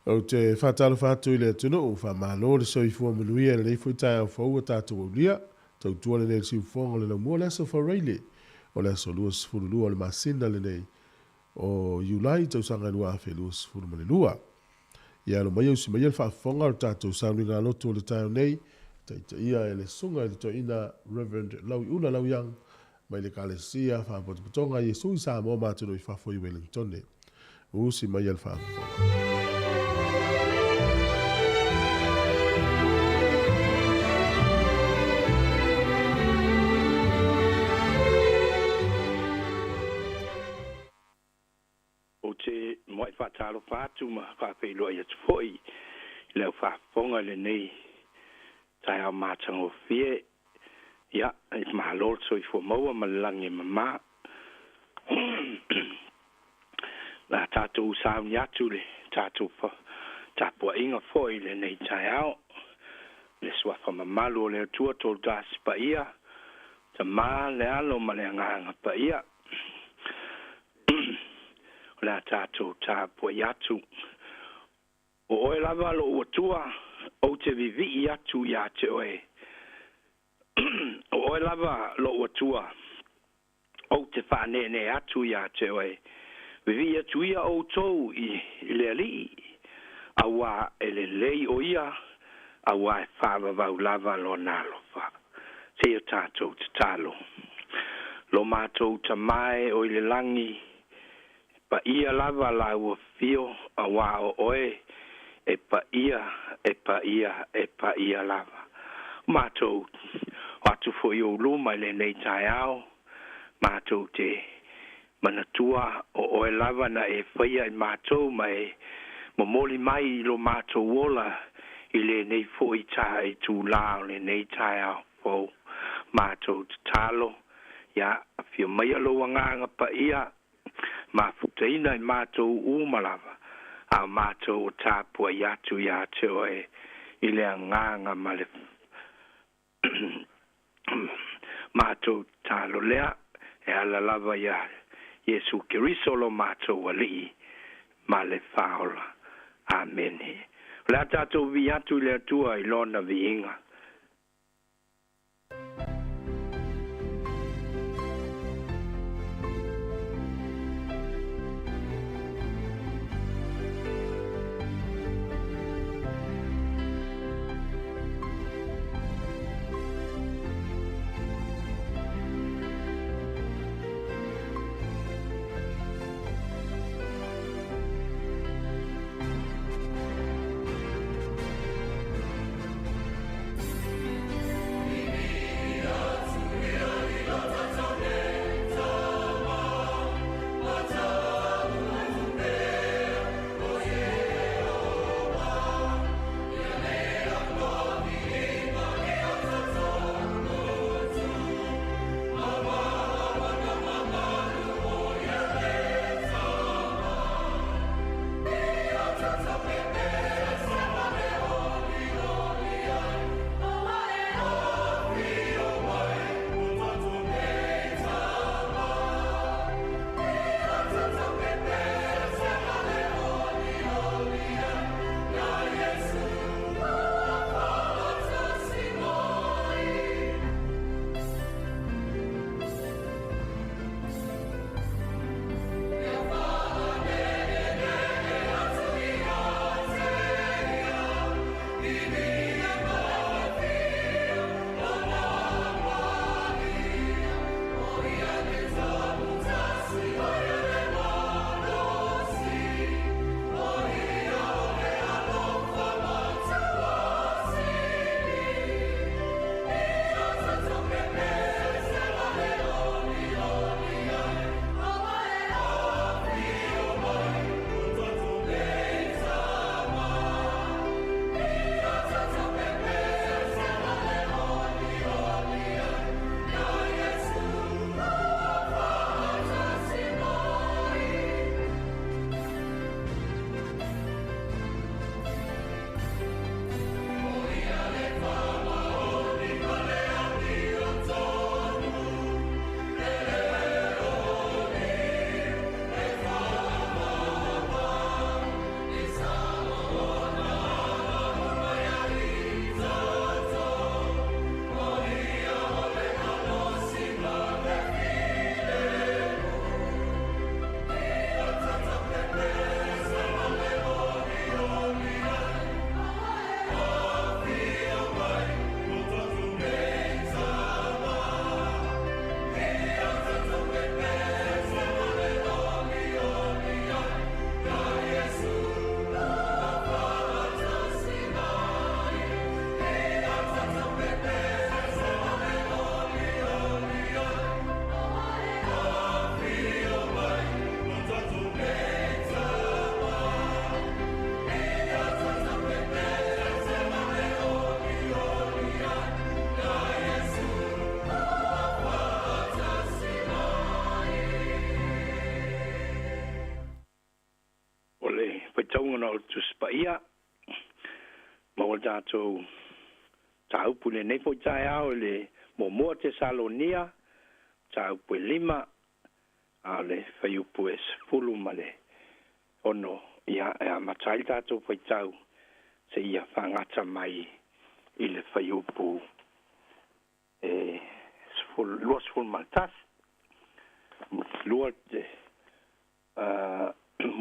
Ou te faatalofa atu i le atunuu, faamalo le soifua manuia i lenei foi taeao fou ua tatou aulia. Tautua lenei i le siufofoga o le laumua o le aso Faraile, o le aso 22 o le masina lenei o Iulai tausaga 2022. Ia alo maia usi maia le faafofoga o le tatou sauniga lotu o le taeao nei, taitaia e le susuga i le toeaina Reverend Lauiula Lauiang mai le Ekalesia Faapotopotoga a Iesu i Samoa ma atunuu i fafo i Wellingtone. Usi maia le faafofoga. Ou te muai faatalofa atu ma faafeiloai atu foi i le au faafofoga i lenei taeao matagofie. Ia, e malo le soifua maua ma le lagi e mama. La tatou sauni atu le tatou tapuaiga foi i lenei taeao. Le suafa mamalu o le Atua tolu tasi paia, Tama le Alo ma le Agaga Paia. O le a tatou tapuai atu. O oe lava lou Atua, ou te vivii atu ia te oe. O oe lava lou Atua, ou te faaneenee atu ia te oe. Vivii atu ia outou i le Alii, auā e lelei o ia, auā e faavavau lava lona alofa. Seia tatou tatalo. Lo matou Tama e o i le lagi, paia lava lau afio, auā o oe e paia, e paia, e paia lava. Matou o atu foi o luma i lenei taeao, matou te manatua o oe lava na e faia i matou ma e momoli mai i lo matou ola i lenei foi tā i tūlā o lenei taeao fou. Matou tatalo, ia afio maia lou Agaga Paia, mafutaina i matou uma lava, a matou o tapuai atu ia te oe i le agaga ma le matou tatalo lea e ala lava ia Iesu Keriso lo matou Alii ma le Faaola. Amene. O le a tatou vi atu i le Atua i lona viiga. faitauga o le Tusi Paia ma ua tatou mataupu i lenei foi taeao i le 1 Tesalonia, mataupu e 5, a o le fuaiupu e 16, ia, e amata ai le tatou faitau seia faagata mai i le fuaiupu e 21.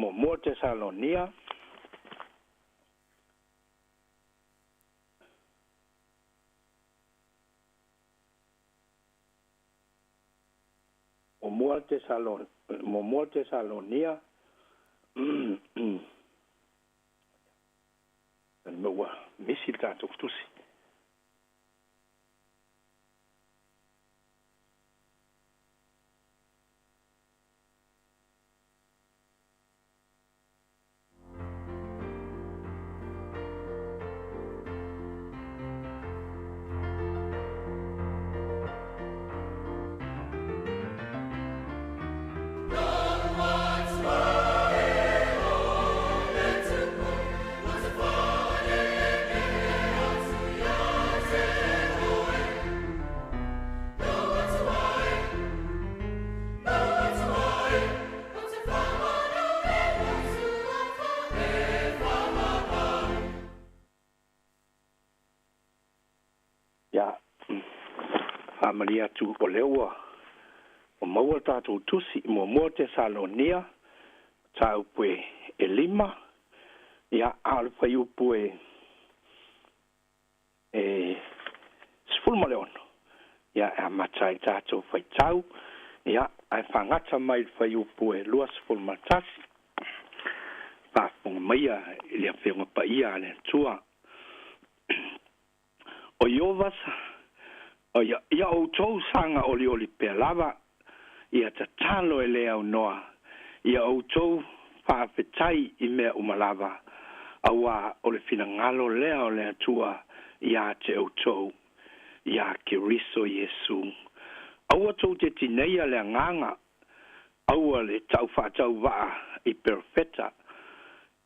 1 Tesalonia 1 Tesalonia ua misi le tatou tusi. Ia, faamalie atu o lea ua maua le tatou tusi 1 Tesalonia, mataupu e 5, ia, a o le fuaiupu e 16, ia, e amata ai le tatou faitau, ia, ae faagata mai le fuaiupu e 21. Faafofoga maia i le Afioga Paia a le Atua. O Iovasa, ia outou saga olioli pea lava, ia tatalo e le aunoa, ia outou faafetai i mea uma lava, auā o le finagalo lea o le Atua ia te outou, ia Keriso Iesu. Aua tou te tineia le agaga, aua le taufaatauvaa i perofeta,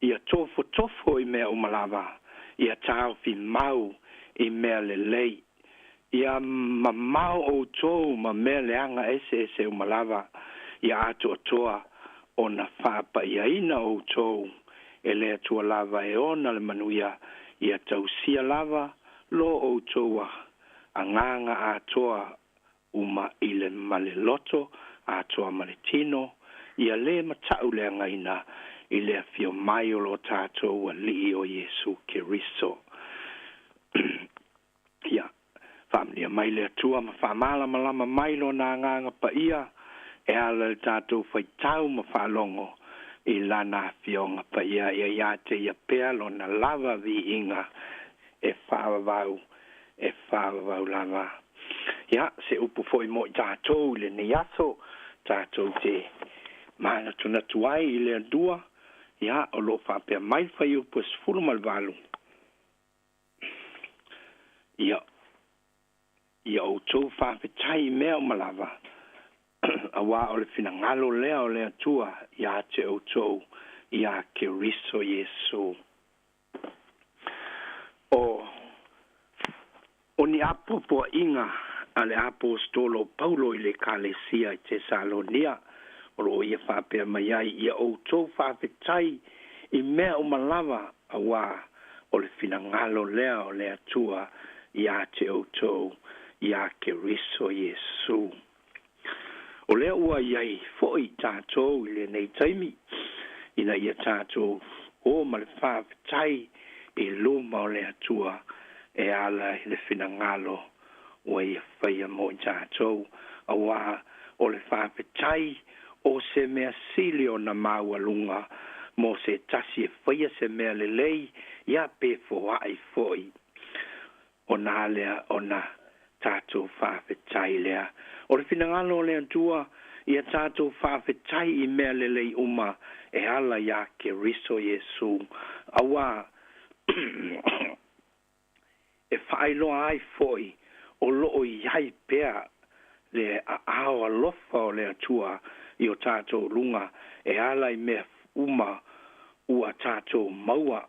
ia tofotofo i mea uma lava, ia taofi mau i mea lelei, ia mamao outou ma mea leaga eseese uma lava, ia atoatoa ona faapaiaina outou e le Atua lava e ona le manuia, ia tausia lava lo outou agaga atoa uma i le maleloto atoa ma le tino, ia le matau leagaina i le afio mai o lo tatou Alii o Iesu Keriso. Ia, faamanuia mai le Atua ma faamalamalama mai lona agaga paia e ala i le tatou faitau ma faalogo i lana afioga paia, ia ia te ia pea lona lava viiga e faavavau, e faavavau lava. Ia, se upu foi mo i tatou i lenei aso, tatou te manatunatu ai i le Atua, ia, o lo o faapea mai le fuaiupu e 18. Ia outou faafetai i mea uma lava, auā o le finagalo lea o le Atua ia te outou, ia Keriso Iesu. O ni apoapoaiga a le aposetolo o Paulo i le Ekalesia i Tesalonia, o lo o ia faapea mai ai, ia outou faafetai i mea uma lava, auā o le finagalo lea o le Atua ia te outou, ia Keriso Iesu. O lea ua iai foi tatou i lenei taimi, ina ia tatou o ma le faafetai i luma o le Atua e ala i le finagalo ua ia faia mo i tatou, auā o le faafetai o se mea sili ona maualuga mo se tasi e faia se mea lelei, ia pe foai foi. Ona lea ona tatou faafetai lea. O le finagalo o le Atua, ia tatou faafetai i mea lelei uma e ala ia Keriso Iesu, auā e faailoa ai foi o loo iai pea le aao alofa o le Atua i o tatou luga e ala i mea uma ua tatou maua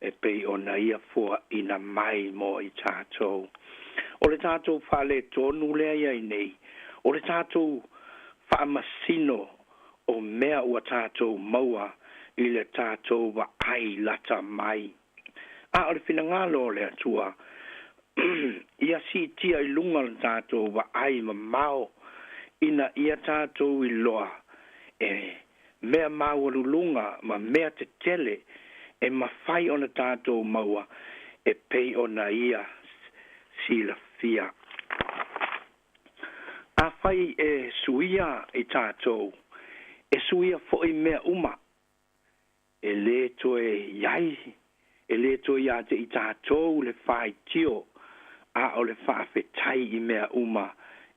e pei ona ia foaina mai mo i tatou. O le tatou faaletonu lea i ai nei, o le tatou faamasino o mea ua tatou maua i le tatou vaai lata mai. A o le finagalo o le Atua, ia siitia i luga le tatou vaai mamao ina ia tatou iloa e mea maualuluga ma mea tetele e mafai ona tatou maua e pei ona ia silafia. Afai e suia i tatou, e suia foi mea uma, e lē toe iai, e lē toe iā te i tatou le faitio, a o le faafetai i mea uma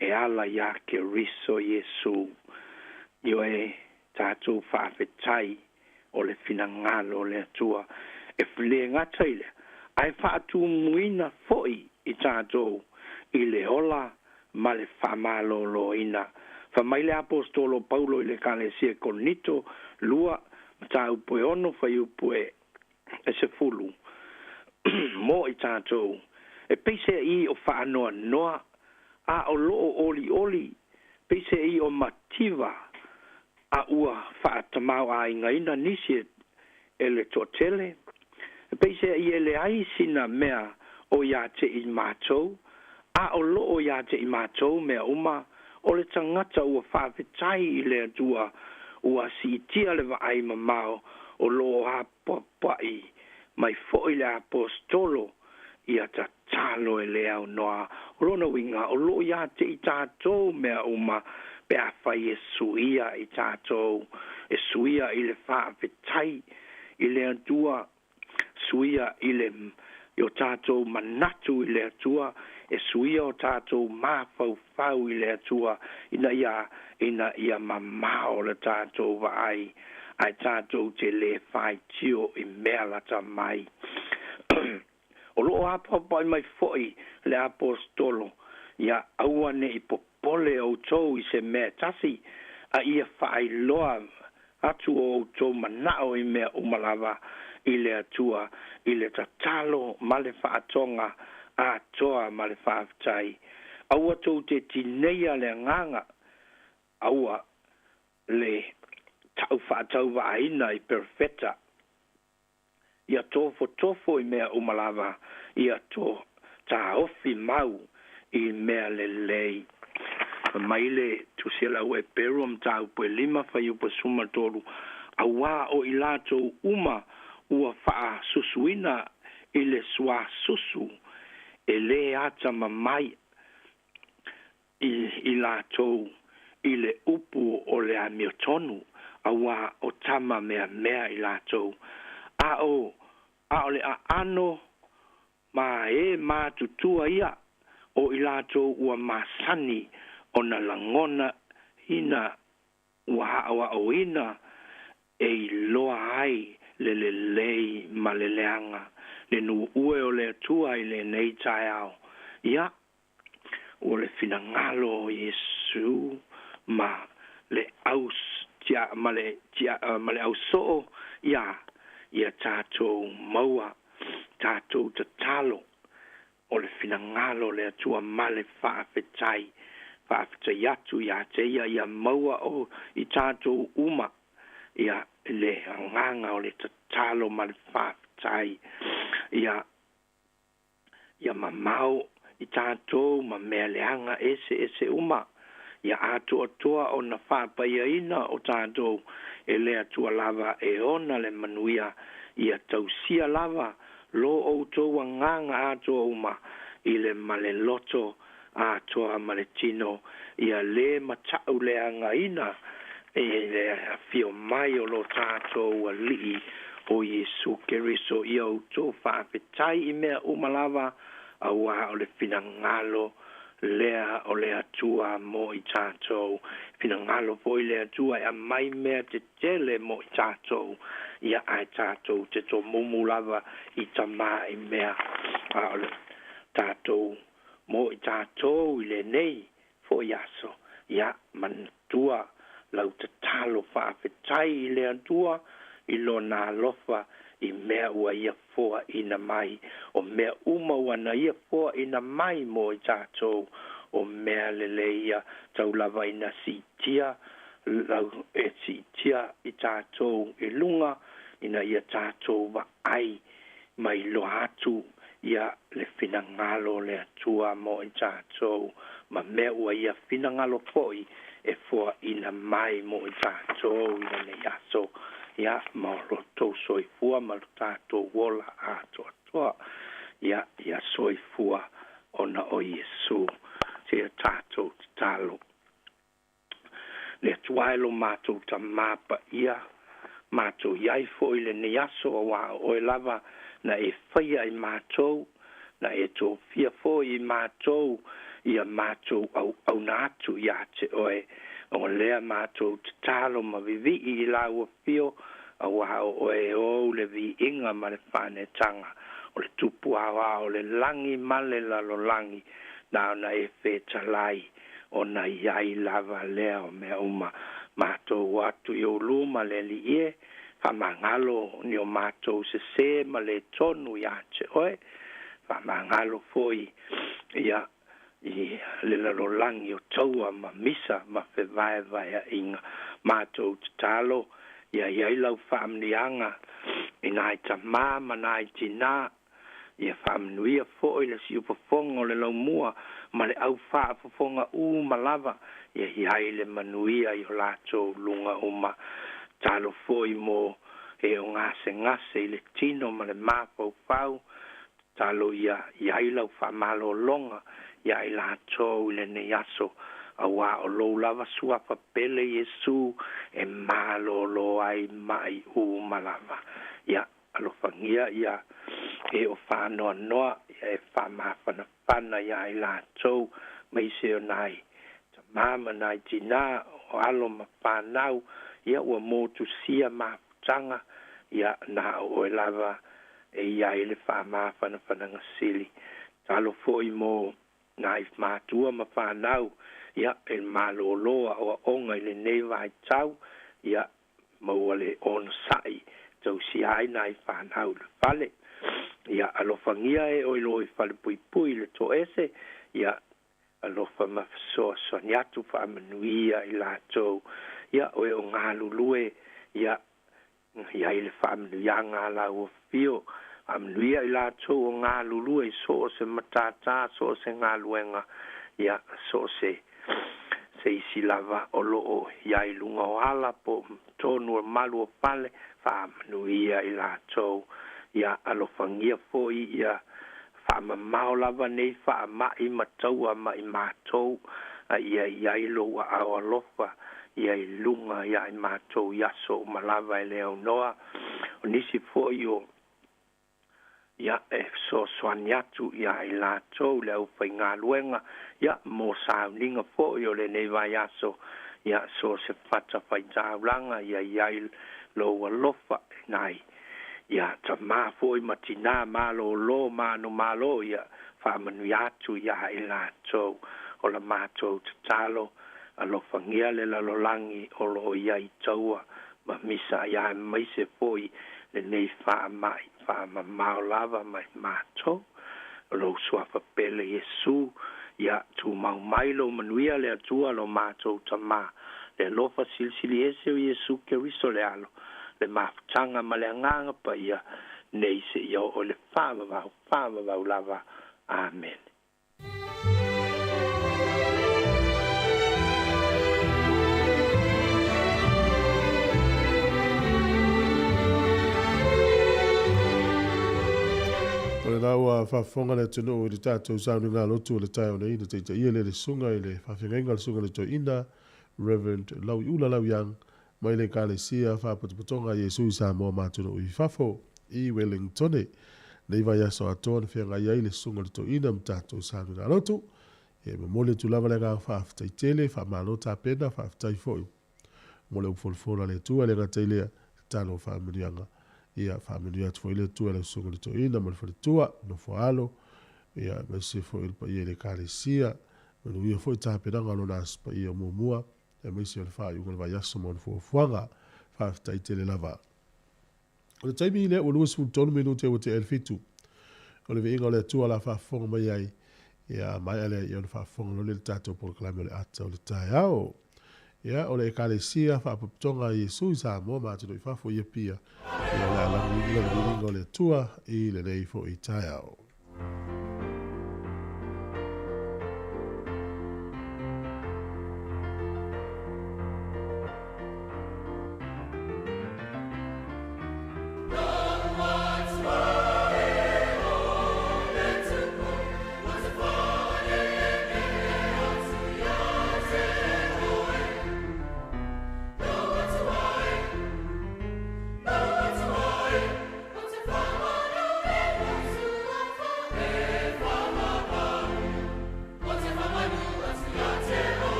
e ala iā Keriso Iesu. Ioe, tatou faafetai o le finagalo o le Atua. E lē gata i lea, ae faatumuina foi i tatou i le ola ma le faamalōlōina. Fai mai le Aposetolo Paulo i le Ekalesia Korinito 2, mataupu e 6 fuaiupu e 10 mo i tatou, e peiseai o faanoanoa a o loo olioli, peiseai o mativa a ua faatamāo'aigaina nisi e le toatele, e peiseai e leai sina mea o iā te i matou, a o loo iā te i matou mea uma. O le tagata ua faafetai i le Atua ua siitia le vaai mamao, o loo apoapoai mai foi le Aposetolo ia tatalo e le aunoa. O lona uiga, o loo iā te i tatou mea uma pe afai e suia i tatou, e suia i le faafetai i le Atua, suia i le i o tatou manatu i le Atua, e suia o tatou mafaufau i le Atua, ina ia mamao le tatou vaai, ae tatou te lē faitio i mea lata mai. O loo apoapoai mai foi le Aposetolo, ia aua nei popole outou i se mea tasi, a ia faailoa atu o outou manao i mea uma lava i le Atua i le tatalo ma le faatoga atoa ma le faafetai. Aua tou te tineia le agaga, aua le tau faatauvaaina i perofeta, ia tofotofo i mea uma lava, ia to taofi mau i mea lelei. Mai le Tusi a le Au Eperu, mataupu e 5 fuaiupu 13, auā o i latou uma ua faasusuina i le suasusu, e lē atamamai i latou i le upu o le amiotonu, auā o tama meamea i latou, a o le aano ma e matutua ia o i latou ua masani ona lagona ina ua aoaoina e iloa ai le lelei ma le leaga. Le nuue o le Atua i lenei taeao, ia o le finagalo o Iesu ma le au tia ma le tia ma le ausoo ia tatou maua tatou tatalo o le finagalo o le Atua ma le faafetai, faafetai atu ia te ia, ia maua o i tatou uma ia le agaga o le tatalo ma le faafetai, ia mamao i tatou ma mea leaga ese ese uma, ia atoatoa ona faapaiaina o tatou e le Atua lava e ona le manuia, ia tausia lava lo outou agaga atoa uma i le ma le loto atoa ma le tino, ia lē mata'u leagaina e le afio mai o lo tatou Alii o Iesu Keriso. Ia outou faafetai i mea uma lava, auā o le finagalo lea o le Atua mo i tatou. Finagalo foi le Atua e aumai mea tetele mo i tatou, ia ae tatou te tomumu lava i tamā i mea, a o le tatou mo i tatou i lenei foi aso, ia manatua lau tatalo faafetai i le Atua. i lona alofa i mea ua ia foaina mai. O mea uma ua na ia foaina mai mo i tatou, o mea lelei ia tau lava ina siitia lau e siitia i tatou i luga ina ia tatou vaai ma iloa atu ia le finagalo o le Atua mo i tatou ma mea ua ia finagalo foi e foaina mai mo i tatou i lenei aso ia ma o lo outou soifua ma lo tatou ola atoatoa ia ia soifua ona o Iesu. Seia tatou tatalo. Le Atua e lo matou Tamā paia, matou i ai foi i lenei aso auā o oe lava na e faia i matou, na e tofia foi i matou ia matou auauna atu iā te oe. O lea matou tatalo ma vivii i lau afio, auā o oe e ou le viiga ma le faanetaga o le Tupu Aoao o le lagi ma le lalolagi, na ona e fetalai ona i ai lava lea o mea uma. Matou o atu i ou luma le Alii e, faamagalo ni o matou sesē ma le tonu iā te oe, faamagalo foi ia i le lalolagi o taua ma misa ma fevaevaeaʻiga. Matou tatalo ia i ai lau faamanuiaga i nai tamā ma nai tinā, ia faamanuia foi le siufofoga o le laumua ma le au faafofoga uma lava, ia i ai le manuia i o latou luga uma. Tatalo foi mo e o gasegase i le tino ma le mafaufau, tatalo ia i ai lau faamalologa iā i latou i lenei aso, auā o lou lava suafa pele Iesu e malōlō ai maʻi uma lava. Ia alofagia ia e o faanoanoa, ia e faamafanafana iā i latou, maise o nai tamā ma nai tinā, o alo ma fanau, ia ua motusia mafutaga, ia na o oe lava e i ai le faamafanafanaga sili. Tatalo foi mo nai matua ma fanau, ia e malōlō aoaoga i lenei vaitau, ia maua le onosai tausia ai nai fanau i le fale. Ia alofagia e o i lo i fale puipui le toese, ia alofa ma fesoasoani atu faamanuia i latou. Ia o e o galulue, ia i ai le faamanuiaga a lau afio, faamanuia i latou o galulue i so o se matātā, so o se galuega, ia so o se se isi lava o loo i ai i luga o ala po o totonu o malu o fale, faamanuia i latou. Ia alofagia foi ia faamamao lava nei faamaʻi ma taua ma i matou, a ia i ai lou aao alofa ia i luga iā i matou i aso uma lava e le aunoa. O nisi foi o ia e fesoasoani atu iā i latou le aufaigaluega ia mo sauniga foi o lenei vaiaso, ia so o se fatafaitaulaga ia i ai lou alofa e nai ia tamā foi ma tinā malōlō manumalo ia faamanuia atu iā i latou. O la matou tatalo, alofagia le lalolagi o loo i ai taua ma misa aemaise foi lenei faamaʻi faamamao lava mai matou. O lou suafa pele Iesu, ia tumau mai lou manuia le Atua lo matou Tamā, le alofa silisili ese o Iesu Keriso le Alo, le mafutaga ma le Agaga Paia, nei seia oo i le faavavau, faavavau lava. Amene. O lena ua faafofoga le atunuu i le tatou sauniga lotu o le taeao nei na taitaia lea le susuga i le faafeagaiga o le susuga i le toeaina Rev. Lauiula Lauiang mai le Ekalesia Faapotopotoga a Iesu i Samoa ma atunuu i fafo i Wellingtone. Nei vaiaso atoa na feagai ai le susuga i le toeaina ma tatou sauniga lotu. E momoli atu lava le agaga faafetai tele, faamalo tapena, faafetai foi mo le upu folafola a le Atua. E le gata i lea, tatalo faamanuiaga. Ia faamanuia atu foi le Atua i lau susuga i le toeaina ma le faletua, nofo alo, ia aemaise foi o le paia i le Ekalesia. Manuia foi tapenaga o lona Aso Paia muamua, aemaise o le faaiuga o le vaiaso ma ona fuafuaga. Faafetai tele lava. O le taimi lea ua 23 minute ua tea i le 7. O le viiga o le Atua la faafofoga mai ai. Ia maea lea ia ona faafofoga loa lea i le tatou polokalame o le ata o le taeao. Ia, o le Ekalesia Faapotopotoga a Iesu i Samoa ma atunuu i fafo i Apia, ia o le a lagilagi le viiga o le Atua i lenei foi taeao.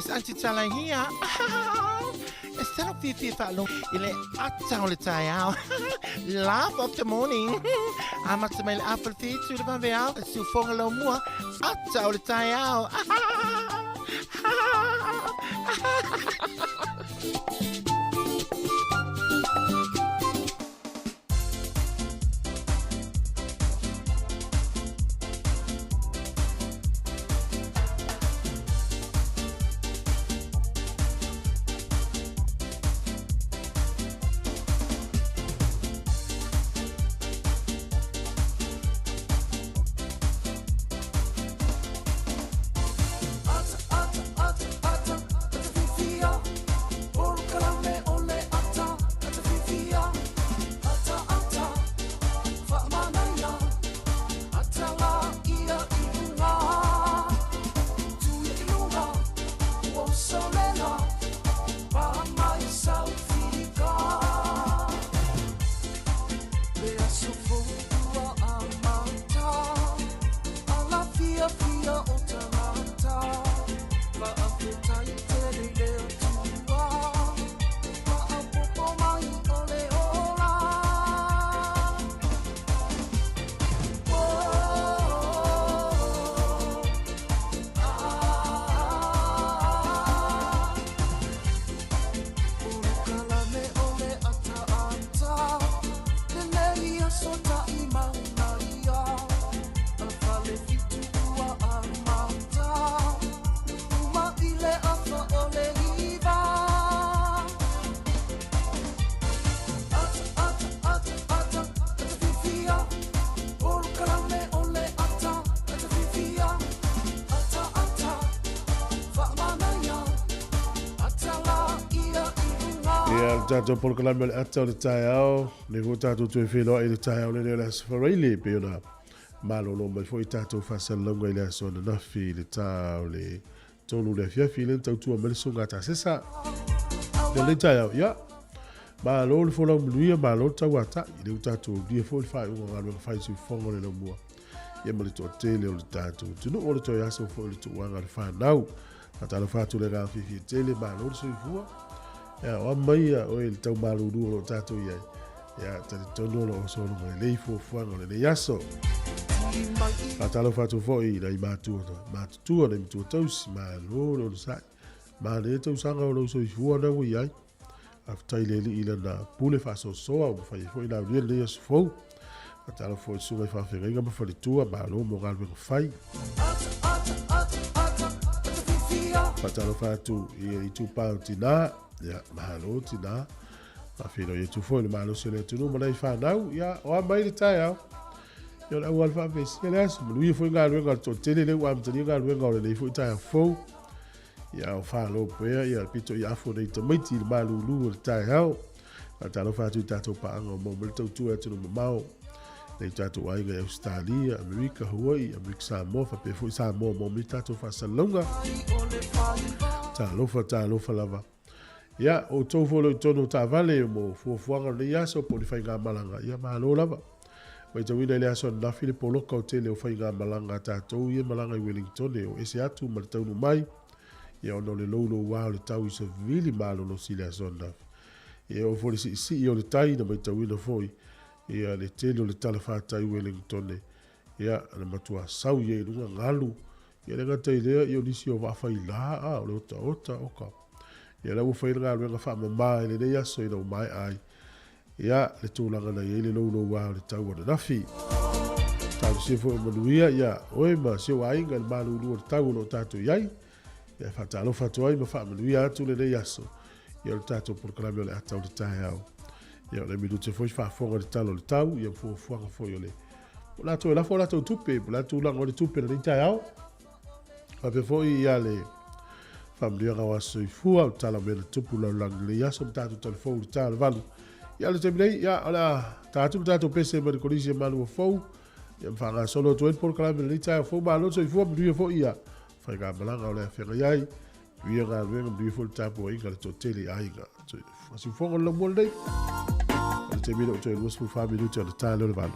It's Aunty Tala here. E se lou fiafia e faalogo i le ata o le taeao. Laugh of the morning. Amata mai le afa le fitu i le vaveao. Siufoga laumua. Ata o le taeao. Ia, le tatou polokalame o le ata o le taeao, le foi tatou toe feiloai i le taeao lenei o le Aso Faraile, e pei ona malolo mai foi tatou faasalalauga i le aso ananafi i le tā o le 3 i le afiafi, lea na tautua mai le susuga a Tasesa. Ia lenei taeao, ia, malo le folau manuia, malo le tauatai, i lea ua tatou aulia foi le faaiuga o galuega fai siufofoga o le laumua, ia ma le toatele o le tatou atunuu, o le toe aso foi o le tuuaga o le fanau. Faatalofa atu le agaga fiafia tele, malo le soifua. Ia, o a mai ia oe i le tau malulu o lo o tatou i ai. Ia, talitonu o lo o sologa lelei fuafuaga o lenei aso. Faatalofa atu foi i nai matua, matutua, nai matua tausi, malo le onosai. Manaia tausaga o lou soifua na ua i ai. Faafetai i le Alii i lana pule faasoasoa ua mafai ai foi ona aulia lenei aso fou. Faatalofa foi i le susuga i faafeagaiga ma faletua, malo mo galuega fai. Faatalofa atu i le itupa o tinā, ia, malo tinā. Faafeiloai atu foi i le malosi o le atunuu ma nai fanau, ia, o a mai le taeao. Ia o le auala faafesia le aso, manuia foi galuega a le toatele lea ua amatalia galuega o lenei foi taeao fou. Ia o falo pea ia pito i afo nei tamaiti i le malulu o le taeao. Faatalofa atu i tatou paaga o maua mai le tautua e atunuu mamao. Nei tatou aiga i Ausetalia, Amerika, Hawaii, Amerika Samoa, faapea foi Samoa maua mai tatou faasalalauga. Talofa, talofa lava. Ia, outou foi o lo o i totonu o taavale mo fuafuaga o lenei aso po o ni faigamalaga, ia malo lava. Matauina i le aso ananafi le poloka o tele o faigamalaga a tatou ia malaga i Wellingtone o ese atu ma le taunuu mai, ia ona o le loulouā o le tau i savili malolosi i le aso ananafi. Ia e oo foi i le siisii o le tai na matauina foi ia le tele o le talafatai i Wellingtone, ia na matua sau i ai i luga galu, ia le gata i lea ia o nisi o vaa failā a o le otaota oka. Ia la ua fai le galuega faamama i lenei aso ina ua maea ai Ia, le tulaga na i ai le loulouā o le tau ananafi. Talosia foi o manuia ia oe ma si ou aiga i le malulu o le tau o lo o tatou i ai. Ia, e faatalofa atu ai ma faamanuia atu lenei aso ia o le tatou polokalame o le ata o le taeao. Ia, o le minute foi faafofoga i le tala o le tau, ia ma fuafuaga foi o le o latou e lafo a latou tupe, po o le a tulaga o le tupe i lenei taeao. Faapea foi ia le faamanuiaga o aso soifua, o tala o mea na tupu lalolagi i lenei aso ma tatou talafou i le ta o le 8. Ia, o le taimi nei, ia, o le a ta atu le tatou pese mai le Kolisi e Malua Fou, ia ma faagasolo atu ai le polokalame i lenei taeao fou. Malo le soifua, manuia foi ia faigamalaga o le a feagai ai, manuia galuega, manuia foi le tapuaiga a le toatele i aiga. Siufofoga o le laumua lenei. O le taimi lea ua toe 24 minute ona ta lea o le 8.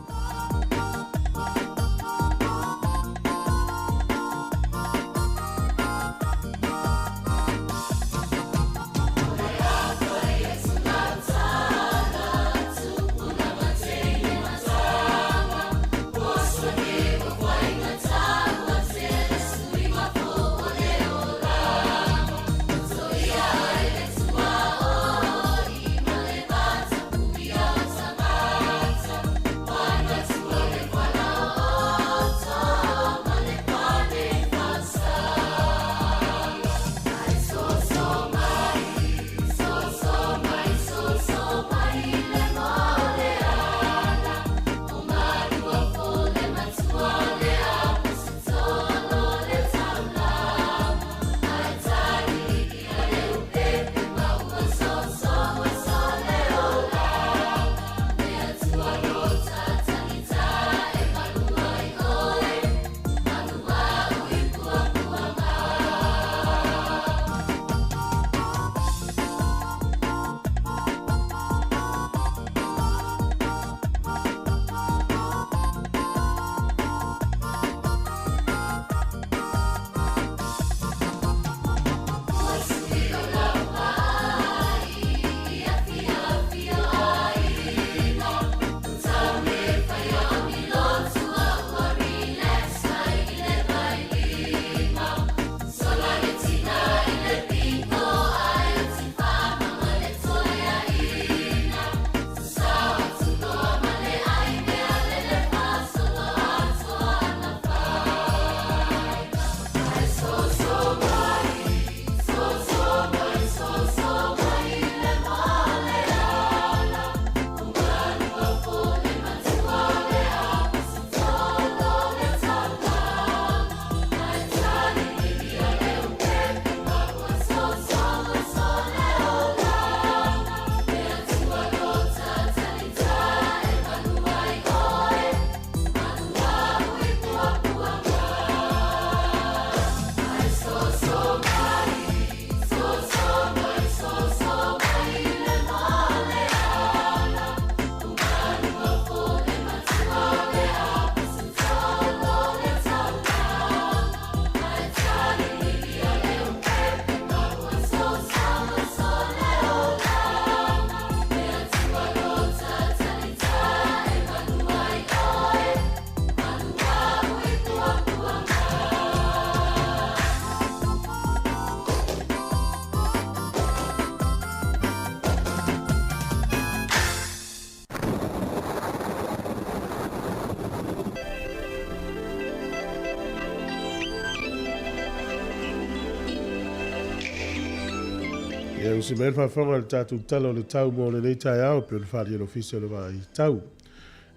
Ia usi mai le faafofoga i le tatou Tala o le Tau mo lenei taeao e pei ona faaalia e le Ofisa o le Vaai Tau.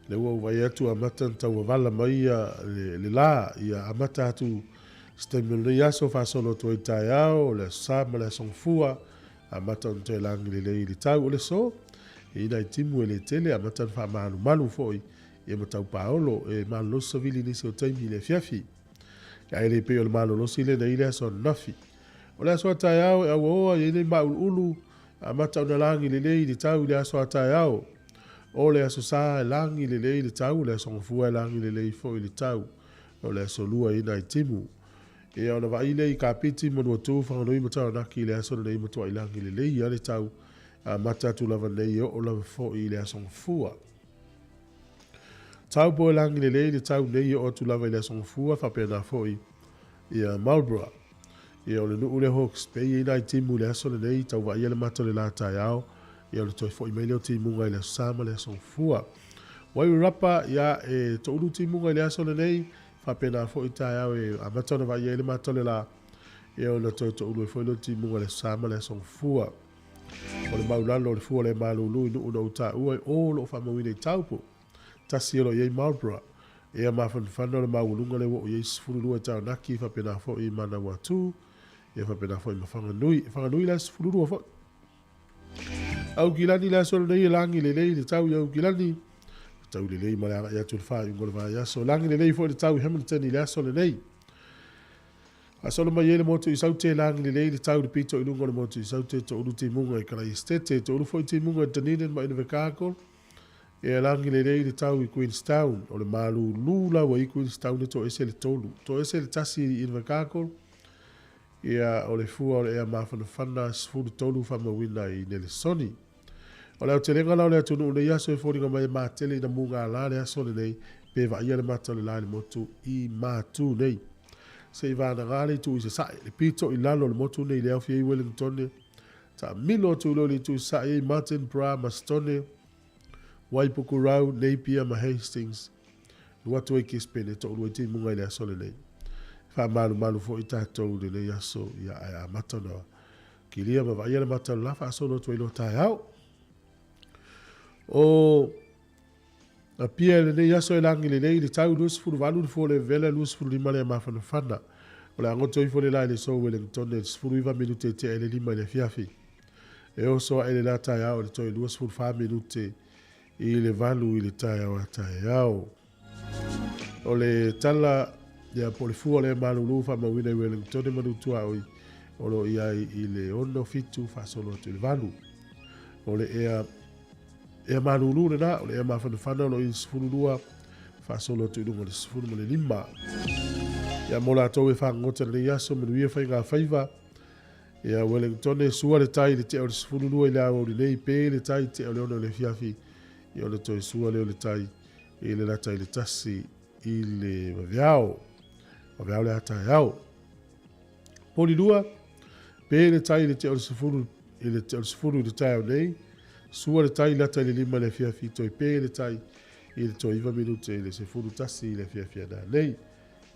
Lea ua ou vaai atu ua amata ona tauavala mai ia le la, ia amata atu se taimi o lenei aso faasolo atu ai i le taeao, o le Aso Sa ma le Aso Gafua, amata ona toe lagi lelei i le tau o le aso. E i ai nai timu e le tele, amata ona faamalumalu foi ia ma tau paolo e malolosi savili i nisi o taimi i le afiafi. Ae le pei o le malolosi lea na i ai le aso ananafi. O le aso a taeao e auaoa i ai nei māuluulu, amata ona lagi lelei le tau i le aso a taeao. O le Aso Sa e lagi lelei le tau, o le Aso Gafua e lagi lelei foi le tau. O le Aso Lua e i ai nai timu. Ia ona vaai lea i Kapiti, Manuatū, Whanganui ma Taranaki i le aso lenei matuai lagi lelei lava le tau, amata atu lava nei e oo lava foi i le Aso Gafua. Taupo e lagi lelei le tau nei e oo atu lava i le Aso Gafua, faapena foi ia Marlborough. Ia o le nuu lea Hawke's Bay e i ai nai timu i le aso lenei, tau vaaia le mata o le la taeao, ia ona toe foi mai lea o timuga i le Aso Sa ma le Aso Gafua. Wairarapa, ia e toulu timuga i le aso lenei, faapena foi taeao e amata ona vaaia ai le mata o le la, ia ona toe toulu ai foi lea o timuga i le Aso Sa ma le Aso Gafua. O le maulalo o le fua o le malulu i nuu na ou taua, e o lo o faamauina i Taupo. Tasi o lo o i ai Marlborough. Ea mafanafana o le maualuga lea ua oo i ai 12 e Taranaki, faapena foi i Manawatu, ia faapena foi ma Whanganui. Whanganui la e 12 foi. Aukilani le aso lenei e lagi lelei le tau i Aukilani. Tau lelei ma le agai atu i le faaiuga o le vaiaso. Lagi lelei foi le tau i Hamilton i le aso lenei. Faasolo mai ai le motu i Saute, lagi lelei le tau i le pito i luga o le motu i Saute, toulu timuga i Kalaistete, toulu foi timuga i Dunedin ma Invercargill. Ia lagi lelei le tau i Queenstown, o le malūlū la ua i Queenstown e toese le tolu, toese le tasi i Invercargill, ia o le fua o le ea mafanafana 13 faamauina i Nelesoni. O le aotelega la o le atunuu nei aso e foliga mai e matele ina mugala le aso lenei pe vaaia le mata o le la i le motu i Matu nei. Se i vanaga le itu i sasae, le pito i lalo o le motu nei i le aofia i Wellingtone, taamilo atu loa i le itu i sasae i Martinborough, Mastone, Waipukurau, Napier ma Hastings, alu atu ai Gisborne e toalua i timuga i le aso lenei. E faamalumalu foi tatou i lenei aso ia ae amata ona kilia ma vaaia le mata o le la faasolo atu ai loa taeao. O Apia i lenei aso e lagi lelei le tau 28 le fua o le vevela 25 le mafanafana. O le a goto ifo le la i le so Wellington i le 19 minute e tea i le 5 i le afiafi. E oso aʻe le la taeao i le toe 24 minute i le 8 i le taeao a taeao. O le tala ia po o le fua o le malulu faamauina i Wellington e manu tuaoi o lo o i ai i le 6 7 faasolo atu i le 8. O le ea ea malulu lena, o le ea mafanafana o lo o i le 12 faasolo atu i luga o le 15. Ia mo latou e fagogota i lenei aso, manuia faiga faiva. Ia Wellington e sua le tai i le tea o le 12 i le aoauli nei, pe le tai i tea o le 6 i le afiafi, ia ona toe sua lea o le tai i le lata i le 1 i le vaveao. Vaveao le a taeao. Poli lua, pe le tai i le tea o le 10 i le tea o le 10 i le taeao nei, sua le tai lata i le 5 i le afiafi, toe pe le tai i le toe 9 minute i le 11 i le afiafi ana nei.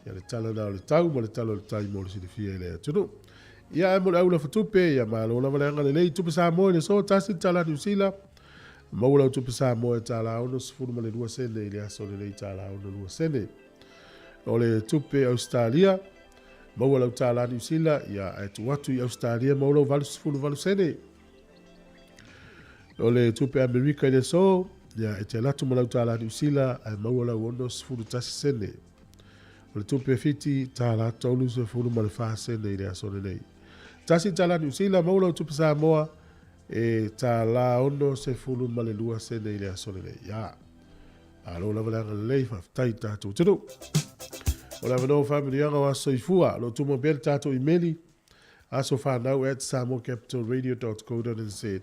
Ia le tala na o le tau ma le tala o le tai mo le silafia i le atunuu. Ia ae mo le aula fatupe, ia malo lava le agalelei i tupe Samoa i le aso tasi le tala Niu Sila. Maua lau tupe Samoa e tala 62 sene i le aso lenei tala 62 sene. O le tupe Ausetalia, maua lau tala Niu Sila, ia ae tuu atu i Ausetalia maua lau 88 sene. O le tupe Amerika i le aso, ia e te alu atu ma lau tala Niu Sila ae maua lau 61 sene. O le tupe Fiti, tala 34 sene i le aso lenei. Tasi tala Niu Sila, maua lau tupe Samoa, e tala 62 sene i le aso lenei. Ia, malo lava le agalelei, faafetai i tatou atunuu. O le avanoa o faamanuiaga o aso soifua, o lo o tumau pea le tatou imeli, asofanau@samoacapitalradio.co.nz.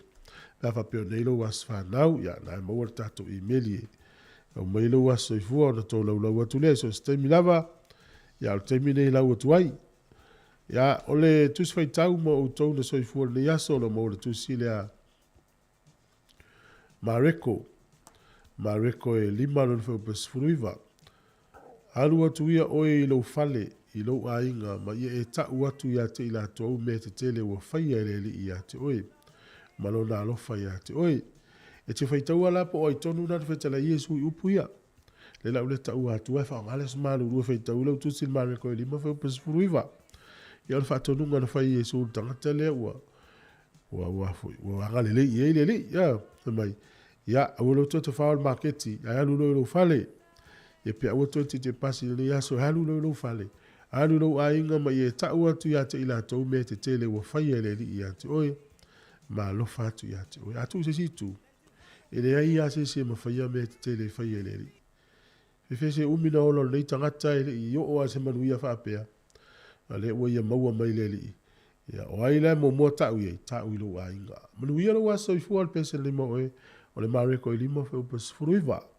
Pe a faapea o nei lou aso fanau, ia, na e maua le tatou imeli e aumai lou aso soifua ona tolaulau atu lea i so o se taimi lava, ia, o le taimi nei lau atu ai. Ia, o le tusi faitau mo outou na soifua lenei aso, o lo o maua le tusi lea Mareko. Mareko e 5 lona fuaiupu e 19. Alu atu ia oe i lou fale, i lou aiga, ma ia e ta'u atu ia te i latou mea tetele ua faia e le Alii ia te oe. Ma lona alofa iā te oe. E te faitaua la po o ai tonu na te fetalai Iesu i upu ia. Le lau le taua atua e faaaoga le aso malulu e faitau le utusi i le Mareko e 5 fuaiupu 19. Ia o le faatonuga na fai e Iesu i le tagata lea ua ua ua foi ua agalelei i ai le Alii. Ia, fai mai, ia, aua lou toe tafao i le maketi, ae alu loa i lou fale. Ia pe aua toe te pasi i lenei aso, e alu loa i lou fale. Alu i lou aiga ma ia e tau atu ia te i latou mea tetele ua faia e le Alii ia te oe, ma alofa atu ia te oe. A tuu i se isi itu, e leai lava se isi e mafaia mea tetele e faia e le Alii. Fefe se umi na ola o lenei tagata e le i oo lava i se manuia faapea, a lea ua ia maua mai le Alii. Ia, o ai la e muamua tau i ai? Tau i lou aiga. Manuia lou aso soifua le pese lenei ma oe, o le Mareko e 5 fuaiupu 19.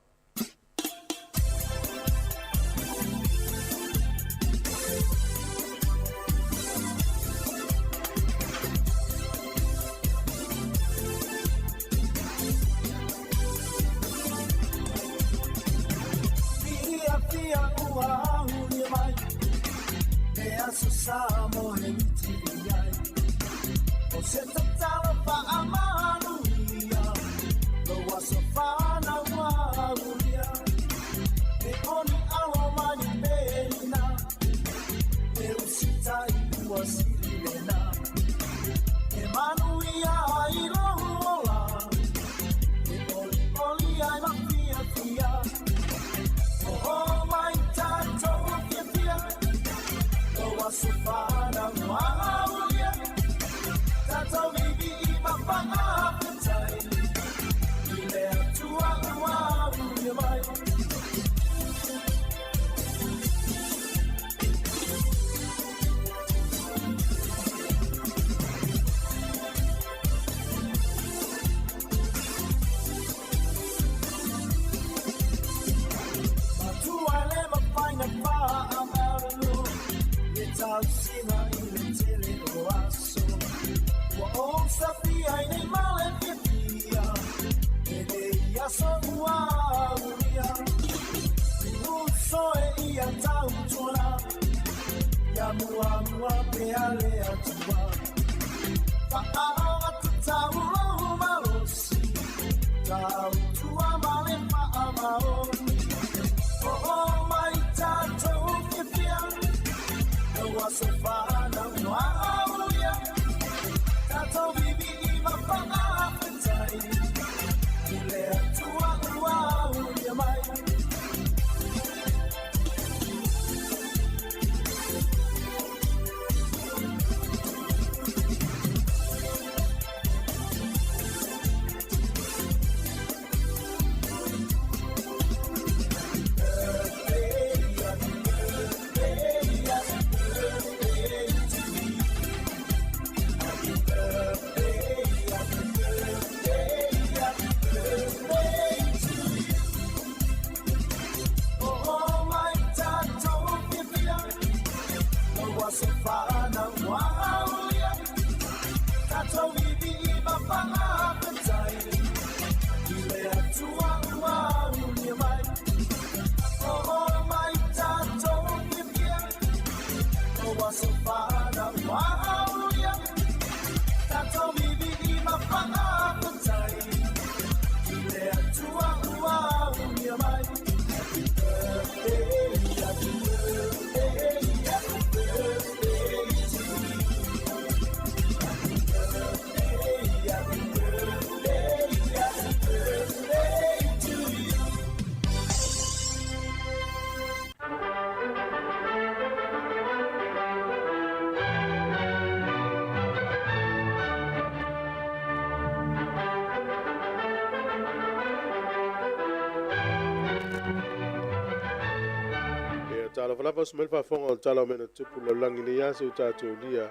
Ia, talofa lava o se mai le faafofoga o le tala o mea na tupu i le lalolagi nei aso i tatou lia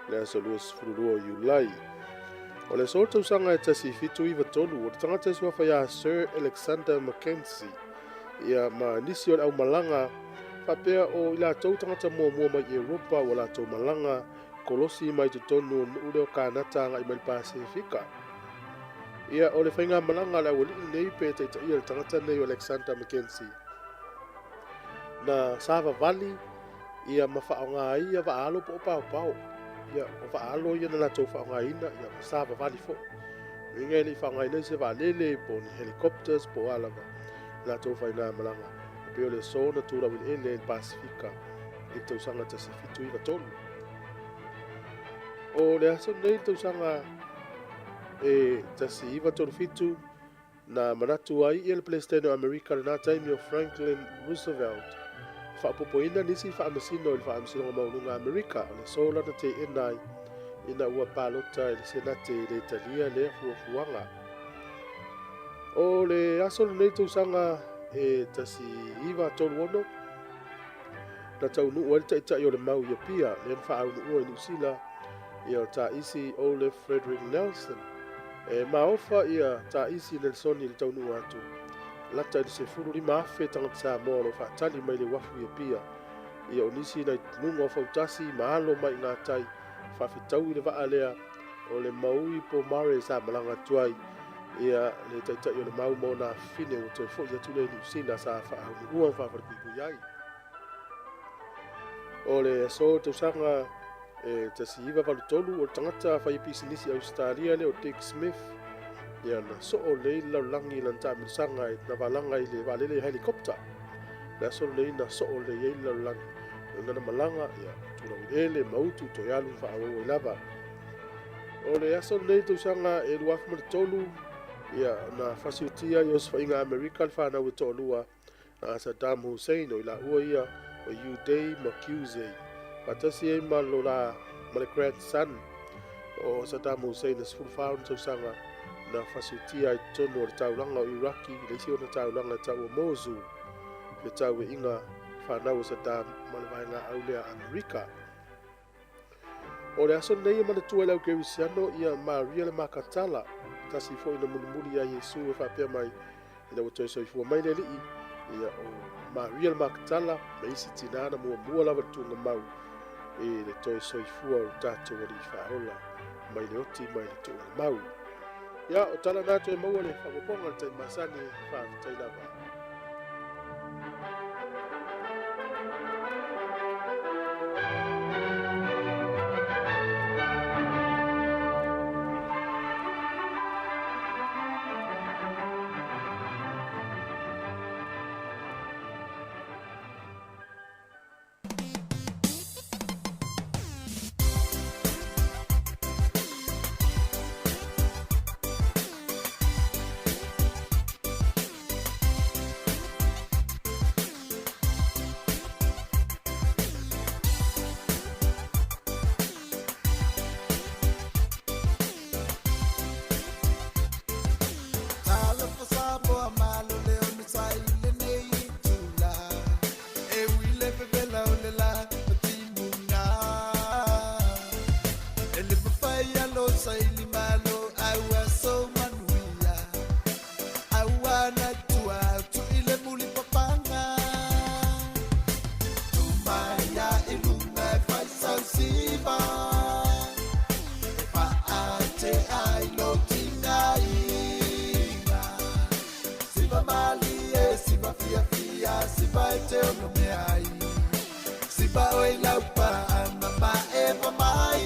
le aso 22 o Iulai. O le aso o le tausaga e 1793, o le tagata e suafa ia Sir Alexander Mackenzie ia ma nisi o le aumalaga faapea o i latou tagata muamua mai Europa ua latou malaga kolosi mai totonu o nuu lea o Kanata agai mai le Pasefika. Ia, o le faigamalaga a le aualii lenei pe taitaia le tagata lenei o Alexander Mackenzie na savavali ia ma faaaoga ai ia vaaalo po o paopao. Ia, o vaaalo ia na latou faaaogaina ia ma savavali foi. Uiga e le i faaaogaina ai se vaalele po o ni helicopters po o a lava latou faigamalaga, e pei o le aso na tu laueleele ai le Pasefika i le tausaga 1793. O le aso lenei i le tausaga e 1937, na manatu ai le Peresetene o Amerika i lena taimi o Franklin Roosevelt e faaopoopoina nisi faamasino i le Faamasinoga Maualuga a Amerika. O le aso la na teena ai ina ua palota i le Senate e le talia lea fuafuaga. O le aso lenei tausaga e 1936, na taunuu ai le taitai o le mau i Apia, lea na faaaunuua i Niu Sila, ia o Taisi Olaf Frederick Nelson. E maofa ia Taisi Nelsoni i le taunuu atu, lata i le 15,000 tagata Samoa o lo o faatali mai le uafu i Apia. Ia o nisi nai luga o fautasi ma alo mai i gatai faafetaui le vaa lea o le Maui Pomare sa malaga atu ai ia le taitai o le mau ma ona afafine ua toe foi atu lea i Niu Sila sa faaunuua ma faafalepipui ai. O le aso tausaga e 1983, o le tagata fai pisinisi Ausetalia lea o Dick Smith, ia na soo lelei le lalolagi i lana taamilosaga na valaga i le vaalele helicopter. Le aso lenei na soo lelei ai le lalolagi i lana malaga, ia tulaueleele mautu toe alu ma faaauau ai lava. O le aso lenei tausaga e 2003, ia na fasiotia i osofaiga Amerika le fanau e toalua a Saddam Hussein, o i laua ia o Uday ma Qusay, faatasi ai ma lo la ma le grandson o Saddam Hussein e 14 ona tausaga, na fasiotia ai totonu o le taulaga o Iraki i le isi ona taulaga e taua Mosul, fetāueiga fanau o Saddam ma le vaegaau lea a Amerika. O le aso lenei e manatua i le au kerisiano ia Maria le Makatala, tasi foi na mulimuli ia Iesu e faapea mai ina ua toe soifua mai le Alii, ia o Maria le Makatala ma isi tinā na muamua lava le tuugamau i le toe soifua o le tatou Alii Faaola mai le oti mai le tuugamau. Ia, o tala na toe maua le faaopoopoga o le taimi masani, faafetai lava. Talofa Samoa malo le onosai i lenei itula. E ui le vevela o le la ma timuga. E le mafai alo saili malo ai ua so manuia. Ai ua na tua tu i le muli papanga. Tumaia i lunga e fai sausiva. E faate ai lo tingaiga. Siva malie, siva fia fia, siva e te ono mea ai. Siva oi laupa anga ma e va mai.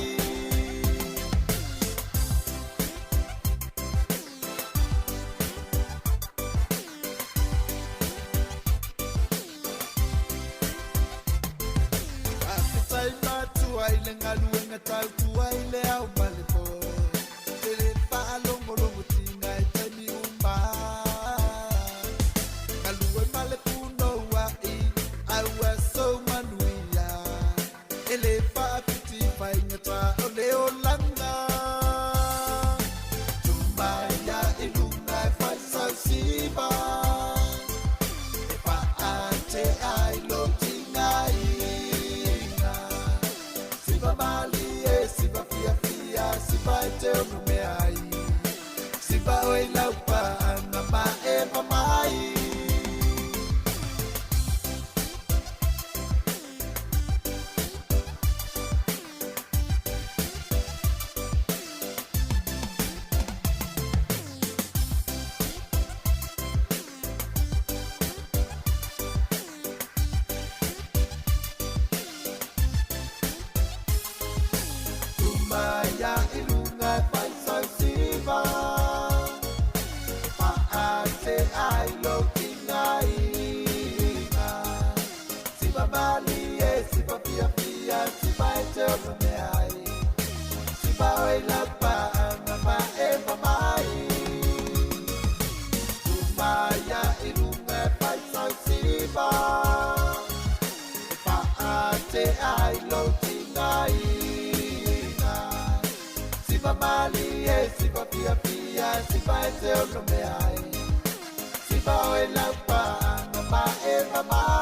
Faafetai matua i le galuega tautua i le ao ma le po. Tele faalogologotiga i taimi uma. Galue ma le punouai, ai ua sou manuia. E le faapiti faigata o le olaga. Tumaia i luga e fai sausiva. E faate ai lo tingaiga. Siva malie, siva fia fia, siva e te ono mea ai. Siva oi laupa anga ma e va mai. Tumaia i luga e fai sausiva. Sifa e te ono mea ai. Sifa o e laupa anga ma e mamai.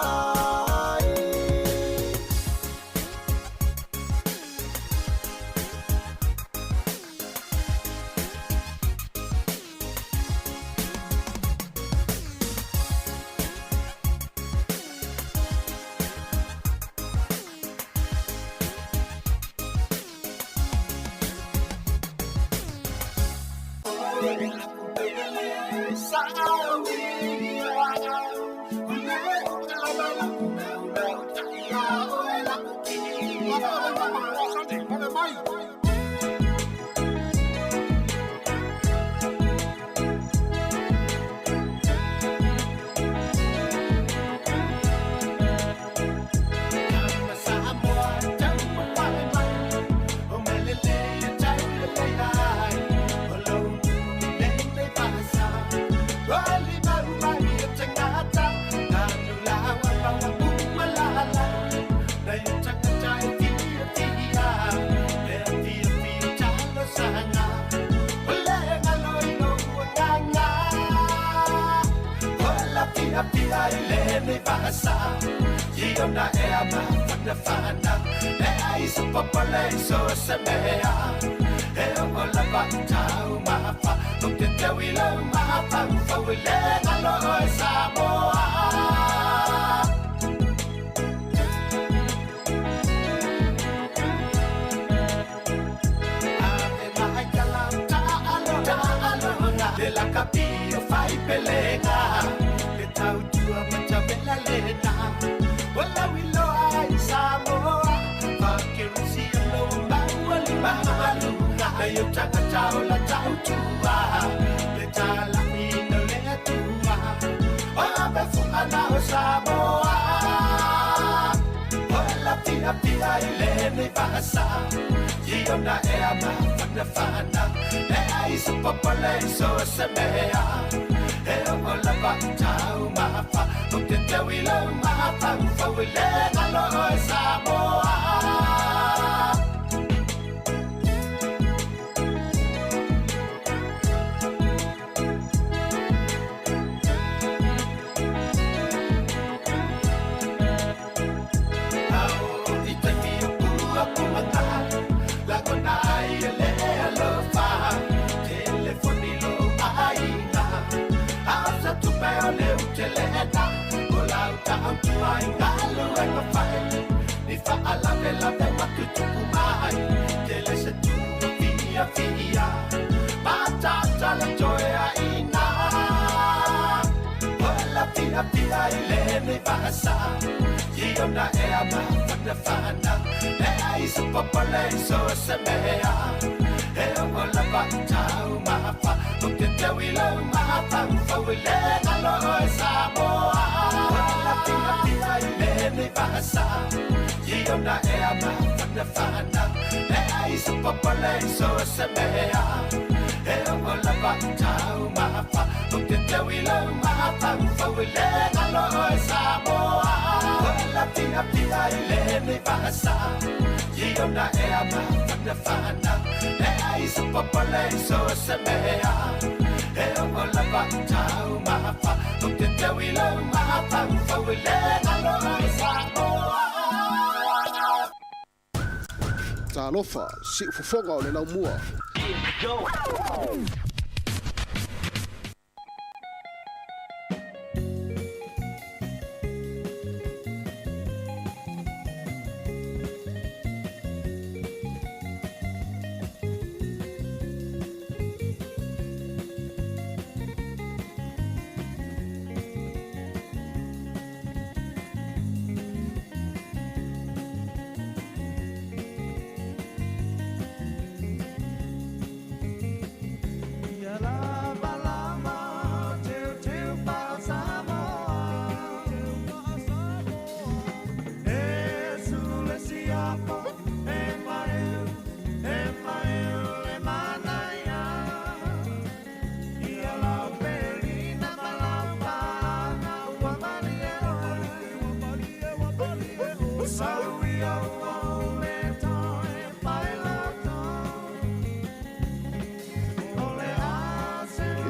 Talofa, siufofoga o le laumua.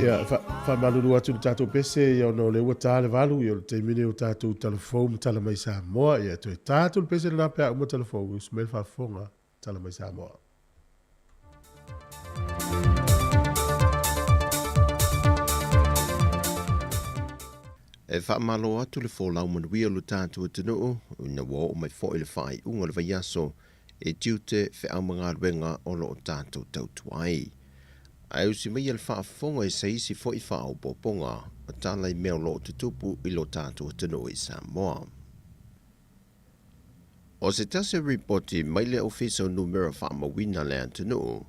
Ia, faamalulu atu i le tatou pese, ia ona o lea ua ta le 8, ia o le taimi lenei o tatou talafou ma tala mai Samoa. Ia, toe ta atu le pese lena pe a uma talafou, usu mai le faafofoga, tala mai Samoa. E faamalo atu le folau manuia o lo tatou atunuu ina ua oo mai foi le faaiuga o le vaiaso e tiute feau ma galuega o lo o tatou tautua ai. Ae usi maia le faafofoga i se isi foi faaopoopoga o tala i mea o lo o tutupu i lo tatou atunuu i Samoa. O se tasi o ripoti mai le Ofisa o Numera Faamauina a le Atunuu,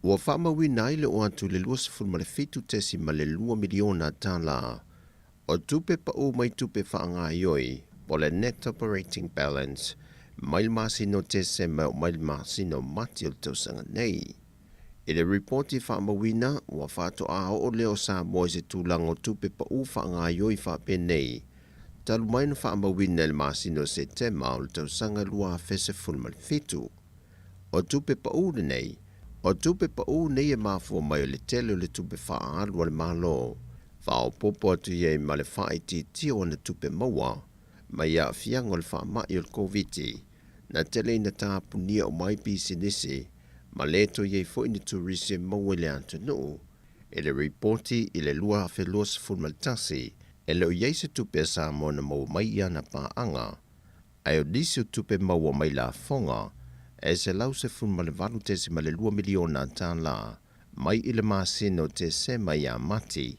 ua faamauina ai le oo atu i le $27.2 miliona tala o tupe pau mai tupe faagaoioi po o le net operating balance mai le masina o Tesema e oo mai le masina o Mati o le tausaga nei. I le ripoti faamauina, ua faatoa oo lea o Samoa i se tulaga o tupe pau faagaoioi faapenei talu mai na faamauina i le masina o Setema o le tausaga 2017. O tupe pau lenei, o tupe pau nei e mafua mai o le tele o le tupe faaalu a le Malo, faaopoopo atu i ai ma le faaitiitia o ana tupe maua mai aafiaga o le faamai o le Koviti, na tele ina tapunia uma ai pisinisi ma le toe i ai foi ni turisi e maua i le atunuu. I le ripoti i le 2021, e le o i ai se tupe a Samoa na maua mai i ana paaga, ae o nisi o tupe maua mai lafoga e $118.2 miliona tala mai i le masina o Tesema ia Mati,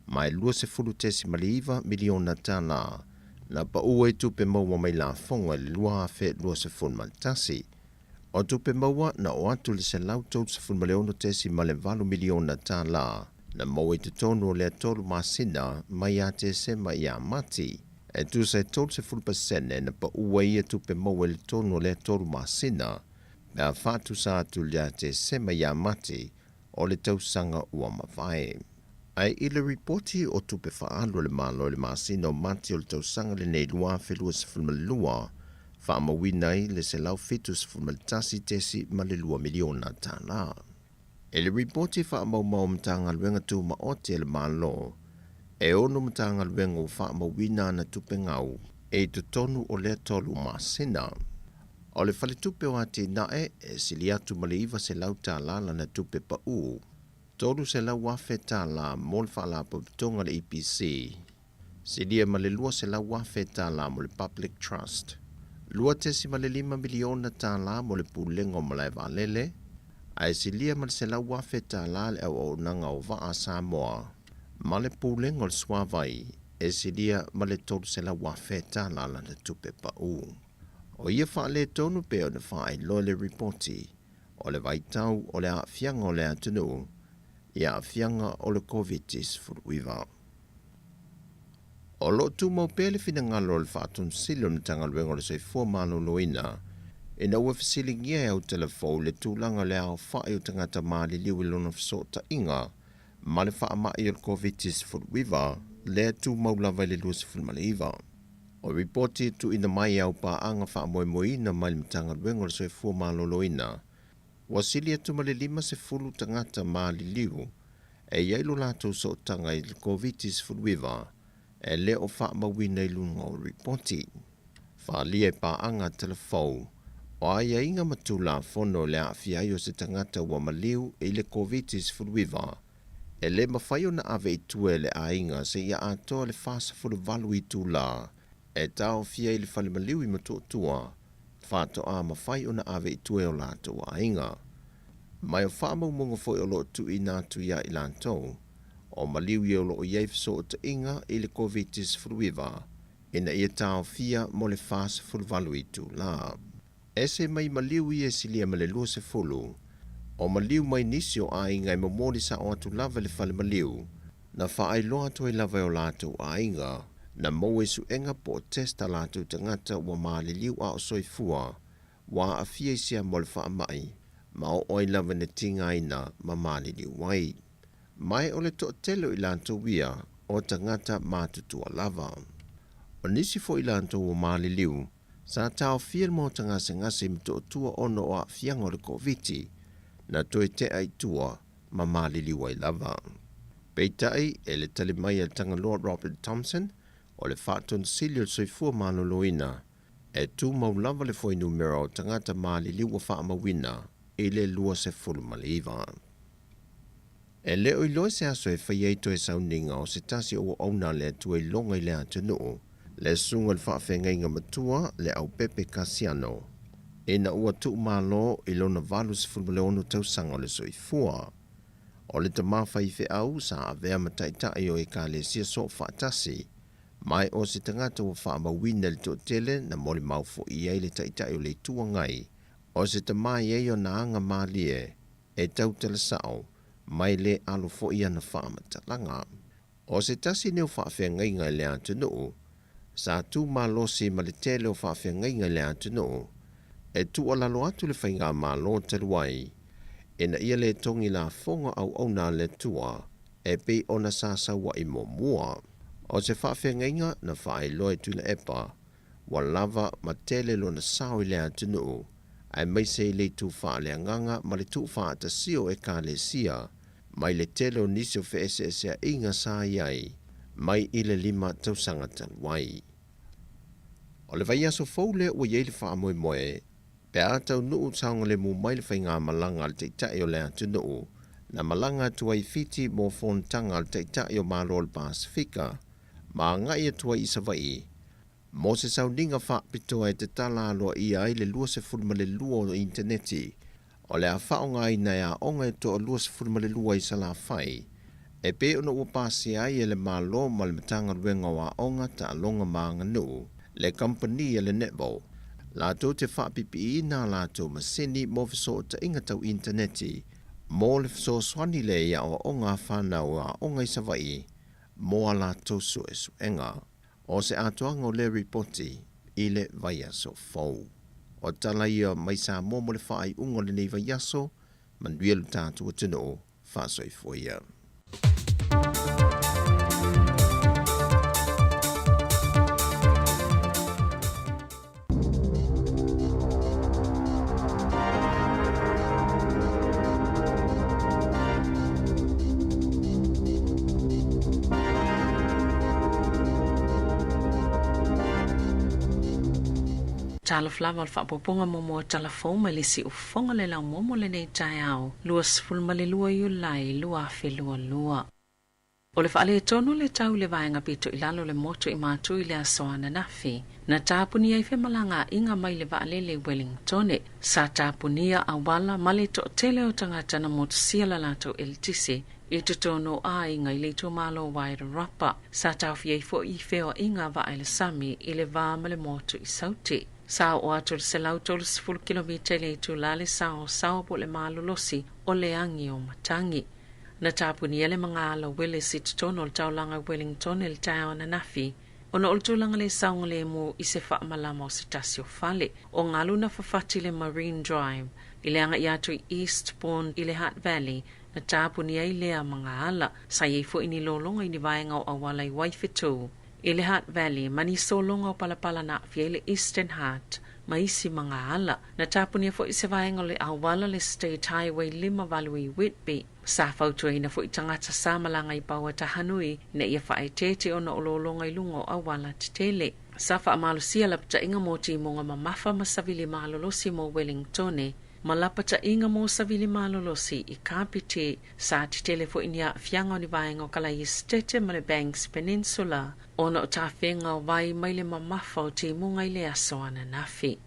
ma e $20.9 miliona tala na pau ai tupe maua mai lafoga i le 2021. O tupe maua na oo atu i le $136.8 miliona tala na maua i totonu o lea tolu masina mai ia Tesema ia Mati, e tusa e 30% na pau ai ia tupe maua i le tonu o lea tolu masina pe a faatusa atu ia Tesema ia Mati o le tausaga ua mavae. Ae i le ripoti o tupe faaalu a le Malo i le masina o Mati o le tausaga lenei 2022, faamauina ai le $171.2 miliona tala. I le ripoti faamaumau a Matagaluega Tumaoti a le Malo, e ono Matagaluega ua faamauina ana tupe gau i totonu o lea tolu masina. O le Faletupe o Atinae e sili atu ma le $900 lana tupe pau, $300,000 mo le Faalapotopotoga a le EPC, silia ma le $200,000 mo le Public Trust, $2.5 miliona mo le Pulega o Malae Vaalele, ae silia ma le $100,000 le Auaunaga o Vaa a Samoa ma le Pulega o le Suavai e silia ma le $300,000 lana tupe pau. O ia faaletonu pei ona faailoa i le ripoti o le vaitau o le aafiaga o le atunuu i aafiaga o le Koviti-19. O lo o tumau pea le finagalo o le Faatonusili o le Matagaluega o le Soifua Maloloina ina ua fesiligia e Autalafou le tulaga o le aofai o tagata maliliu i lona fesootaiga ma le faamai o le Koviti-19 lea e tumau lava i le 29. O ripoti e tuuina mai e aupaaga faamoemoeina mai le Matagaluega o le Soifua Maloloina, ua sili atu ma le 50 tagata maliliu e i ai lo latou sootaga i le Koviti-19 e le o faamauina i luga o ripoti. Faaalia e paaga talafou o aiaiga ma tulafono i le aafia ai o se tagata ua maliu i le Koviti-19 e le mafai ona ave i tua e le aiga seia atoa le 48 itula e taofia i le fale maliu i Motootua, faatoa mafai ona ave i tua e o latou aiga. Mai o faamaumauga foi o lo o tuuina atu ia i latou o maliu ia o lo o i ai fesootaiga i le Koviti-19 ina ia taofia mo le 48 itula. Ese mai maliu ia e silia ma le 20 o maliu mai nisi o aiga e momoli sao atu lava i le fale maliu, na faailoa atu ai lava e o latou aiga na maua i suega po o test a latou tagata ua maliliu a o soifua ua aafia i siama o le faamai ma oo ai lava ina tigaina ma maliliu ai. Mai o le toatele o i latou ia o tagata matutua lava. O nisi foi i latou ua maliliu sa taofia le maota gasegase i Motootua ona o aafiaga o le Koviti, na toe tea i tua ma maliliu ai lava. Peitai e le tali mai a le Tagaloa Robert Thompson, o le Faatonusili o le Soifua Maloloina, e tumau lava le fuainumera o tagata maliliu ua faamauina i le 29. E le o iloa se aso e faia ai toe sauniga o se tasi o auauna a le Atua iloga i le atunuu, le susuga i le faafeagaiga matua le Aupepe Kasiano, ina ua tuumalo i lona 86 tausaga o le soifua. O le tama faifeau sa avea ma taitai o Ekalesia Soofaatasi, ma o se tagata ua faamauina i le toatele na molimau foi i ai le Taitai o le Itu Agai, o se tama e i ai ona aga malie e tautala sao mai le alo foi ana faamatalaga. O se tasi nei o faafeagaiga i le atunuu, sa tu malosi ma le tele o faafeagaiga i le atunuu, e tuualalo atu le faigamalo talu ai, ina ia le togi lafoga auauna a le Atua e pei ona sa sau ai muamua. O se faafeagaiga na faailoa e Tuilaepa, ua lava ma tele lona sao i le atunuu, aemaise i le itu faaleagaga ma le tuufaatasia o Ekalesia mai le tele o nisi o feeseeseaiga sa i ai mai i le 5 tausaga talu ai. O le vaiaso fou lea ua i ai le faamoemoe pe a taunuu saogalemu mai le faigamalaga a le Taitai o le atunuu na malaga atu ai i Fiti mo fonotaga a le Taitai o Malo o le Pasefika ma agai atu ai i Savaii mo se sauniga faapitoa e tatala aloaia ai le 22 o initaneti o le a faaaogaina e aoga e toa 22 i Salafai, e pei ona ua pasia ai e le Malo ma le Matagaluega o Aoga, Taaloga ma Aganuu, le kamupani a le Netball, latou te faapipiiina a latou masini mo fesootaiga tau initaneti mo le fesoasoani lea i aoaoga a fanau aoga i Savaii mo a latou suesuega. O se atoaga o lea ripoti i le vaiaso fou. O tala ia mai Samoa mo le faaiuga o lenei vaiaso, manuia lo tatou atunuu, faasoifua ia. Talofa lava o le faaopoopoga muamua o tala fou mai le siufofoga o le laumua mo lenei taeao, 22 Iulai 2022. O le faaletonu o le tau i le vaega pito i lalo o le motu i Matu i le aso ananafi, na tapunia ai femalagaaiga mai le vaalele i Wellingtone. Sa tapunia auala ma le toatele o tagata na motusia la latou eletise i totonu o aiga i le itumalo o Wairarapa. Sa taofia ai foi i feoaiga vaa i le sami i le va ma le motu i Sauti. Sa oo atu i le 130 kilomita i le itula le saosaoa po o le malolosi o le agi o matagi. Na tapunia le magaala Willis i totonu o le taulaga i Wellington i le taeao ananafi, ona o le tulaga le saogalemu i se faamalama o se tasi o fale. O galu na fafati le Marine Drive i le agai atu i Eastbourne i le Hutt Valley, na tapunia ai lea magaala. Sa i ai foi ni lologa i ni vaega o auala i Waiwhetū i le Hutt Valley ma ni sologa o palapala na aafia ai le Eastern Hutt ma isi magaala. Na tapunia foi se vaega o le auala le State Highway 58 i Whitby. Sa fautuaina foi tagata sa malaga i Pauatahanui ina ia faaeteete ona o lologa i luga o auala tetele. Sa faamalosia lapataiga mo timoga mamafa ma savili malolosi mo Wellingtone ma lapataiga mo savili malolosi i Kapiti. Sa tetele foi ni aafiaga o ni vaega o Kalaesetete ma le Banks Peninsula ona o tafega o vai mai le mamafa o timuga i le aso ananafi.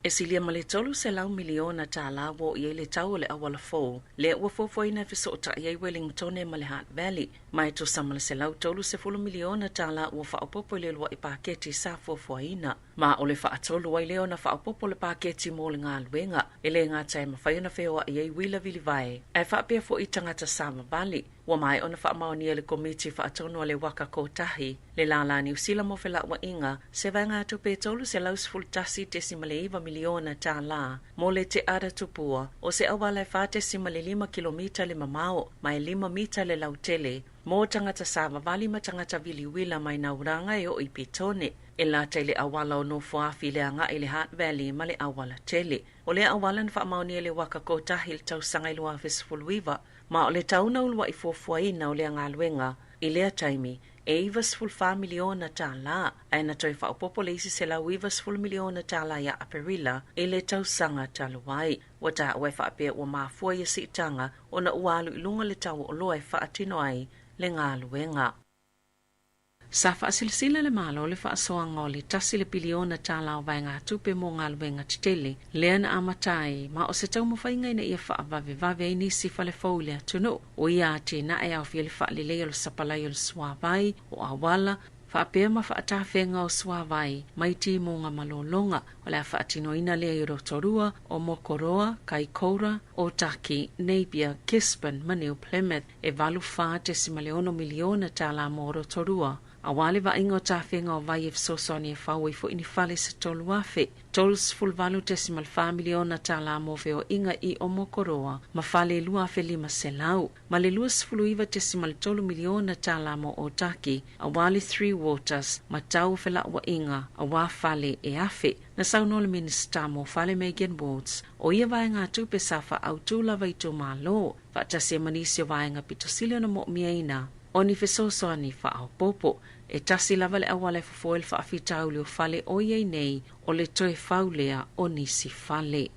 E silia ma le $300 miliona ua oo i ai le tau o le auala fou lea ua fuafuaina e fesootai ai Wellingtone ma le Hutt Valley, ma e tusa ma le $130 miliona ua faaopoopo i le uluai paketi sa fuafuaina. Ma o le faatolu ai lea ona faaopoopo le paketi mo le galuega, e le gata e mafai ona feoai ai uila vilivae, ae faapea foi tagata savavali. Ua maea ona faamaonia e le Komiti Faatonu a le Waka Kotahi, le lālā Niu Sila mo felauaiga, se vaegatupe $311.9 miliona mo le Te Ara Tupua, o se auala e 4.5 kilomita le mamao ma e 5 mita le lautele, mo tagata savavali ma tagata viliuila mai Nauraga e oo i Petone. E lata i le auala o Nofoafi i le agai i le Hutt Valley ma le auala tele. O lea auala na faamaonia e le Waka Kotahi i le tausaga i 2019, Ma o le tau na ulua'i fuafuaina o lea galuega i lea taimi e $94 miliona tālā, ae na toe faaopoopo le isi $190 miliona tālā ia Aperila i le tausaga talu ai. Ua taua e faapea ua mafua ia siitaga ona ua alu i luga le tau o oloa e faatino ai le galuega. Sa faasilasila le Malo le faasoaga o le 1 le piliona tālā o vaegatupe mo galuega tetele lea na amata ai, ma o se taumafaiga ina ia faavavevave ai nisi fale fou i le atunuu. O ia atinae e aofia le faaleleia o le sapalai o le suāvai, o auala, faapea ma faatafega o suāvai mai timuga malologa. O le a faatinoina lea i Rotorua, o Mokoroa, Kaikoura, Otaki, Napier, Gisborne ma New Plymouth. E 84.6 miliona tālā mo Rotorua, auā le vaaiga o tafega o vai e fesoasoani e fau ai fo'i ni fale se 3,000. 38.4 miliona tālā mo feoaiga i Omokoroa ma fale 2,500, ma le 29.3 miliona tālā mo Otaki, auā le Three Waters ma tau o felauaiga auā fale e 1,000. Na saunoa le Minisita mo Fale Megan Wards, o ia vaegatupe sa faautū lava i itumālō faatasi ai ma nisi o vaega pito sili ona mo'omiaina o ni fesoasoani faaopoopo. E tasi lava le auala e fofo ai le faafitauli o fale o i ai nei, o le toe fau lea o nisi fale.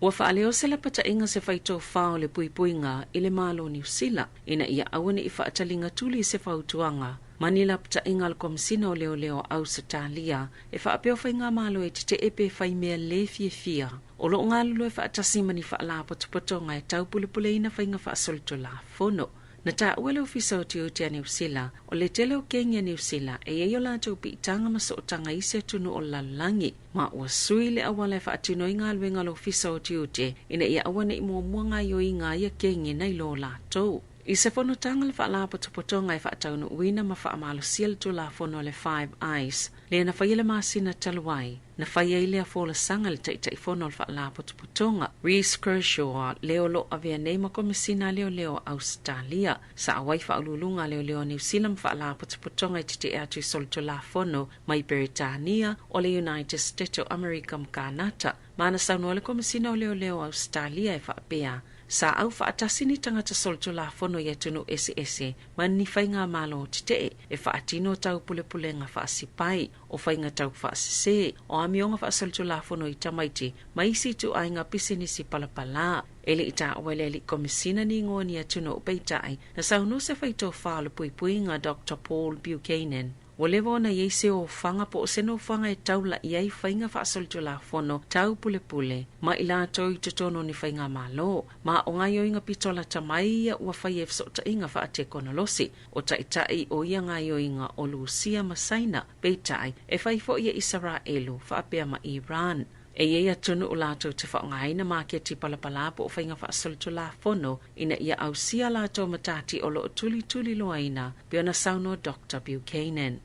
Ua faaleo se lapataiga se faitofā o le puipuiga i le Malo o Niu Sila ina ia aua ne'i faataliga tuli i se fautuaga ma ni lapataiga a le Komesina o Leoleo o Ausetalia e faapea o faigamalo e tete'e pe faimea lē fiafia o loo galulue faatasi ma ni faalapotopotoga e taupulepuleina faiga faasolitulafono. Na taua le Ofisa o Tiute a Niu Sila o le tele o kegi a Niu Sila e i ai o latou piitaga ma sootaga i isi atunuu o le lalolagi, ma ua sui le auala e faatino ai galuega a le Ofisa o Tiute ina ia aua ne'i muamua gaoioiga a ia kegi nai lo latou. I se fonotaga le faalapotopotoga e faataunuuina ma faamalosia le tulafono a le Five Eyes lea na faia le masina talu ai, na fai ai lea folasaga le Taitaifono o le faalapotopotoga Reece Kershaw, le o loo avea nei ma Komesina a Leoleo a Ausetalia. Sa auai faauluuluga a leoleo a Niu Sila ma faalapotopotoga e tete'e atu i solitulafono mai Peretania, o le United States o Amerika ma Kanata. Ma na saunoa le Komesina o Leoleo a Ausetalia e faapea, sa au faatasi ni tagata solitulafono i atunuu eseese ma ni faigamālō tete'e e faatino taupulepulega faasipai, o faiga tau faasesē, o amioga faasolitulafono i tamaiti ma isi ituaiga pisinisi palapalā. E le'i taua e le ali'i Komesina ni igoa ni atunuu, peitai na saunoa se faitofā o le puipuiga Dr Paul Buchanan, ua leva ona i ai se ofaga po o se nofoaga e taula'i ai faiga faasolitulafono taupulepule ma i latou i totonu o ni faigamālō, ma o gaoioiga pito lata mai ia ua faia e fesootaiga faatekonolosi. O ta'ita'i o ia gaoioiga o Lusia ma Saina, peitai e fai fo'i e Isaraelu faapea ma Iran. E i ai atunuu latou te faaaogaina maketi palapalā po o faiga faasolitulafono ina ia ausia latou matati o loo tulituliloaina, pe ona saunoa Dr Buchanan.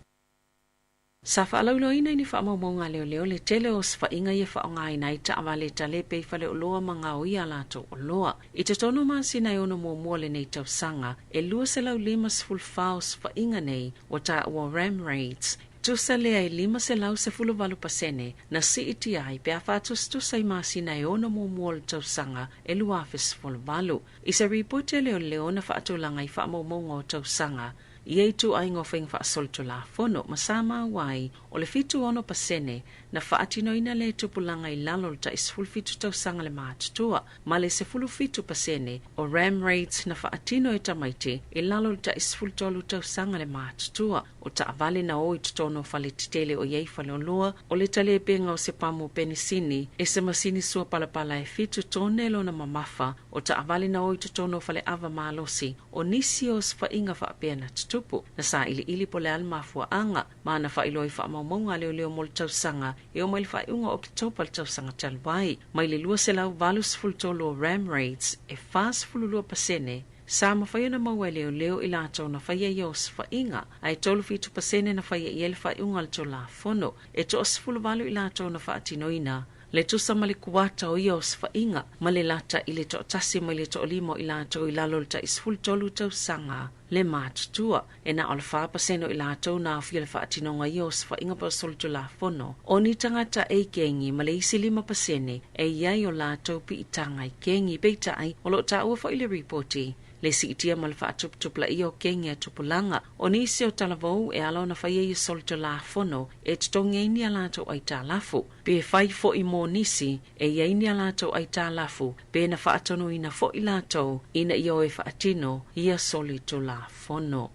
Sa faalauiloaina i ni faamaumauga a leoleo le tele o osofaiga ia faaaogaina ai taavale talepe i faleoloa ma gaoia a latou oloa. I totonu o masina e 6 muamua o lenei tausaga, e 254 osofaiga nei ua taua ram raids, tusa lea e 518% na siitia ai pe a faatusatusa i masina e 6 muamua o le tausaga e 2018. I se ripoti a leoleo na faatulaga i faamaumauga o tausaga ia ituaiga o faiga faasolitulafono, ma sa maua ai o le 76% na faatinoina lea tupulaga i lalo o le tai 17 tausaga le matutua, ma le 17% o ram raids na faatino e tamaiti i lalo o le tai 13 tausaga le matutua. O taavale na o i totonu o fale tetele o i ai faleoloa, o le talepega o se pamu penisini e se masini sua palapala e 7 tone lona mamafa, o taavale na o i totonu o faleava malosi, o nisi o osofaiga faapea na tutupu. Na sailiili po o le a le mafuaaga, ma na faailoa i faamaumauga a leoleo mo le tausaga e oo mai le faaiuga o Oketopa le tausaga talu ai, mai le 283 o ram raids, e 42% sa mafai ona maua e leoleo i latou na faia ia osofaiga, ae 37% na faia i ai le faaiuga a le tulafono. E 18 i latou na faatinoina Le tusa ma le kuata o ia osofaiga ma le lata i le 1 mai le 5 o i latou i lalo o le tai 13 tausaga le matutua. E na o le 4% o i latou na aofia le faatinoga ia osofaiga po o solitulafono. O ni tagata e i kegi ma le isi 5% e iai o latou piitaga i kegi. Peitai o loo taua foi le ripoti le siitia ma le faatuputupulaia o kegi a tupulaga. O nisi o talavou e ala ona faia ia solitulafono e totogi ai ni a latou aitalafu. Pe fai foi mo nisi e iai ni a latou aitalafu pe na faatonuina foi latou ina ia o e faatino ia solitulafono.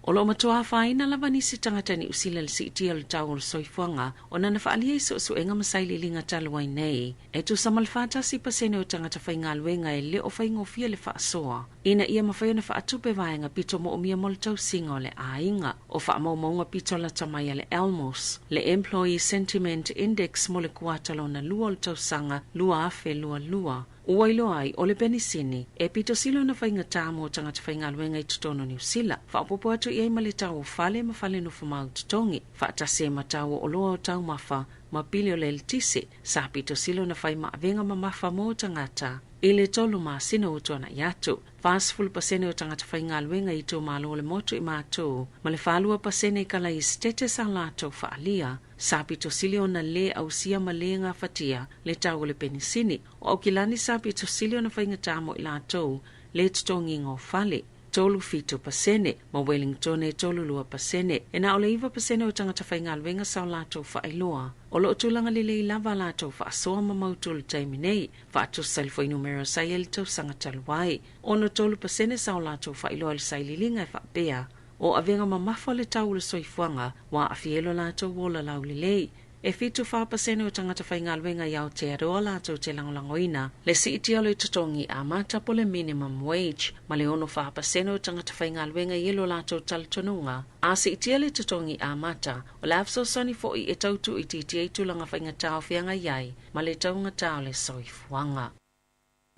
O loo matua afaina lava nisi tagata Niu Sila le siitia o le tau o le soifuaga ona na faaalia i suesuega ma sailiiliga talu ai nei. E tusa ma le 41% o tagata faigaluega e le o faigofie le faasoa ina ia mafai ona faatupe vaega pito moomia mo le tausiga o le aiga. O faamaumauga pito lata mai a le Elmos, le Employee Sentiment Index mo le kuata lona lua o le tausaga 2022, ua iloa ai o le penisini e pito sili ona faigatā mo tagata faigaluega i totonu o Niu Sila, faaopoopo atu i ai ma le tau o fale ma fale nofomau totogi, faatasi ai ma tau o oloa o taumafa ma pili o le eletise, sa pito sili ona fai maavega mamafa mo tagata i le 3 masina ua tuanai atu. 40% o tagata faigaluega i itumalo o le motu i Matu, ma le 42% i kala i setete sa latou faalia, sa pito sili ona lē ausia ma lē gafatia le tau o le penisini. O Aukilani sa pito sili ona faigatā mo i latou le totogiga o fale, 37%, ma Wellington e 32%. E na o le 9% o tagata faigaluega sa o latou faailoa o loo tulaga lelei lava latou faasoa ma mautu i le taimi nei, faatusa i le fuainumera sa i ai le tausaga talu ai. 63% sa o latou faailoa i le sailiiliga e faapea o avega mamafa le tau o le soifuaga ua aafia ai lo latou ola laulelei. E 74% o tagata faigaluega i Aotearoa latou te lagolagoina le siitia o le totogi amata po le minimum wage, ma le 64% o tagata faigaluega i lo latou talitonuga a siitia le totogi amata o le a fesoasoani foi e tau tuuitiitia i tulaga faigatā o feagai ai ma le taugatā o le soifuaga.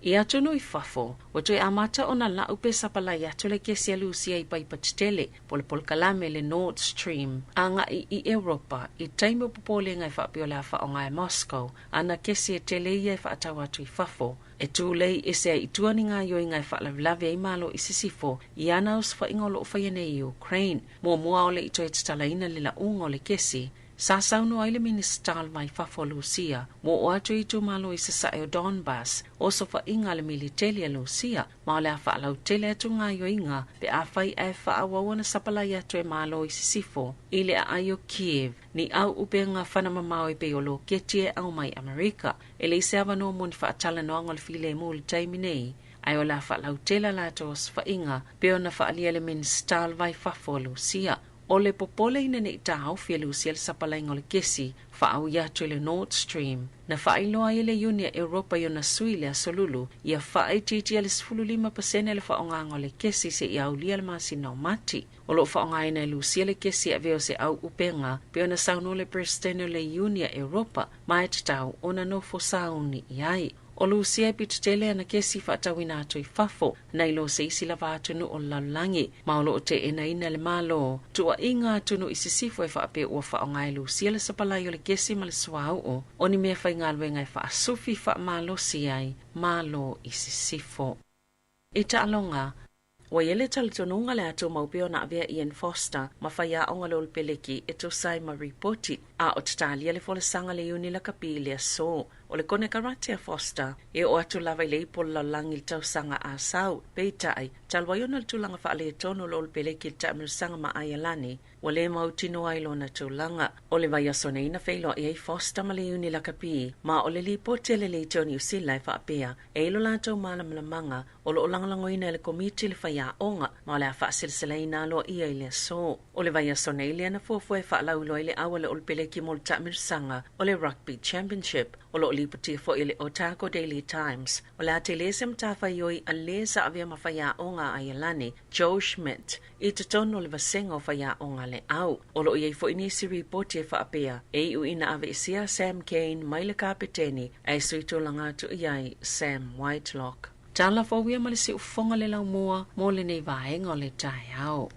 I atunuu i fafo, ua toe amata ona lau pe sapalai atu le kesi a Lusia i paipa tetele po le polokalame le Nord Stream agai i Europa i taimi o popolega e faapea o le a faaaoga e Moscow ana kesi e tele ia e faatau atu i fafo. E tulei ese ai i tua ni gaoioiga e faalavelave ai Malo i sisifo i ana osofaiga o loo faia nei i Ukraine. Muamua o le i toe tatalaina le lauga o le kesi, sa saunoa ai le Minisita o le Va i Fafo o Lusia ua oo atu i itumalo i sasae o Donbas osofaiga a le militeli a Lusia, ma o le a faalautele atu gaoioiga pe afai ae faaauau ona sapalai atu e Malo i sisifo i le aai o Kiev ni au upega fanamamao e pei o loketi e au mai Amerika. E leai se avanoa mo ni faatalanoaga o le filemu i le taimi nei, ae o le a faalautele a latou osofaiga pe ona faaalia le Minisita o le Va i Fafo a Lusia. O le popole ina nei taofi e Lusia le sapalaiga o le kesi faaui atu i le Nord Stream na faailoa ai e le Iuni a Europa i ona sui i le aso Lulu ia faaitiitia le 15% le faaaogaga o le kesi seia aulia le masina o Mati. O loo faaaogaina e Lusia le kesi e avea o se au upega pe ona saunoa le Peresetene o le Iuni a Europa ma e tatau ona nofo sauni i ai. O Lusia e pito tele ana kesi faatauina atu i fafo nai lo se isi lava atunuu o le lalolagi, ma o loo teenaina le Malo tuuaiga atunuu i sisifo e faapea ua faaaoga e Lusia le sapalai o le kesi ma le suauu o ni mea faigaluega e faasufi faamalosi ai Malo i sisifo. I taaloga, ua i ai le talitonuga le a tumau pea ona avea Ian Foster ma faiaoga le Olopeleki e tusa ai ma ripoti, a o tatalia le folasaga le Iuni lakapi i le aso. O le konekarate a Foster e oo atu lava i le ipu o le lalolagi i le tausaga a sau. Peitai, talu ai ona o le tulaga faaletonu o le Olopeleki i le taamilosaga ma Aialani, ua le mautinoa ai lona tulaga. O le vaiaso nei na feiloai ai Foster ma le Iuni lakapi, ma o le lipoti a le Leitio o Niu Sila e faapea e i lo latou malamalamaaga o loo lagolagoina e le komiti le faiaoga ma o le a faaseleselaina aloaia i le aso. O le vaiaso nei lea na fuafua e faalauiloa ai le au a le Olopeleki mo le taamilosaga o le Rugby Championship. O loo lipotia foi e le Otago Daily Times o le a tele se matafaioi a le sa avea ma faiaoga a Aialani Joe Schmidt i totonu o le vasega o faiaoga le au. O loo iai foi nisi ripoti e faapea e iu ina aveesea Sam Cane mai le kapeteni ae sui tulaga atu i ai Sam Whitelock. Tala fou ia ma le siufofoga le laumua mo lenei vaega o le taeao.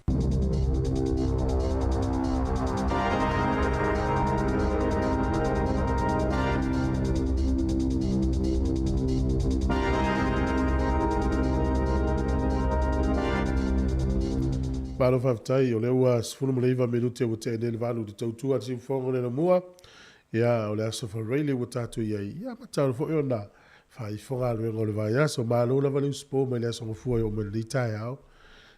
Malo faafetai, o lea ua 19 minute ua tea nei le 8 i le tautua a le siufofoga o le Laumua. Ia, o le aso Faraile ua tatou i ai, ia matau foi ona faaifo galuega o le vaiaso. Malo lava le usupo mai le aso Gafua e oo mai lenei taeao.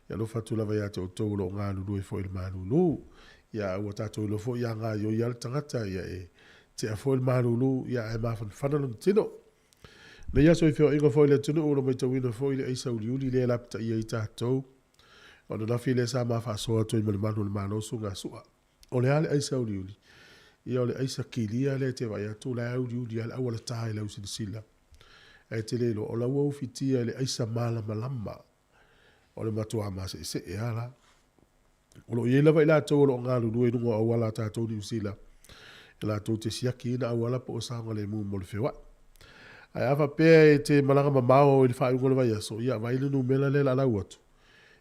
Ia alofa atu lava ia te outou o lo o galulue foi i le malulu. Ia, ua tatou iloa foi a gaoioi lava le tagata, ia e tea foi le malulu, ia ae mafanafana lona tino. Nei aso i feoaiga foi i le atunuu o lo o matauina foi le aisa uliuli lea e lapataia ai tatou. O ananafi lea sa ma faasoa atu ai ma le malu o le Malo suga sua. O le a le aisa uliuli? Ia o le aisa kilia lea e te vaai atu la e uliuli lava le auala ta i lau silasila. Ae te le iloa o la ua ufitia e le aisa malamalama. O le matua maseesee lava la. O lo o i ai lava i latou o lo o galulue i luga o auala a tatou Niu Sila e latou te siakiina auala po o saogalemu mo le feoai. Ae a faapea e te malaga mamao i le faaiuga o le vaiaso, ia vaai le numera lea o le a lau atu,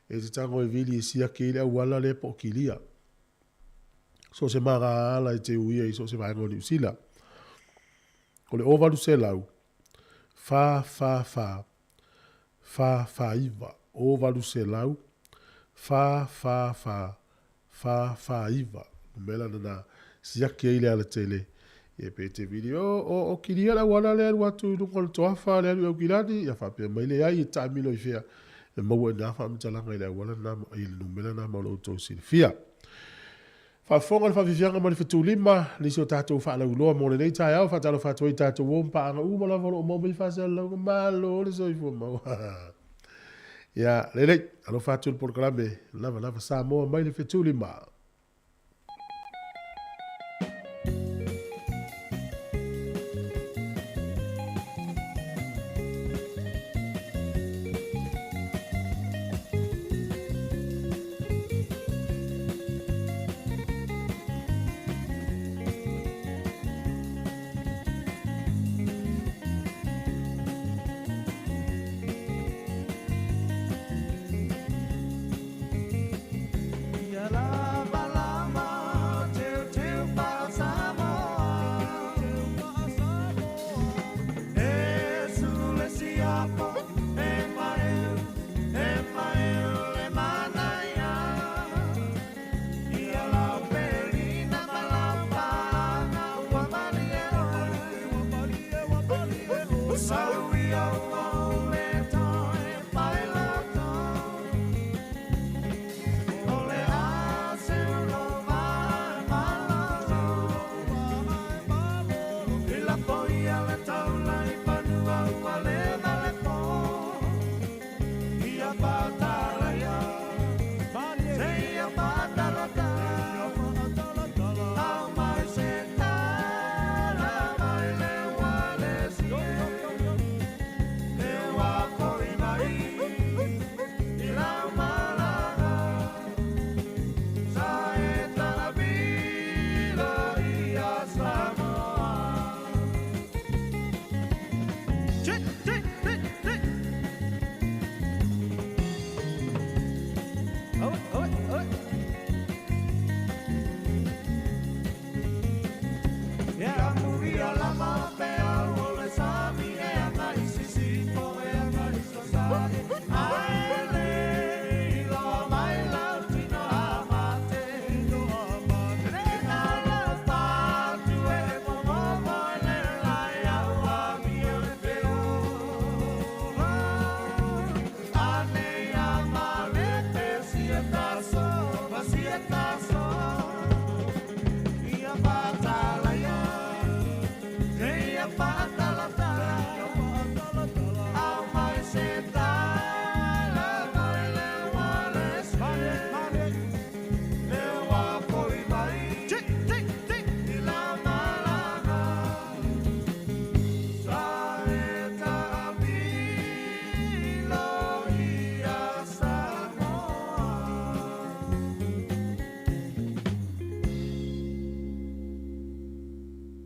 e te tago e vili e siaki ai le auala lea po o kilia. So o se magaala e te uia i so o se vaega o Niu Sila. O le 0800 444 449, 0800 444 449. Numera lena siaki ai le alatele. Ia pe te vili, o, o, o kilia le auala lea alu atu i luga o le toafa le alu i Aukilani, ia faapea mai leai e taamilo i fea. E maua i ina faamatalaga i le auala lena, i le numera lena mo lo outou silafia. Faafofoga le faafiafiaga ma le fetulima, nisi o tatou faalauiloa mo lenei taeao. Faatalofa atu ai i tatou uo ma paaga uma lava o lo o maua mai faasalalauga. Malo le soifua maua. Ia, lelei, alofa atu le polokalame Lavalava Samoa mai le fetulima.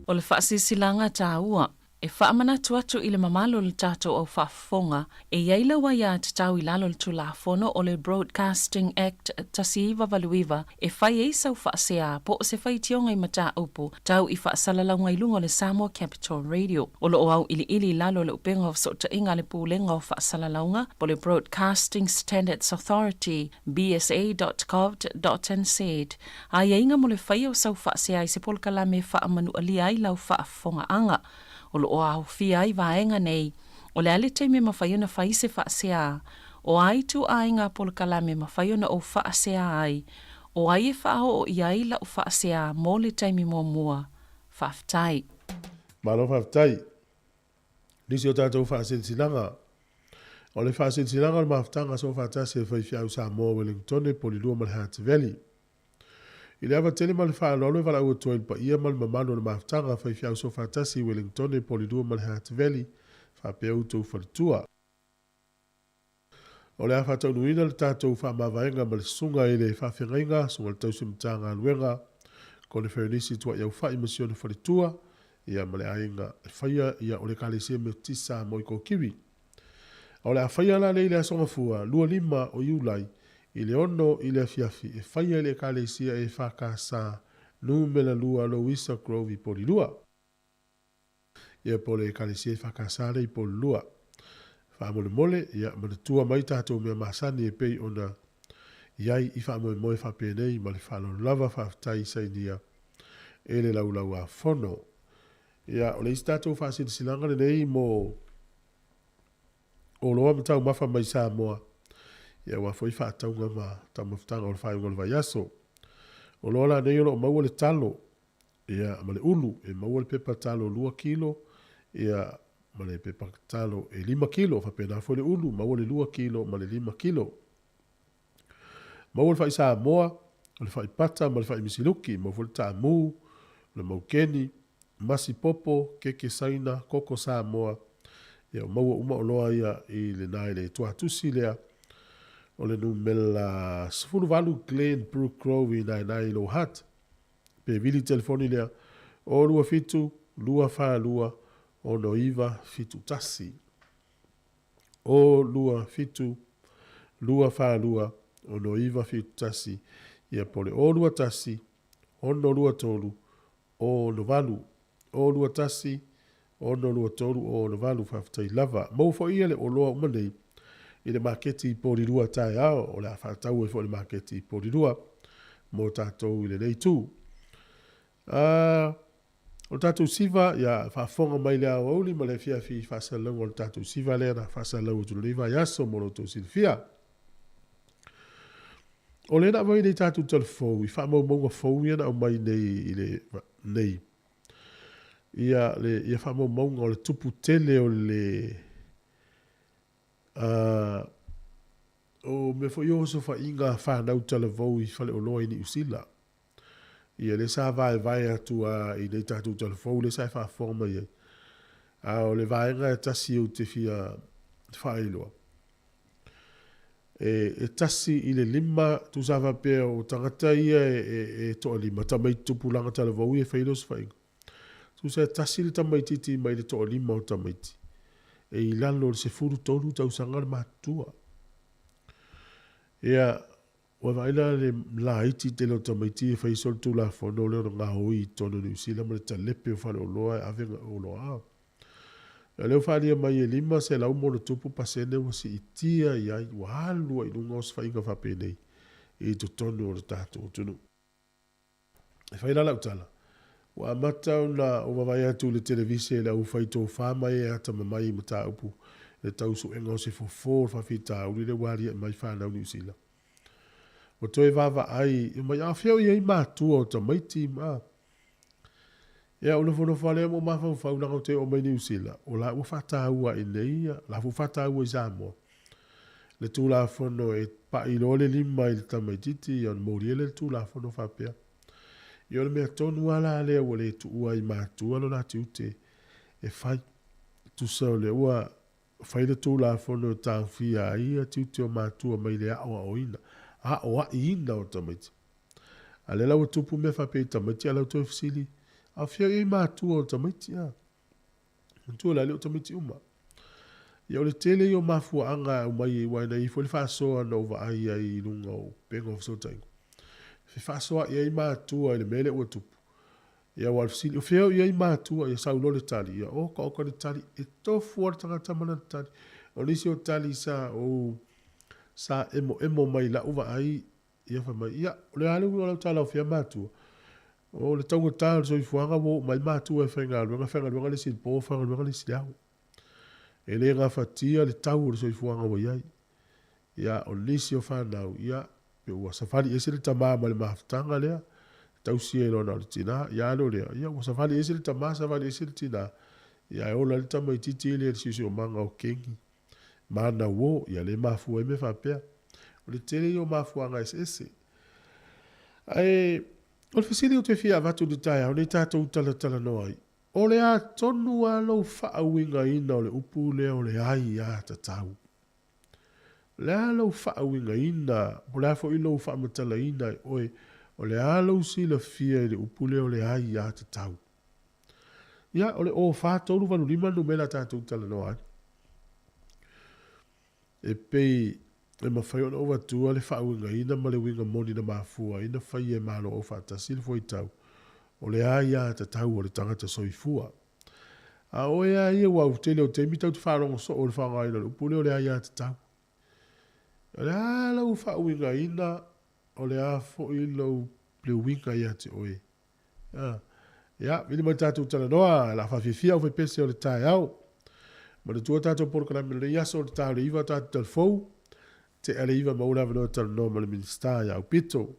O le faasilasilaga taua. E faamanatu atu i le mamalu o le tatou au faafofoga, e i ai lau aiatatau i lalo o le Tulafono o le Broadcasting Act 1989 e fai ai sau faasea po o se faitioga i mataupu tau i faasalalauga i luga o le Samoa Capital Radio. O lo o auiliili i lalo o le Upega o Fesootaiga a le Pulega o Faasalalauga po o le Broadcasting Standards Authority, bsa.govt.nz, aiaiga mo le faia o sau faasea i se polokalame e faamanualia ai lau faafofogaaga. O lo o aofia ai vaega nei, o le a le taimi e mafai ona fai se faasea, o a ituaiga polokalame e mafai ona ou faasea ai, o ai e faaoo i ai lau faasea mo le taimi muamua. Faafetai. Malo faafetai. Nisi o tatou faasilasilaga. O le faasilasilaga o le mafutaga soofaatasi a faifeau Samoa Wellingtone Polilua ma le Hutt Valley. I le ava tele ma le faaaloalo e valaau atu ai i le paia ma le mamalu o le mafutaga faifeau soofaatasi i Wellingtone Polilua ma le Hutt Valley faapea outou faletua. O le a faataunuuina le tatou faamavaega ma le susuga i le faafeagaiga, Susuga i le Tausi Matagaluega, Kone Ferenisi Tuaiaufai ma si ona faletua, ia ma le aiga e faia ia o le Ekalesia Metotisi Samoa i Kokiwi. A o le a faia la nei i le Aso Gafua, 25 o Iulai, i le 6 i le afiafi, e faia i le Ekalesia EFKS Numera 2 Louisa Grove i Polilua. Ia po o le Ekalesia EFKS lea i Polilua. Faamolemole, ia manatua mai tatou mea masani e pei ona i ai i faamoemoe faapenei ma le faaaloalo lava faafetai sainia e le Laulau-a-Fono. Ia, o le isi tatou faasilasilaga lenei mo oloa ma taumafa mai Samoa, ia aua foi faatauga ma taumafataga o le faaiuga o le vaiaso. Oloa la nei o lo o maua le talo, ia, ma le ulu, e maua le pepa talo 2 kilo, ia, ma le pepa talo e 5 kilo, faapena foi le ulu, maua le 2 kilo ma le 5 kilo. Maua le fai Samoa, o le fai pata ma le fai misiluki, maua foi le taamu, o le maukeni, masi popo, keke Saina, koko Samoa, ia maua uma oloa ia i lena i le tuatusi lea o le numera 18 Glen Brook Grove i naenai i Lower Hutt. Pe vili telefoni lea o 27 242 6971. O 2 7 2 4 2 6 9 7 1, ia po o le O 2 1 6 2 3 O 6 8, O 2 1 6 2 3 O 6 8. Faafetai lava. Maua foi ia le oloa uma nei i le maketi i Polilua taeao, o le a faatau ai foi le maketi i Polilua mo tatou i lenei itu. O le tatou siva, ia, faafofoga mai le aoauli ma le afiafi i faasalalauga o le tatou siva lea na faasalalau atu lenei vaiaso mo lo outou silafia. O lea na aumai nei tatou tala fou i faamaumauga fou ia na aumai nei i le nei ia le ia faamaumauga o le tupu tele o le o mea foi o osofaiga a fanau talavou i faleoloa i Niu Sila. Ia lea sa vaevae atu a i nei tatou tala fou lea sa e faafofoga mai ai. A o le vaega e tasi ou te fia faailoa, e 1 i le 5, tusa faapea o tagata ia e toalima, tamaiti tupulaga talavou ia e fai le osofaiga. Tusa e 1 le tamaititi mai le toalima o tamaiti, e i lalo o le 13 tausaga le matutua. Ia, Ua vaai la le laiti tele o tamaiti e fai solitulafono lea ona gaoi i totonu o Niu Sila ma le talepe o faleoloa e ave oloa a. A lea ua faaalia mai e 500 ma ona tupu pasene ua siitia i ai, ua alu ai i luga osofaiga faapenei i totonu o le tatou atunuu. E fai la lau tala, ua amata ona ou vaavaai atu i le televise i le aufai tofa mai e atamamai i mataupu i le tau suega o se fofo o le faafitauli lea ua aliae mai fanau Niu Sila. Ua toe vaavaai mai, a o fea o i ai matua o tamaiti ma. Ia, ou nofonofo lava lea ma ou mafaufau leaga ou te oo mai Niu Sila, o la ua faataua i inei, la foi ua faataua i Samoa le Tulafono e pai loa le lima i le tamaitiiti, ia ona molia lea le Tulafono faapea. Ia o le mea tonu lava la lea ua le tuua ai i matua lo la tiute e fai. Tusa o lea ua fai le Tulafono e taofia ai ia tiute o matua mai le aoaoina, aoaiina o tamaiti. A lea la ua tupu mea faapea i tamaiti, a o la ua toe fesili, a o fea i ai matua o tamaiti a? Matua la le o tamaiti uma. Ia o le tele ia o mafuaaga e aumai ai aua na i ai foi le faasoa na ou vaai ai i luga o upega o fesootaiga. E fefaasoaai ai matua i le mea lea ua tupu. Ia aua o le fesili, o fea o i ai matua? Ia sau loa le tali, ia oka oka le tali, e tofu lava le tagata ma lana tali. O nisi o tali sa ou sa emoemo mai i lau vaai, ia fai mai, ia, o le a le uiga o lau tala o fea matua? O le taugata o le soifuaga ua oo mai matua e faigaluega, faigaluega le isi i le po, faigaluega le isi i le ao. E le gafatia le tau o le soifuaga ua i ai. Ia, o nisi o fanau, ia, pe ua safali ese le tama ma le mafutaga lea, tausi ai loa na o le tina, ia alu lea, ia ua safali ese le tama, safali ese le tina, ia ae ola ai le tamaitiiti lea i le siosiomaga o kengi, manauo, ia le mafua ai mea faapea. O le tele ia o mafuaaga eseese. Ae, o le fesili ou te fia avatu i le taeao nei tatou talatalanoa ai, O le a tonu lava lou faauigaina o le upu lea o le aiatatau? O le a lou faauigaina, po o le a foi lou faamatalaina e oe, o le a lou silafia i le upu lea o le aiatatau? Ia, o le 04385 le numera tatou talanoa ai. E pei e mafai ona ou avatua le faauigaina ma le uiga moni na mafua ai na faia e Malo Aufaatasi le fuaitau o le aiatatau a le tagata soifua. A o oe lava ia, ua au tele o taimi tatou te faalogo soo i le faaaogaina o le upu lea o le aiatatau. O le a lau faauigaina, o le a foi lou le uiga ia te oe? Ia, vili mai tatou talanoa, o le a faafiafia au faipese o le taeao. Manatua tatou polokalame o lenei aso, o le ta o le 9 tatou talafou, tea le 9 maua le avanoa e talanoa ma le Minisita ia Aupito.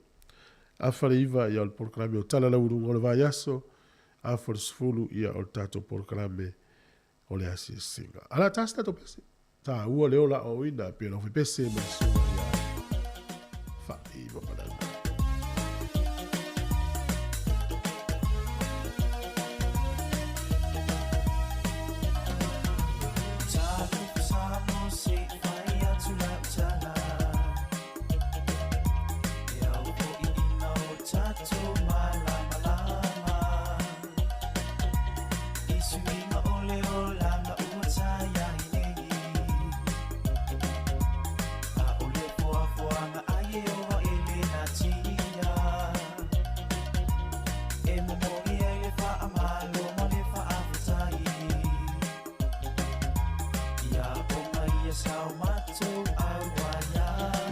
Afa le 9 ia o le polokalame o Tala Laualuga o le Vaiaso, afa le 10 ia o le tatou polokalame o le asiasiga. Ala tasi tatou pese. Taua le ola aoaoina pei o le aufepese ma le susuga ia Faaiva Malauga.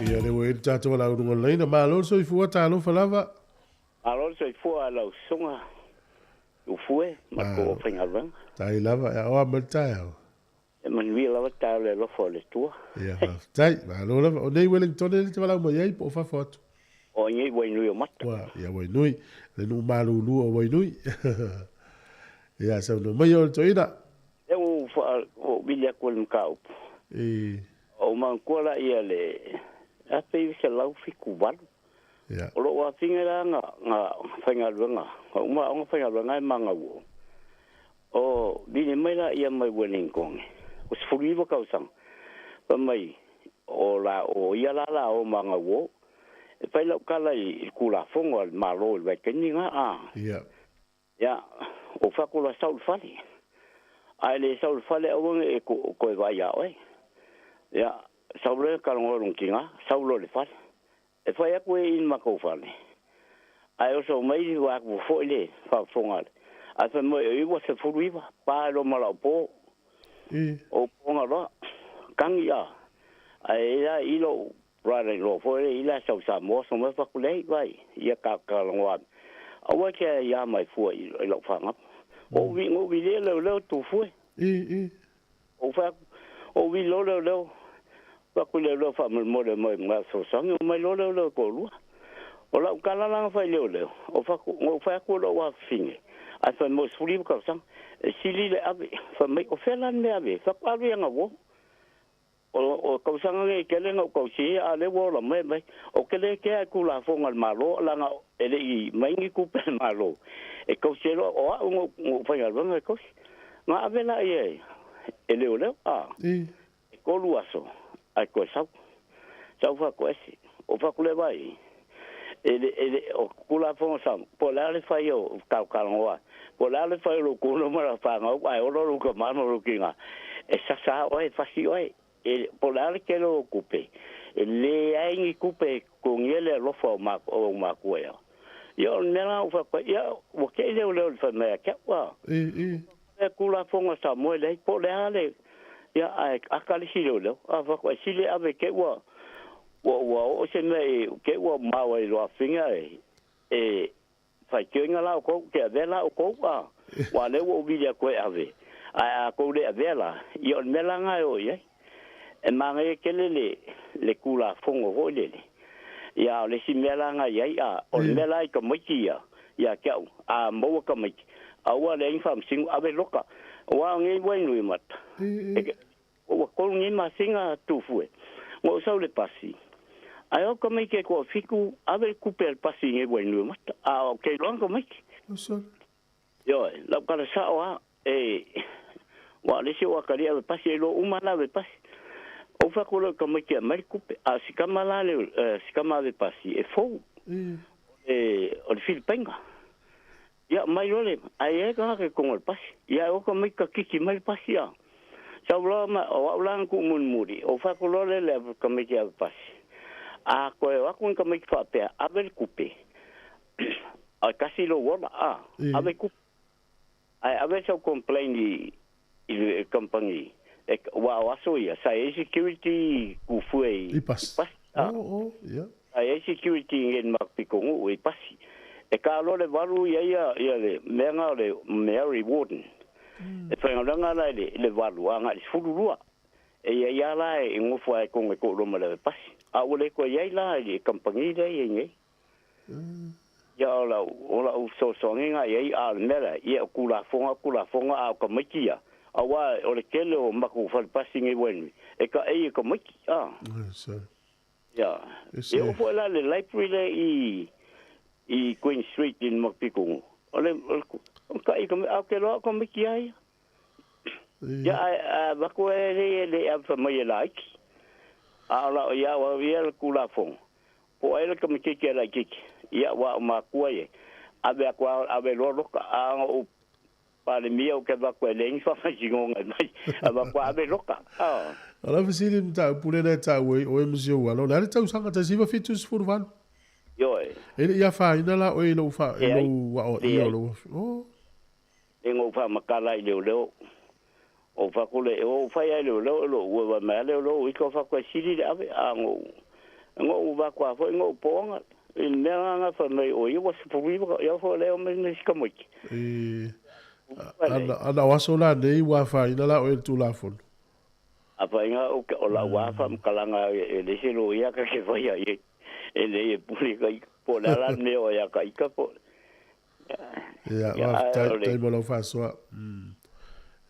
Ia le ua i le tatou valaau luga o le laina. Malo le soifua, talofa lava. Malo le soifua lau susuga Ufue ma le tou aufaigaluega. Tai lava, e aoa mai le taeao. E manuia lava le taeao i le alofa o le Atua. Ia, faafetai. Malo lava. O nei Wellington e te valaau mai ai po o fafo atu? O nei Wainui o Mata. Ua, ia Wainui. Le nuu malulu o Wainui. Ia, saunoa mai o le toeaina. Lea ua ou vili atu i le mataupu. E. O manatua la ia le 1978. Ia. O lou afine la na faigaluega, na uma aoga faigaluega e magauo. O vili mai la ia mai Wellington. O 19 tausaga. Fai mai o la o ia la la o magauo. E fai lau tala i le Tulafono a le Malo i le vaitaimi lena a. Ia. Ia, o fatu la sau i le fale. Ae le sau i le fale aua ne i e toe vaai ia oe. Ia, sau loa talanoa i lona tina, sau loa i le fale. E fai atu e i le matou fale, ae oso mai ua atu foi le faafofoga a le. Ae fai mai o i ua 19, pa loa ma lau po. O poga loa, tagi a. Ae la i lou brother in law foi le ila sau Samoa so mai fatu lei vai ia ka talanoa aua ke ia mai fua i lau fagapa. O vi ngo vi le leo leo tu fue. O fa o vi lo leo leo fatu leo leo fa mo le mai ma so sangi o mai lo leo leo ko lua. O lau kala langa fai leo leo. O fa ngo fa ku lo wa finge. A fa mo suli ka sang. E sili le ave fa mai o fela me ave fa ku ave nga wo. O tausaga nei kele na ou tausia a lea ua ola mai mai. O kele ke ai Tulafono a le Malo leaga e le i mai ni tupe a le Malo e tausi ai loa o au na ou faigaluega e tausi. Na ave laia e leoleo a e 3 aso ae toe sau. Sau faatoese. O Fakulevai e le o Tulafono sa po o le a le fai o talanoa Po le a le fai o lou kono ma lau fanau ae ola lou tama ma lou tina e sasa oe e fasi oe. E po o le a le tele o tupe e leai ni tupe e totogia le alofa o ma o ou matua ia. Ia o le mea la ua faapea ia ua tei leo leo i le fai mai ia te au a. E e. Le Tulafono a Samoa e leai po o le a le ia ae aka le isi leoleo a faapea e sili ave te ua ua ua oo se mea i te ua maua i loafiga e e faitioina la outou te avea la outou a ua lea ua ou vili atu e ave ae a tou le avea la ia o le mea la lena e oo i ai. E manaia tele le le Tulafono foi lele ia a o le isi mea la na i ai a o le mea la i tamaiti ia ia te au a maua tamaiti aua leai ni faamasino ave loka aua o nei ua i Nuimata e ua tolu nei masina Tufue na ou sau i le pasi ae o tamaiti e toafitu ave le tupe a le pasi i nei ua i Nuimata a o ke iloa na tamaiti. Ioe, lau tala sao a e ua o le isi o atalia ave pasi e iloa uma la ave pasi. Ou fai atu loa i tamaiti e aumai le tupe, a o si tama la le si tama ave pasi e fou e o le Filipaina. Ia aumai loa le, ae i ai tagata i totonu o le pasi. Ia e o tamaiti takiti mai le pasi a. Sau loa ma o au la na tuu mulimuli, ou fai atu loa lea i le tamaiti ave pasi, a toe o atu ni tamaiti faapea, ave le tupe, a tasi lou ola a, ave tupe. Ae ave sau complain i i le company e aua o aso ia sa i ai security kufue i I pasi. pasi a. Oh, oh, yeah. Sa i ai security i ngei Mapikonuu i pasi. E ka loa le valu ia ia ia le mea nga o le Maori Warden. E faigaluega la i le i le valu agai i le 12. E ia ia la e nofo ai konge ko roma le pasi. A ua le koe iai la i le company lea i ai nei. Ia o lau, o lau fesoasoaniga i ai, a o le mea lea, ia o Tulafono o Tulafono, a o tamaiti ia, aua o le tele o matou fale pasi nei Wainui, e taei e tamaiti, a. Ia, e oo foi la i le library lea i, i Queen Street i Mapikogo, o le, o le, o le taei e tamaiti, a ou te iloa o tamaiti lava ia. Ia, ae, ae avatu e le, e le ave fai mai e laiti. A o lau, ia, o au ia le Tulafono, Po o ai le tamaitiiti a laitiiti, ia aua o makua ia, ave atu a ave loa loka, a na ou Palemia ou te avatu e leai ni faamasinoga e mai, avatu a ave loka, a. O lau fesili mataupu lea na e taua ai oe ma si ou alo, o le a le tausaga 1978? Ioe. E le i afaina la oe i lou fa, i Leai, lou aoaia o leai. lou oh. Le na ou faamatala ai i leoleo, ou fai atu le, ou fai ai i leoleo e lou ua mai lava leoleo ou ita ou fai atu e sili le ave, a na ou, na ou avatu lava foi na ou poaga i le mea lena na fai mai o ia ua 19, ia foi lea o mai ma isi tamaiti. E, ana, ana o aso la nei ua afaina la oe i le Tulafono? Afaina o o lau lava faamatalaga e le isi loia ka ke faia i ai, e lei e pule ka ika, po o le a la le mea o ia ka ika po o Ia, Ia, ae faafetai, o le. faafetai mo lau faasoa.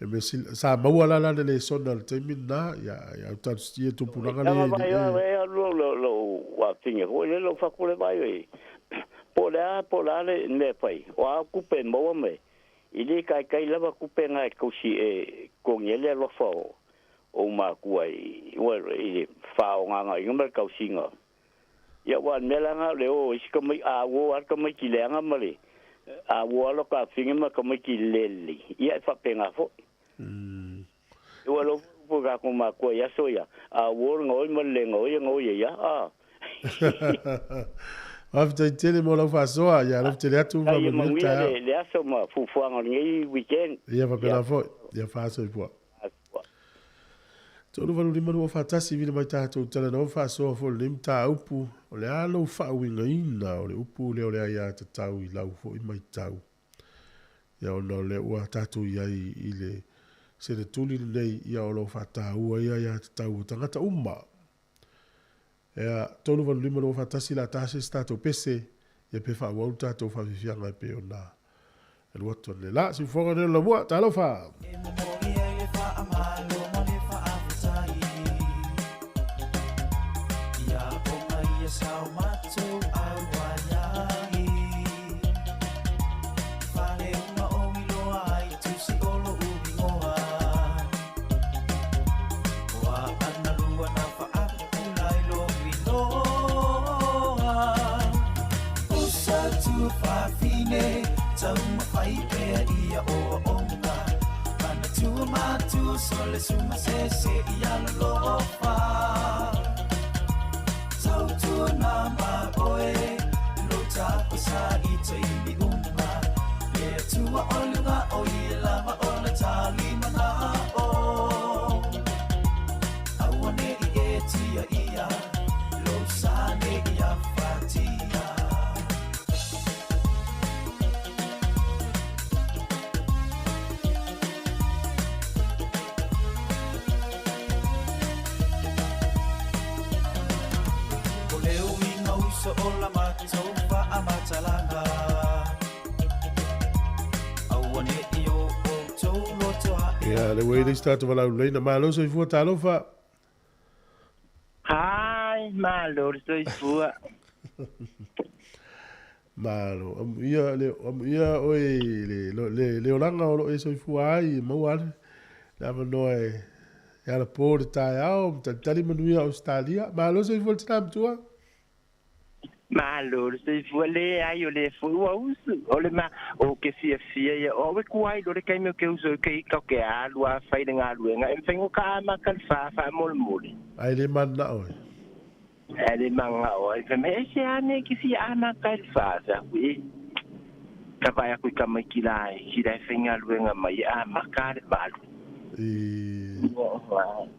E mea sili, sa maua la la le lesona i le taimi lena, ia, ia au talosia tupulaga Tama lea vai e, oe e alu lo lo wafine foi le lo fakule vai oi. Po le a po la le mea fai. O a kupe maua mai. I le kai kai lava kupe ngai kausi e kongi le alofa o o makua i ua i le whaonganga i ngama le kausinga. Ia ua mea la nga le o isi ka mai a wo a ka mai ki leanga ma le a wo alo ka finge ma ka mai ki lele. Ia e whapenga fo. Ua lo po ka ko makua ia so ia. A wo ngoi ma le ngoi ngoi ia. A. Faafetai tele mo lau faasoa, ia alofa tele atu ma Ai e manuia le manuia taeao. le le aso ma fuafuaga o lenei weekend. Ia faapena Ia. foi, ia faasoifua. 385 241 vili mai tatou talanoa faasoa foi i lenei mataupu. O le a lou faauigaina o le upu lea o le aiatatau i lau foi matau. Ia ona o lea ua tatou i ai i le senetuli lenei, ia o lo o faataua ia aiatatau a tagata uma. Ia, 385 241 la ta se isi tatou pese, ia pe faaauau le tatou faafiafiaga e pei ona alu atu analeila. Siufofoga nei o le laumua, talofa! E momoli ai le faamalo ma le faafetai Ia o mai ia sao matou auaiai Fale uma o iloa ai tusi o lou igoa O Aana lua na faapupula i lou igoa Usa tuafafine taumafai pea ia ia oaoga manatua matua so le sumasese ia lalofa tautuana ma oe lo tapusa i taimi uma le Atua o luga o ia lava o le talimana o aua nei e tia ia lo sa nei ia fatia. O le uiga uso o la matou faamatalaga aua nei o outou loto ae. Ia, le ua i le isi tagata valaauina. Malo soifua, talofa. Hai, malo le soifua. Malo. Amuia le amuia oe le le le olaga o loo e soifua ai e maua ale le avanoa e e alapo le taeao ma talitali manuia Ausetalia. Malo soifua le tina matua. Malo le soifua leai o le foi ua usu. O le ma o ke fiafia ia o aue kuai lo le taimi o ke usu ai ke ika o ke alu a fai le galuega e mafai ka amata le fa faamolemole. Ai le mananao e. Ae le mananao ai fai mai e se a nei ke fia amata ai le fa fai atu e. Ka vaai atu i tamaiti la e sila e faigaluega mai e amata le valu. I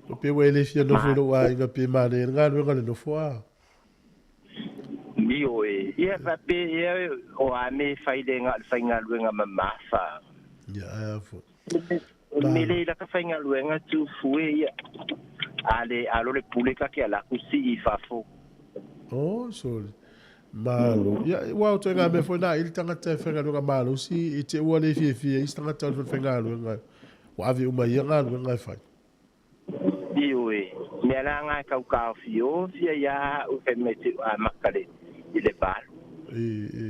o pe ua e le fia nofo i lou aiga pe manaia le galuega le nofo a. Ioe, ia faapea ia o a mea e fai le ga o le faigaluega mamafa. Ia, ae a foi. O le mea lea i laka faigaluega tufue ia, a le alo le pule ka ke ala atu sii i fafo. Oh, sorry. Malo. Ia, ua o toe ngā mea foi nā i le tagata e faigaluega malosi i te ua le fiafia i se tagata o le faigaluega. Ua ave uma i ia galuega e fai. Ioe, mea la nga e tau taofiofia ia au fai mai te amata le i le valu. E, e,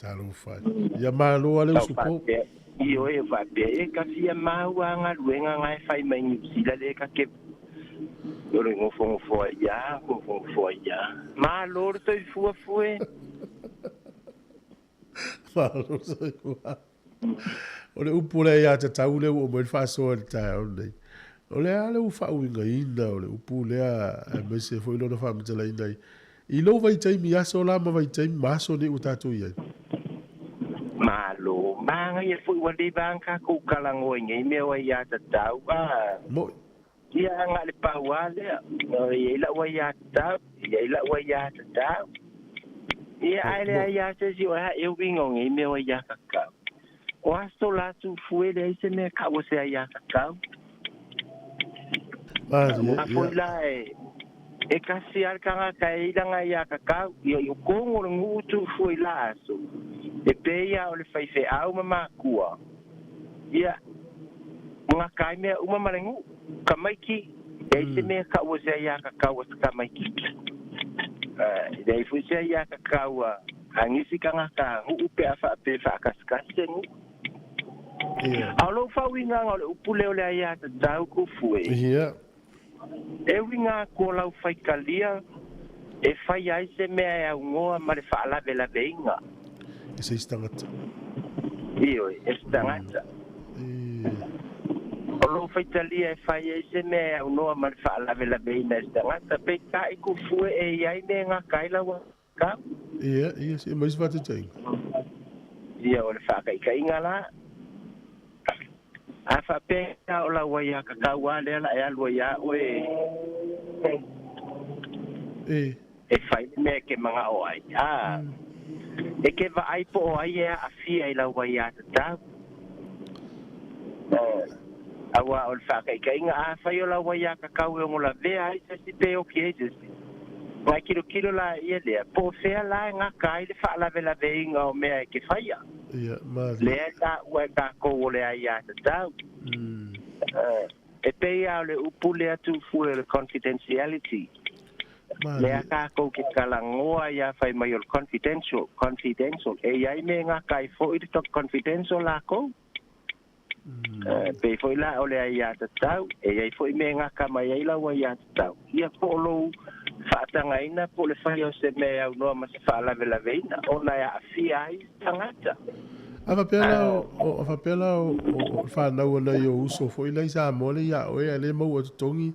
talofa e. Ia malo a le Tau usu po. faapea, ioe, faapea, e ka fia mau a galuega nga e fai mai Niu Sila le ka ke o le nofonofo ai ia, nofonofo ai ia. Malo le soifua fue. Malo le soifua. O le upu lea ia tatau lea ua oo mai le faasoa i le taeao lenei. O le a le ua faauigaina o le upu lea aemaise foi lona faamatalaina i i lou vaitaimi i aso la ma vaitaimi ma aso nei ua tatou i ai. Malo, manaia foi ua leva a na tatou talanoa i nei mea o aiatatau a. Mo'i. Ia na o le pau lava lea, e i ai lau aiatatau, e i ai lau aiatatau. Ia ae leai lava se isi o e haʻi e uiga o nei mea o aiatatau. O aso la tufue leai se mea e taua o se aiatatau. Malie, A foi ia. la e e kasi lava le tagata e i lana aiatatau, ia i totonu o le nuu tufue i la aso, e pei lava o le faifeau ma makua. Ia, gata ai mea uma ma le nuu. Tamaiti, leai se mea e taua o se aiatatau a se tamaitiiti. E leai foi se aiatatau a nisi tagata nuu pe a faapea e faakasikasi se nuu. Ia. A o lou faauigaga o le upu lea o le aiatatau tufue, Ia. e uiga atu o lau faitalia e faia ai se mea e aunoa ma le faalavelaveina. E se isi tagata. Ioe, e se tagata. O lou faitalia e fai ai se mea e aunoa ma le faalavelaveina e se tagata, peitai tufue e i ai mea e gata ai lau aiatatau. Ia, ia, se aumai se faataitaiga. Ia, o le faataitaiga la. A faapea o lau aiatatau lava lea la e alu ai ia oe E. e fai le mea e ke manao ai. A, e ke vaai po o ai e aafia i lau aiatatau. Aua o le faataitaiga, afai o lau aiatatau e ono lavea ai se isi pe oki ai se isi. Ngai kilokilo la ia lea, po o fea la e gata ai le faalavelaveina o mea e ke faia. Ia, malie. Lea e taua e tatou o le aiatatau. E pei lava o le upu lea tufue o le confidentiality. Malie. Lea tatou ke talanoa ia fai mai o le confidential, confidential. E i ai mea e gata ai foi le confidential lakou. Pei foi la o le aiatatau, e i ai foi mea e gata mai ai lau aiatatau. Ia po o lou faatagaina po o le faia o se mea e aunoa ma se faalavelaveina, ona e aafia ai le tagata. A faapea la o a faapea la o whanau ana i o uso foi la i Samoa le ia oe a le maua totogi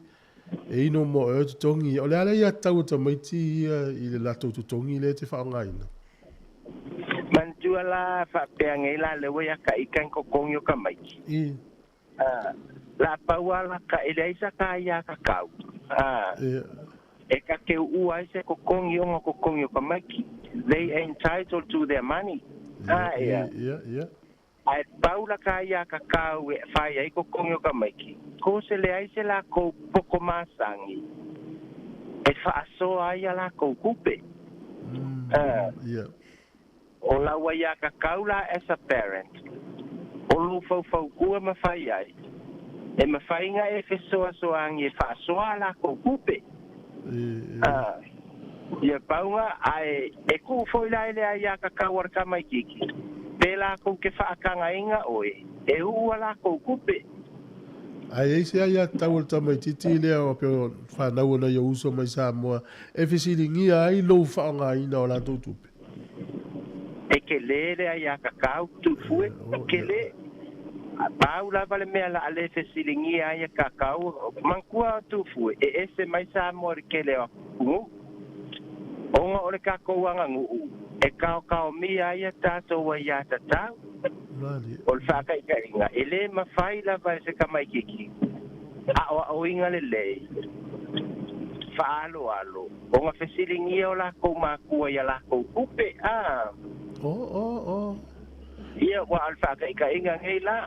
e ino mo e totogi. O le ala ia tau o tamaiti ia i le latou totogi le te whaongaina. Mantua la faapea nei la le ua ia ka ika i kokogi o ka maiki. I. La paua la ka e leai sa ka ia ka kau. E ka ke ua ai se kokogi o nga kokogi o ka maiki. They are entitled to their money. Ia, ia, ia. Ai paula ka ia ka kau e whai ai kokogi o ka maiki. Ko se le ai se la kou poko masangi. E whaasoa ai a la kou kupe. Ia. O la ua ia ka kau la as a parent. O lu faufau kua ma whai ai. E ma whainga e fesoa soangi e whaasoa la kou kupe. Ia paunga ai e ku foi la ele ai a ka kau ar ka mai kiki. Pe la kou ke whaakanga inga oe. E ua la kou kupe. Ai ei se ai a tau o le tamaititi lea o pe o whanau ana i o uso mai Samoa. E fesilingia ai lou whaongaina o latou tupe. E ke lele ai a ka kau tufue. Ke le. Pau lava le mea la ale fesilingia ai a ka kau. Mankua tufue. E ese mai Samoa re ke leo kungu. Onga o le kako anga nguu. E kao kao mia ai a tātou ai a tatau. O le whakaikainga. E le mawhai lava e se kamaikiki. A o o inga le lei. Whaalo alo. O ngā fesilingia o lākou mākua ia lākou kupe. O. Ia wa o le whakaikainga ngei la.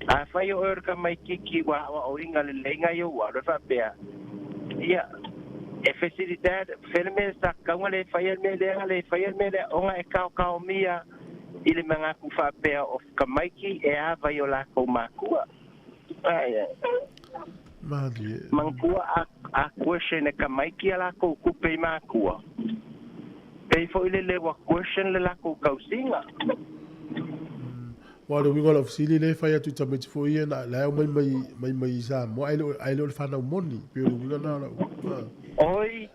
A whai o eur kamaikiki wa o inga le lei ngai o wa. Le whapea. Ia. E facilitar, felme sa kaunga le whai al mele, le whai al mele, onga e kao kao mia i le mangaku whapea o kamaiki e awa i o lākou mākua. Ai. Malie. Mangkua a question e kamaiki a lākou kupe i mākua. Pei fo i le lewa question le lākou kausinga. Wa le winga la ofisili le whai atu tamaiti fo ia na leo mai mai mai i Samoa ai le o le whanau moni. Pe o le winga nā lau. Oi,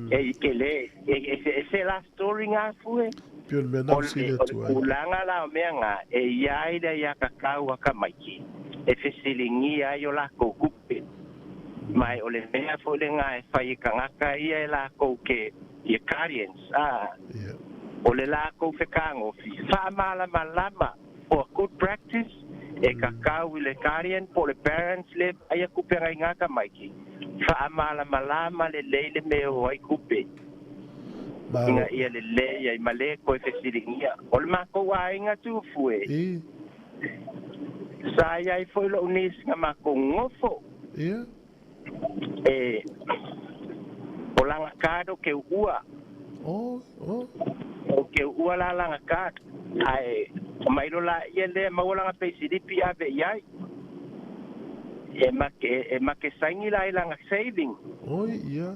e ke le, e se la story ngā fue. Pio le mea nā ofisili atu ai. O le kulanga la o mea ngā, e iai le ia ka kau a ka maiki. E fesilingia ai o lākou kupe. Mai o le mea fo le ngā e whai e kangaka ia e lākou ke ia guardians. O le lākou whekangofi. Whaamala lama for good practice e ka kau i le guardian po le parents le aia kupe ngai ngā ka maiki. Whaamala le leile me o ai kupe. Inga ia le lei ai male koe fesilingia. O le mākou ainga tūfue. Sa ia i foi lo unis nga mākou ngofo. Ia. E o langa kado ke ua. O. O ke ua la langa kado. Ai, o mailo la ia le maua langa peisilipi ave iai. E make saingi la i langa saving. Oi, ia.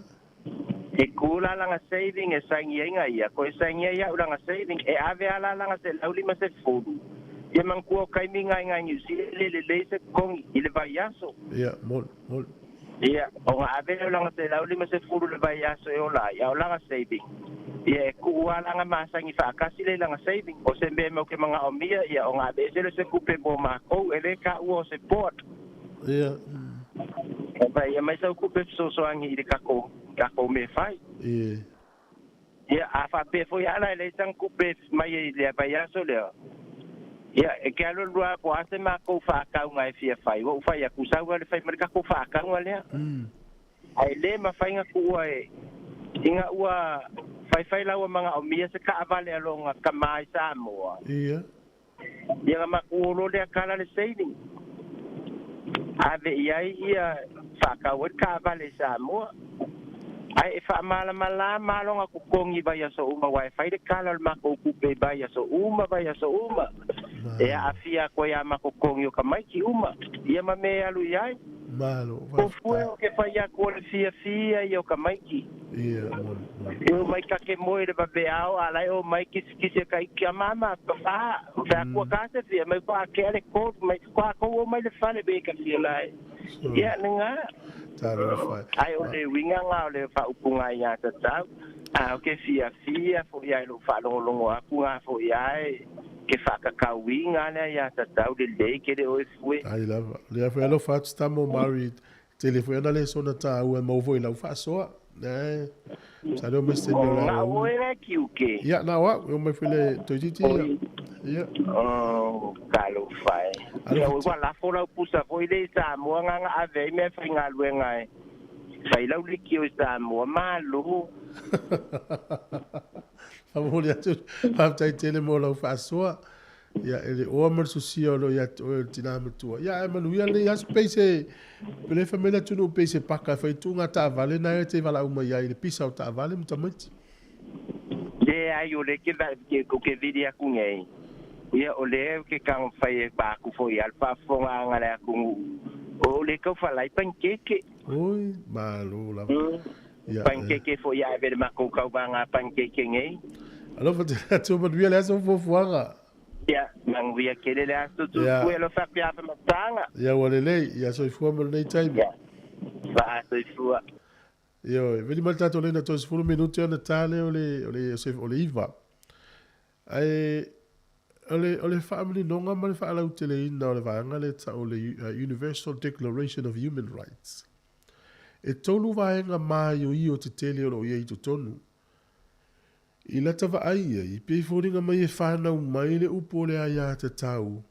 E kula langa saving e saingi inga ia. Ko e saingi ia ulanga saving. E ave ala langa se laulima se fulu. Ia mangkua o kaimi ngai ngai New Zealand le le le se kongi i le vaiaso. Ia, mol. Ia, o nga ave langa se laulima se fulu le vaiaso e ola. Ia o langa saving. Ia e kuua langa masangi whaakasi le langa saving. O se mea mau ke manga o mia ia o nga ave se le se kupe mo mākou e le ka ua o se port. Ia. E pai, ia mai sau kupe sosoangi i le kako me whai. Ia. Ia, a whapea foi ala e le sang kupe mai e le vaiaso lea. Ia, e ke alo lua po ase mākou whaakaunga e fia whai. Wa uwhai aku saua le whai marika kou whaakaunga lea. Ai le mawhainga kuua e. Inga ua whai whai laua manga o mia se ka awale alonga ka mai Samoa. Ia. Ia nga makuolo lea kala le saving. Ave ia ia whakawa ka awale Samoa. Ai e whaamalama malonga kukongi vai aso uma wai whai le kala o le mako kupe vai aso uma vai aso uma. E a afia koe a mako kongi o ka maiki uma. Ia ma me alu iai. Malo. Ko fue o ke whai aku o le fia fia i o ka maiki. Ia, mol. E o mai kake moe le wawe ao, ala e o mai kisi kisi ka iki a mama, pa, wha kua kase fia, mai kua ke ale kōtu, mai kua kou o mai le whale be ka fia lai. Ia, nga. Taro whai. Ai o le winga ngā o le whaupunga i a tatau. A o ke fia fia, fo ia e lo whalongolongo aku ngā fo ia e. Ke whakakauinga lea ia tatau le lei ke le oe fue. Ai lava. Lea foi alofa atu tama o Mary tele foi ana lesona tāua e maua foi i lau faasoa. Ae sa leo mai se taimi o le Na aoaoga. oe la kiuke. Ia, na o au, e omai foi le toeitiiti ia. Ia. Oh, talofa e. Ia, Alofa ua lafo lau pusa foi le i Samoa nganga ave ai mea faigaluega e. Fai lau liki o i Samoa, malo. Faamomoli atu, faafetai tele mo lau faasoa. Ia, e le oa ma le sosia o lo o ia te oe o le tinā matua. Ia, ae manuia lenei aso pei se, pe le fai mai le atunuu pei se paka e fai tuuga taavale na e te valaau mai ai i le pisa o taavale ma tamaiti. Leai, o lea ke ke ke vili aku nei. Ia, o lea ke kanga fai e pa aku foi al faafofoga le atunuu. O le kau falai pankeke. Oi, malo lava. Ia, Pankeke foi ia ave le makou kauvaga pankeke nei. Alofa tele atu, manuia le aso fuafuaga. Ia, manuia kele le aso Ia. tufue alofa aku ia faamataga. Ia, ua lelei, ia soifua ma lenei taimi. Ia, faasoifua. Ioe, vili mai le tatou laina 30 minute ona ta lea o le, o le, o le 9. Ae, o le, o le faamaninoga ma le faalauteleina o le vaega lea e tau o le Universal Declaration of Human Rights. E tolu vaega maioio tetele o lo o i ai i totonu. I lata vaai ai, pei e foliga mai e fanau mai le upu o le aiatatau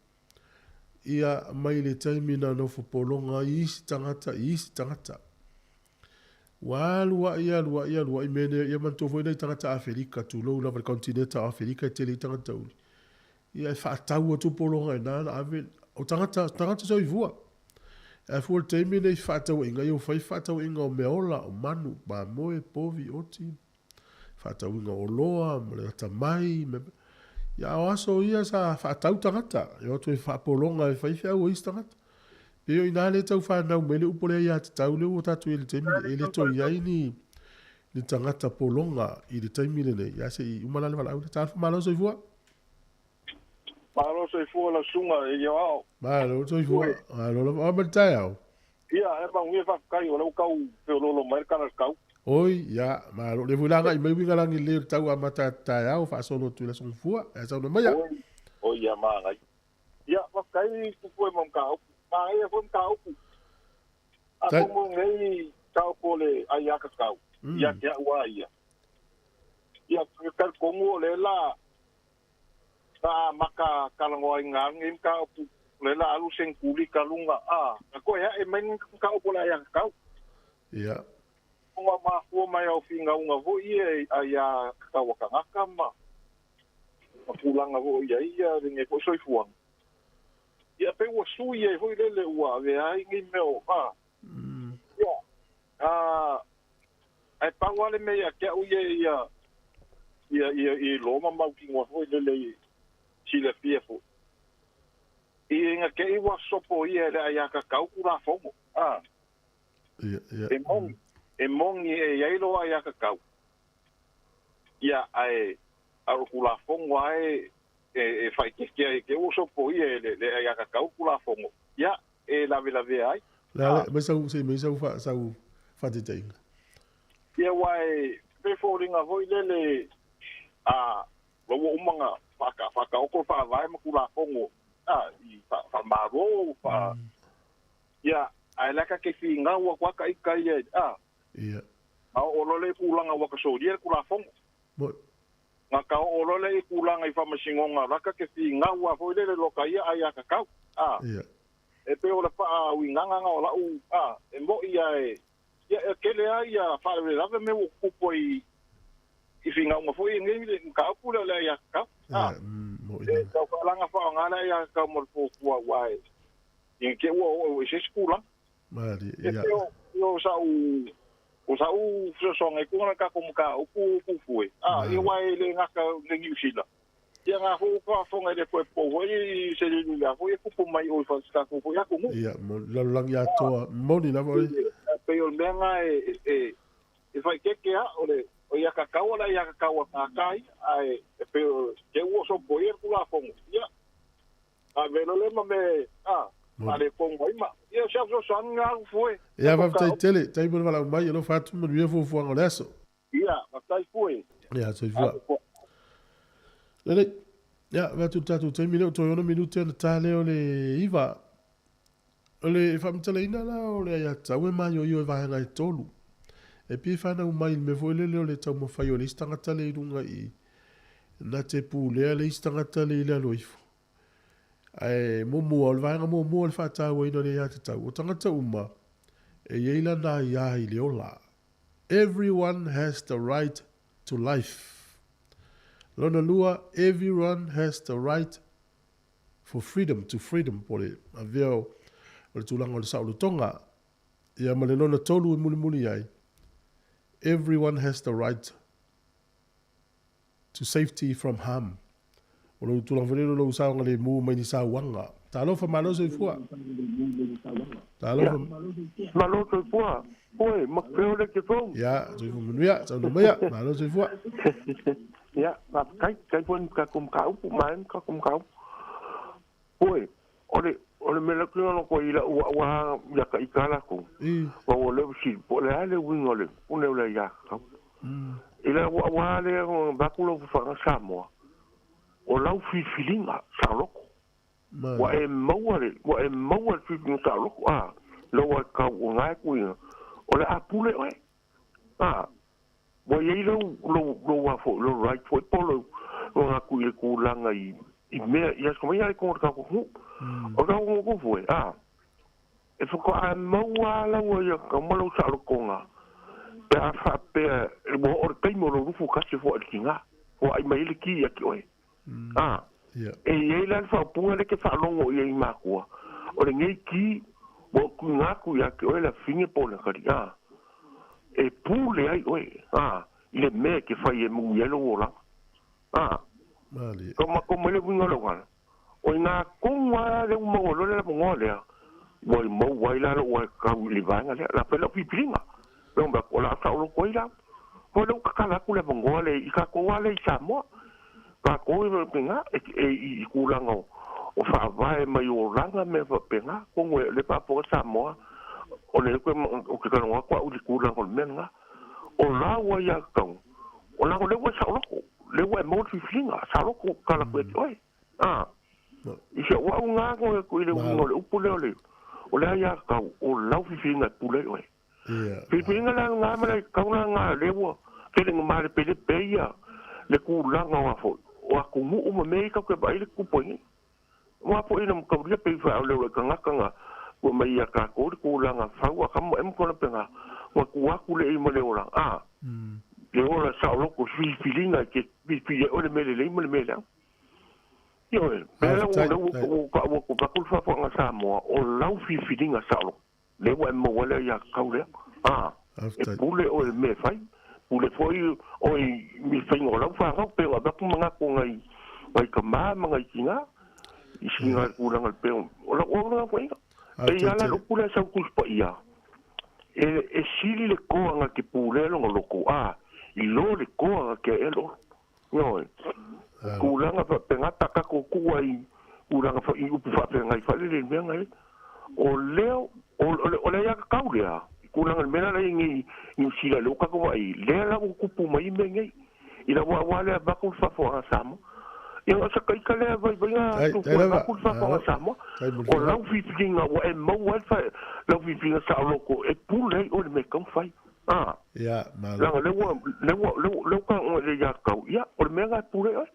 ia mai le taimi na nofo pologa ai isi tagata i isi tagata. Ua alu ai, alu ai, alu ai mea nei, ia manatua foi nai tagata Afelika, tulou lava le kontineta o Afelika e tele ai tagata uli. Ia e faatau atu pologa i ina na ave, o tagata, tagata soifua. Ae fua i le taimi nei fefaatauaiga, ia ua fai fefaatauaiga o meaola, o manu, mamoe, povi, oti, faatauiga o oloa ma le atamai, ma ia a o aso ia sa faatau tagata, e o atu e faapologa e fai feau a isi tagata. Pei o i ina lea e tau fanau mai le upu o le aiatatau lea ua tatou i ai i le taimi lenei, e le toe i ai ni ni tagata pologa i le taimi lenei. Ia se i uma la le valaau lea. Talofa malo soifua. Malo soifua lau susuga e Ioao. Malo soifua. Malo lava. O a ma le taeao? Ia, e manuia faafetai o lea ua tau feoloolo mai le tala i le tau. Oi, ia, malo. Lea foi la agai mai uiga lagi lelei o le tau amata atu taeao faasolo atu i le Aso Gafua. Ae saunoa maia. Oi, oi ia manaia. Ia, faafetai Tupua ma mataupu. Manaia foi mataupu. A tumu nei mataupu o le aiatatau ia te au a ia. Ia, e talitonu o lea la sa amata talanoaina ai lenei mataupu, o lea la alu senetuli kaluga, a, na toe ae mai lenei mataupu o le aiatatau. Ia. Ona mafua mai au finauga foi ia i aiatatau a tagata ma ma tulaga foi i ai ia lenei foi soifuaga. Ia pei ua sui ai foi lele ua avea ai nei mea o a. Ia, a, ae pau lava le mea ia te au ia ia ia ia i iloa ma mautinoa foi lele i silafia foi. I ina te i ua sopoia e le aiatatau Tulafono, a. Ia, ia. E moni, e moni e i ai lou aiatatau. Ia, ae, a o le Tulafono lava e, e, e faaitiitia ai te ua sopoia e le, le aiatatau Tulafono, ia, e lavelavea ai. Le a le, mai sau, se i mai sau fa, sau faataitaiga. Ia, aua e pei foliga foi lele, a, ua uma ona faata, faataoto le faavae ma Tulafono, a, i fa, faamalo, fa, ia, ae la ka te finau atu lava taita ia, a. Ia. A oo loa lea i tulaga ua tasolia le Tulafono. Moi. Na ka oo loa lea i tulaga i faamasinoga la ka te finau lava foi lele loka ia aiatatau, a. Ia. E pei o le faauigaga na o lau, a, e moi ae, ia, e tele lava ia faalavelave mea ua tutupu ai i finauga foi i lenei le mataupu lea o le aiatatau, a. Ia, moi E lava. tau faalaga faaaoga le aiatatau mo le fuafua aua e ina te i ua oo i se isi tulaga. Malie, E ia. pei o, o sa'u o sa'u fesoasoani atu na tatou mataupu tufue, a, ia Malo. aua e le gata i le Niu Sila. Ia na foi ua faafofoga i le toe pou foi i se lelu lea foi e tupu mai i o i si tatou foi atunuu. Ia, mo lalolagi atoa, moni lava oe. E pei o le mea lena e, e, e faaeteete lava, o le o aiatatau o le aiatatau a tagata ia, ae e pei o te ua sopoia le Tulafono. Ia, ave loa lea ma mea, a, Moni. faaletonu ai ma. Ia, o si au fesoasoani lena Tufue. Ia, Tatou faafetai mataupu. tele, taimi o le valaau mai, alofa atu, manuia fuafuaga o le aso. Ia, faafetai Fue. Ia, soifua. Ave fua. Lelei. Ia, vaai atu i le tatou taimi lea ua toe 6 minute ona ta lea o le 9. O le faamatalaina la o le aiatatau e maioio i vaega e tolu. E pei e fanau mai i le mea foi lele o le taumafai o le isi tagata lea i luga i i, na te pulea le isi tagata lea i lalo ifo. Ae muamua, o le vaega muamua o le faatauaina o le aiatatau, o tagata uma e i ai lana aia i le ola. Everyone has the right to life. Lona lua, everyone has the right for freedom, to freedom, po o le avea o le tulaga o le saolotoga. Ia ma le lona tolu e mulimuli ai, everyone has the right to safety from harm. O lou tulaga foi lele o lou saogalemu mai ni sauaga. Talofa, malo soifua. Talofa. Malo soifua. Oi, ma peo le te fou. Ia, soifua manuia, saunoa maia, malo soifua. Ia, faafetai, faafetai foi i tatou mataupu, maea tatou mataupu. Oi, o le, o le mea lea ou te i lau au lava ia ta ita latou. Ma ua leva fesili, po o le a le uiga o le pune o le aiatatau. I lau au lava lea avatu lau fafaga Samoa, o lau filifiliga saoloto. Ua e maua le, ua e maua le filifiliga saoloto, a, lou aiatatau o na e tuuina, o le a pule oe. A, ua i ai lou, lou, lou a foi, lou right foi po o lou manatu i le tulaga i, i mea, i aso mai lava i totonu o le tatou atunuu. O le tatou atunuu foi, a, e faatoa maua lava lau aiatatau ma lou saolotoga pe a faapea ua oo le taimi o lou 21 e foai i le tiga, foai mai ai le ki ia te oe. A, e i ai la le faaupuga lea e te faalogo i ai i matua, o lenei ki ua ou tuuina atu ia te oe le afafine po o le atalii, a, e pule ai oe, a, i le mea e te fai e manuia ai lou olaga. A, ka matou mai le uiga o lau ala, o i ina tonu lava lea ua maua loa le avanoa lea, ua maua ai la lou aiatatau i le vaega lea, o le a fai lau filifiliga. O le a saoloto ai la. Foi lea ua tatala atu le avanoa lea i tatou lava lea i Samoa. Tatou e faapena, e i tulaga o faavae mai olaga mea faapena. Atonu o lea e faafofoga Samoa, o lea ou te talanoa atu au i le tulaga o le mea lena. O la ua aiatatau, o lea ua e saoloto, lea ua e maua le filifiliga, saoloto tatala atu ia te oe. A, i si ou au lena i le uiga o le upu lea o le, o le aiatatau, o lau filifiliga e pule ai oe. Filifiliga la lena ma le tau la lena lea ua tele ina malepelepe ai ia le tulaga o a foi o atunuu ma mea ia tatou te vaai le tupu ai nei. Aua foi ina mataulia pei faaoleola i tagata na ua mai ia tatou le tulaga fau a kama ema kona pena ua tu atu le i ma le ola a le ola saoloto filifiliga e te filifili ai oe le mea lelei ma le mea leaga. Ioe, pea la ua ua ua ua avatu le faafofoga Samoa o lau filifiliga saoloto. Lea ua e maua ai le aiatatau lea. A, e pule oe i le mea e fai, pule foi oe i le faiga o lau fanau, pei ona avatu manatu o nai, nai tama ma nai tina, i sina i le tulaga i le pei o lau auaunaga foi ia. E i ai la le upu lea e sau Tusi Paia, e, e sili le toa na te pulea lona loto, a, i lo le toa na te aea le olo. Ioe. Tulaga faapena pe a tatou tuu ai i tulaga i upu faafeagai faalele i le mea na i ai. O lea, o le aiatatau lea, i tulaga i le mea la e i ai nei i Niu Sila lea ua tatou vaai ai, lea la ua tupu mai ai mea nei. I lau aua lea avatu le faafofoga a Samoa. Ia o se ita lea vaivaiga tupu e avatu le faafofoga a Samoa. O lau filifiliga ua e maua ai lau filifiliga saoloto e pule ai oe i le mea e tatau ona fai. A, Ia, malo. Leaga lea ua, lea ua, lea ua, lea ua tago i ia tau, ia, o le mea lena e pule oe.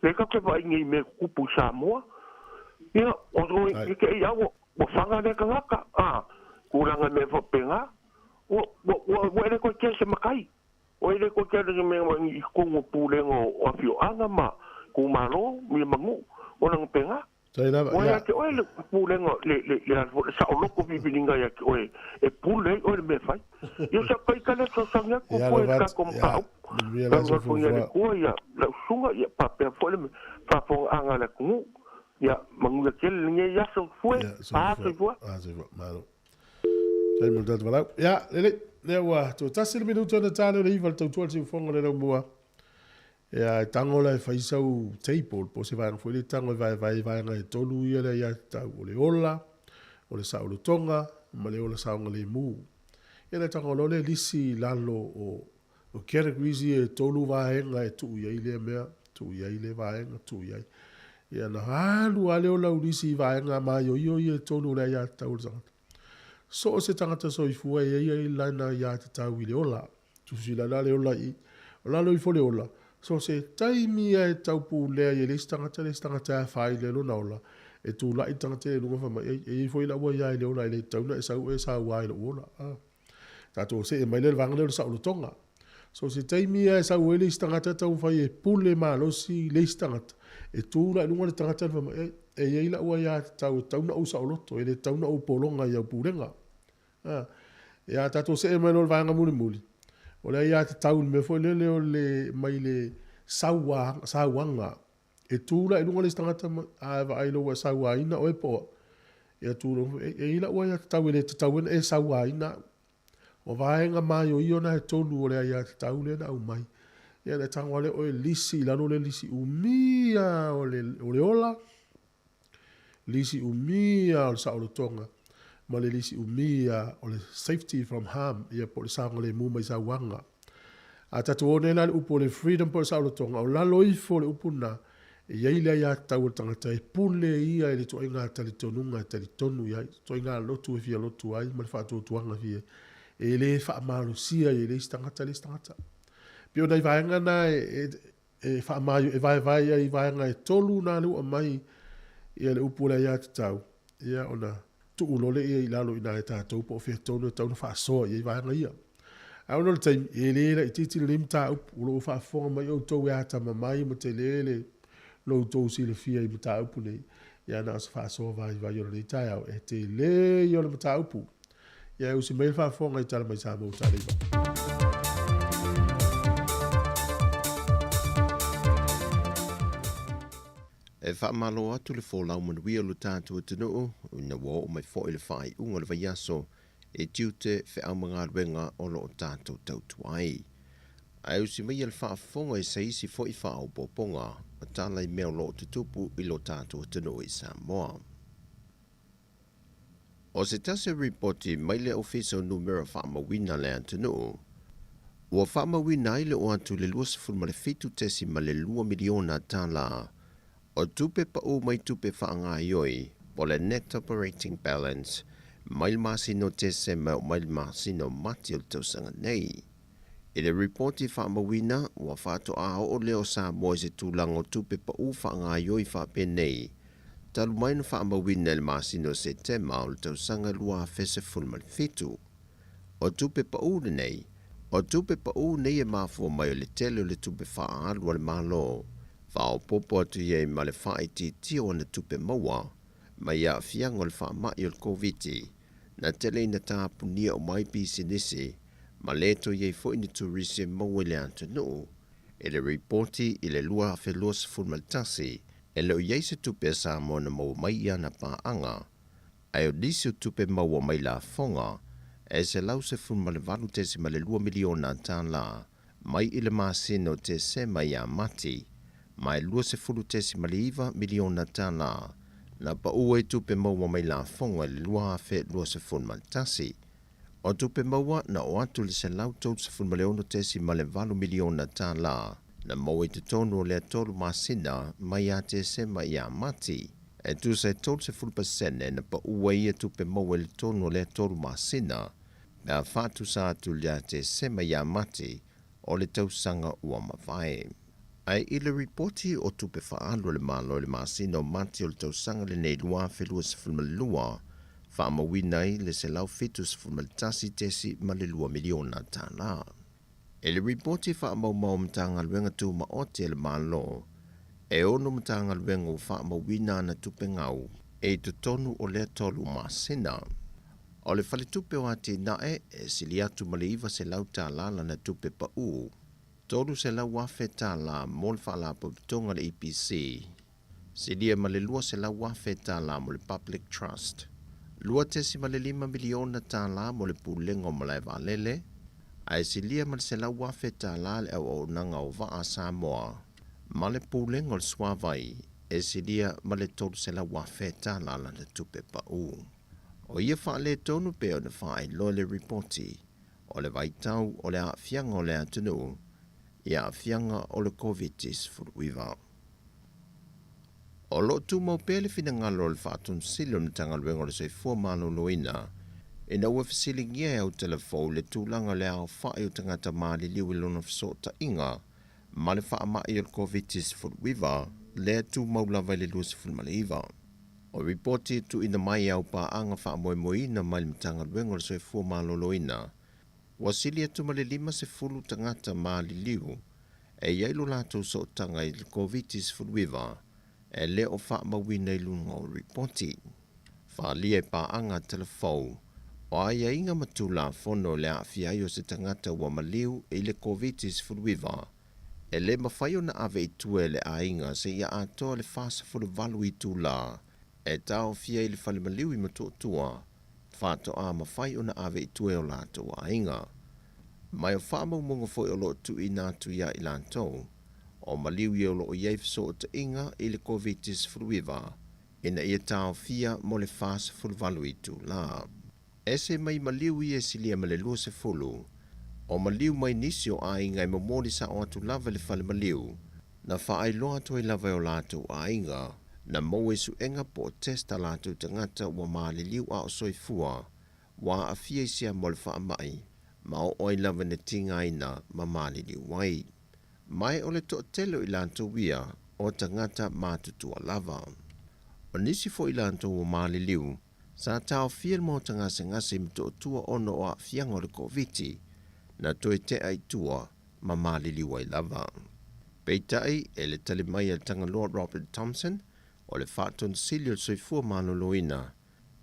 Lea tatou te vaai nei i mea e tutupu i Samoa. Ia, o oe, i te i lava ua, ua fana lea tagata, a, tulaga i mea faapena. Ua, ua, ua, ua e le toe kea i se matai. Ua e le toe kea i mea i totonu o pulega o afioaga ma itumalo, ia ma nuu, ona faapena. Tai lava, Ua ia. ia te oe le pulega, le, le, le, le, le saoloto filifiliga ia te oe, e pule ai oe i le mea e fai. Ia sa kai ka le fesoasoani atu Ia koe i lava le atu, tatou ia. mataupu. Manuia le aso Talu atu ia le fuafua. Atua, ia lau susuga, ia faapea foi le faafofogaaga a le atunuu. Ia manuia tele lenei aso fue, Ia, a soifua. soifua. A, soifua. Malo. Tai mo le tatou valaau. Ia, lelei. Lea ua toe tasi le minuta ona ta lea o le iva le tautua le siufofoga o le laumua. Ia, e tago la e fai sau table po o se vaega foi lea e tago e vaevae i vaega e tolu ia le aiatatau, o le ola, o le saolotoga ma le ola saogalemu. Ia ona tago loa lea lisi i lalo o o categories ia e tolu vaega e tuu i ai lea mea, tuu i ai lea vaega, tuu i ai. Ia na alu lava lea o laulisi i vaega maioio ia e tolu o le aiatatau a le tagata. So o se tagata soifua e i ai lana aiatatau i le ola. Tusi la le ola i. O lalo ifo le ola, so se taimi lava e taupulea ai e le isi tagata le isi tagata e afaina i lona ola, e tulai le tagata ia i luga fai mai, e i ai foi lau aia i le ola e le tatau ona e sau e saua i lou ola. Tatou see mai lea i le vaega lea o le saolotoga. So se taimi lava e sau ai le isi tagata taumafai e pule malosi le isi tagata, e tu la i luga le tagata fai mai, e i ai lau aiatatau e tatau ona ou saoloto, e le tatau ona ou pologa i au pulega. Ia tatou see mai loa i le vaega mulimuli, o le aiatatau i le mea foi lele o le mai le sauaga. E tu la i luga le isi tagata a e vaai loa ua e sauaina oe po o au, ia tu loa e i ai lau aiatatau e le tatau ai ona e sauaina au. O vaega maioio na e tolu o le aiatatau lea na aumai. Ia ona e tago lava lea oe lisi i lalo le lisi umi lava o le ola, lisi umi lava o le saolotoga, ma le lisi umi lava o le safety from harm, ia po o le saogalemu mai sauaga. A tatou o nei la i le upu o le freedom po o le saolotoga, o lalo ifo o le upu lena, e i ai le aiatatau a le tagata e pule ia i le ituaiga talitonuga e talitonu i ai, ituaiga lotu e fia lotu ai ma le faatuatuaga e fia i ai. E le faamalosia ai e le isi tagata le isi tagata. E pei o nai vaega na e faamaio, e vaevae ai i vaega e tolu na lea ua aumai ia le upu o le aiatatau, ia ona tuu loa lea i lalo i ina e tatou po o fea tonu e tatau ona faasoa i ai vaega ia. Ae ona o le taimi, e le laitiiti lenei mataupu, o lo o faafofoga mai outou e atamamai ma tele le lo outou silafia i mataupu nei, ia na o se faasoa vaivai o lenei taeao, e tele ia o le mataupu. Ia e usi mai le faafofoga i Tala Mai Samoa ua taleiva. E faamalo atu le folau manuia o lo tatou atunuu ina ua oo mai foi le faaiuga o le vaiaso i tiute feau ma galuega o lo o tatou tautua ai. Ae usi maia le faafofoga i se isi foi faaopoopoga o tala i mea o lo o tutupu i lo tatou atunuu i Samoa. O se tasi o ripoti mai le Ofisa o Numera Faamauina a le Atunuu, ua faamauina ai le oo atu i le $27.2 miliona tālā o tupe paʻū mai tupe faagaoioi po o le net operating balance mai le masina o Tesema e oo mai le masina o Mati o le tausaga nei. I le ripoti faamauina, ua faatoa oo lea o Samoa i se tulaga o tupe paʻū faagaoioi faapenei, talu mai na faamauina i le masina o Setema o le tausaga 2017. O tupe paʻū lenei, o tupe paʻū nei e mafua mai o le tele o le tupe faaalu a le Malo, faaopoopo atu i ai ma le faaitiitia o ana tupe maua mai aafiaga o le faamai o le Koviti, na tele ina tapunia uma ai pisinisi ma le toe i ai foi ni turisi e maua i le atunuu. I le ripoti i le 2021, e le o i ai se tupe a Samoa na maua mai i ana paaga, ae o nisi o tupe maua mai lafoga e $118.2 miliona tālā mai i le masina o Tesema ia Mati, ma e $20.9 miliona tālā na paʻu ai tupe maua mai lafoga i le 2021. O tupe maua na oo atu i le $136.8 miliona tālā na maua i totonu o lea tolu masina mai ia Tesema ia Mati. E tusa e 30% na paʻu ai ia tupe maua i le tonu o lea tolu masina pe a faatusa atu i le Tesema ia Mati o le tausaga ua mavae. Ae i le ripoti o tupe faaalu a le Malo i le masina o Mati o le tausaga lenei 2022, faamauina ai le $171.2 miliona tālā. I le ripoti faamaumau a Matagaluega Tumaoti a le Malo, e ono Matagaluega ua faamauina ana tupe gau e i totonu o lea tolu masina. O le Faletupe o Atinae e sili atu ma le $900 lana tupe paʻū, $300,000 mo le Faalapotopotoga a le EPC, silia ma le $200,000 mo le Public Trust, $2.5 miliona tālā mo le Pulega o Malae Vaalele, ae silia ma le $100,000 le Auaunaga o Vaa a Samoa ma le Pulega o le Suavai e silia ma le $300,000 lana tupe paʻū. O ia faaletonu pei ona faailoa i le ripoti o le vaitau o le aafiaga o le atunuu i aafiaga o le Koviti-19. O loo tumau pea le finagalo o le Faatonusili o le Matagaluega o le Soifua Maloloina ina ua fesiligia e Autalavou le tulaga o le aofa'i o tagata maliliu i lona feso'ota'iga ma le fa'ama'i o le Koviti-19 lea tumau lava i le 29. O ripoti e tu'uina mai e aupaaga fa'amoemoeina mai le Matagaluega o le Soifua Maloloina ua sili atu ma le 50 tagata maliliu e iai lo latou so'otaga i le Koviti-19 e lē o fa'amauina i luga o ripoti. Fa'alia e paaga telefou o aiaiga ma tulafono le a'afia ai o se tagata ua maliu i le Koviti-19 e lē mafai ona ave i tua e le aiga seia atoa le 48 itulā e taofia i le falemaliu i Motootua fa'ato'a mafai ona ave i tua e o latou aiga. Mai o fa'amaumauga fo'i o lo'o tu'uina atu iā i latou o maliu ia o lo'o i ai feso'ota'iga i le Koviti-19 ina ia taofia mo le 48 itulā. Ese mai maliu ia e silia ma le 20 o maliu mai nisi o aiga e momoli sa'o atu lava i le fale maliu na fa'ailoa atu ai lava e o latou aiga na maua i su'ega po o test a latou tagata ua maliliu a o soifua ua a'afia i se amo o le fa'ama'i ma o'o ai lava ina tigaina ma maliliu ai. Mai o le to'atele o i latou ia o tagata matutua lava. O nisi fo'i latou ua maliliu sa taofia le maota gasegase i Motootua ona o a'afiaga o le Koviti na toe te'a i tua ma maliliu ai lava. Peita'i e le tali mai a le Tagaloa Robert Thompson o le Faatonusili o le Soifua Maloloina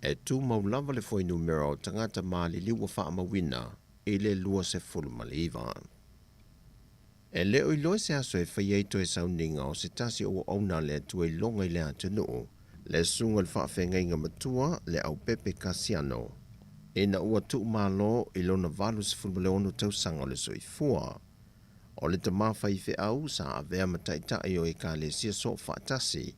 e tumau lava le fuainumera o tagata maliliu ua fa'amauina i le 29. E lē o iloa se aso e faia ai toe sauniga o se tasi o auauna a le Atua iloga i le atunu'u le susuga i le fa'afeagaiga matua le Aupepe Kasiano ina ua tu'umālō i lona 86 tausaga o le soifua. O le tamā faife'au sa avea ma ta'ita'i o Ekalesia So'ofaatasi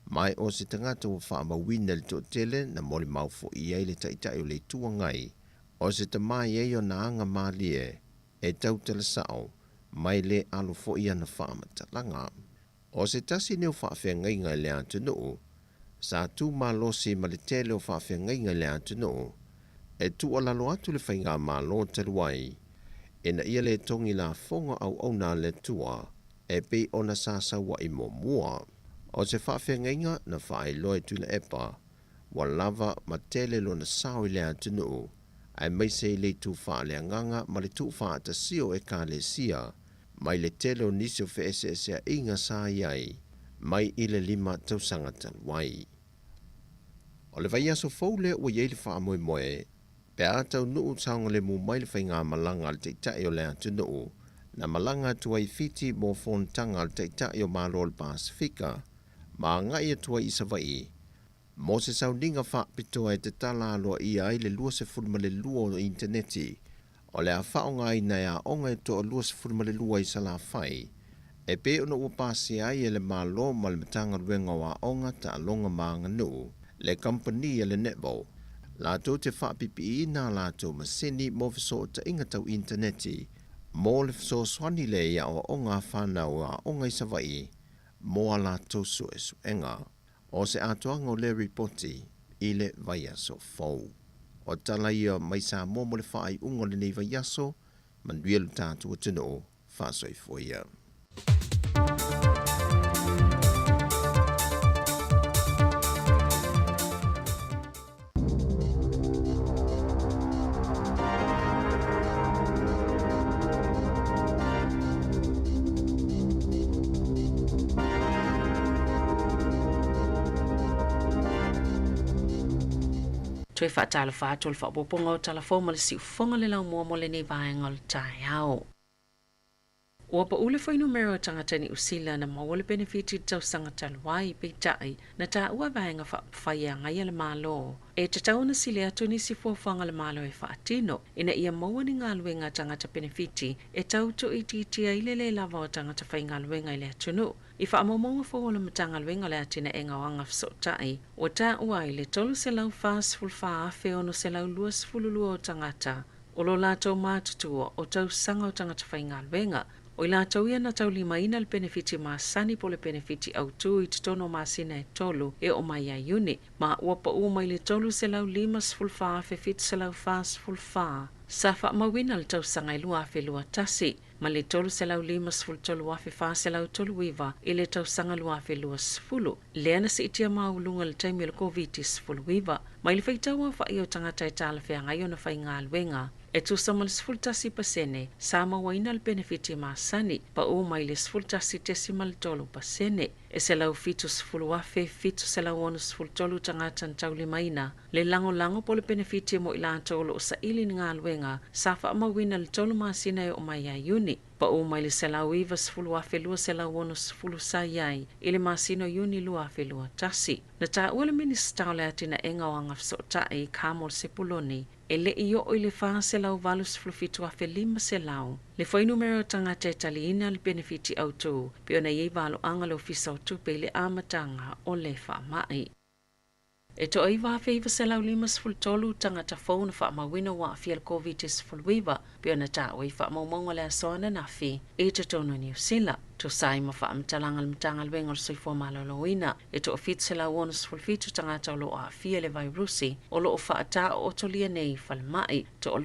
mai o se tagata ua fa'amauina i le to'atele na molimau fo'i ai le Ta'ita'i o le Itu Agai o se tamā i ai ona aga malie e tautalasa'o mai lē alo fo'i ana fa'amatalaga. O se tasi nei o fa'afeagaiga i le atunu'u sa tu malosi ma le tele o fa'afeagaiga i le atunu'u e tu'ualalo atu le faigamālō talu ai ina ia lē togi lafoga auauna a le Atua e pei ona sa saua'i muamua. O se fa'afeagaiga na fa'ailoa e Tuilaepa ua lava ma tele lona sao i le atunu'u aemaise i le itu fa'aleagaga ma le tu'ufa'atasia o Ekalesia mai le tele o nisi o fe'ese'esea'iga sa i ai mai i le 5 tausaga talu ai. O le vaiaso fou lea ua iai le fa'amoemoe pe a taunu'u saogalemu mai le faigamalaga a le Ta'ita'i o le atunu'u na malaga atu ai Fiti mo fonotaga a le Ta'ita'i o Malo o le Pasifika ma aga'i atu ai i Savai'i mo se sauniga fa'apitoa e tatala aloa'ia ai le 22 o initaneti o le a fa'aogāina e aoga e to'a 22 i Salafai e pei ona ua pasia ai e le Mālō ma le Matagaluega o Aoga Ta'aloga ma Aganu'u le kamupani a le Netball latou te fa'apipi'iina a latou masini mo feso'ota'iga tau initaneti mo le fesoasoani lea i a'oa'oga a fanau aoga i Savai'i mo a latou su'esu'ega. O se atoaga o lea ripoti i le vaiaso fou. O tala ia mai Samoa mo le fa'ai'uga o lenei vaiaso. Manuia lo tatou atunu'u. Fa'asoifua ia. Toe fa'atalofa atu o le fa'aopoopoga o talafou ma le si'ufofoga le laumua mo lenei vaega o le taeao. Ua pa'u le fuainumera o tagata Niu Sila na maua le penefiti i le tausaga talu ai, peitai, na tāua vaega faaupufai e agaia le Malo. E tatau ona sili atu nisi fuafuaga a le Malo e faatino, ina ia maua ni galuega a tagata penefiti e tau tuuitiitia ai le lē lava o tagata faigaluega i le atunuu. I faamaumauga fou o le Matagaluega o le Atinaega o Agafesootai, ua tāua ai le 344,622 o tagata o lo latou matutua o tausaga o tagata faigaluega. O i latou ia na taulimaina le penefiti masani po o le penefiti autū i totonu o masina e 3 e oo mai ia Iuni, ma ua paʻū mai le 354,744 sa faamauina le tausaga e 2021 ma le 353,439 i le tausaga 2020, lea na siitia maualuga i le taimi o le Koviti-19. Mai le faitau aofa'i o tagata e talafeagai ona faigaluega e tusa ma le 11% sa mauaina le penefiti masani, paʻū mai le 11.3%. E 170,763 tagata na taulimaina le lagolago po o le penefiti mo i latou o loo saili ni galuega sa faamauina le 3 masina e oo mai ia Iuni, paʻū mai le 190,260 sa i ai i le masina o Iuni 2021. Na taua le Minisita o le Atinaega o Agafesootai Carmel Sepuloni e leʻi oo i le 487,500 le fuainumera o tagata e taliina le penefiti autū pe ona iai valoaga le Ofisa o Tupe i le amataga o le faamaʻi. E 9,953 tagata fou na faamauina ua aafia i le Koviti-19 pe ona taua i faamaumauga o le aso ananafi i totonu o Niu Sila. Tusa ai ma faamatalaga a le Matagaluega o le Soifua Maloloina, e 1,767 tagata o loo aafia i le vairusi o loo faataootolia nei i falemai, 20 o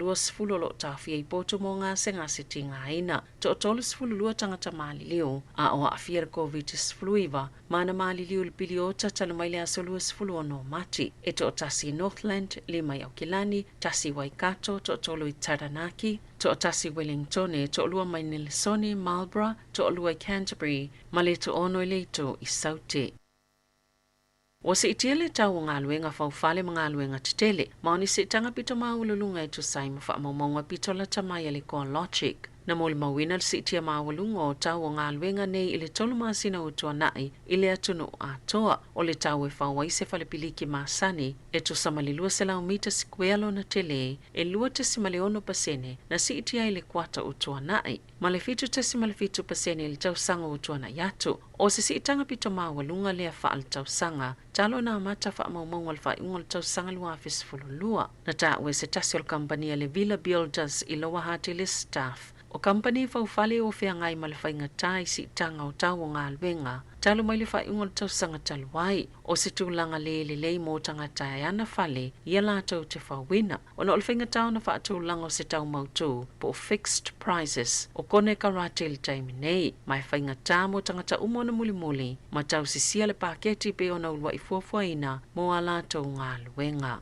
loo taofia i potu mo gasegase tigaina, 32 tagata maliliu a o aafia i le Koviti-19 ma na maliliu i le piliota talu mai le aso 26 o Mati. E 1 i Northland, 5 i Aukilani, 1 i Waikato, 3 i Taranaki, 1 i Wellingtone, 2 mai Nelsoni, Marlborough, 2 i Canterbury, ma le 6 i le itu i Saute. Ua siitia le tau o galuega faufale ma galuega tetele, ma o ni siitaga pito maualuluga e tusa ai ma faamaumauga pito lata mai a le CoreLogic. Na molimauina le siitia maualuga o tau o galuega nei i le 3 masina ua tuanaʻi i le atunuu atoa. O le tau e fau ai se falepiliki masani e tusa ma le 200 mita sikuea lona telē e 2.6% na siitia ai le kuata ua tuanaʻi ma le 7.7% i le tausaga ua tuanaʻi atu. O se siitaga pito maualuga lea faaletausaga talu ona amata faamaumauga o le faaiuga o le tausaga 2012. Na taua e se tasi o le kamupani a le Villa Builders i Lower Hutt i le Staff o kamupani faufale o feagai ma le faigatā i siitaga o tau o galuega talu mai le faaiuga o le tausaga talu ai. O se tulaga lē lelei mo tagata e ana fale ia latou te fauina ona o le faigatā ona faatulaga o se tau mautū po o fixed prices o konekarate i le taimi nei, ma e faigatā mo tagata uma ona mulimuli ma tausisia le paketi pe ona uluaʻi fuafuaina mo a latou galuega.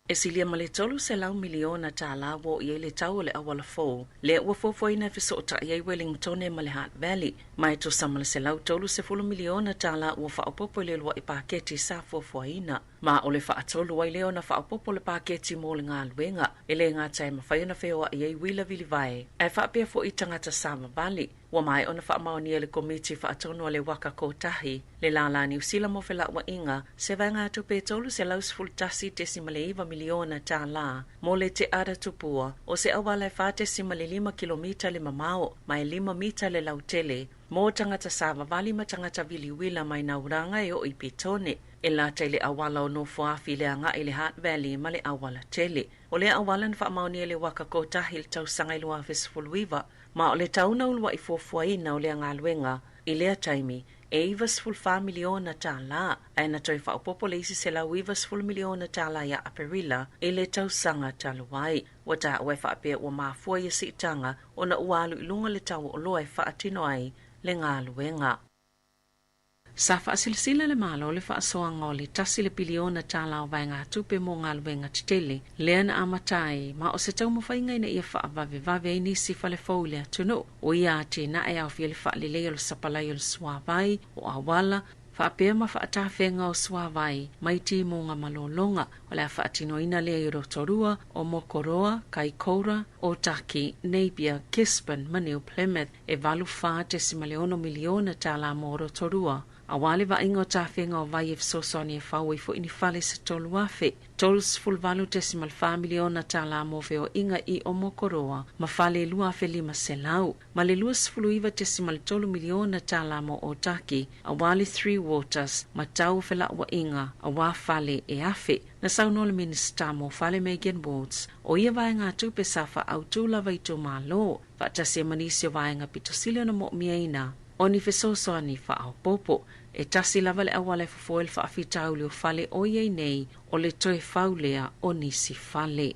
E silia ma le 300 miliona tālā ua oo i ai le tau o le auala fou lea ua fuafuaina e fesootaʻi ai Wellingtone ma le Hutt Valley, ma e tusa ma le 130 miliona tālā ua faaopoopo i le uluaʻi paketi sa fuafuaina. Ma o le faatolu ai lea ona faaopoopo le paketi mo le galuega e lē gata e mafai ona feoaʻi ai uila vilivae ae faapea foʻi tagata savavali. Ua maea ona faamaonia e le Komiti Faatonu a le Waka Kotahi le lālā Niu Sila mo felauaiga se vaegatupe e 311.9 miliona tālā mo le Te Ara Tupua o se auala e 4.5 kilomita le mamao ma e 5 mita le lautele mo tagata savavali ma tagata viliuila mai Nauraga e oo i Petone e lata i le auala o Nofoafi i le agaʻi i le Hutt Valley ma le auala tele. O lea auala na faamaonia e le Waka Kotahi i le tausaga i 2019, ma o le tau na uluaʻi fuafuaina o lea galuega i lea taimi e 94 miliona tālā, ae na toe faaopoopo le isi 190 miliona tālā ia Aperila i le tausaga talu ai. Ua taua e faapea ua mafua ia siitaga ona ua alu i luga le tau o oloa e faatino ai le galuega. Sa faasilasila le Malo le faasoaga o le 1 le piliona tālā o vaegatupe mo galuega tetele lea na amata ai, ma o se taumafaiga ina ia faavavevave ai nisi fale fou i le atunuu. O ia atinae e aofia le faalelei o le sapalai o le suāvai o auala faapea ma faatafega o suāvai mai timuga malōlōga. O le a faatinoina lea i Rotorua, o Mokoroa, Kaikoura, Ōtaki, Napier, Gisborne ma New Plymouth. E 84.6 miliona tālā mo Rotorua. Auā le vaaiga o tafega o vai e fesoasoani e fau ai fo'i ni fale se 3,000. $38.4 miliona tālā mo feoaiga i Omokoroa ma fale 2,500 ma le $29.3 miliona tālā mo Otaki auā le Three Waters ma tau o felauaiga auā fale e 1,000. Na saunoa le Minisita mo Fale Megan Wards o ia vaegatupe sa faautū lava i itumālō faatasi ai ma nisi o vaega pito sili ona moomiaina o ni fesoasoani faaopoopo. E tasi lava le auala e fofo ai le faafitauli o fale o i ai nei o le toe fau lea o nisi fale.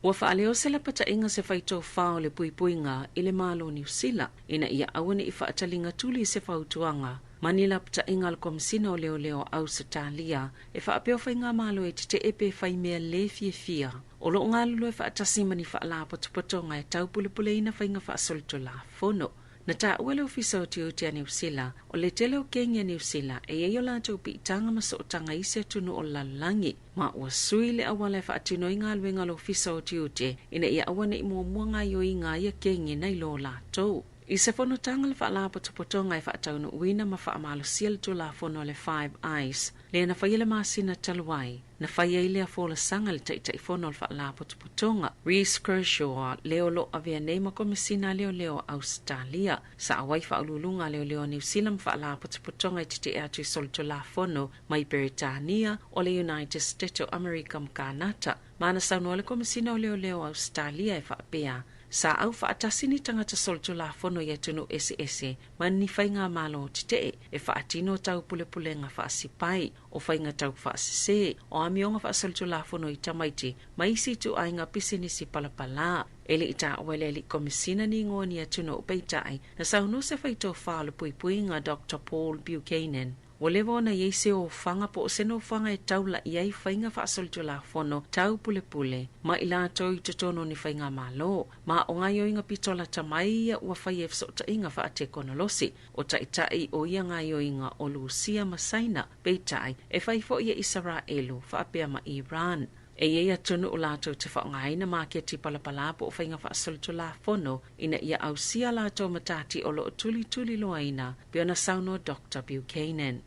Ua faaleo se lapataiga se faitofā o le puipuiga i le Malo o Niu Sila ina ia aua ne'i faataligatuli i se fautuaga ma ni lapataiga a le Komesina o Leoleo o Ausetalia e faapea o faigamalo e tetee pe fai mea lē fiafia o loo galulue faatasi ma ni faalapotopotoga e taupulepuleina faiga faasolitulafono. Na taua le Ofisa o Tiute a Niu Sila o le tele o kegi a Niu Sila e i ai o latou piitaga ma sootaga i isi atunuu o le lalolagi ma ua sui le auala e faatino ai galuega a le Ofisa o Tiute ina ia aua ne'i muamua gaoioiga a ia kegi nai lo latou. I se fonotaga le faalapotopotoga e faataunuuina ma faamalosia le Tulafono a le Five Eyes lea na faia le masina talu ai, na fai ai lea folasaga e le Taitaifono o le Faalapotopotoga, Reece Kershaw, le o loo avea nei ma Komesina a Leoleo a Ausetalia. Sa auai faauluuluga a Leoleo a Niu Sila ma Faalapotopotoga e tetee atu i solitulafono mai Peretania o le United States o Amerika ma Kanata. Ma na saunoa le Komesina o Leoleo a Ausetalia e faapea, Sa au faatasi ni tagata solitulafono i atunuu eseese ma ni faigamalo tetee e faatino taupulepulega faasipai, o faiga taufaasesē, o amioga faasolitulafono i tamaiti ma isi ituaiga pisinisi palapalā. E le i taua e le alii Komesina ni igoa o ni atunuu peitai na saunoa se faitofā o le puipuiga Doctor Paul Buchanan. Ua leva ona i ai se ofaga po o se nofoaga e taula'i ai faiga faasolitulafono taupulepule ma i latou i totonu o ni faigamalo, ma o gaoioiga pito lata mai ia ua faia i fesootaiga faatekonolosi. O taitai o ia gaoioiga o Lusia ma Saina, peitai e fai fo'i e Isaraelu faapea ma Iran. E i ai atunuu latou te faaaogaina maketi palapalā po o faiga faasolitulafono ina ia ausia latou matati o loo tulituliloaina pei ona saunoa Doctor Buchanan.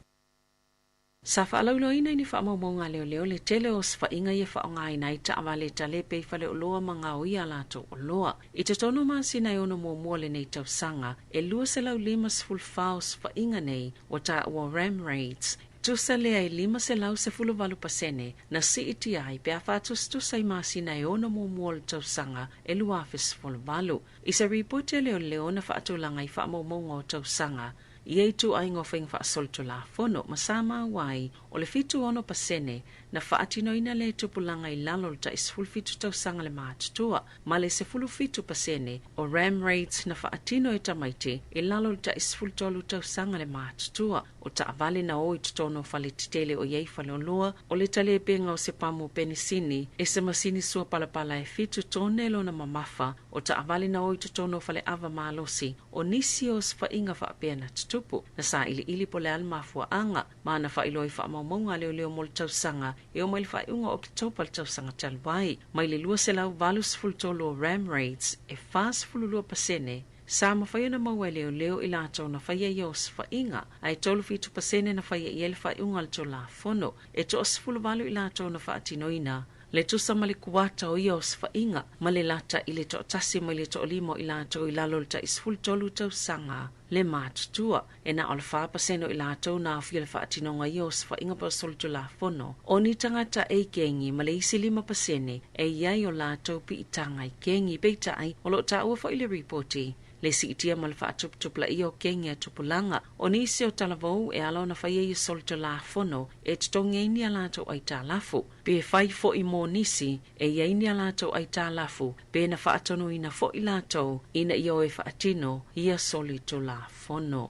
Sa faalauiloaina i ni faamaumauga a leoleo le tele o osofaiga ia e faaaogaina ai taavale talepe i faleoloa ma gaoia a latou oloa. I totonu o masina e ono muamua o lenei tausaga, e 254 osofaiga nei ua taua o ram raids. Tusa lea e 518% na siitia ai pe a faatusatusa i masina e ono muamua o le tausaga e 2018. I se ripoti a leoleo na faatulaga i faamaumauga o tausaga, ia ituaiga o faiga faasolitulafono ma sa maua ai o le 76% na faatinoina lea tupulaga i lalo o le tai 17 tausaga le matutua ma le 17% o ram raids na faatino e tamaiti i lalo o le tai 13 tausaga le matutua. O taavale na o i totonu o faletetele o i ai faleoloa, o le talepega o se pamu penisini e se masini sua palapala e 7 tone lona mamafa, o taavale na o i totonu o faleava malosi, o nisi o osofaiga faapea na tutupu. Na sailiili po o le a le mafuaaga ma na faailoa i faamaumauga a leoleo mo le tausaga e oo mai le faaiuga o Oketopa le tausaga talu ai. Mai le 283 o ram raids e 42% sa mafai ona maua e leoleo i latou na faia ia osofaiga, ae 37% na faia i ai le faaiuga a le Tulafono. E 18 i latou na faatinoina le tusa ma le kuata o ia osofaiga ma le lata i le 1 mai le 5 o i latou i lalo o le tai 13 tausaga le matutua. E na o le 4% o i latou na aofia i le faatinoga o ia osofaiga po o solitulafono o ni tagata e i kegi ma le isi 5% e i ai o latou piitaga i kegi. Peitai, o loo taua fo'i le ripoti le siitia ma le faatuputupulaia o kegi a tupulaga. O nisi o talavou e ala ona faia ia solitulafono e totogi ai ni a latou aitalafu. Pe fai fo'i mo nisi e i ai ni a latou aitalafu pe na faatonuina fo'i latou ina ia o e faatino ia solitulafono.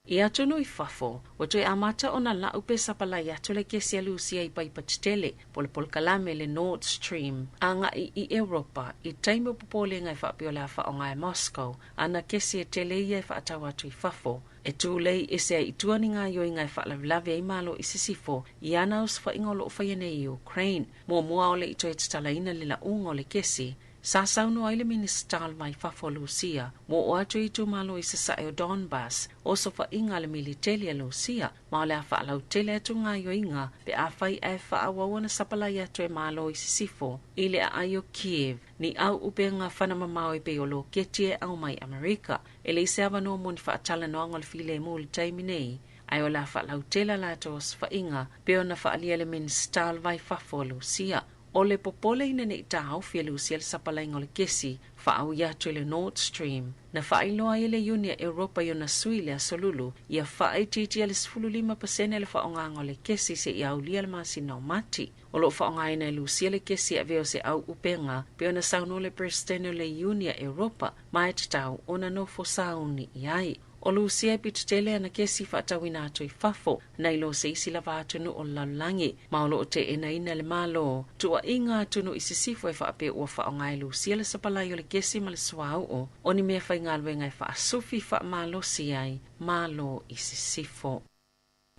I atunuu i fafo, ua toe amata ona lau pe sapalai atu le kesi a Lusia i paipa tetele po o le polokalame le Nord Stream agai i Europa i taimi o popolega e faapea o le a faaaoga e Moscow ana kesi e tele ia e faatau atu i fafo. E tulei ese ai i tua ni gaoioiga e faalavelave ai Malo i sisifo i ana osofaiga o loo faia nei i Ukraine. Muamua o le i toe tatalaina le lauga o le kesi. Sa saunoa ai le Minisita o le Va i Fafo o Lusia ua oo atu i itumalo i sasae o Donbas osofaiga a le militeli a Lusia, ma o le a faalautele atu gaoioiga pe afai ae faaauau ona sapalai atu e Malo i sisifo i le aai o Kiev ni au upega fanamamao e pei o loketi e aumai Amerika. E leai se avanoa mo ni faatalanoaga o le filemu i le taimi nei, ae o le a faalautele a latou osofaiga pei ona faaalia le Minisita o le Va i Fafo a Lusia. O le popole ina nei taofi e Lusia le sapalaiga o le kesi faaui atu i le Nord Stream na faailoa ai e le Iuni a Europa i ona sui i le aso Lulu ia faaitiitia le 15% le faaaogaga o le kesi seia aulia le masina o Mati. O loo faaaogaina e Lusia le kesi e avea o se au upega pei ona saunoa le Peresetene o le Iuni a Europa, ma e tatau ona nofo sauni i ai. O Lusia e pito tele ana kesi faatauina atu i fafo nai lo se isi lava atunuu o le lalolagi, ma o loo teenaina le Malo tuuaiga atunuu i sisifo e faapea ua faaaoga e Lusia le sapalai o le kesi ma le suauu o ni mea faigaluega e faasufi faamalosi ai Malo i sisifo.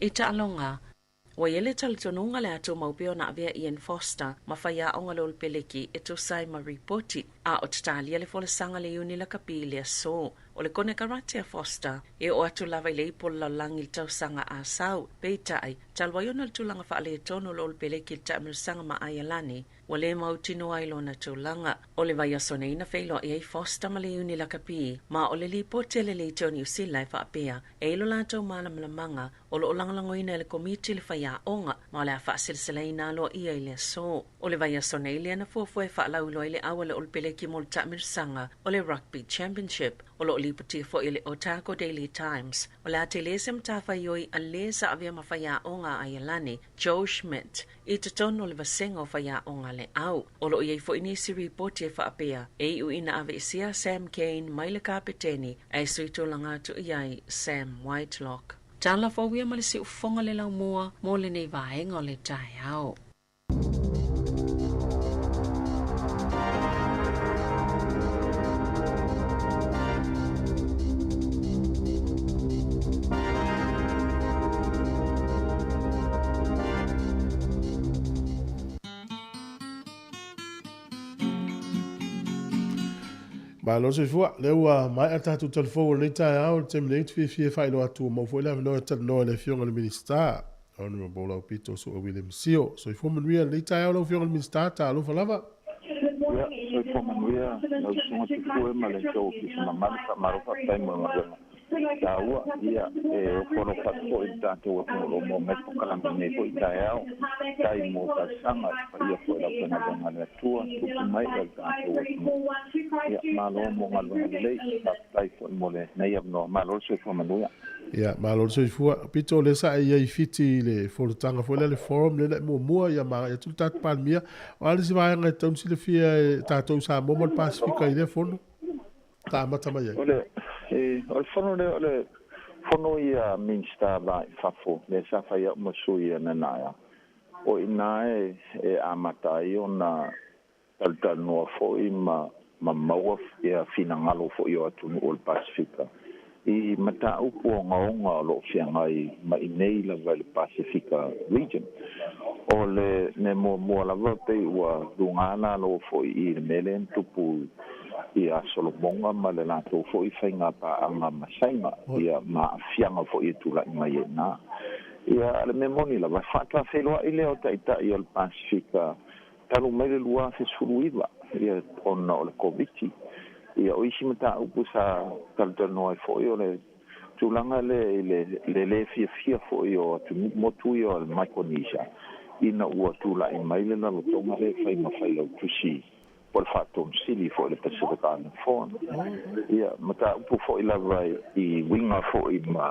I taaloga, ua i ai le talitonuga le a tumau pea ona avea Ian Foster ma faiaoga le Olopeleki e tusa ai ma ripoti, a o tatalia le folasaga le Iuni Lakapi i le aso. O le konekarate a Foster e oo atu lava i le ipu o le lalolagi i le tausaga a sau, peitai, talu ai ona o le tulaga faaletonu o le Olopeleki i le taamilosaga ma Aialani, ua le mautinoa ai lona tulaga. O le vaiaso nei na feiloai ai Foster ma le Iuni Lakapi, ma o le lipoti a le Leitio o Niu Sila e faapea, e i lo latou malamalamaga o loo lagolagoina e le komiti le faiaoga, ma o le a faaseleselaina aloaia i le aso. O le vaiaso nei lea na fuafua e faalauiloa ai le au a le Olopeleki mo le taamilosaga o le Rugby Championship. O loo lipotia foi e le Otago Daily Times o le a tele se matafaioi a lē sa avea ma faiaoga a Aialani, Joe Schmidt, i totonu o le vasega o faiaoga le au. O loo i ai foi nisi ripoti e faapea e iu ina aveesea Sam Cane mai le kapeteni ae sui tulaga atu i ai Sam Whitelock. Tala fou ia ma le siufofoga le laumua mo lenei vaega o le taeao. Malo le soifua, lea ua maea le tatou talifou o lenei taeao i le taimi nei, ou te fiafia e faailoa atu ua maua foi le avanoa e talanoa i le Afioga i le Minisita, Honourable Aupito Su'a William Sio. Soifua manuia i lenei taeao lau Afioga i le Minisita, talofa lava. Ia, soifua manuia lau Susuga Tupue ma le tou Ofisa mamalu, faamalo faafetai mo le galuega taua. Ia, e ofo alofa atu foi i le tatou atunuu o lo o maua mai polokalame i lenei foi taeao. Faafetai mo talosaga i le paia foi o le aufaigaluega a le Atua, tupu mai o le tatou atunuu. Ia, malo mo galuega lelei, faafetai foi mo lenei avanoa. Malo le soifua manuia. Ia, malo le soifua. Pito o lea sa e i ai i Fiti i le fonotaga foi lea le forum lea na e muamua ia ma agai atu le tatou Palemia. O a le isi vaega e tatau ona silafia e tatou i Samoa ma le Pasefika i lea fono sa amata mai ai? O le, o le fono lea, o le fono ia a Minisita va i fafo, lea sa fai au ma sui a Nanaia, o i ina e amata ai ona talatalanoa foi ma ma maua ia finagalo foi o atunuu o le Pasefika i mataupu ogaoga o lo o feagai ma i nei lava i le Pasefika Region. O le mea muamua lava pei ua luga lalo foi i le mea lea na tupu ia Solomoga ma le latou foi faiga paaga ma Saina ia ma aafiaga foi e tulai mai ai i ina. Ia a o le mea moni lava, e faatoa feiloai lea o Taitai o le Pasefika talu mai le 2019 ia ona o le Koviti. Ia o isi mataupu sa talatalanoa ai foi o le tulaga lea i le le lē fiafia foi o atunuu motu ia o le Micronesia ina ua tula'i mai le lalotoga lea e fai ma failautusi po o le Faatomusili foi o le Pacific Island Forum. Ia mataupu foi lava i uiga foi ma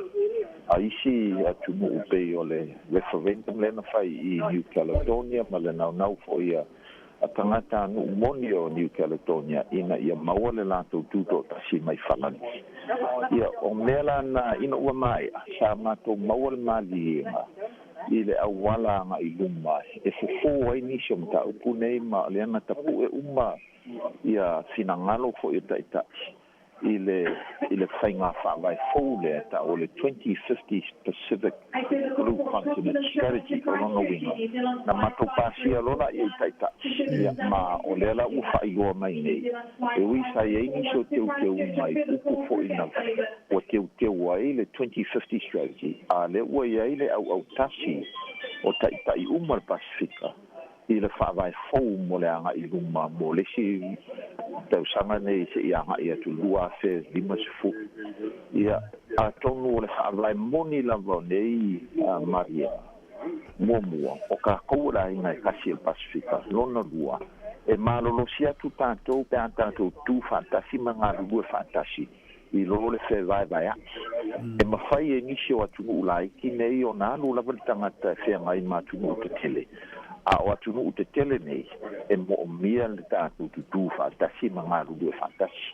a isi atunuu pei o le referendum lea na fai i New Caledonia ma le naunau foi a tagata nuu moni o New Caledonia ina ia maua le latou tutoatasi mai Falanisi. Ia, o mea la na ina ua maea, sa matou maua le maliega i le auala agai luma e fofo ai nisi o mataupu nei ma o lea na tapu'e uma ia finagalo foi o Taitai. i le faiga faavae fou lea ta'ua o le 2050 Pacific Blue Continent Strategy. O lona uiga na matou pasia loa laia i ta'ita'i, ia ma o lea la ua fa'ailoa mai nei, e ui sa iai nisi o teuteuga i upu fo'i na ua teuteu ai le 2050 Strategy, a lea ua iai le au'autasi o ta'ita'i uma le Pasifika i le faavae fou mo le aga'i luma mo le isi tausaga nei se'i aga'i atu 2050. Ia atonu o le faavae moni lava o nei maliega: muamua, o kakou o le aiga e kasi e le Pasifika; lona lua, e malolosi atu tatou pe a tatou tu fa'atasi ma galulue fa'atasi i lo le fevaevaea'i. E mafai e nisi o atunu'u laiti nei ona alu lava le tagata e feagai ma atunu'u tetele, a o atunu'u tetele nei e mo'omia le tatou tutū fa'atasi ma galulue fa'atasi.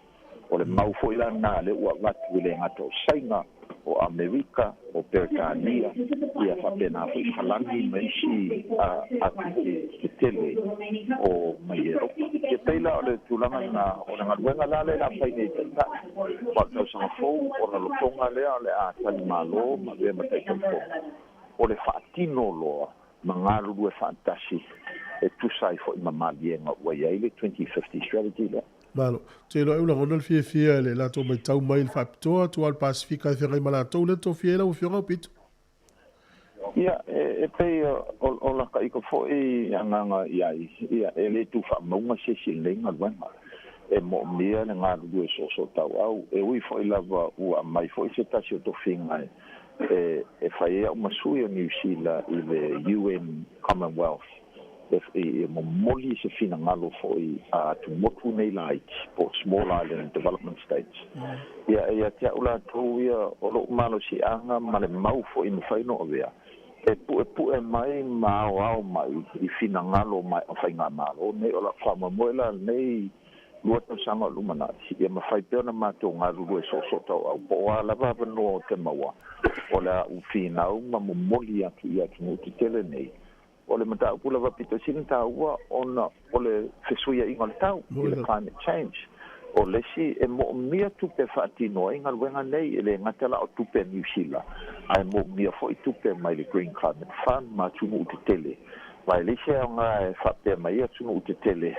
O le mau fo'i lana le ua avatu i le gata o Saina, o Amerika, o Peretania, ia fa'apena fo'i Falani ma isi atunu'u tetele o mai Eropa. Ia pei la o le tulaga na o le galuega la le la fai nei ta'ita'i ma o le tausaga fou o lalotoga lea o le a talimālō ma avea ma ta'itaifono o le fa'atino loa ma galulue fa'atasi e tusa ai fo'i ma maliega ua iai le 2050 Strategy lea. Malo. Te iloa e ulagona le fiafia le latou matau mai i le faapitoa atu le Pasifika e feagai ma latou le tofia ai lau Afioga Aupito. Ia, e pei o laka ika fo'i agaga i ai, ia, e lē tufaamauga se isi lenei galuega. E mo'omia le galulue soosootauau. E ui fo'i lava ua aumai fo'i se tasi o tofiga e fai ai a'u ma sui o Niu Sila i le UN Commonwealth e momoli se finagalo fo'i a atumotu nei laiti po Small Island Development States. Ia, e ia te a'u latou ia o lo'u malosi'aga ma le mau fo'i mafai no avea e pu'epu'e mai ma aoao mai i finagalo mai o faigamālō nei. O la'u faamoemoe la lenei 2 tausaga o lumana'i ia mafai pea ona matou galulue soosootao'au po o a lava avanoa o te maua o le a'u finau ma momoli atu i atunuu tetele nei. O le mataupu lava pito sili taua ona o le fesuia'iga o le tau i le climate change. O le isi e mo'omia tupe fa'atino ai galuega nei, e lē gata la o tupe a Niu Sila, ae mo'omia fo'i tupe mai le Green Climate Fund ma atunu'u tetele. Ma e leisi aogā e fa'apea mai atunu'u tetele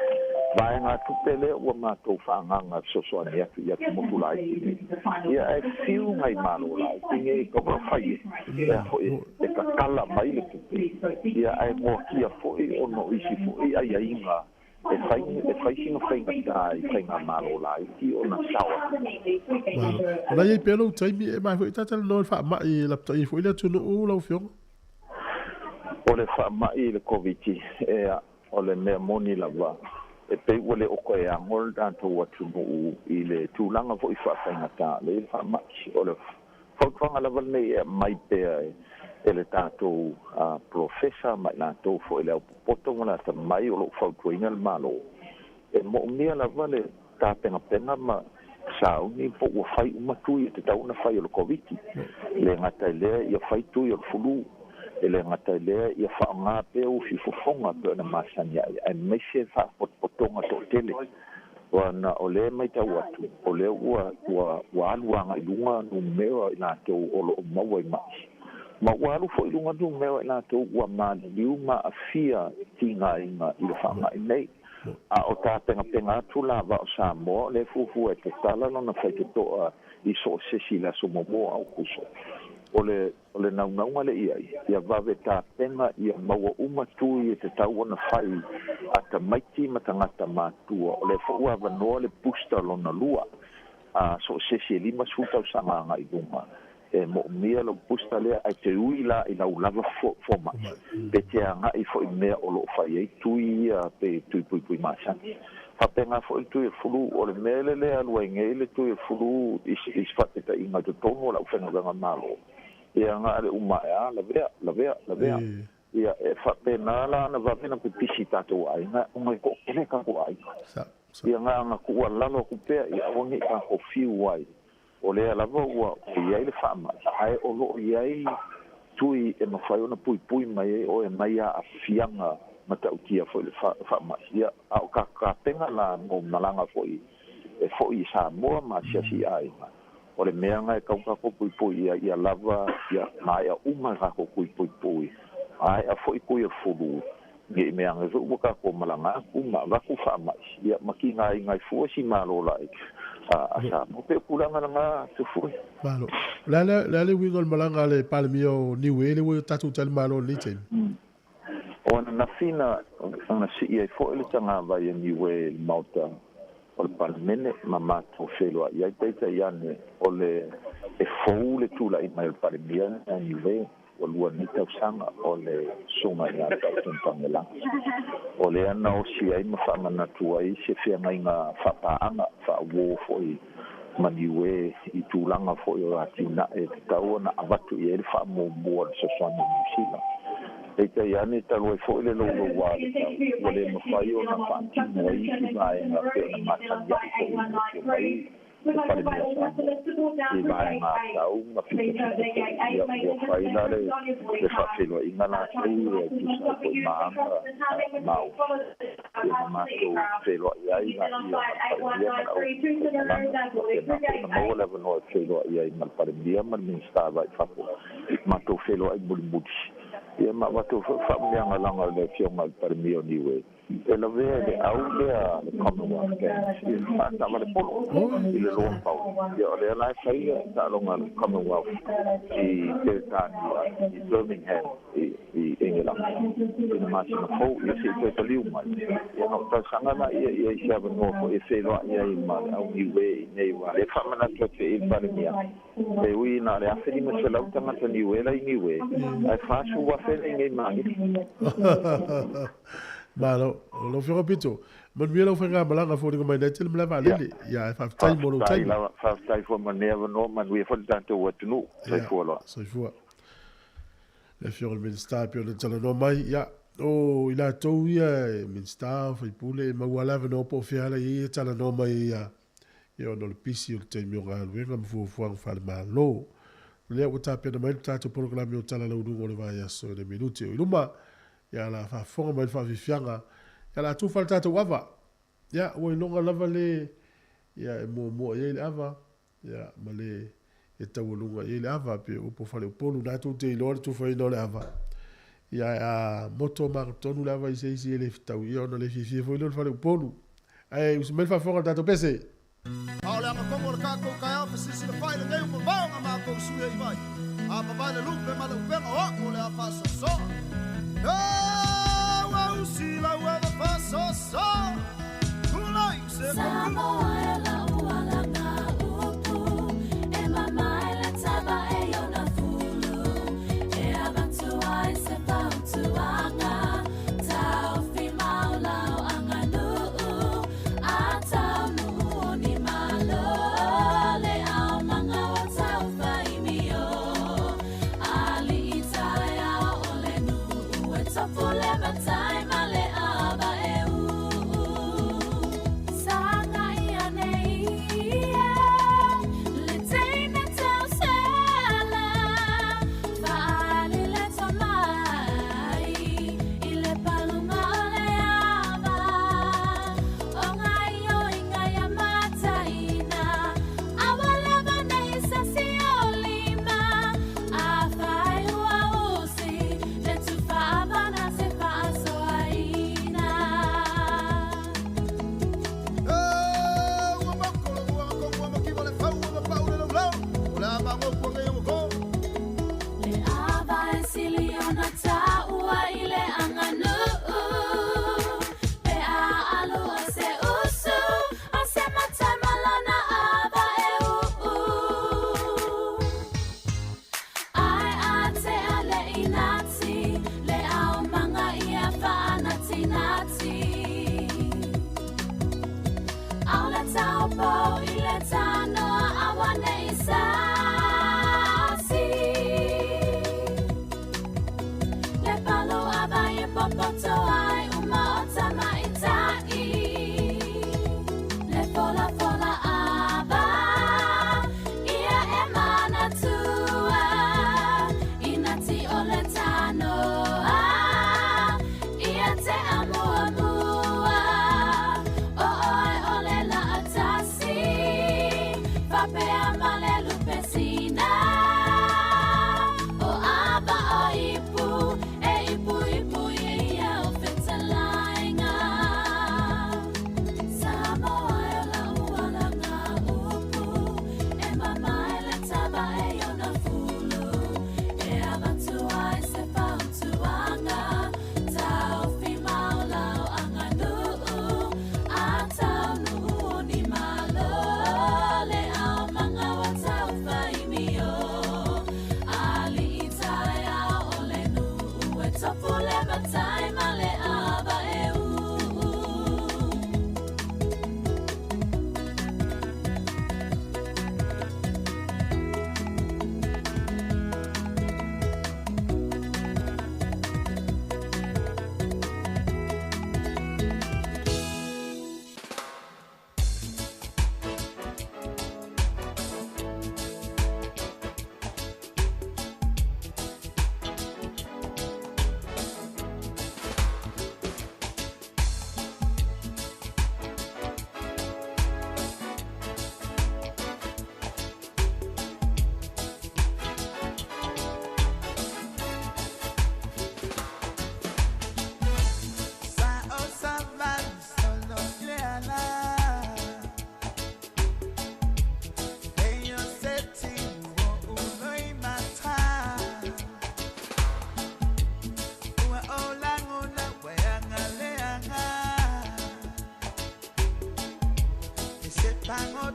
vaega tupe lea ua matou fa'agaga fesoasoani atu i atumotu laiti nei, ia ae fiu gai malo laiti nei ka fai e fo'i e kakala mai le tupe, ia ae moakia fo'i ona o isi fo'i aiaiga e fai sina faigatā i faigamālō laiti ona sao atu. Malo. O la iai pea lou taimi e mai fo'i tatalanoa le fa'ama'i lapata'i fo'i le atunu'u lau Afioga. O le fa'ama'i i le Covid, e o le mea moni lava e pei ua le o koe ago le tatou atunu'u i le tulaga fo'i fa'afaigatā le i le fa'ama'i. O le fautuaga lava lenei e aumai pea e le tatou profesa ma i latou fo'i le aupopoto ma le atamai o lo'u fautuaina le Mālō e mo'omia lava le tapenapena ma sauni po ua fai uma tui e tatau ona fai o le Koviti. Le gata i lea, ia fai tui o le fulu. E le gata i lea, ia fa'aogā pea ufi fofoga pe ona masani ai, ae maise fa'apotopotoga to'atele ona o lea maitau atu o lea ua alu aga'i luga numera i latou o lo'o maua i ma'i, ma ua alu fo'i luga numera i latou ua maliliu ma a'afia tigāiga i le fa'ama'i nei. A o tapenapena atu lava o Samoa, o le fuafua e tatala lona faitoto'a i so o sesi le aso 1 Aukuso. O le naunauga le i ai ia vave tapena ia maua uma tui e tatau ona fai a tamaiti ma tagata matua. O le fo'u avanoa le booster lona lua a so o sesi e 50 tausaga aga'i luga e mo'omia lau booster lea, ae te ui la i lau lava foma'i pe te aga'i fo'i mea o lo'o fai ai tui ia pe tui puipui masani. Faapega fo'i le tui o le fulu. O le mea le lē alu ai nei le tui o le fulu i se fa'ataita'iga i totonu o la'u faigaluega mālō, ia ga'a le uma ae a lavea lavea lavea. Ia e fa'apena la ana vave na pipisi tatou aiga ona e to'atele tatou aiga. Ia ga'aga tu'u alalo atu pea ia aua ne'i tatou fiu ai. O lea lava ua i ai le fa'ama'i, ae o lo'o i ai tui e mafai ona puipui mai ai oe mai a'afiaga mata'utia fo'i le fa'ama'i. Ia a o kakapega la mo malaga fo'i e fo'i i Samoa ma asiasi i aiga o le mea ga e tau tatou puipui ia ia lava ia maea uma le tatou puipuipui ae'a fo'i kui o le fulu ne i mea age fo'i ua tatou malaga atu ma avatu fa'ama'i ia ma tigaina ai fua si malo la'iti a Samoa pe o tulaga lagā tufue. Malo. O le a le a le uiga o le malaga a le Palemia o Niue le ua tatou talimalo i lenei taimi? O ananafi na na si'i ai fo'i le tagavai a Niue i le Maota o le Palemene ma matou feloa'i ai peitai ane o le e fou le tula'i mai o le Palemia a Niue ua lua nei tausaga o le susuga iā Dalton Tagelagi. O lea na osi ai ma faamanatu ai se feagaiga faapaaga faauō fo'i ma Niue i tulaga fo'i o atinae e tatau ona avatu i ai le faamuamua o le fesoasoani a Niu Sila. Peitai ane talu ai fo'i le loulouā o le tau ua lē mafai ona faatino ai isi vaega pei ona masani a'i fo'i i le afio mai le Palemia o Samoa i vaega tau ma fitafita fo'i ia ua fai la le le faafeiloaiga latou e tusa ai fo'i ma aga Maori ia na matou feloa'i ai laia ma le Palemia ma le au faimalaga faapena fo'i ona maua le avanoa e feiloa'i ai ma le Palemia ma le Minisita vaai fafo matou feloa'i mulimuli ia ma avatu fo'i faamuliaga laga o le afioga i le Palemia o Niue e lavea i le au lea le Commonwealth Games i le faataavale polo i le lawn bowling. Ia o lea la e fai le taaloga a le Commonwealth i Peretania i Birmingham i i Engelaka i le masina fou ia se'i toe taliu mai. Ia na ou talosaga laia i ai se avanoa fo'i e feloa'i ai ma le au Niue iinei uā lea e faamanatu atu ai i le Palemia e ui na o le 1500 tagata Niue la i Niue ae 40,000 la iinei ma Agili. Malo, lau Afioga Pito, manuia lau faigamalaga foliga mai nei tele malae vaalele. Ia, ae faafetai mo lou taimi. Faafetai lava, faafetai foi mo lenei avanoa, manuia foi le tatou atunuu. Soifua loa. Soifua. Le Afioga i le Minisita e pei ona talanoa mai, ia, o i latou ia e Minisita o faipule e maua lava le avanoa po o fea lava e i ai e talanoa mai ai ia, ia ona o le pisi o le taimi o galuega ma fuafuaga faale-Malo. O lea ua tapena mai le tatou polokalame o Tala Lauluga o le Vaiaso i le minute o i luma. Ia la faafofoga mai le faafiafiaga, ia la tufa le tatou ava. Ia ua iloga lava le ia e muamua i ai le ava, ia ma le e taualuga i ai le ava, pe upu o faleupolu na tou te iloa le tufaina o le ava. Ia ae a moto magatonu le ava i se isi e le fetau ia ona le fiafia foi lea o le faleupolu. Ae usi mai le faafofoga le tatou pese. A o le agatonu o le tatou taeao fesilisili fai lenei ua mamao na matou sui ai vai. A mavae le lupe ma le upega o a'u o le a faasoasoa. E ua usi lau ava faasoasoa. Tulai se Samoa e lau alaga upu e mamae le taba e iona fulu e avatu ai se fautuaga taofi mau lau aganuu a taunuu o ni malo le aumaga o taufaimio alii taeao o le nuu e tofu le matai ma le ava e uu. Saga ia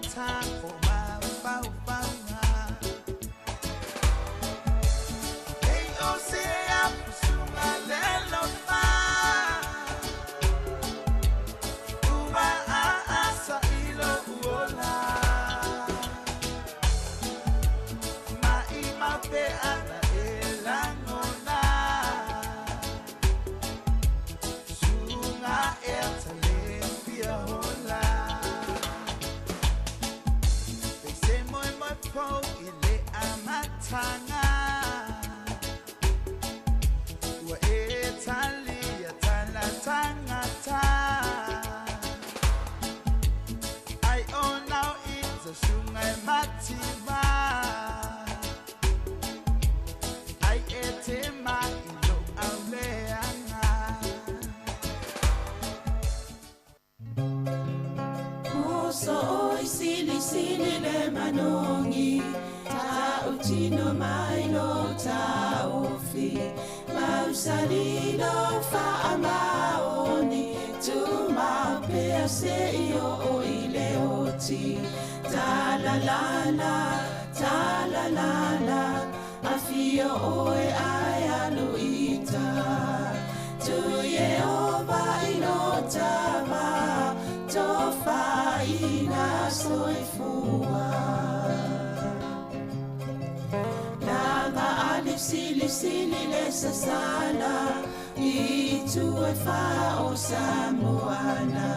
tako mafaufauga. Ei o se afusunga lelo fa. Ua a asa ilo uola. Mai mape ana e langona. Sunga e tale fia hola. Se moi moi po ile amatanga. Ua e talia tala tangata. Ai o nau i te sunga e mativa. Ai e te mai lo au leanga. Muso oi sili sili le manongi. Ta utino mai lo taufi. Mausali lo faamaoni. Tu maupea se i o o i le oti. Ta la la la, ta la la la. Afio oe ai aluita. Tu Yehova i lo tava. Tofa ina soifua. Langa alif sili sili le sasala. I tu e fa o Samoana.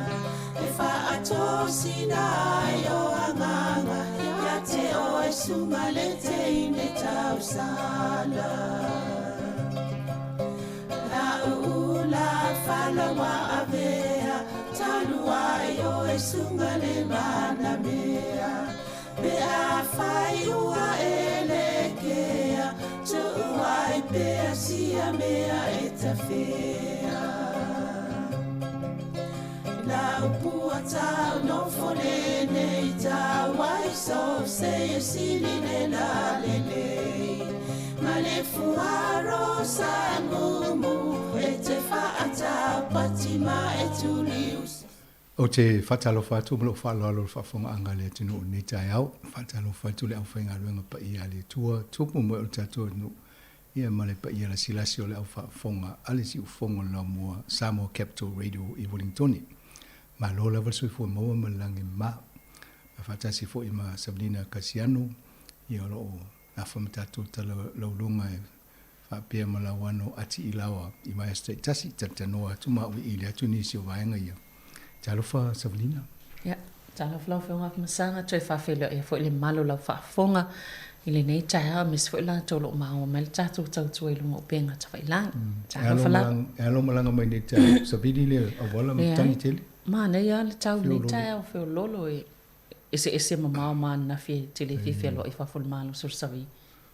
E fa ato sinai o anganga. Ia te o e sunga le te ine tausala. La uula falawa avea. Taluai o e sunga le manamea. Pe a fai ua elekea. Tuuai pea sia mea e tafea. La upua tau no fole nei tau ai so se e sili le la le le. Ma le fuaro sa mumu e te whaata patima e tulius. O te whatalofa atu ma lou faaaloalo le faafofoga le atunuu lenei taeao. Faatalofa atu le aufaigaluega paia a le Atua, tupu mai o le tatou atunuu, ia ma le paia lasilasi o le aufaafofoga a le siufofoga o le Laumua, Samoa Capital Radio i Wellingtone. Malo lava le soifua maua ma le lagi ma. Ma faatasi foi ma Savelina Kasiano, ia o loo nafa ma tatou tala lauluga e faapea ma lauano ati i laoa i vaiaso taitasi, talatanoa atu ma auiili atu nisi o vaega ia. Talofa Savelina. Ia, talofa lau Afioga Afamasaga, toe faafeiloai foi le malu o lau faafofoga i lenei taeao, aemaise foi latou o lo o maua mai le tatou tautua i luga o upega tafailagi. Talofa lava. E alo malaga mai nei taeao, savili le auala ma tagi tele. Manaia lava le tau i lenei taeao feoloolo e eseese mamao ma ananafi e tele feafealoai i fafo o le malosi o le savi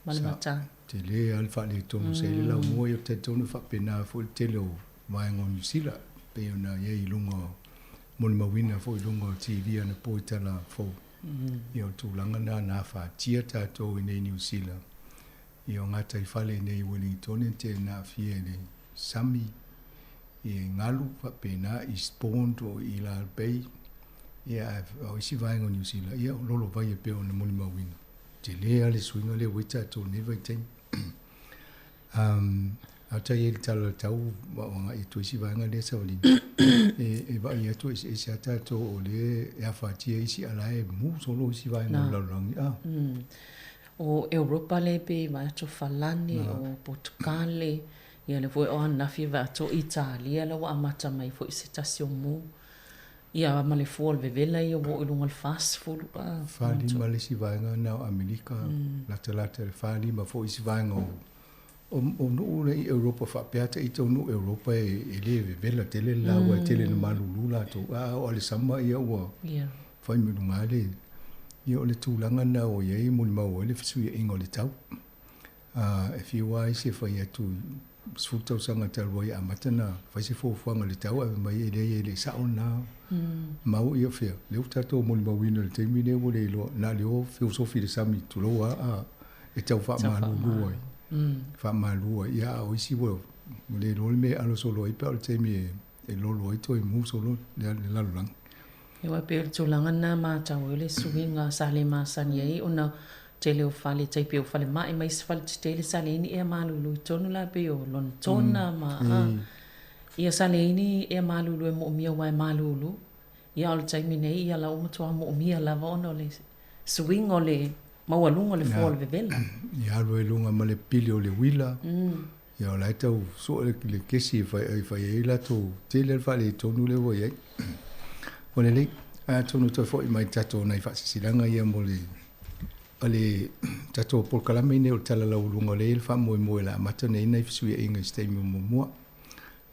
ma le matagi. Tele lava le faaletonu sa i le laumua, ia talitonu faapena foi le tele o vaega o Niu Sila, pei ona i ai i luga o molimauina foi i luga o TV anapo i tala fou. Ia o tulaga na na afatia tatou i nei Niu Sila. Ia o gataifale i nei Wellingtone te na aafia i le sami, i galu faapena Eastbourne o i Lyall Bay, ia o isi vaega o Niu Sila, ia o lolovai e pei ona molimauina. Tele lava le suiga lea ua i tatou i lenei vaitaimi. A o tai ai le tala o le tau agai atu ai isi vaega lea savalina. E vaai atu eseese lava tatou o lea e afatia isi a o la e mu solo isi vaega o le lalolagi. O Europa lea pe vaai atu o Falani, o Portucale, ia lea foi o ananafi vaai atu o Italia la ua amata mai foi se tasi o mu. Ia ma le fua o le vevela ia ua oo i luga o le 40. 45 le isi vaega na o Amerika, latalata i le 45 foi isi vaega o nuu lea i Europa faapea ita o nuu Europa e le vevela tele le laua e tele na malulu latou. A o Alesama ia ua fai mai luga le ia o le tulaga na ua i ai molimau ai le fesuiaiga o le tau. E fiu lava isi e fai atu 10 tausaga talu ai e amata na fai se fuafuaga i le tau ae fai mai e leai e le i sao lena mau ia fea. Lea ua tatou molimauina i le taimi lea ua le iloa na o le o feosofi i le sami tulou lava e tau faamalulu ai. Faamalu ai ia a o isi ua le iloa le mea e alo solo ai pe a o le taimi e lolo ai toe mu solo le lalolagi. Ia pei o le tulaga lena matau ai o le suiga sa le masani ai ona tele o fale tai pei o falemai ma isi fale tetele sa leai ni ea malulu i totonu la pei o Lonetona ma ia sa leai ni ea malulu e moomia aua e malulu. Ia a o le taimi nei ia la ua matua moomia lava ona o le suiga o le maualuga o le fua o le vevela. Ia alu ai luga ma le pili o le uila. Ia o la e tau sue le kesi e fai ai latou tele le faaletonu lea ua i ai. Ua lelei, atonu toe foi mai tatou nai faasisilaga ia mo le o le tatou polokalame nei o le Tala Laualuga o lea e i ai le faamoemoe o le a amata ona i ai nai fesuiaiga i se taimi o muamua.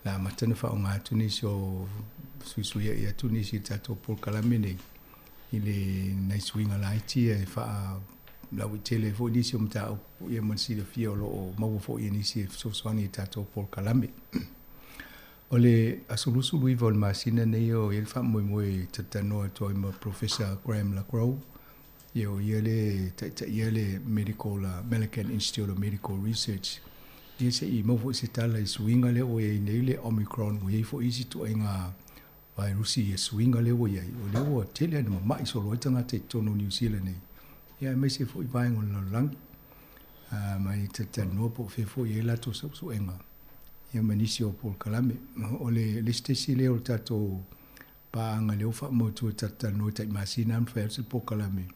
Le a amata ona faaaoga atu nisi o fesuisuiai atu nisi i le tatou polokalame nei i le nai suiga laiti ia e faa lauitele ai foi nisi o mataupu ia ma le silafia o lo o maua foi e nisi e fesoasoani i tatou polokalame. O le aso 29 o le masina nei o i ai le faamoemoe e talatalanoa atu ai ma Professor Graham LaGrow, ia o ia le taitaia le Medical Millikan Institute of Medical Research. Ia se i maua foi se tala i suiga lea ua i ai nei le Omicron, ua i ai foi isi ituaiga vairusi i suiga lea ua i ai, o lea ua tele ina mama'i solo ai tagata i totonu o Niu Sila nei, ia aemaise foi vaega o le lalolagi. Ma e talatalanoa po o fea foi e i ai latou suesuega ia ma nisi o polokalame. O le isi tasi lea o le tatou paaga lea ua faamautu e talatalanoa i tai masina lava ma fai atu se polokalame.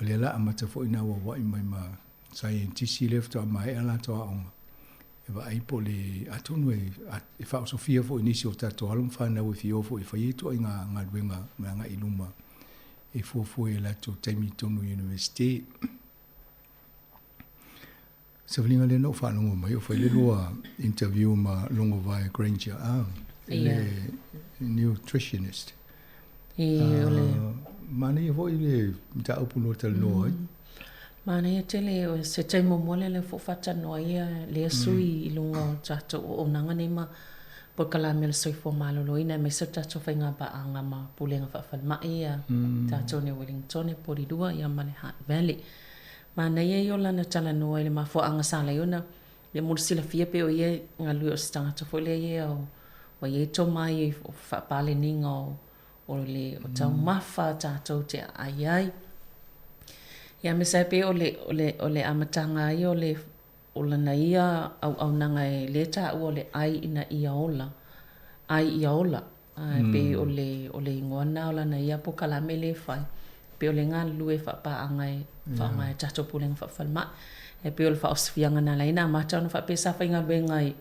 O lea o le a amata foi ona auauai mai ma saienitisi lea faatoa maea latou aoga e vaai po o le atonu e faaosofia foi i nisi o tatou alo ma fanau e fia o foi e fai ituaiga galuega ma agai i luma e fuafua i latou taimi i totonu o Iunivesite. Savaliga lea na ou faalogo mai o fai le lua interview ma Logovae Granger, le nutritionist. E, o le... Manaia foi le mataupu na talanoa ai. Manaia tele, o se taimi muamua lea lea foi faatalanoa ai ia lea sui i luga o tatou auaunaga nei ma polokalame o le soifua maloloina aemaise o tatou faiga paaga ma pulega faafalemai ia tatou nei o Wellington, Porirua ia ma le Hutt Valley. Manaia ia o lana talanoa i le mafuaaga sa alai ona ia mo le silafia pei o ia e galue o se tagata foi lea ia o ua i ai tomai o faapaleniga o o le o taumafa tatou te aai ai. Ia aemaise ai pei o le o le o le amataga ai o le o lana ia auaunaga e lē taua o le ai ina ia ola, ai ia ola. Ae pei o le o le igoa lena o lana ia polokalame lea e fai, pei o le galulue faapaaga e faaaoga e tatou pulega faafalemai. E pei o le faaosifiaga na ala ai ona amata ona faapea sa faigaluega i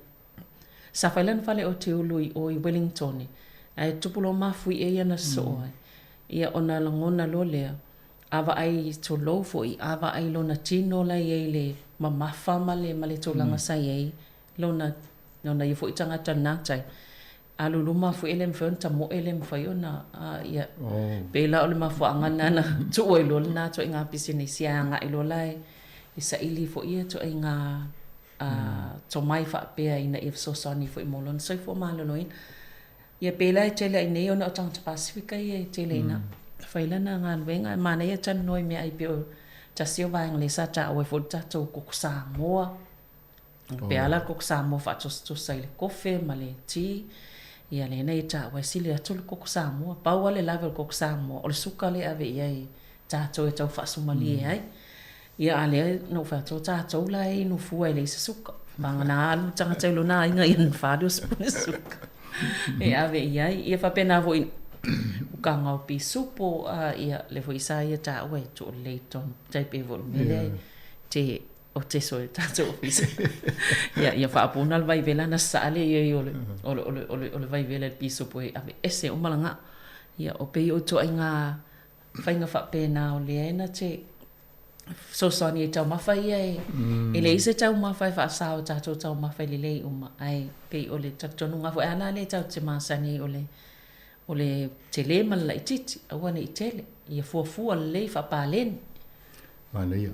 sa fai lana fale o te ulu i o i Wellington ae tupu loa mafuie ia na sosoo ai. Ia ona lagona loa lea, a vaai tolou foi, a vaai lona tino la e i ai le mamafa ma le ma le tulaga sa i ai lona lona ia foi tagata lena tai. Alu luma foi e le mafai ona tamoe, e le mafai ona ia pei la o le mafuaaga lena na tuu ai loa lena ituaiga pisinisi ae agai loa la e saili foi ia ituaiga tomai faapea ina ia fesoasoani foi mo lona soifua maloloina. Ia pei la e tele ai nei ona o tagata Pasefika ia e tele ina fai lana galuega ae manaia talanoa i meaai pei o tasi o vaega lea sa taua ai foi le tatou koko Samoa. Pe a la le koko Samoa faatosatosa i le kofe ma le ti, ia lea na ia taua e sili atu le koko Samoa. Pau lava le lave o le koko Samoa, o le suka lea e ave i ai tatou e tau faasumalie ai. Ia a lea na ou fai atu, o tatou la e inu fua e leai se suka. Vagana alu le tagata i lona aiga ia na 4 sipuni suka e ave i ai. Ia faapena foi o kaga o pisupo, ia lea foi sa ia taua e tuu lelei i totonu. Tai pei foi o le mea lea te o te soe tatou ofisa. Ia, ia faapuna le vaivela na sasaa lea i ai o le, o le, o le, o le, o le vaivela i le pisupo e aveese uma le ga'a. Ia, o pei o ituaiga faiga faapena o lea e na te fesoasoani ai taumafa ia e, e leai se taumafa e faasao tatou taumafa e lelei uma, ae pei o le talitonuga foi a la lea tatou te masani ai o le, o le tele ma le laitiiti, aua ne i tele, ia fuafua lelei faapaleni. Manaia.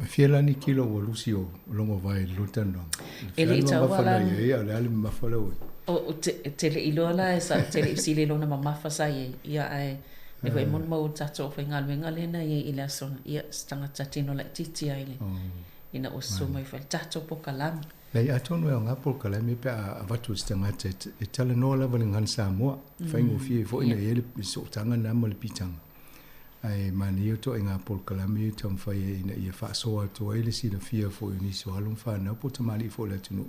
E fia la ni kilo ua lusi o Logovae i le lua talanoaga? E le i taua la. Mamafa na i ai, a o le a le mamafa la ua i ai? O, te, te le i iloa la e sa, te le i fesili i lona mamafa sa i ai, ia ae le foi molimau o le tatou aufaigaluega lea na i ai i le aso, ia se tagata tino laitiiti lava i le, ina ua susu mai foi le tatou polokalame. Lai atonu e o ngā polokalame pe a avatu i se tagata e talanoa lava le gagana Samoa, faigofie foi na i ai le sootaga lena ma le pitaga. Ae manaia toaiga polokalame ia taumafai ai ina ia faasoa atu ai le silafia foi o nisi o alo ma fanau po o tamalii foi o le atunuu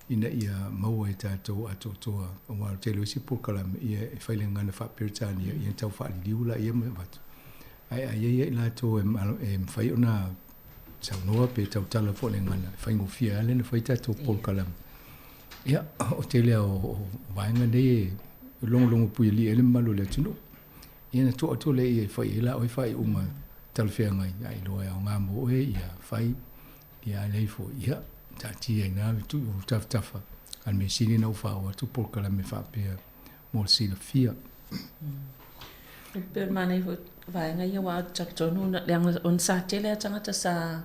ina ia maua e tatou atoatoa aua o le tele o isi polokalame ia e fai i le gagana faa-Peretania ia tau faaliliu laia ma avatu. Ae a i ai ia i latou e mafai ona saunoa pe tautala foi le gagana, e faigofie lava lea ona fai tatou polokalame. Ia, o tele lava o vaega nei e logologo puialii ai le mamalu o le atunuu. Ia ona tuu atu lea e fai i ai la oe faaiuga talafeagai, a iloa e aoga mo oe, ia fai, ia a leai foi, ia taatia i ina le tuu i tafatafa. A o le mea sili ona ou faaoo atu polokalame faapea mo le silafia. E pei o le manaia foi o vaega ia aua ou te talitonu leaga ona sa tele lava tagata sa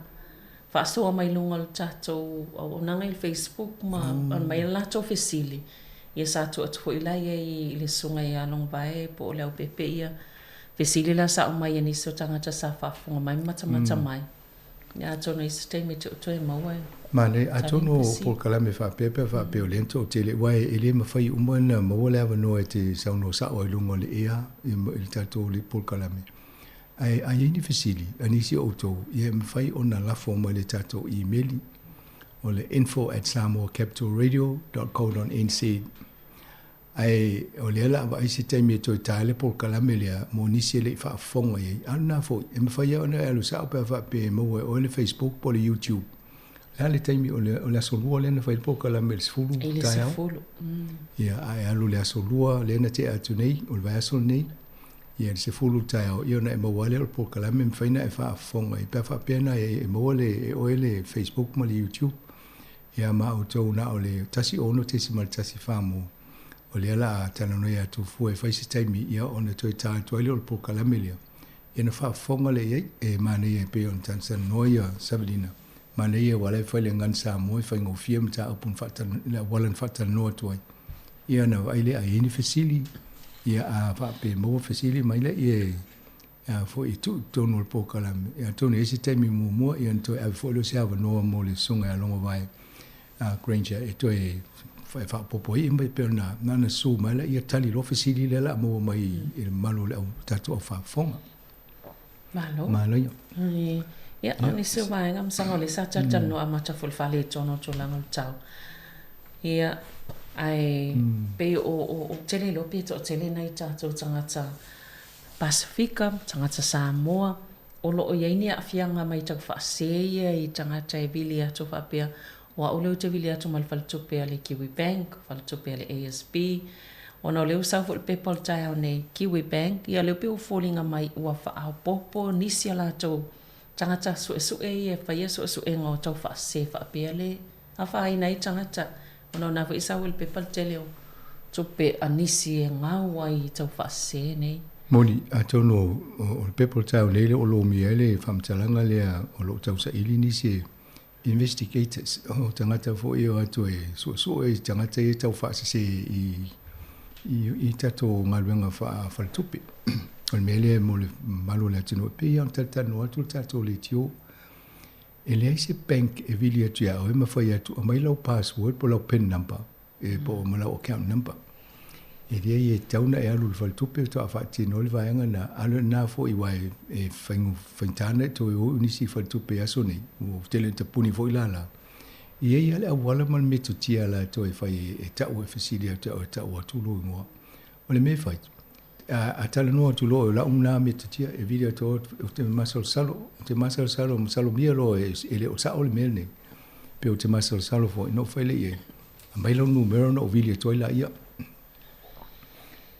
faasoa mai luga o le tatou auaunaga i le Facebook ma aumai a latou fesili. Ia sa tuu atu foi la i ai i le susuga ia Logavae po o Leaupepe ia fesili la sa aumai e nisi o tagata sa faafofoga mai ma matamata mai. Ia atonu i se taimi e te o toe maua e Manaia, atonu o polokalame faapea pe a faapea o lea na toatele, aua e le mafai uma ona maua le avanoa e te saunoa sao ai i luga o le ea i le tatou polokalame. Ae a i ai ni fesili a nisi o outou, ia e mafai ona lafo mai i le tatou imeli o le info@samoacapitalradio.co.nz. Ae o lea o le a vaai se taimi e toe ta ai le polokalame lea mo nisi e le i faafofoga i ai. A o lena foi, e mafai lava ona e alu sao pe a faapea e maua e oe le Facebook po o le YouTube. O le a le taimi o le, o le aso Lua lea na fai ai le polokalame i le 10 I le taeao. 10. Ia, a e alu i le aso Lua lea na tea atu nei, o le vaiaso lenei, ia i le 10 i le taeao, ia ona e maua lava lea o le polokalame e mafai ona e faafofoga ai pe a faapea na e maua le, e oe le Facebook ma le YouTube. Ia ma outou na o le 16.14 mo, o lea o le a talanoa atu fua e fai se taimi, ia ona toe ta atu ai lea o le polokalame lea, ia ona faafofoga lea i ai. E manaia e pei ona talatalanoa ia Savelina, manaia aua o la e fai le gagana Samoa e faigofie mataupu na faatalanoa, le auala na faatalanoa atu ai. Ia ona vaai lea a i ai ni fesili, ia a faapea e maua fesili mai lea, ia e foi e tuu i totonu o le polokalame. Ia atonu e i ai se taimi muamua, ia ona toe ave foi lea o se avanoa mo le susuga ia Logovae Granger e toe faaopoopo ai mai pei ona na ona susu mai lea, ia tali loa fesili lea o le a maua mai i le mamalu o le au tatou au faafofoga. Malo. Malo ia. Ia, o nisi o vaega masalo o lea sa talatalanoa amata foi i le faaletonu o le tulaga o le tau. Ia, ae pei o tele iloa pe toatele nai tatou tagata Pasifika, tagata Samoa, o lo o i ai ni aafiaga mai tau faasē ia i tagata e vili atu faapea, o au lea ou te vili atu ma le faletupe a le Kiwi Bank, faletupe a le ASB, ona o lea ua sau foi le pepa o le taeao nei, Kiwi Bank, ia o lea pei ua foliga mai ua faaopoopo nisi a latou tagata suesue ia e faia suesuega o tau faasē faapea le afaina ai tagata, ona o lena foi e sau ai le pepa le tele o tupe a nisi e gau ai i tau faasē nei. Moni, atonu o le pepa o le taeao nei lea ua lomia ai le faamatalaga lea o lo o tausaili nisi e investigators, o tagata foi e o atu e suesue i tagata ia e tau faasese i tatou galuega faafaletupe. O le mea lea mo le mamalu o le atunuu, e pei lava ona talatalanoa atu le tatou leitio, e leai se bank e vili atu ia oe ma fai atu, aumai lau password po o lau pin number e po o ma lau account number. E leai, e tatau ona e alu i le faletupe faatoa faatino ai le vaega lena. A o lena foi aua e faigata ona e toe o i nisi faletupe i aso nei, ua tele ina tapuni foi lala. E i ai lava le auala ma le metotia a latou e fai e tau e fesili atu ia oe e tau atu lou igoa. O le mea e fai, a talanoa atu loa o lau lena metotia e vili atu ou te masalosalo, ou te masalosalo masalomia loa e le o sao le mea lenei. Pe ou te masalosalo foi, ona ou fai lea i ai, aumai lau numera ona ou vili atu ai laia.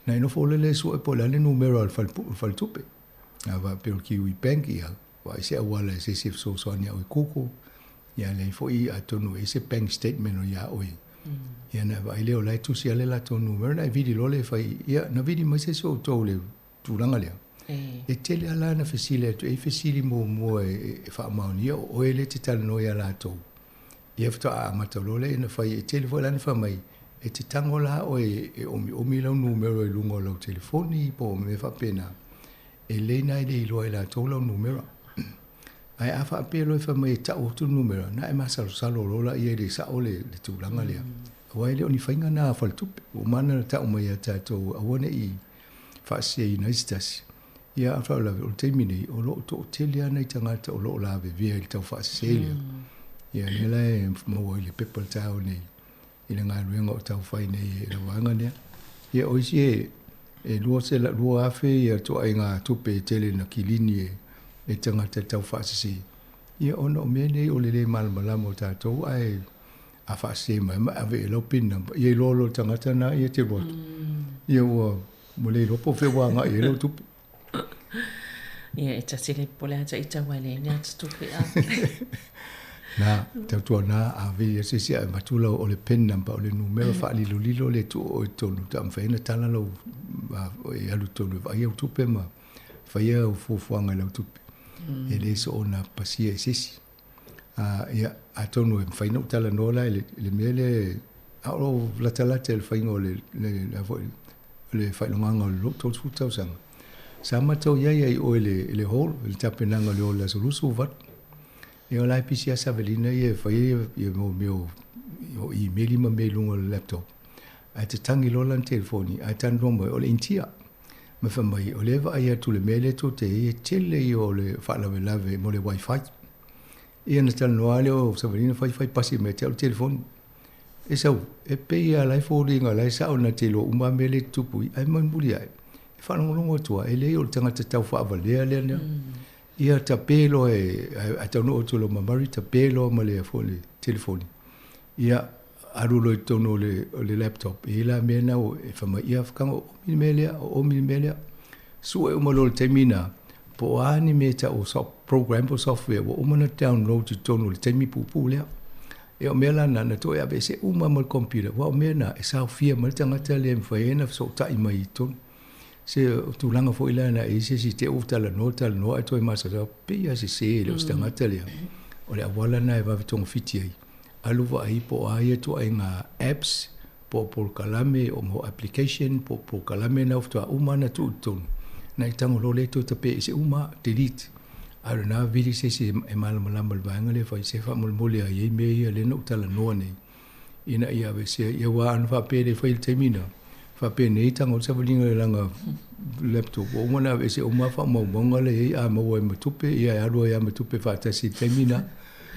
Na e nofo loa lea e sue po o le a le numera o le faletupe. A faapea o le Kiwi Bank, ia, vaai se auala e se isi e fesoasoani iā oe Google. Ia leai foi atonu e i ai se bank statement o iā oe. Ia ona e vaai lea o la e tusi lava le latou numera ona e vili loa lea e fai, ia na vili mai se isi o outou i le tulaga lea. E tele lava la na fesili atu, e i ai fesili muamua e faamaonia o oe lea e te talanoa ia latou. Ia faatoa amata loa lea ona fai, e tele foi la na fai mai, e te tago la oe e omiomi lau numera i luga o lau telefoni po o mea faapena, e lelei lena e le iloa e latou lau numera. Ae a faapea loa e fai mai e ta'u atu le numera, na e masalosalo loa laia e le sa'o le tulaga lea. Aua e le o ni faiga na a faletupe. Ua uma ona ta'u mai ia tatou aua ne i faaseseina ai se tasi. Ia a o le faalavelave, o le taimi nei, o lo o to'atele lava nai tagata o lo o lavevea i le taufaasese lea. Ia lea la e maua ai le pepa le taeao nei i le galuega o taufai nei e le vaega lea. Ia o isi e e 200,000 ia toaiga tupe e tele na kilini e e tagata e taufaasese. Ia ona o mea nei o le lē malamalama o tatou ae a faasese mai ma ave i lau pin number, ia iloa loa e le tagata lena ia te alu atu. Ia ua ua le iloa po o fea ua agai i ai lau tupe. Ia e tasi le pole ata i tau ai le nya tupe a. Na, tautuana a vili atu se isi ae avatu lau o le pin number o le numera faalilolilo lea e tuu oe i totonu ta mafai ona tala lau e alu i totonu e vaai au tupe ma faia au fuafuaga i lau tupe. E le soona pasia e se isi. Ia, atonu e mafai ona ou talanoa la i le mea lea, a o lou latalata i le faiga o le, le a foi, le faailogaga o le 30 tausaga. Sa matou i ai i o i le hall, i le tapenaga o le o i le aso 28. Ia o la e pisi lava Savelina ia e fai ia mea o imeli ma mea i luga o le laptop. Ae tatagi loa lana telefoni, ae talanoa mai, o le Initia. Ma fai mai, o lea e vaai atu i le mea lea tou te i ai, e tele ia o le faalavelave mo le wifi. Ia ona talanoa lava lea o Savalina fai fai pasi mai ia te au le telefoni. E sau, e pei lava la e foliga o la e sao na te iloa uma lava mea lea e tutupu i i, ae mulimuli ae, e faalogologo atu lava, e leai o le tagata tau faavalea lea na. Ia tape loa e, a taunuu atu i lou mamari, tape loa ma le foi le telefoni. Ia alu loa i totonu o le, o le laptop, e i ai la mea na e fai mai, ia fakaga o omi le mea lea, o omi le mea lea. Sue uma loa i le taimi lena, po o a ni mea e tau o program po o software ua uma ona download i totonu o le taimi puupuu lea. Ia o mea la na, na toe aveese uma ma le computer, aua o mea na e saofia mai le tagata lea e mafai ai ona fesootai mai i totonu. Se o tulaga foi la na e i ai se isi te i ua talanoa talanoa ae toe masalosalo, pei lava e sese e le o se tagata lea. O le auala lena e vave togafiti ai, alu vaai po o a ia ituaiga apps po o polokalame o mo application po o polokalame na faatoa uma ona tuu i totonu, na i tago loa lea toe tape ese uma, delete. A o lena vili se isi e malamalama i le vaega lea e fai, se faamolemole lava e i ai mea ia lea na ou talanoa nei ina ia aveesea. Ia aua ana faapea e le faia i le taimi lena, faapenei tago le savaliga i lana laptop ua uma ona aveese uma faamaumauga la e i ai, a maua ai ma tupe, ia e alu ai lava ma tupe faatasi i le taimi lena.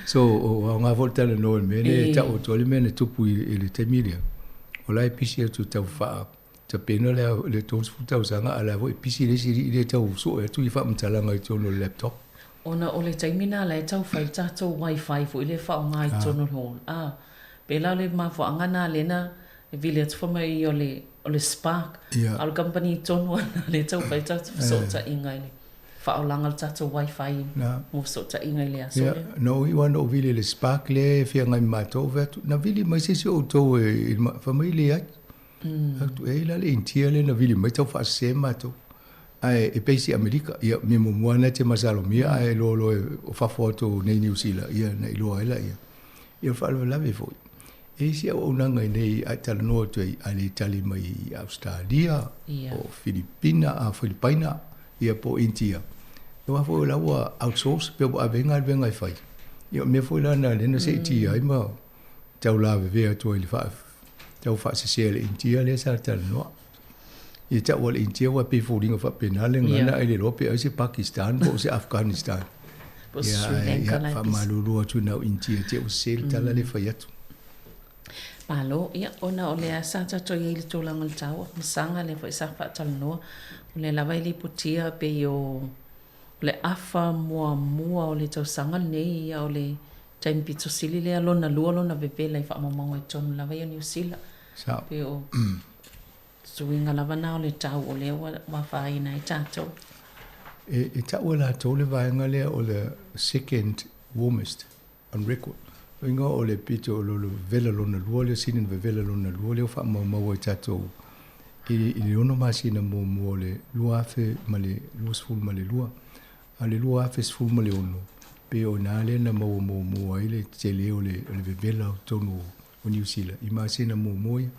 So, o aoga foi le talanoa i le mea lea e tau atu ai le mea na tupu i le taimi lea. O la e pisi atu tau faa tapena le le 30 tausaga, a o la foi e pisi le isi alii lea e tau sue atu i faamatalaga i totonu o le laptop. Ona o le taimi lena la e tau fai le tatou wifi foi lea e faaaoga i totonu o le hall. A, pei la o le mafuaaga lena lea na vili atu fai mai o le o le Spark. A o le kamupani tonu lava lena lea e tau fai le tatou fesootaiga i le faaolaga o le tatou wifi mo fesootaiga i le aso lea. Na ou iu lava na ou vili i le Spark lea e feagai ma matou, ou fai atu, na vili mai se isi o outou e fai mai e leai. Fai atu, e i ai la le Initia lea na vili mai tau faasese matou. Ae e base i Amerika, ia mea muamua lava na e te masalomia ae iloa loa o fafo atu o nei Niu Sila, ia na iloa ai laia. Ia o le faalavelave foi, e i ai si auaunaga i inei a e talanoa atu ai, a le tali mai i Ausetalia, o Filipina, a Filipaina, ia po o Initia. Aua foi o la ua outsource pe ua ave ai galuega e fai. Ia o le mea foi la lena lea na seetia ai ma tau lavevea atu ai i le tau faasese a le Initia lea sa talanoa. Ia tau a le Initia aua e pei e foliga faapena le gagana ae le iloa pe ai se Pakistan po o se Afghanistan. Po o se Sri Lanka la e pisi. Faamalulu atu i nau Initia te ua sese le tala lea e fai atu. Malo, ia, ona o lea sa tatou i ai i le tulaga o le taua masaga lea foi sa faatalanoa, o lea lava e lipotia pei o le afa muamua o le tausaga lenei, ia o le taimi pito sili lea lona lua lona vevela i faamaumauga i totonu lava ia o Niu Sila. Pei o suiga lava na o le tau o lea ua afaina ai tatou. E tau e latou le vaega lea o le second warmest on record. Uiga o le pito o le vevela lona lua lea, sili ona vevela lona lua lea ua faamaumau ai tatou i le 6 masina muamua o le 2022. A o le 2016, pei o i ina lea na maua muamua ai le tele o le vevela o totonu o Niu Sila i masina muamua ia.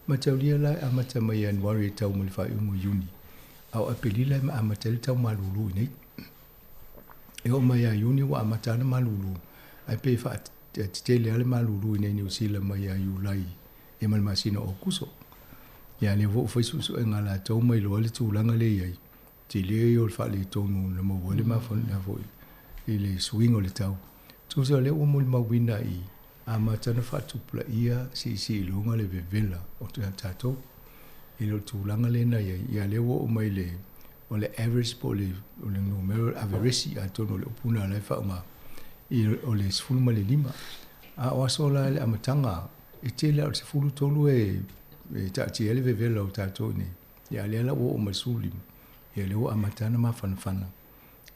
Mataulia la e amata mai ia Ianuari e tau mai le faaiuga o Iuni, a o Aperila e amata ai le tau malulu i inei. E oo mai ia Iuni ua amata lava ona malulu, ae pei e faatetele lava le malulu i inei i Niu Sila mai ia Iulai ia ma le masina o Aokuso. Ia lea foi ua fai suesuega a latou ma iloa le tulaga lea e i ai, tele ia o le faaletonu na maua ai le mafuaaga foi i le suiga o le tau. Tusa o lea ua molimauina i amata ona faatupulaia siisii i luga le vevela o tatou i le tulaga lea na i ai. Ia lea ua oo mai le o le average po o le o le numera o le averesi atonu o le upu lena o la e faaaoga i o le 15. A o aso la i le amataga e tele lava o le 13 e taatia ai le vevela o tatou i inei. Ia a o lea la ua oo mai i le 15, ia lea ua amata ona mafanafana.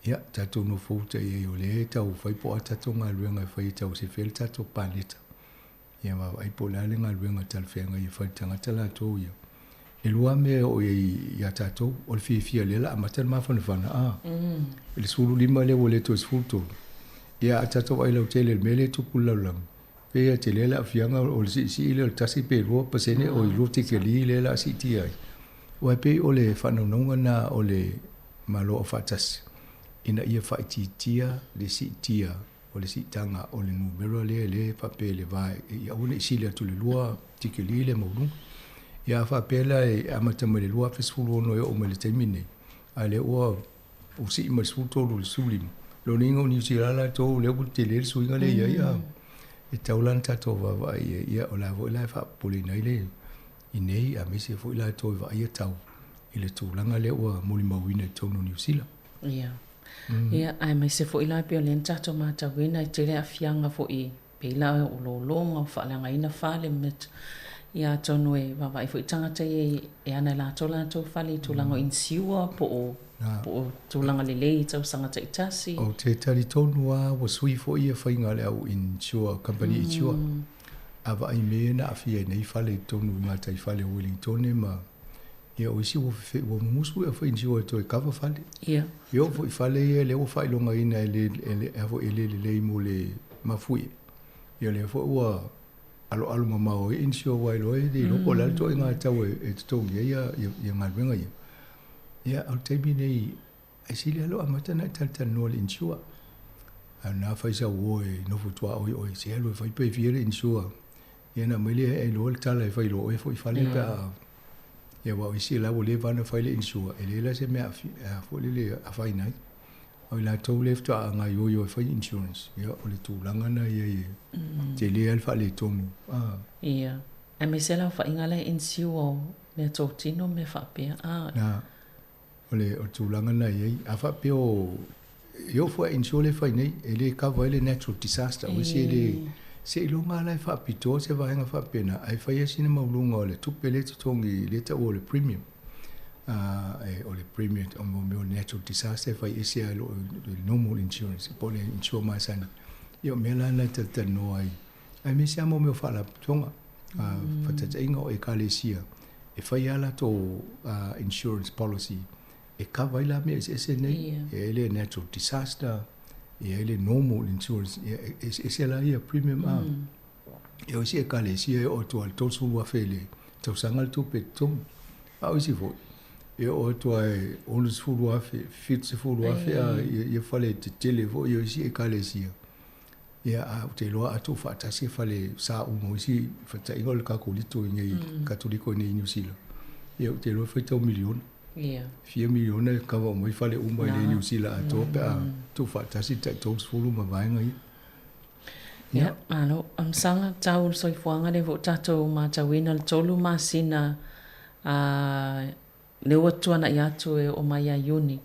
Ia, tatou nofouta i ai o lea e tau fai po o a tatou galuega e fai e tau sefe ai le tatou paleta. Ia vaavaai po o le a le galuega talafeagai e fai i le tagata latou ia. E lua lava mea e oo i ai ia tatou, o le fiafia o lea o le a amata le mafanafana, a, i le 15 lea ua le toe 13. Ia a tatou vaai lautele i le mea lea e tupu i le lalolagi, pei e tele le aafiaga o le siisii lea o le 1 pe 2% o i 2 tikeli lea o le a siitia ai. Aua e pei o le faanaunauga lena o le Malo Aufaatasi ina ia faaitiitia le siitia o le siitaga o le numera lea lea e faapea i le va ia aua ne i sili atu i le 2 tikeli le maualuga. Ia a faapea la e amata mai le 2016 e oo mai i le taimi lenei, a lea ua sii mai le 13 i le 15, lona uiga o Niu Sila latou lea ua tele le suiga lea i ai, a e tatau la ona tatou vaavaai i ai. Ia o le a foi la e faapopoleina ai le i nei aemaise foi latou e vaaia tau i le tulaga lea ua molimauina i totonu o Niu Sila. Ia. Ia, aemaise foi la pei o lea na tatou matauina e tele aafiaga foi pei la o lologa, o faaleagaina fale ma mea ia atonu e vaavaai foi tagata ia e ana e latou latou fale i tulaga o insure po o po o tulaga lelei i tausaga taitasi. Ou te talitonu lava ua sui foi ia faiga a le au insure, kamupani insure. A vaai mea ia na aafia ai nei fale i totonu i gataifale o Wellingtone ma ia o isi ua fefe ua mumusu e fai insure e toe kava fale. Ia. E oo foi i fale ia lea ua faailogaina e le e le a foi e le lelei mo le mafuie. Ia lea foi ua aloalo mamao ai insure aua e iloa e le iloa po o le a le ituaiga tau e totogi ai ia ia galuega ia. Ia o le taimi nei Ae sili lava lou amata ona e talatalanoa i le insure. A o lena fai sau uo e nofo tuaoi oe, se alu e fai pe fia le insure. Ia ona aumai lea e iloa le tala e fai loa oe foi i fale pe a. Ia aua o isi la ua leva ona fai le insure, e leai la se mea a foi lele e afaina ai. A o i latou lea faatoa gaioio e fai insurance, ia o le tulaga lena e i ai e tele lava le faaletonu. Ia, aemaise le aofaiga la e insure o meatotino ma mea faapea. Na. O le o le tulaga lena e i ai. A faapea o e oo foi a insure lea e fai nei, e le cover ai le natural disaster, o isi e le seiloga lava la e faapitoa se vaega faapena, ae fai lava sina maualuga o le tupe lea e totogi lea e taua o le premium. E o le premium o mea o natural disaster e fai ese lava i lo le normal insurance po o le insure masani. Ia o mea la na e talatalanoa ai, aemaise lava mo mea o faalapotopotoga, faataitaiga o Ekalesia, e fai lava latou insurance policy e cover ai la mea eseese nei. E i ai le natural disaster, e i ai le normal insurance, ia e eseese la ia premium a. Ia o isi Ekalesia e oo atu lava i le $30,000 i le tausaga le tupe e totogi. A o isi foi, e oo atu lava i $60,000, $70,000 a ia fale tetele foi o isi Ekalesia. Ia, a ou te iloa a tuufaatasi e fale sa uma o isi faataiga o le Kakolito i inei, Katoliko i inei i Niu Sila, ia ou te iloa e faitau miliona. Ia. Fia miliona e kava uma ai fale uma i inei i Niu Sila atoa pe a tuufaatasi le tai 30 ma vaega ia. Ia, malo. Amasaga, tau o le soifuaga lea foi ua tatou matauina le 3 masina lea ua tuanai atu e oo mai ia Iuni,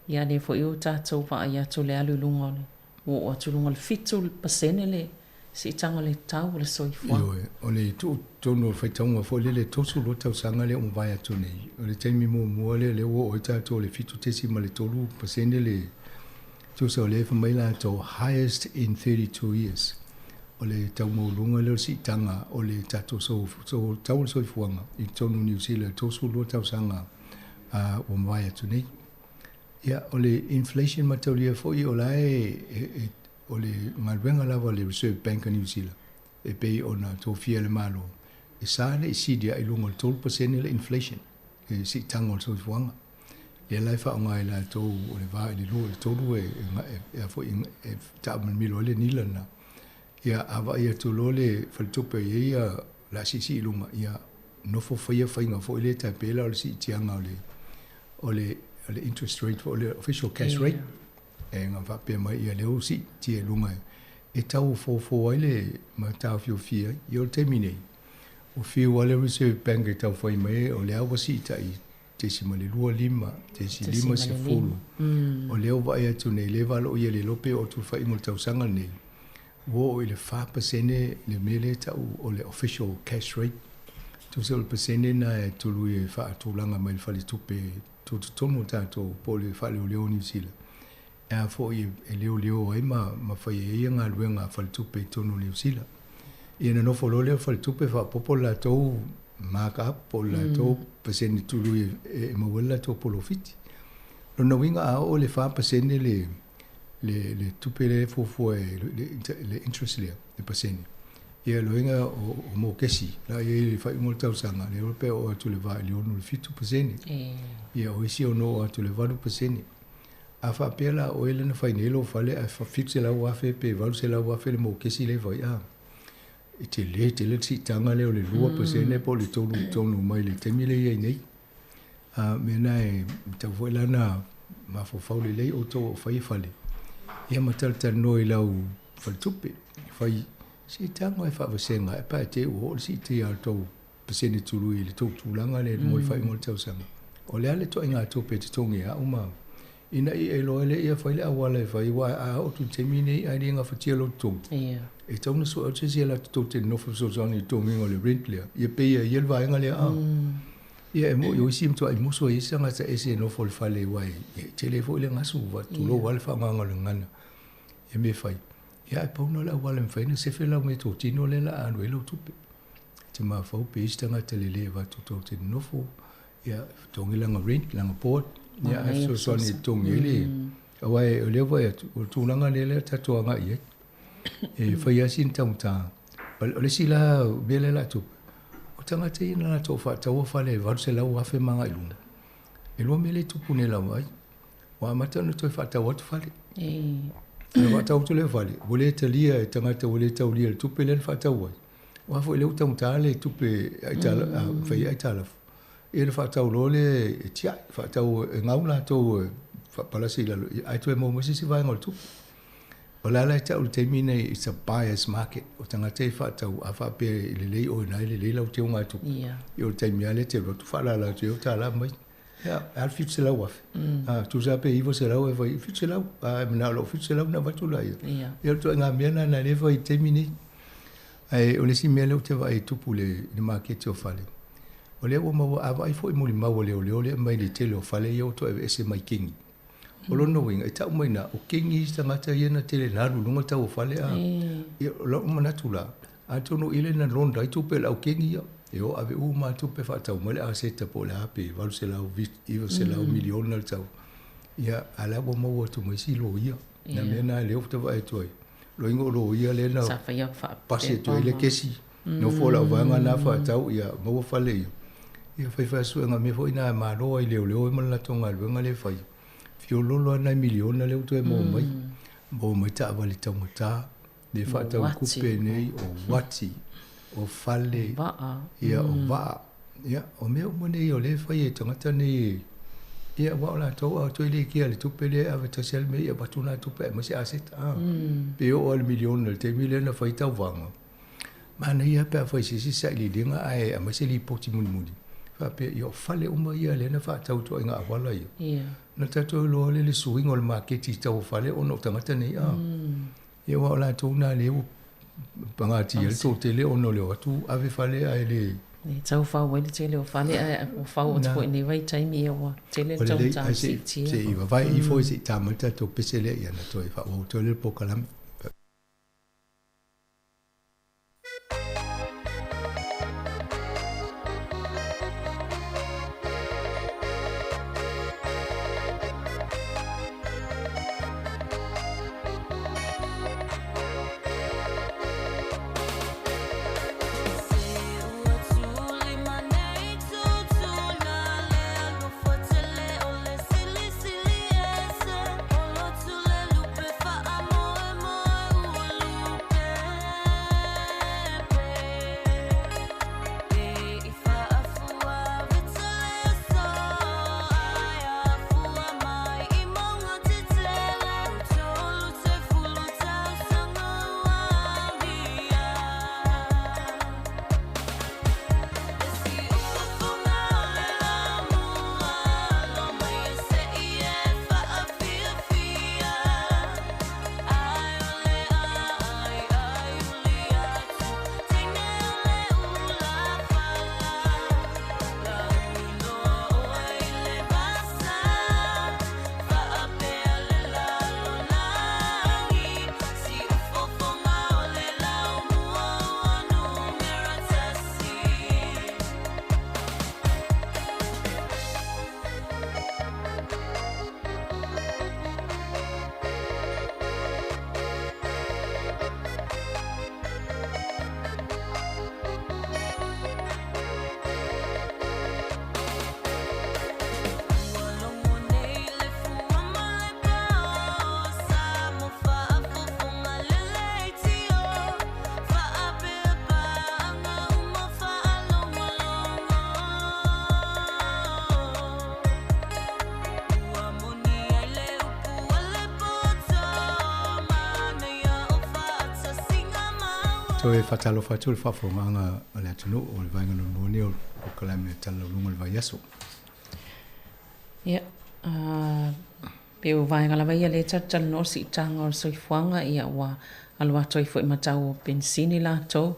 ia lea foi ua tatou vaai atu le alu i luga o le Ua oo atu i luga o le 7% le siitaga o le tau o le soifuaga. Ioe, o le tuu tonu o le faitauga foi lele e 32 tausaga lea ua mavae atu nei, o le taimi muamua lea lea ua oo ai tatou i le 7.3% le tusa o lea e fai mai latou highest in 32 years. O le tau maualuga lea o le siitaga o le tatou tau o le soifuaga i totonu o Niu Sila i le 32 tausaga ua mavae atu nei. Ia, o le inflation mataulia foi o la e, o le galuega lava a le Reserve Bank a Niu Sila e pei ona tofia e le Malo, e sa le i sili ae i luga o le 3% le inflation, le siitaga o le soifuaga. Lea la e faaaoga e latou o le va i le 2 i le 3 e e a foi e taamamilo ai le nila lena. Ia a vaai atu loa le faletupe e i ai ia o le a siisii i luga, ia nofo faia faiga foi lea e tai pei la o le siitiaga o le o le o le interest rate foi o le official cash rate. E na faapea mai ia lea ua siitia i luga e tau fofo ai le mataofiofia ai. Ia o le taimi nei, ua fiu lava le Reserve Bank e tau fai mai o lea ua siitai 0.25, 0.50. O lea ua vaai atu nei, lea e valoia le iloa pe oo atu i le faaiuga o le tausaga lenei, ua oo i le 4% le mea lea e tau o le official cash rate. Tusa o le pasene lena e tului e faatulaga mai le faletupe tutotonu o tatou po o le faaleoleo o Niu Sila, e a foi e leoleo ai ma fai ai ia galuega a faletupe i totonu o Niu Sila. Ia na nofo loa lea o faletupe faaopoopo le latou mark up po o le latou pasene tului e maua ai le latou polofiti. Lona uiga a oo i le 4% le le tupe lea e fuafua e le interest lea, le pasene, ia lona uiga o mokesi la e i ai i le faaiuga o le tausaga, le iloa pe oo atu i le 4 i le 6 i le 7%. Ia o isi e ono oo atu i le 8%. A faapea la o oe lea na fai nei lou fale ae $700,000 pe $800,000 le mokesi lea e fai, a, e tele tele le siitaga lea o le 2% po o le 3 mai le taimi lea e i ai nei. A mea na e tatau foi la ona mafaufau lelei outou o fai fale, ia ma talatalanoa i lau faletupe, fai siitaga e faavasega e pa e te ua oo le siitia o le tou pasene tului i le tou tulaga lea mo le faaiuga o le tausaga. O le a le ituaiga tupe e totogi e au ma ina ia e iloa ai lea ia fai le auala e fai aua a oo atu i le taimi lenei ae le gafatia lou totogi. E tatau ona sue atu se isi e latou tou te nonofo fesoasoani i le totogiina o le rent lea, ia pei e ia le vaega lea a. Ia e moni o isi e matuai musu ai isi tagata ese e nofo i le fale aua e tele ai foi le gasu, tulou lava le faaaogaina o le gagana ia mea e fai. Ia ae pau lena o le auala e mafai ona sefe lau meatotino lea o le a alu ai lau tupe. Te mafaufau pe i ai se tagata lelei e avatu tou te nonofo, ia totogi lana rent, lana board, ia ae fesoasoani e totogi ai le... Aua o lea ua vaai atu, o le tulaga lea lea tatou agai i ai. E fai lava sina taugata. O le isi la mea lea o le a tupu, o tagata ia na latou faataua fale e $800,000 ma agai i luga, e lua mea lea e tupu nei lava ai. Ua amata ona toe faatau atu fale. Ona faatau atu lea o fale, ua le talia e tagata ua le taulia i le tupe lea na faatau ai. Aua foi o lea ua taugata le tupe e fai ai aitalafu. Ia ona faatau loa lea e tiai, faatau e gau latou e faapalasi i lalo, ae toe maua mai se isi vaega o le tupe. O le a la e tau i le taimi lenei, it's a buyer's market. O tagata ia e faatau, a faapea e lelei oe i ina, e lelei lau teugatupe. Ia, o le taimi lava lea e te alu atu faalala atu ai o $1 mai. Ia, e a le $700,000? A, tusa pe $900 e fai, $700, a e manao i lou $700 ona avatu laia. Ia, o le ituaiga mea lena na lea e fai i le taimi nei. Ae o le isi mea lea ou te vaai e tupu i le maketi o fale, o lea ua maua, a vaai foi i molimau a leoleo lea e aumai i le tele o fale ia ua toe aveese mai kingi. O lona uiga, e tau mai i ina, o kingi isi tagata ia na tele na alu i luga tau o fale a. Ia, o lou manatu la, atonu i le na launder ai tupe a le au kingi ia, e o ave uma lava tupe faatau mai le aseta po o le a pe $800, $900 miliona le tau. Ia, a o la ua maua atu ma isi loia. Na mea na lea ou te vaai atu ai. Loiga o loia lea na pasi atu ai le kesi. Nofo lau vaega na faatau, ia maua fale ia. Ia fai fai suega mea foi na e malo ai leoleo ai ma le latou galuega lea e fai. Fiololo lava nai miliona lea ua toe maua mai. Maua mai taavale taugata, le faatau kupe nei, o uati, o fale, ia o vaa. Ia, o mea uma nei o lea e fai e tagata nei, ia aua o latou a toe le kea le tupe lea e ave tasi lava le mea ia avatu na tupe aemaise aseta. A, pe oo lava i le miliona i le taimi lea na fai tauvaga. Manaia pe a fai se isi sailiiliga ae aumai se lipoti mulimuli faapea, ia o fale uma ia lea na faatau i ituaiga auala ia. Na tatou iloa lea le suiga o le maketi i tau o fale ona o tagata nei a. Ia aua o latou na lea ua pagatia ai le toatele ona o le o atu ave fale ae le... E tau fau ai le tele o fale ae ua fau atu foi i nei vaitaimi ia ua tele le taugata siitia. Se i vavae ifo se i ta mai le tatou pese lea ia ona toe faaauau atu ai lea o le polokalame. Toe faatalofa atu i le faafofogaaga a le atunuu o le vaega lona lua lenei o le polokalame o le Tala Lauluga o le Vaiaso. Ia, pei o vaega lava ia lea e talatalanoa o le siitaga o le soifuaga, ia ua alo atu ai foi ma tau o penisini latou.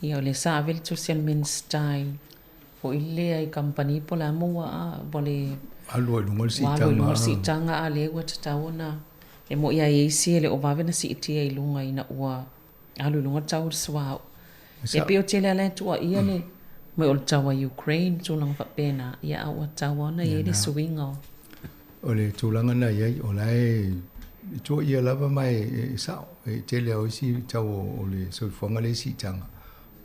Ia o lea sa ave le tusi a le Minisita i foi lea i kamupani po o le a mo ua ua le Alu ai i luga le siitaga. Ua alu i luga le siitaga a o lea ua tatau ona e moni a i ai isi e le o vave ona siitia i luga ina ua alu i luga le tau o le suauu. Ia pei o tele lava la e tuuaia le mai o le tau a Ukraine tulaga faapena, ia a ua tatau lava ona i ai le suiga o. O le tulaga na i ai, o la e tuuaia lava ma e sao, e tele lava o isi tau o le soifuaga lea e siitaga,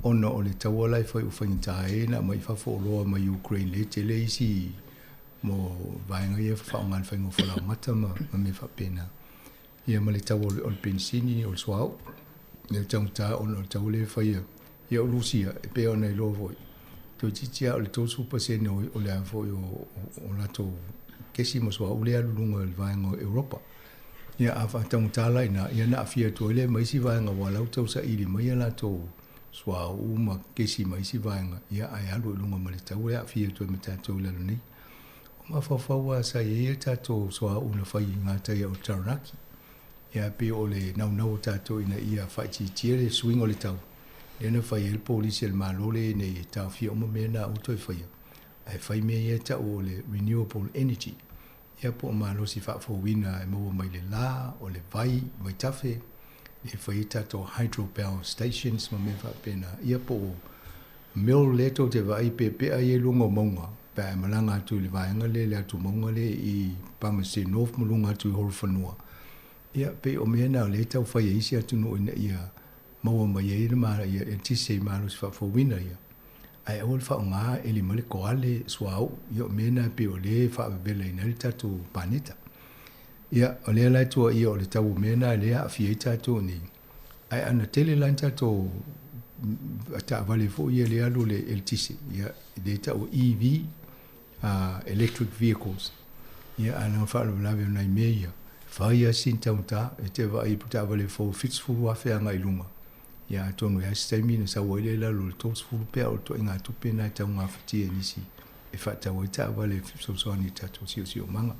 ona o le taua la e fai ua faigata ai ona aumai i fafo oloa mai Ukraine lea e tele isi mo vaega ia e faaaoga i le faiga o falaoamata ma mea faapena. Ia ma le tau o le penisini, o le suauu, le taugata ona o le tau lea e faia. Ia o Lusia, e pei ona iloa foi, toeitiiti lava o le 30% o le a foi o latou kesi ma suauu lea e alu i luga i le vaega o Europa. Ia a faataugata la i ina, ia ona aafia atu ai lea ma isi vaega aua o la ua tau saili mai a latou suauu ma kesi ma isi vaega, ia ae alu i luga ma le tau e aafia atu ai ma tatou i lalo nei. O mafaufau lava sa i ai a tatou suauu na fai i gatai o Taranaki. Ia pei o le naunau o tatou ina ia faaitiitia le suiga o le tau, lea na fai ai le polisi a le Malo lea ina ia taofia uma mea na aua toe faia, ae fai mea ia e tau o le renewable energy. Ia po o malosi faafouina e maua mai le la, o le vai, vaitafe, lea e fai ai tatou hydropower stations ma mea faapena. Ia po o mill lea tou te vaai peapea ia i luga o mauga pe a e malaga atu i le vaega lea i le atu mauga lea i Palmerston North ma luga atu i Horowhenua. Ia pei o mea na o lea e tau fai e isi atunuu ina ia maua mai ai le ia eletise i malosi faafouina ia. Ae aua le faaaoga eli mai le koale, suauu, ia o mea na e pei o lea e faavevelaina ai le tatou paneta. Ia o lea la e tuuaia o le tau o mea na lea e aafia ai tatou nei. Ae ana tele la ni tatou taavale foi ia lea e alu i le eletise, ia lea e tau EV, electric vehicles. Ia ae na faalavelave o nai mea ia, fai lava sina taugata, e te vaai i taavale fou e $70,000 agai i luga. Ia atonu e i ai se taimi ona sau ai lea i lalo o le 30 pe a o le ituaiga tupe lena e tau gafatia e nisi e faatau ai taavale e fesoasoani i tatou siosiomaga.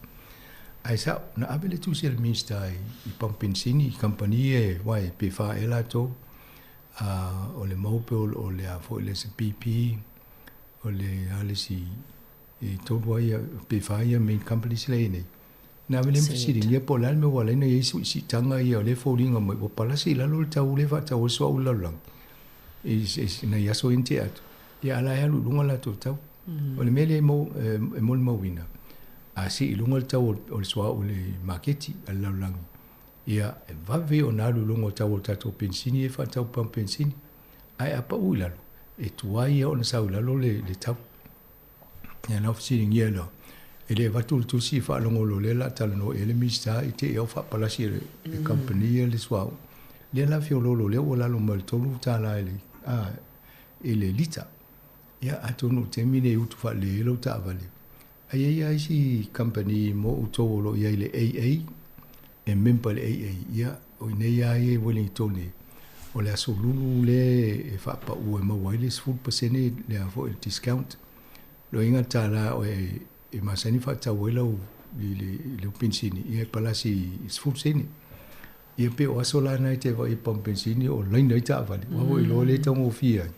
Ae sao, na ave le tusi a le Minista i pamu penisini, i kamupani ia e wae pe fa ea latou, o le Mobil, o le a foi le isi BP, o le a le isi, e tolu lava ia, pe fa ia main companies la e i ai nei. Na ave lea ma fesiligia po o le a le mea ua ala ai ona i ai siitaga ia o lea e foliga mai ua palasi i lalo le tau lea e faatau ai le suauu i le lalolagi i nai aso ia na tea atu. Ia a o la e alu i luga le latou tau. O le mea lea e molimauina, a sii i luga le tau o le suauu i le maketi a le lalolagi, ia e vave ona alu i luga o tau o le tatou penisini ia e faatau i pamu penisini. Ae a pau i lalo, e tuai lava ona sau i lalo le tau. Ia na fesiligia loa, e le avatu le tusi faalogologo lea o le a talanoa i ai le Minisita i te i au faapalasi e le kamupani ia le suauu. Lea la feoloolo lea ua lalo mai le $3 i le, a, i le lita. Ia atonu o le taimi lenei e utu faalelei ai lau taavale. Ae i ai lava isi kamupani mo outou o lo o i ai i le AA, e member i le AA, ia o i inei lava ia i Wellington o le aso lulu lea e faapau e maua ai le 10% le a foi le discount. Loiga le $1 o e masani faatau ai lau i le penisini, ia e palasi i 10 sene. Ia pei o aso la na e te vaai i pamu penisini o laina ai taavale. Aua foi iloa lea e taugofie ai.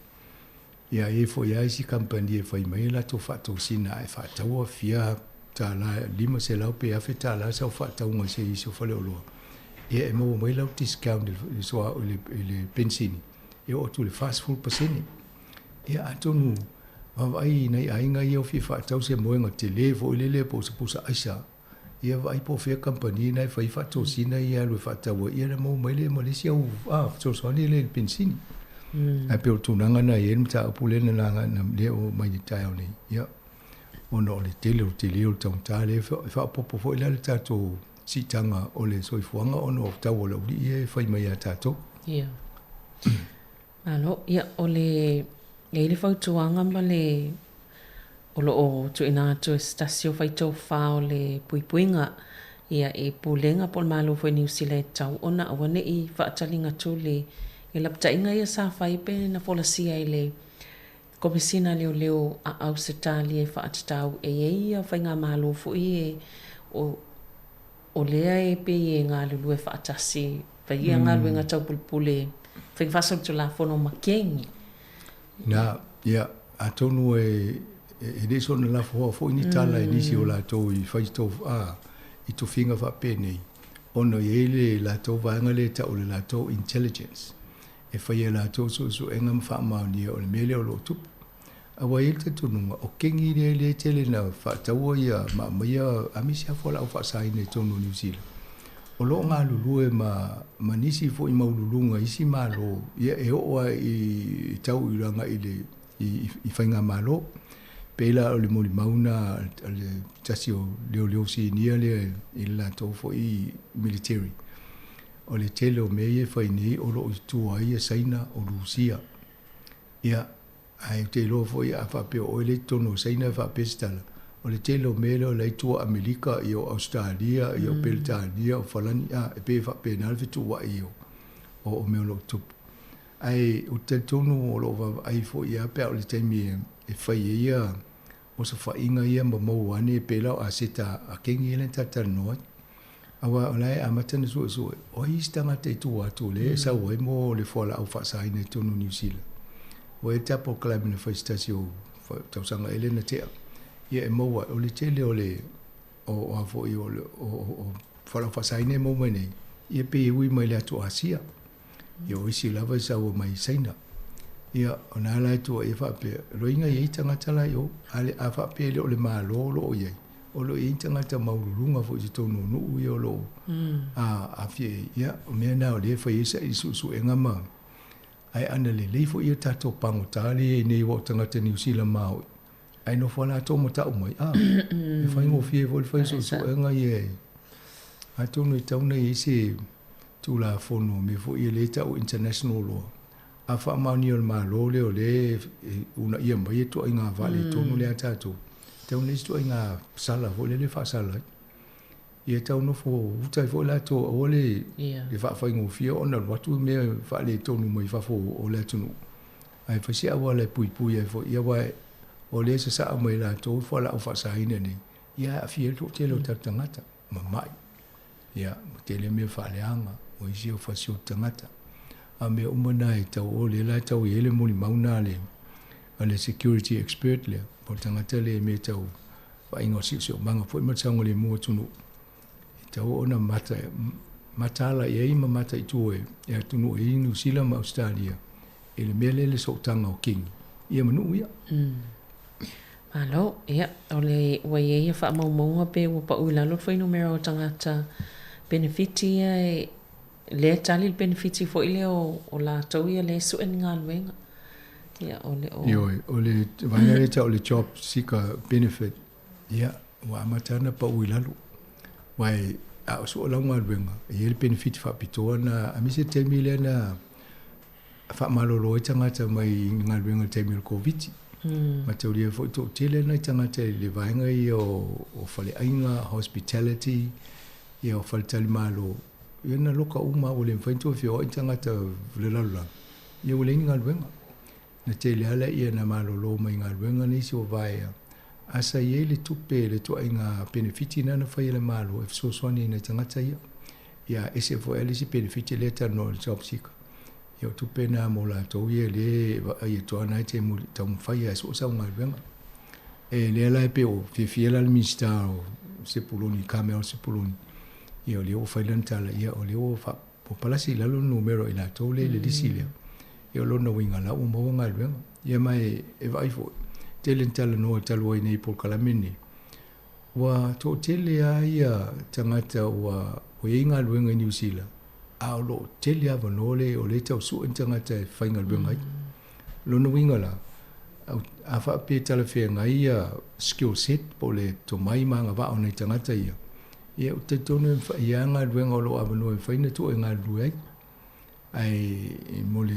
Ia e i ai foi lava isi kamupani e fai mai a latou faatosina ae faataua fia $, $500 pe $1,000 sau faatauga i se isi o faleoloa. Ia e maua mai lau discount i le i le penisini e oo atu i le 40%. Ia atonu vaavaai i nai aiga ia o fia faatau se moega tele foi lele po o se pusa aisa. Ia vaai po o fea kamupani na e fai faatosina ia e alu e faatau ai, ia ona maua mai lea ma le isi au fesoasoani lea i le penisini. Ae pei o le tulaga lena e i ai le mataupu lea na laga lea ua aumai i le taeao nei, ia, ona o le tele o le tele o le taugata lea e faaopoopo foi la le tatou siitaga o le soifuaga ona o tau o le aualii ia e fai mai ia tatou. Ia. Malo, ia, o le, e i ai le fautuaga ma le, o lo o tuuina atu e se tasi o faitofa o le puipuiga, ia, i Pulega po o le Malo foi o Niu Sila e tatau ona aua ne i faataligatuli I lapataʻiga ia sa fai pe na folasia i le Komesina Leoleo a Ausetalia e faatatau e iai ia faigamalo foʻi e o o lea e pei e galulue faatasi fai ia galuega taupulupule faiga faasolitulafono ma kegi. Na, ia, atonu e e le soona lafoa foʻi ni tala i nisi o latou i fai to a i tofiga faapenei ona i ai le latou vaega lea e tau o le latou intelligence e faia e latou suesuega ma faamaonia o le mea lea o loo tupu. Aua e i ai le talitonuga o kegi lea lea e tele na faataua ia ma aumaia amisi lava fualaau faasaina i totonu o Niu Sila o loo galulue ma ma nisi foi maululuga i isi malo ia e oo lava i tau i agai i le i faigamalo. Pei la o le molimau na a le tasi o leoleo sinia lea i le latou foi military. O le tele o mea ia e fai nei o loo i tua ai ia Saina o Lusia. Ia, ae ou te iloa foi a faapea o oe lea i totonu o Saina e faapea se tala, o le tele o mea lea o la e i tua o Amerika, ia o Ausetalia, ia o Peretania, o Falani, a, e pei e faapena le fetuuai o o mea o lo o tupu. Ae ou te talitonu o lo o vaavaai foi lava pe a o le taimi e fai ai ia osofaiga ia ma maua ane pei la o aseta a kegi ia lea na talatalanoa ai. Aua o la e amata ona suesue, o ai isi tagata i tua atu o lea e sau ai mo le fualaau faasaina i totonu o Niu Sila. Ua i ai le tatou polokalame na fai i se tasi o tausaga ea lea na tea, ia e maua ai, o le tele o le o a foi o o fualaau faasaina e maua mai nei, ia pei e ui mai le atu Asia. Ia o isi lava e sau mai Saina. Ia, o na la e tua ia faapea, loiga i ai tagata la i o, a, le, a faapea le o le Malo o lo o i ai, o lo o i ai tagata maualuluga foi i totonu o nuu ia o lo o aafia i ai. Ia, o mea na o lea e fai ai saʻi suesuega ma ae ana lelei foi ia tatou pagota lea e i ai nei aua o tagata Niu Sila maoli, ae nofo lava latou ma tau mai, a, e faigofie foi le fai suesuega ia e atonu e tatau ona i ai se Tulafono, mea foi ia lea e tau international law, a faamaonia e le Malo lea o lea e uunaia mai e ituaiga faaletonu lea a tatou, e tatau ona i ai se ituaiga sala foi lele e faasala ai. Ia tau nofo uta ai foi latou aua le faafaigofie ona alu atu mea faaletonu mai fafo o le atunuu, ae fai se auala e puipui ai foi, ia aua o lea e sasaa mai e latou fualaau faasaina nei, ia e aafia ai le toatele o tatou tagata, mamai. Ia, ua tele mea faaleaga, o isi o fasioti tagata. A o mea uma na e tau o lea la e tau i ai le molimau na a le, a le security expert lea, po o le tagata lea i mea tau vaaiga o siosiomaga foi ma le saogalemu o atunuu, e tau ona mata, mataala i ai ma mataitu e, e atunuu e i ai Niu Sila ma Ausetalia i le mea lea le sootaga o kegi, ia ma nuu ia. Malo, ia, o le, ua i ai ia faamaumauga pe ua pau i lalo le fuainumera o tagata penefiti ia e, lea e tali le penefiti foi lea o, o latou ia lea e sue ni galuega. Ia, o le o. Ioe, o le vaega lea e tau o le job seeker benefit, ia, ua amata ona pau i lalo. Aua e, a o sue lau galuega, e i ai le penefiti faapitoa na, aemaise le taimi lea na faamalolo ai tagata mai galuega i le taimi o le Koviti. Mataulia foi toatele nai tagata i le vaega ia o faleaiga, hospitality, ia o faletalimalo, ia na loka uma ua le mafai ona toe feoai tagata i le lalolagi, ia ua leai ni galuega. Na tele lava laia na malolo mai galuega nisi o vaea, ae sa i ai le tupe, le ituaiga penefiti lena na fai e le Malo e fesoasoani i nai tagata ia. Ia ese foi lava le isi penefiti lea e talanoa i le job seeker. Ia o tupe na mo latou ia lea e vaai atu lava na e te taumafai lava e sue sau galuega. E lea la e pei o fiafia la le Minisita o Sepuloni, Carmel Sepuloni, ia o lea ua fai lana tala, ia o lea ua faa, ua palasi i lalo le numera o i latou lea i le lisi lea. Ia o lona uiga la ua maua galuega. Ia ma e vaai foi, tele ina talanoa talu ai nei i polokalame nei, Ua toatele lava ia tagata ua i ai galuega i Niu Sila, a o lo o tele avanoa lea o lea e tau sue ni tagata e faigaluega ai. Lona uiga la, a faapea e talafeagai ia skill set po o le tomai ma agavaa o nai tagata ia, ia ou te talitonu e mafai lava galuega o lo o avanoa e mafai ona tuu e galulue ai. Ae mo le,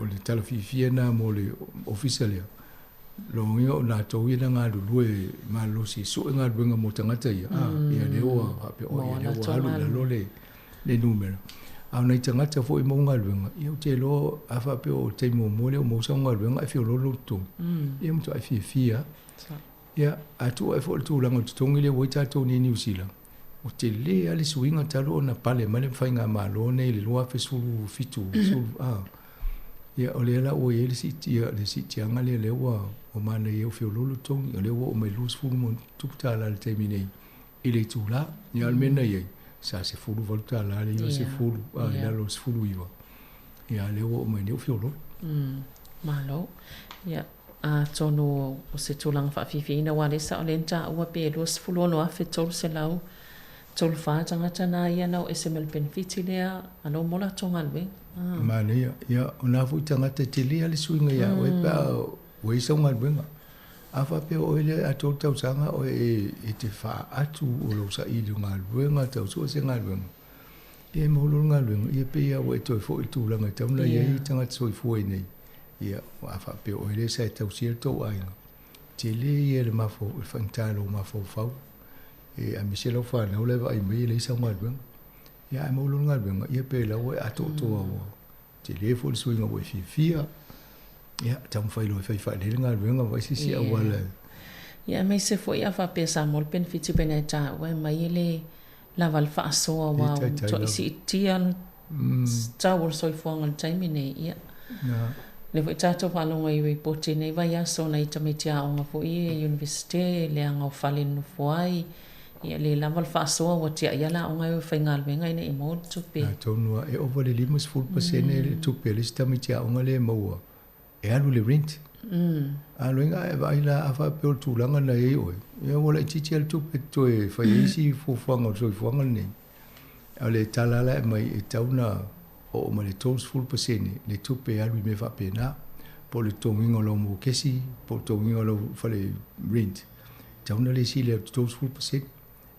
o le tala fiafia lena mo le ofisa lea, lona uiga o latou ia na galulue malolosi e sue galuega mo tagata ia, a, ia lea ua faapea, o ia lea ua alu i lalo le numera. A o nai tagata foi e maua galuega, ia ou te iloa a faapea o le taimi muamua lea ua maua sau galuega ae feoloolo lou totogi, ia matuai fiafia lava. Ia, a tuu ae foi i le tulaga o le totogi lea ua i ai tatou nei i Niu Sila, ua tele lava le suiga talu ona pale mai le faigamalo nei i le 2017, a. Ia, o lea la ua i ai le siitia, le siitiaga lea lea ua manaia ai ua feoloolo le totogi, o lea ua oo mai i le $20+ i le taimi nei i le itula. Ia, a o le mea na i ai, sa $18 i le 90, a i lalo o le 19, ia, a o lea ua oo mai nei ua feoloolo. Malo. Ia, atonu o se tulaga faafiafiaina aua o lea sa o lea na taua pe 26,334 tagata na ia na o ese mai le penefiti lea a lou mo latou galuega. Manaia. Ia, o na foi tagata e tele lava le suiga ia oe pe a ua i ai sau galuega. A faapea o oe lea atoa le tausaga oe e te faatu o lou saili o galuega, tau sue se galuega, ia e maua loa le galuega, ia pei lava ua e toe foi i le tulaga e tatau ona i ai tagata soifua iinei. Ia, a faapea o oe lea sa e tausia le tou aiga, tele ia le faigata i lou mafaufau, e aemaise lau fanau la e vaai mai e leai sau galuega. Ia ae maua loa le galuega, ia pei la ua e atoatoa ua tele foi le suiga ua e fiafia. Ia, taumafai loa e fai faalelei le galuega, vaai se isi auala. Ia, aemaise foi a faapea sa maua le penefiti pei ona e taua e aumai e le lava le faasoa aua ua matuai siitia le tau o le soifuaga i le taimi nei. Ia, lea foi tatou faalogo i ripoti i lenei vaiaso nai tamaiti aoga foi ia i Iunivesite, leaga o fale e nonofo ai, ia le lava le faasoa ua tiai lava le aoga e o e faigaluega ina ia maua le tupe. Atonu lava e ova i le 50% le tupe a le isi tamaiti aoga lea e maua e alu i le rent. A loiga a e vaai la a faapea o le tulaga na i ai oe, ia ua laitiiti lava le tupe e toe fai ai isi fuafuaga o le soifuaga lenei. A o le tala la e aumai e tatau ona oo mai le 30% le tupe e alu i mea faapena, po o le totogiina o lau mokesi, po o le totogiina o lau fale rent, e tatau ona le sili atu i le 30%.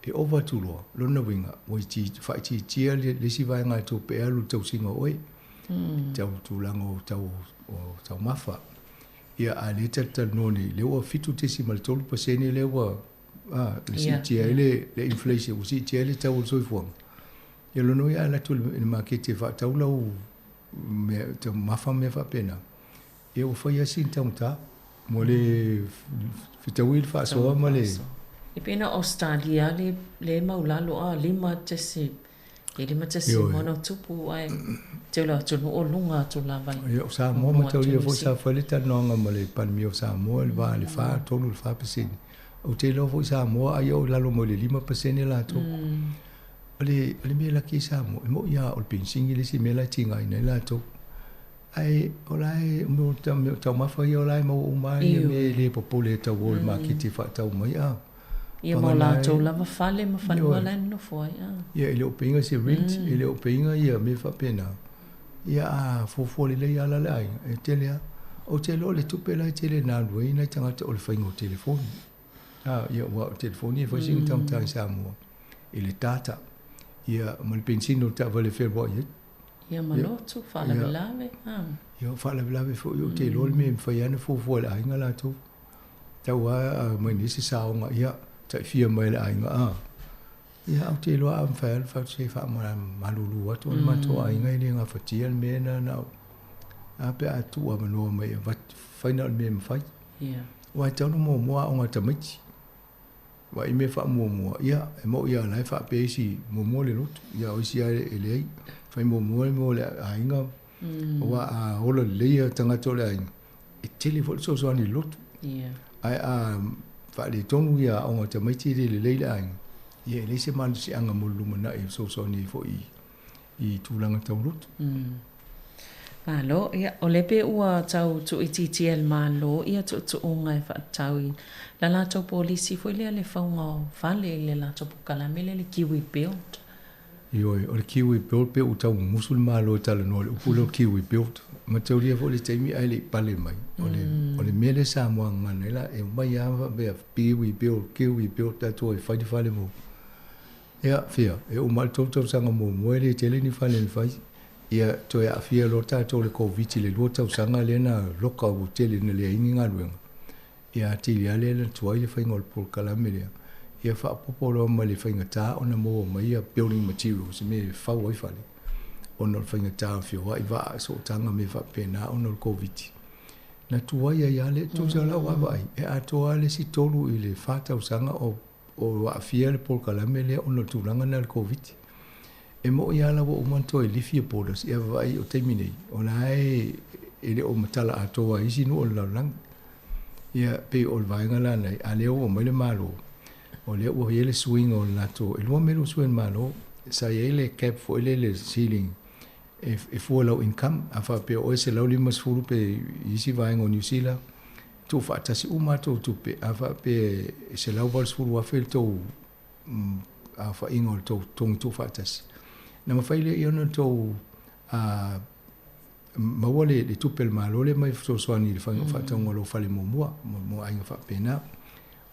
E ova atu loa, lona uiga, ua faaitiitia le isi vaegatupe e alu i le tausiga o oe, tau tulaga o tau o taumafa. Ia, a o lea e talatalanoa nei, lea ua 7.3% lea ua le siitia ai le inflation, ua siitia ai le tau o le soifuaga. Ia lona uiga a alu atu i le maketi e faatau lau mea taumafa ma mea faapena, ia ua fai lava sina taugata mo le fetaui le faasoa ma le. E pei na o Ausetalia le le maulalo a lima tesi e lima tesi moana tupu ae tele o atunuu o luga atu lava i. Ia o Samoa mataulia foi sa fai le talanoaga ma le Palemia o Samoa i le va i le 4, 3 i le 4%. Ou te iloa foi Samoa ai o i lalo mai le 5% latou. O le o le mea e laki ai Samoa, e moni lava o le penisini le isi mea la e tigaina ai latou. Ae o la e o mea o taumafa ia o la e maua uma lava ia mea e le popole e tau o i le maketi e faatau mai a. Ia ma o latou lava fale ma fanua la e nonofo ai a. Ia e le o pay ina se rent, e le o pay ina ia mea faapena. Ia a fuafua lelei lava la le aiga, e tele lava. Ou te iloa o le tupe la e tele na alu ai nai tagata o le faiga o telefoni. A, ia aua o le telefoni e fai sina taugata i Samoa i le data. Ia ma le penisini o le taavale e fealuai ai. Ia ma lotu, faalavelave. Ia o faalavelave foi ou te iloa le mea e mafai lava ona fuafua e le aiga latou. Tau lava mai nei se saoga, ia, tai fia mai e le aiga, a. Ia, ou te iloa a mafai lava ona fai atu se faamalulu atu o le matou aiga e le gafatia le mea lena na o. A pe a tuuavanoa mai e avatu, fai na o le mea e mafai. Aua e tatau ona muamua aoga a tamaiti. Aua i mea faamuamua, ia, e moni lava o la e faapea isi, muamua le lotu, ia o isi lava e leai. Fai muamua le mea o le aiga, aua a ola lelei tagata o le aiga, e tele foi le fesoasoani i le lotu. Ae a faaletonu ia aoga a tamaiti e le lelei le aiga, ia e leai se malosiaga mo le lumanai e fesoasoani ai foi i tulaga tau lotu. Malo, ia, o lea pe ua tau tuuitiitia e le Malo ia tuutuuga e faatatau i la latou polisi foi lea le fauga o fale i le latou polokalame lea le Kiwi Build. Ioe, o le Kiwi Build pe ua tau mumusu le Malo e talanoa i le upu lea o Kiwi Build. Mataulia foi le taimi ae le i pale mai, o le, o le mea lea sa muagagana ai la, e omai lava ma faapea, Kiwi Build, Kiwi Build, tatou o e fai le fale mo. Ia, fia, e uma lava le 3 tausaga muamua e le tele ni fale na fai. Ia, toe aafia loa tatou i le Koviti i le 2 tausaga lea na loka ua tele ina leai ni galuega. Ia atili lava lea na tuai le faiga o le polokalame lea, ia faaopoopo loa ma le faigata ona maua mai ia building materials, mea e fau ai fale. ona o le faigata o le feoai vaa sootaga mea faapena ona o le Koviti. Na tuai ai lava le, tusa o lau vaavaai, e atoa lava le isi 3 i le 4 tausaga o o aafia le polokalame lea ona o le tulaga lena i le Koviti. E mo'i lava la ua uma ona toe lifi ia borders, ia vaavaai o taimi nei, o la e e le o matala atoa ai isi nuu o le lalolagi. Ia pei o le vaega la lena, a lea ua omai le Malo, o lea ua i ai le suiga o le latou, e lua mea ua sui e le Malo, sa i ai le cap foi lele le ceiling e fua i lau income, a faapea o oe e $150 pe i isi vaega o Niu Sila, tuufaatasi uma a tou tupe, a faapea e $180,000 le tou aofaiga o le tou totogi tuufaatasi, na mafai lea ona tou maua le tupe a le Malo lea mai fesoasoani i le faatauga o lou fale muamua mo aiga faapena.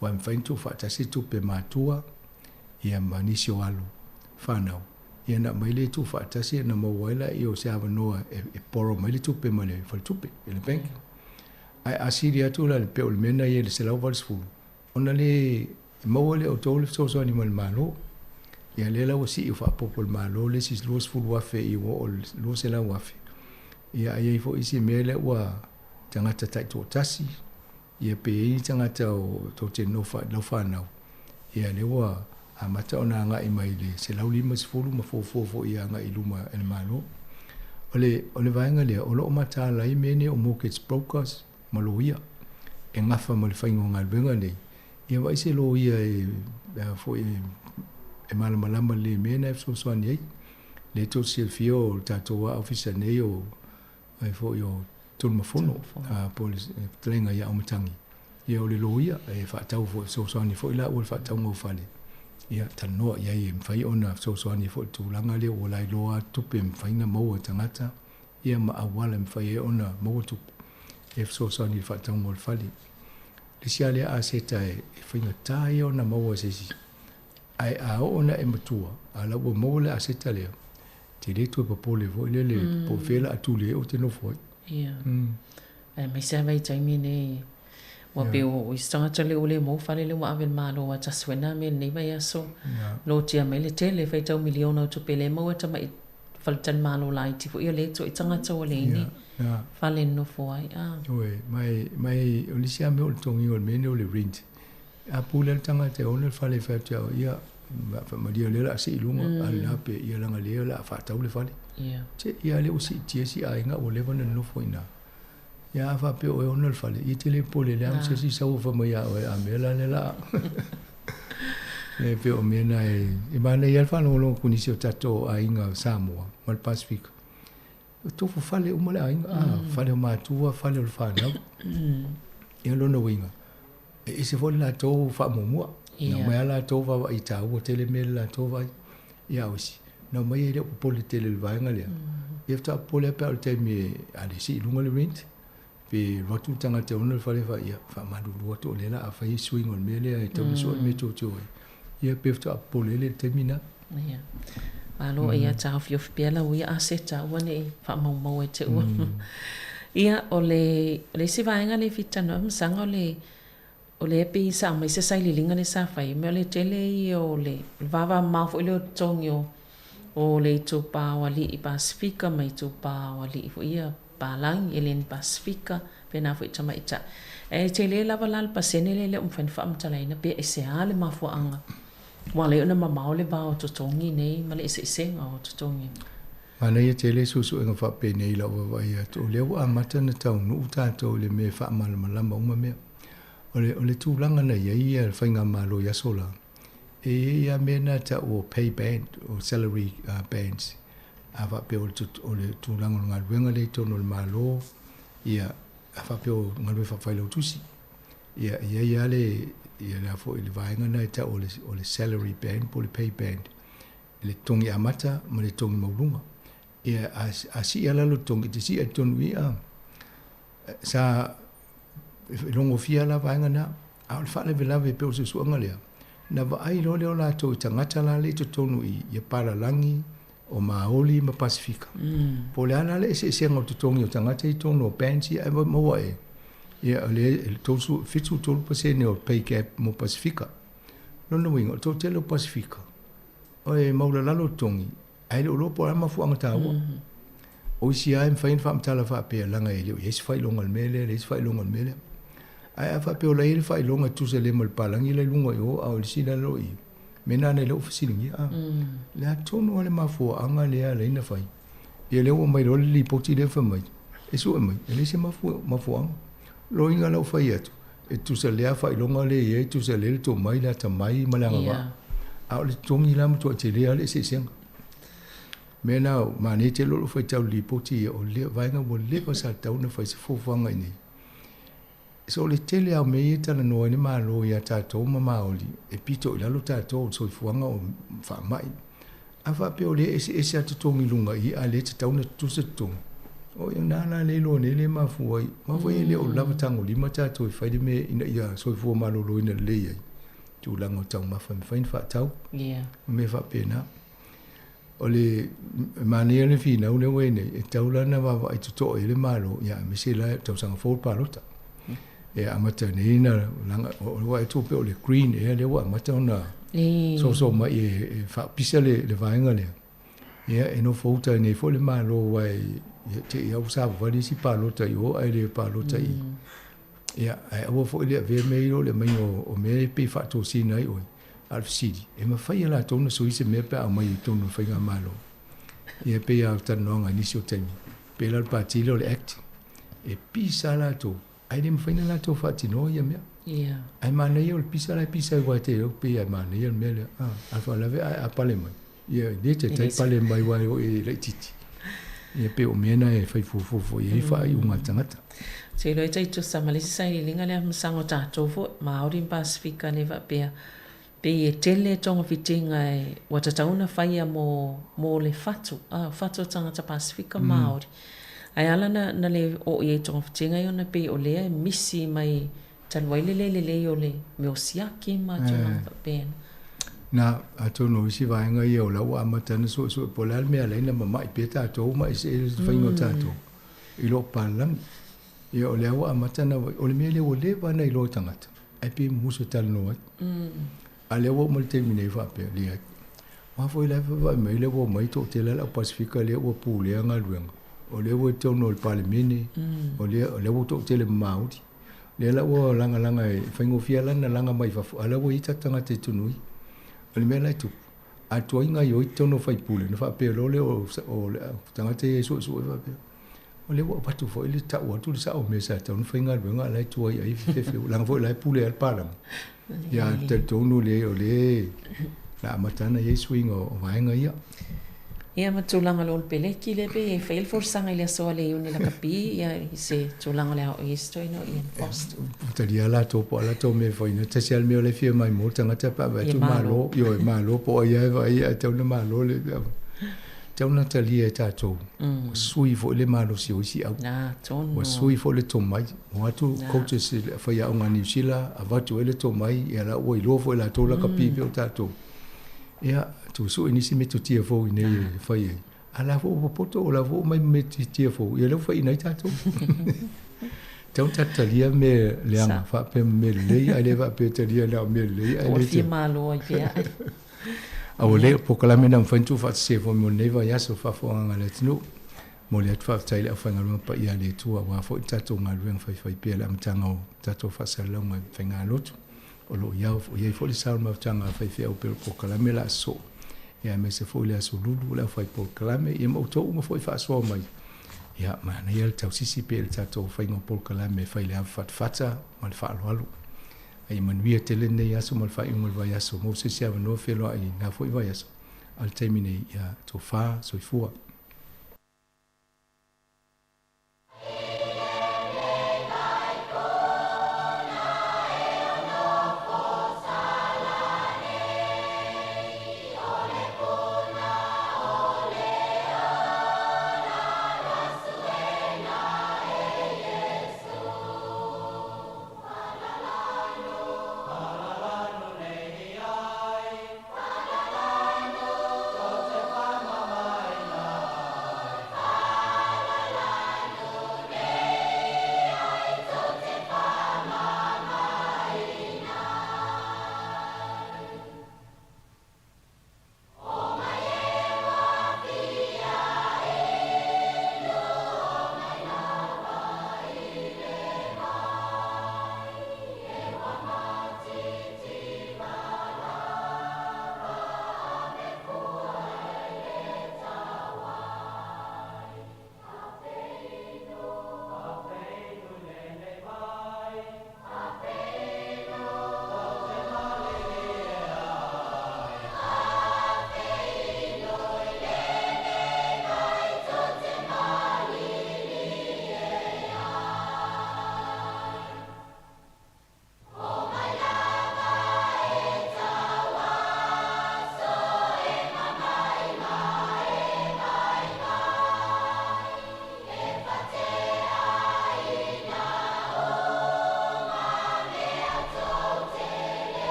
Aua e mafai ona tuufaatasi tupe matua ia ma nisi o alo fanau, ia ona aumai lea tuufaatasi ona maua ai lea o se avanoa e borrow mai le tupe mai le faletupe i le bank. Ae a sili atu la i le pei o le mea na i ai i le 180, ona le maua lea o outou le fesoasoani mai le Malo. Ia lea la ua sii faaopoopo e le Malo le isi $20,000 i ua oo i le $200,000. Ia ae i ai foi isi mea lea ua tagata taitoatasi, ia pe i ai ni tagata o tou te nofo lau fanau, ia lea ua amata ona agai mai i le 150 ma fuafua foi ia agai i luma e le Malo. O le, o le vaega lea, o lo o mataala ai mea nei o mortgage brokers ma loia e gafa ma le faiga o galuega nei. Ia vaai se loia e, a foi e malamalama lelei i mea na e fesoasoani ai. Lea tou te silafia o le tatou lava ofisa nei o, ai foi o Tulumafono, po o le fetalaiga ia Aumatagi, ia o le loia e faatau foi, fesoasoani foi laua i le faatauga o fale, ia talanoa i ai e mafai ona fesoasoani foi i le tulaga lea ua lailoa atu tupe e mafai ona maua e tagata, ia ma auala e mafai ai ona maua tupe e fesoasoani i le faatauga o le fale. Le isi lava lea aseta e faigata ia ona maua e se isi, ae a oo ina e matua, a la ua maua le aseta lea, te le toe popole foi lele po o fea la a tuli ai ou te nofo ai. Ia. Aemaise lava i taimi nei, ua pei o isi tagata lea ua le maua fale lea ua ave i le Malo aua tasi foi lena mea i lenei vaiaso, lotia mai le tele, faitau miliona o tupe lea e maua e tamai faletalimalo laiti foi ia lea e to'i tagata ua leai ni fale e nonofo ai. Oi, mai o le isi lava mea o le totogiina o le mea lenei o le rent, A pule le tagata e ona le fale e fai atu ia oe, ia, faamalie o lea o le a sii i luga, a o lena pe, ia leaga lea o le a faatau le fale. Te, ia lea ua siitia si aiga ua leva ona nonofo i ina. Ia a faapea o oe e ona le fale, ia e te le popole leaga se isi sau fai mai ia oe, a mea la lea o le a. E pei o mea na e manaia ai le faalogologo atu i nisi o tatou aiga o Samoa ma le Pasefika. E tofu fale uma le aiga, a, fale o matua, fale o le fanau. Ia lona uiga, e ese foi le latou faamuamua. Na omai lava latou vaavaai taua tele mea i le latou vaai. Ia a o isi, na omai e le o popole tele i le vaega lea. Ia faatoa popole lava pe a o le taimi e a le sii i luga le rent, pe alu atu le tagata e ona le fale fai, ia faamalulu atu o lea o le a fai suiga o le mea lea e tatau ona sue le mea tou te o ai. Ia pe faatoa popole lea i le taimi lena. Ia. Malo, ia taofiofi pea lau ia aseta aua ne i faamaumau ai te ua. Ia, o le, o le isi vaega lea e fia talanoa ai Masaga o le, o lea pei sa aumai se sailiiliga lea sa fai, mea o le tele ia o le vavamamao foi lea o totogi o, o le itupa o alii Pasefika ma itupa o alii foi ia palagi, eleni Pasefika, pēnā foi i tamaitai. Ae tele lava la le pasene lea e le o mafai ona faamatalaina pe aisea le mafuaaga ua ala ai ona mamao le va o totogi nei ma le eseesega o totogi. Manaia tele suesuega faapenei i lau vaavaai atu, o lea ua amata ona taunuu tatou i le mea e faamalamalama uma mea. O le, o le tulaga na i ai ia le faigamalo i aso la, e i ai lava mea na tau o pay band, o salary bands, a faapea o le, o le tulaga o le galuega lea i totonu o le Malo, ia, a faapea o galuega faafailautusi, ia, e i ai lava le, ia le a foi, le vaega lena e tau o le, o le salary band po o le pay band, le totogi amata ma le totogi maualuga. Ia, a, a sii lava la lou totogi, e te sii i totonu i i, a, sa logofia la vaega na, a o le faalavelave e pei o le suesuega lea, na vaai loa lea o latou i tagata la lea i totonu i i palalagi o Maoli ma Pasefika. Po o le a la le eseesega o totogi o tagata i totonu o bands ia ae maua e ia o le 73% o pay gap mo Pasefika. Lona uiga, o le toatele o Pasefika, e maulalalo totogi. Ae le o iloa po o le a le mafuaaga taua. O isi lava e mafai ona faamatala faapea, leaga e le o i ai se faailoga o le mea lea, leai se faailoga o le mea lea. Ae a faapea o la e i ai le faailoga e tutusa lelei ma le palagi la i luga i o, a o le isi la o i, mea na lea ua fesiligia. Le a tonu lava le mafuaaga lea e ala ai ona fai. Ia lea ua aumai loa le lipoti lea fai mai, e sue mai, e leai se mafuaaga. Loiga la ua fai atu, e tutusa lelei lava faailoga lea e i ai, tutusa lelei le tomai, le atamai ma le agavaa. A o le totogi la matuai tele lava le eseesega. Mea na, manaia tele lou faitau i le lipoti ia, o le vaega ua leva sa tatau ona fai se fuafuaga i inei. So o le tele lava o mea ia e talanoa ai le Malo ia tatou ma Maori, e pito i lalo tatou o le soifuaga o faamai. A faapea o lea e eseese lava totogi i luga i i, a o lea e tatau ona tutusa totogi, o i ina la lea e iloa nei lea e mafua ai. Mafua ai e le o lava tagolima tatou e fai le mea ina ia soifua maloloina lelei ai, tulaga o taumafa e mafai ona faatau, ma mea faapena. O le manaia le finau lea ua i ai nei, e tatau la ona vaavaai totoa i ai le Malo, ia aemaise la tausaga fou le palota. E amata nei na laga, o e tuu pea o le green ea lea ua amata ona soso mai e faapisa le vaega lea. Ia e nofo uta nei foi le Malo aua e te i au savavali isi palota i o ae le palota i. Ia, ae aua foi le avea mea i lo le aumaiga o mea e pei faatosina ai oe. A o le fesili, e mafai e latou ona sui se mea pe a aumai i totonu o le faigamalo? Ia e pei lava o talanoaga i nisi o taimi, pei la o le pati lea o le Act, e pisa lava latou, ae le mafai ona latou faatinoa ia mea. Ae manaia o le pisa la e pisa ai aua e te iloa pei lava e manaia le mea lea. A o le faalavelave a pale mai, ia e le taitai pale mai aua e oo i laitiiti. Ia pei o mea na e fai fuafua foi i ai faaiuga a le tagata. Ou te iloa e tai tusa ma le isi sailiiliga lea masaga o tatou foi, Māori ma Pasefika lea faapea, pei e tele togafitiga e ua tatau ona faia mo mo le fatu, a, fatu o tagata Pasefika Māori. Ae ala na na le oo i ai togafitiga ia ona pei o lea e misi mai talu ai le le lelei o le mea o siaki ma tulaga faapena. Na, atonu o isi vaega ia o la ua amata ona suesue po o le a le mea e ala ai ona mama'i pea tatou ma eseese le faiga o tatou i loo papalagi. Ia o lea ua amata ona, o le mea lea ua leva ona iloa e tagata, ae pei e musu e talanoa ai. A o lea ua oo mai le taimi nei faapea, leai. Aua foi la e vaavaai mai lea ua omai toatele lava le au Pasefika lea ua pulea galuega, o lea ua i totonu o le Palemene, o lea, o lea ua toatele ma Māori. Lea la ua lagalaga e faigofie lava la ona laga mai fafo, a o lea ua i ai tatou tagata i totonu i i. O le mea la e tupu, a tuai gaoioi totonu o faipule, ona faapea loa lea o le tagata ia e suesue faapea, o lea ua avatu foi le tau atu le sao o mea sa tatau ona faigaluega a o la e tuai ai fefefe, leaga foi o la e pule lava le palagi. Ia talitonu le o lea na amata ana i ai suiga o vaega ia. Ia ma tulaga o le peleki lea pei e fai le folasaga i le aso a le Iuni Lakapi ia i se tulaga o le a oo i ai se toeaina o Ian Foster. Ua talia latou po o a latou mea e fai na tasi lava le mea o la e fia mai mo le tagata pe a vaai atu malo, ioe malo po o ai lava e vaai ae tatau ona malo le tatau ona talia e tatou. Ua sui foi le malosi o isi au. Ua sui foi le tomai. Ua o atu coaches faiaoga a Niu Sila avatu ai le tomai ia la ua iloa foi e latou lakapi pei o tatou. Ia, tuu sue nisi metotia fou i inei e fai ai. A o la foi ua popoto, o la foi ua omai ma metotia fou, ia lea ua faiaina ai tatou. Tatau ona tatou talia mea leaga faapea ma mea lelei, ae le faapea talia na o mea lelei ae le. Ua malo ai pea. A ua lelei o polokalame na mafai ona tuufaatasia foi mo lenei vaiaso faafofogaaga a le atunuu. Momoli atu faafetai i le aufaigaluega paia a le Atua aua foi le tatou galuega faifai pea i le amataga o tatou faasalalauga i faigalotu. O lo o i ai foi le sao o le mafutaga a faifeau pei o le polokalame la sosoo, ia aemaise foi le Aso Lulu o le aufai polokalame, ia ma outou uma foi faasoa mai. Ia, manaia le tausisi pea i le tatou faiga o polokalame e fai i le ava fatafata ma le faaaloalo. A ia manuia tele lenei aso ma le faaiuga o le vaiaso. Maua se isi avanoa feiloai i lena foi vaiaso. A o le taimi nei, ia tofa soifua.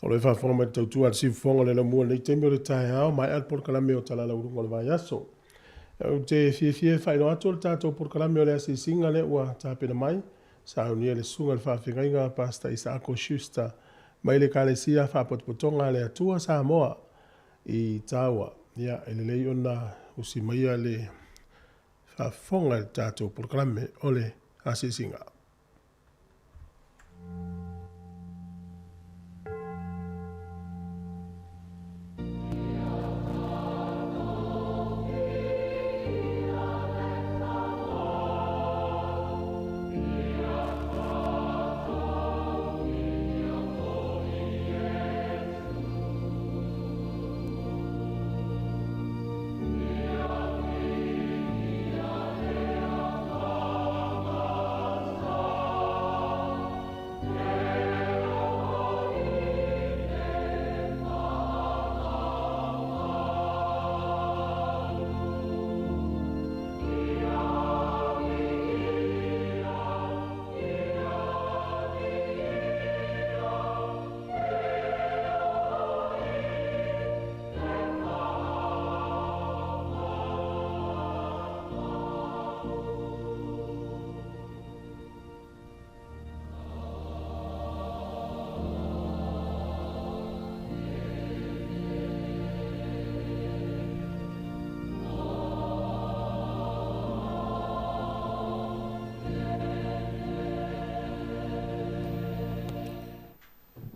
O lo e faafofoga mai le tautua a le siufofoga o le laumua i lenei taimi o le taeao, maea le polokalame o Talalauluga o le Vaiaso. Ou te fiafia e faailoa atu o le tatou polokalame o le asiasiga lea ua tapena mai, saunia le susuga i le faafeagaiga Pastor Isaako Schuster mai le Ekalesia Faapotopotoga a le Atua Samoa i Taua. Ia, e lelei ona usi maia le faafofoga i le tatou polokalame o le asiasiga.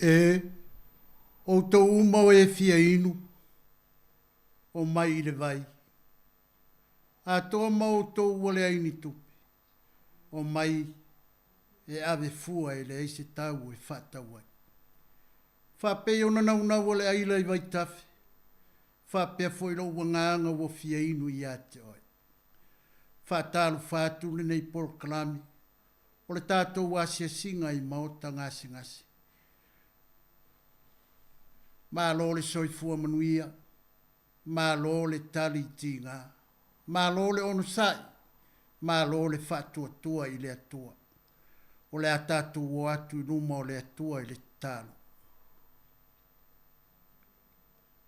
E outou uma o e fia inu, o mai i le vai. Atoa ma outou ua leai ni tupe, o mai e ave fua e leai se tau e faatau ai. Faapei ona naunau o le aila i vaitafe, faapea foi lou agaga ua fia inu ia te oe. Faatalofa atu lenei polokalame o le tatou asiasiga i maota gasegase. Malo le soifua manuia, malo le tali tiga, malo le onosai, malo le faatuatua i le Atua. O le a tatou o atu i luma o le Atua i le tatalo.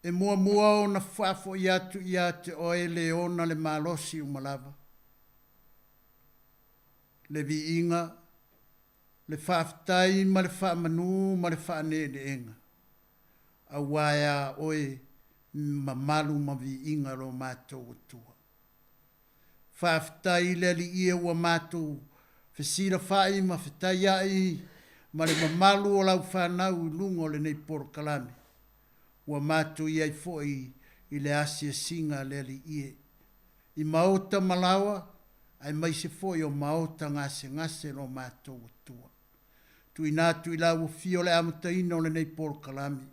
E muamua ona faafoi atu ia te oe le ona le malosi uma lava, le viiga, le faafetai ma le faamanu ma le faaneeneega, auā e a oe mamalu ma viiga lo matou Atua. Faafetai i le Alii e ua matou fesilafa'i ma fetaia'i ma le mamalu o lau fanau i luga o lenei polokalame, ua matou i ai foi i le asiasiga a le Alii e, i maota ma laoa, aemaise foi o maota gasegase lo matou Atua. Tuuina atu i lau Afio le amataina o lenei polokalame.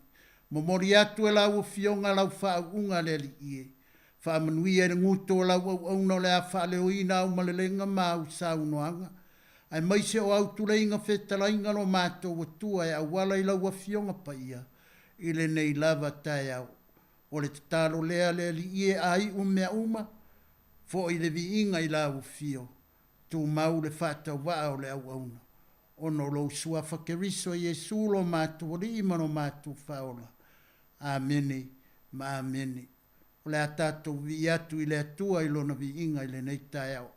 Momoli atu e lau Afioga lau faauuga le Alii e, faamanuia i le guto o lau auauna o le a faaleoina au malelega ma au saunoaga, aemaise o au tuleiga fetalaiga lo matou Atua e auala i lau Afioga Paia i lenei lava taeao. O le tatalo lea le Alii e a iu mea uma, foi le viiga i lau Afio, tumau le faatauvaa o le auauna, ona o lou Suafa Keriso Iesu lo matou Alii ma lo matou Faaola. Amene ma amene. O le a tatou vivii atu i le Atua i Lona viiga i lenei taeao.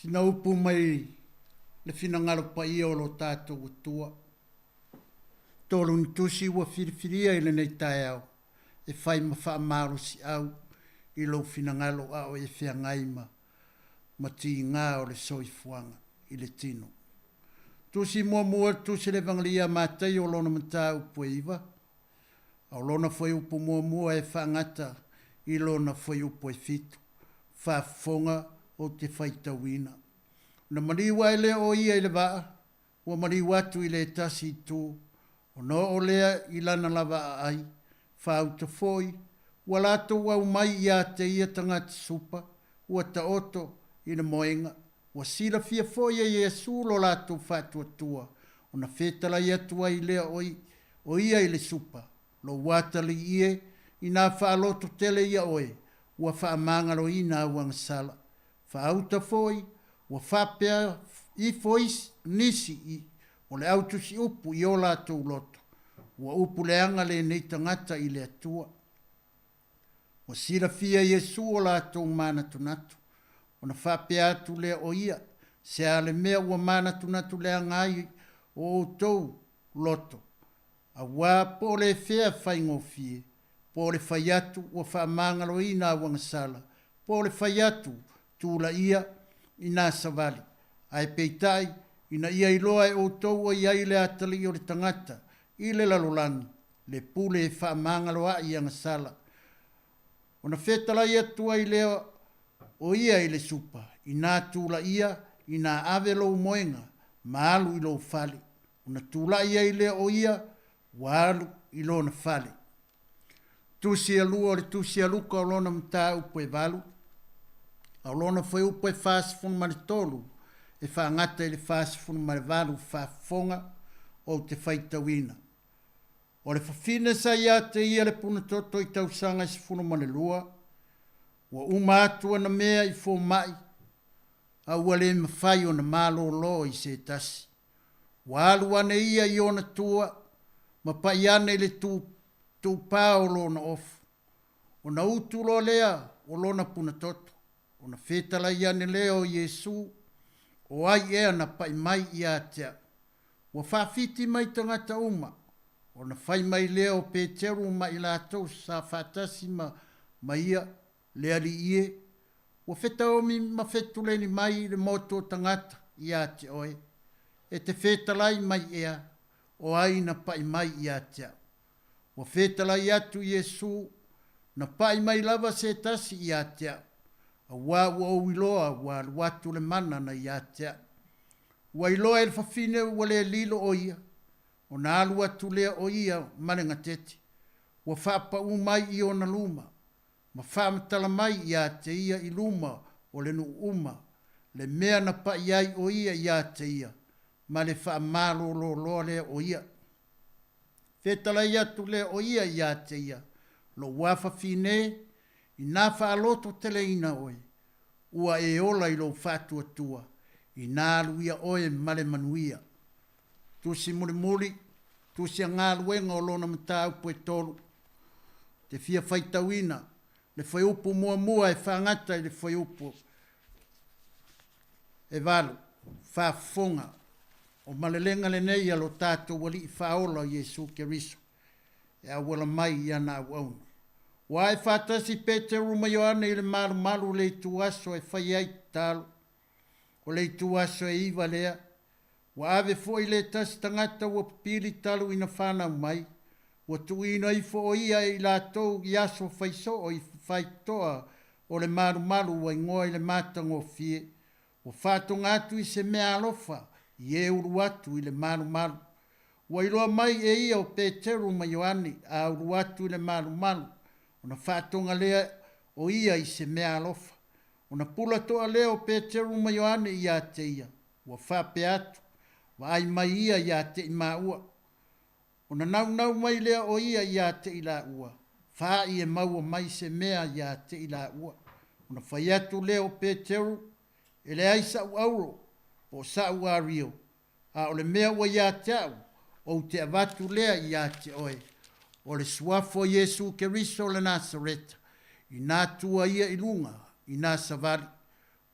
Sina upu mai le finagalo paia o lo tatou Atua. Tolu ni tusi ua filifilia i lenei taeao e fai ma faamalosiau i lou finagalo a o e feagai ma ma tiga o le soifuaga i le tino. Tusi muamua le Tusi a le Evangelia a Mataio o lona mataupu e iva, A o lona fuaiupu muamua e faagata i lona fuaiupu e fitu, faafofoga ou te faitauina. Ona maliu ae lea o ia i le vaa, ua maliu atu i le tasi itu, ona oo lea i lana lava aai, faauta foi, ua latou aumai ia te ia tagata supa, ua taoto i le moega, ua silafia foi e Iesu lo latou faatuatua, ona fetalai atu ai lea o ia i le supa, Lou atalii e, inā faaloto tele ia oe, ua faamagaloina au agasala. Faauta foi, ua faapea ifo isi, nisi i, o le autusiupu i o latou loto, ua upu leaga lenei tagata i le Atua. Ua silafia Iesu o latou manatunatu, ona faapea atu lea o ia, Se a le mea ua manatunatu leaga ai o outou loto, auā po o le fea faigofie, po o le fai atu ua faamagaloina au agasala, po o le fai atu tulaia inā savali, ae peitai, ina ia iloa e outou o i ai le atalii o le tagata i le lalolagi, le pule e faamagaloaʻi i agasala. Ona fetalai atu ai lea o ia i le supa, inā tulaia, inā ave lou moega, ma alu i lou fale. Ona tulaʻi ai lea o ia, ua alu i lona fale. Tusi e lua o le Tusi a Luka o lona mataupu e valu, a o lona fuaiupu e 43 e faagata i le 48 faafofoga ou te faitauina. O le fafine sa ia te ia le punatoto i tausaga e 12, ua uma atu ana mea i fomai, a ua le mafai ona malōlō i se tasi. Ua alu ane ia i ona tua ma paʻi ane i le tū, tūpā o lona ofu. Ona utu loa lea o lona punatoto, ona fetalai ane lea o Iesū, O ai ea na paʻi mai iā te au? Ua faafiti mai tagata uma. Ona fai mai lea o Peteru ma i latou sa faatasi ma, ma ia, le Alii e, ua fetaomi ma fetuleni mai le motu o tagata iā te oe, e te fetalai mai ea? O ai na pa'i mai ia te a'u? Ua fetalai atu Iesū, Na pa'i mai lava se tasi ia te a'u, auā ua ou iloa ua alu atu le mana na ia te a'u. Ua iloa e le fafine ua le lilo o ia, ona alu atu lea o ia ma le gatete, ua faapaū mai i ona luma, ma faamatala mai ia te ia i luma o le nuu uma, le mea na pa'i ai o ia ia te ia, ma le faamalōlō loa lea o ia. Fetalai atu lea o ia ia te ia, Lou afafine, inā faalototeleina oe, ua e ola i lou faatuatua, inā alu ia oe ma le manuia. Tusi mulimuli, tusi a galuega o lona mataupu e tolu. Te fia faitauina le fuaiupu muamua e faagata i le fuaiupu e valu, faafofoga, o malelega lenei a lo tatou Alii Faaola o Iesu Keriso, e auala mai i ana auauna. Ua ae faatasi Peteru ma Ioane i le malumalu o le itu aso e fai ai tatalo. O le itu aso e iva lea, Ua ave foi le tasi tagata ua pipili talu ina fanau mai, ua tuuina ifo o ia e i latou i aso faisoo i faitotoa o le malumalu ua igoa i le matagofie, ua faatoga atu i se mea alofa i e ulu atu i le malumalu. Ua iloa mai e ia o Peteru ma Ioane a ulu atu i le malumalu, ona faatoga lea o ia i se mea alofa. Ona pula toa lea o Peteru ma Ioane ia te ia, ua faapea atu, Vaai mai ia ia te i māua. Ona naunau mai lea o ia ia te i lāua, fāi e maua mai se mea ia te i lāua. Ona fai atu lea o Peteru, E leai sa'u auro, po o sa'u ario, a o le mea ua ia te a'u, ou te avatu lea ia te oe. O le suafa o Iesu Keriso o le Nasareta, inā tua ia i luga, inā savali,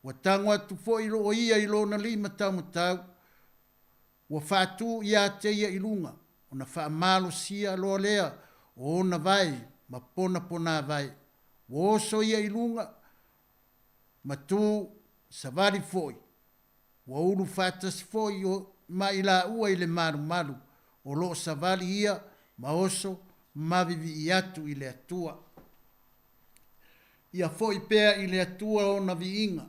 Ua tago atu foi loo ia i lona lima taumatau, ua faatū ia te ia i luga, ona faamalosia loa lea o ona vae ma ponaponāvae. Ua oso ia i luga, ma tū savali foi, ua ulu faatasi foi ma i laua i le malumalu, o loo savali ia ma oso ma vivii atu i le Atua. Ia foi pea i le Atua ona viiga,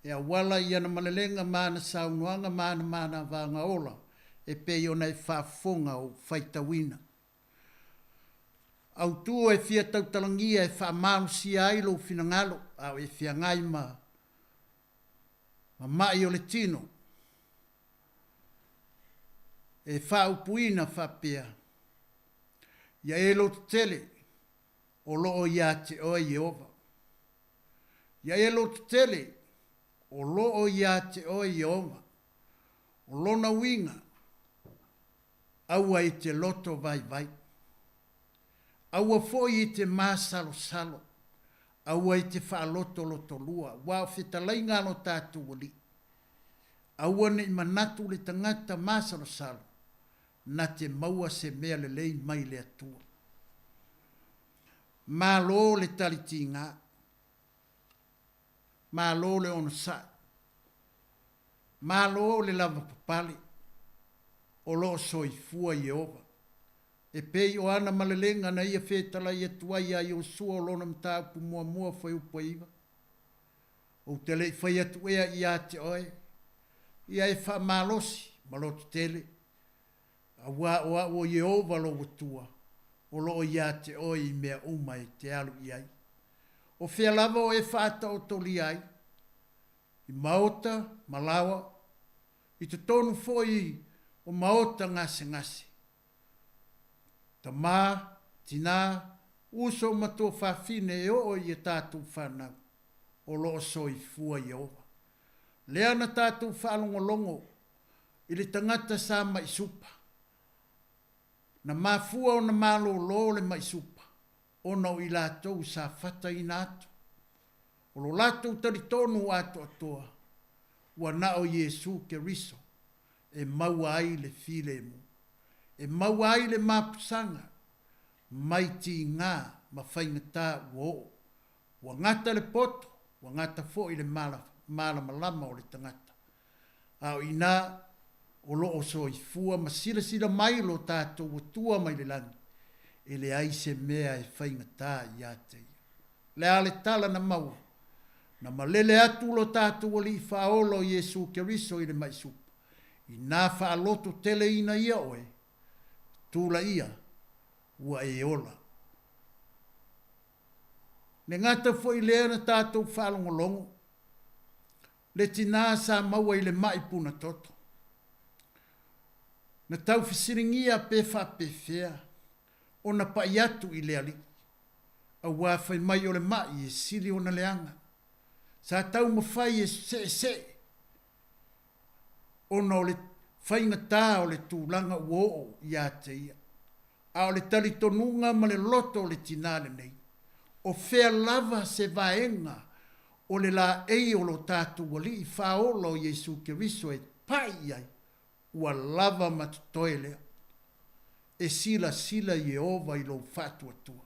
e auala i ana malelega ma ana saunoaga ma ana manavaga ola, e pei ona e faafofoga ou faitauina. Autu e fia tautalagia e faamalosia ai lou finagalo, a o e feagai ma ma'i o le tino, e faaupuina faapea, Ia e loto tele, o loo ia te oe Ieova. Ia e lototele, o loo ia te oe Ieova. O lona uiga, aua e te loto vaivai. Aua foi e te masalosalo, aua e te faalotolotolua, aua o fetalaiga a lo tatou Alii. Aua ne i manatu le tagata masalosalo, na te maua se mea lelei mai le Atua. Malo le tali tigā. Malo le onosai. Malo le lavapapale. O loo soifua Ieova. E pei o ana malelega na ia fetalai atu ai iā Iosua o lona mataupu muamua fuaiupu e iva. Ou te le i fai atu ea ia te oe, ia e faamalosi ma lototele, auā o a'u o Ieova lou Atua, o loo ia te oe i mea uma e te alu i ai. O fea lava o e faataotolia ai? I maota ma laoa, i totonu foi o maota gasegase. Tamā, tinā, uso ma tuafafine e oo i a tatou fanau, o loo soifua Ieova. Lea na tatou faalogologo i le tagata sa ma'i supa. Na mafua ona malōlō le ma'i supa ona o i latou sa fataina atu. O lo latou talitonu atoatoa, ua na o Iesu Keriso e maua ai le filemu, e maua ai le mapusaga mai tigā ma faigatā ua oo. Ua gata le poto, ua gata foi le malamalama o le tagata. A o inā, O lo o soifua ma silasila mai lo tatou Atua mai le lagi, e leai se mea e faigata ia te Ia. Le a le tala na maua? Na malele atu lo tatou Alii Faaola o Iesu Keriso i le maʻi supa, inā faaloto teleina ia oe, tula ia, ua e ola. Le gata foi lea na tatou faalogologo, le tinā sa maua i le maʻi puna toto. Na tau fesiligia pe faapefea ona paʻi atu i le alii, auā fai mai o le maʻi e sili ona leaga. Sa taumafai e seʻeseʻe ona o le faigata o le tulaga ua oo ia te ia. A o le talitonuga ma le loto o le tinā lenei, o fea lava se vaega o le laei o lo tatou Alii Faaola o Iesu Keriso e paʻi i ai, ua lava ma totoe lea. E silasila Ieova i lou faatuatua.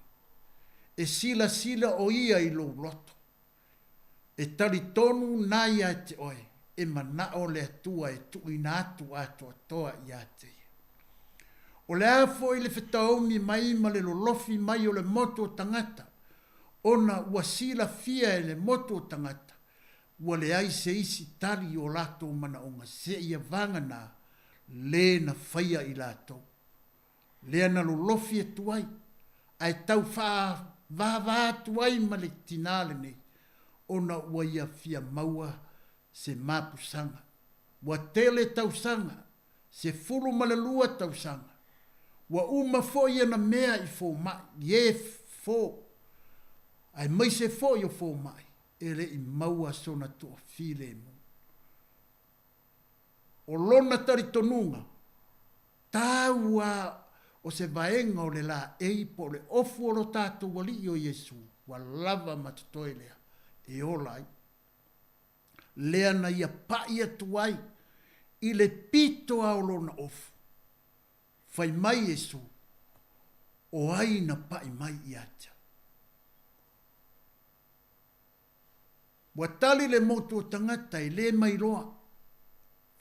E silasila ʻo ia i lou loto. E talitonu na ia te oe, e manaʻo le Atua e tuuina atu atoatoa iā te ia. O le a foi le fetaomi mai ma le lolofi mai o le motu o tagata, ona ua silafia e le motu o tagata, ua leai se isi tali i o latou manaoga seia vagana le na faia i latou. Lea na lolofi atu ai, ae tau faavāvā atu ai ma le tinā lenei, ona ua ia fia maua se mapusaga. Ua tele tausaga, 12 tausaga, ua uma foi ana mea i fomai, i e fofo, aemaise foi o fomai e le i maua sona toafilemu. O lona talitonuga, tāua o se vaega o le laei po o le ofu o lo tatou Alii o Iesu, ua lava ma totoe lea e ola ai. Lea na ia paʻi atu ai i le pito a o lona ofu. Fai mai Iesu, O ai na paʻi mai ia te au? Ua tali le motu o tagata e le mailoa.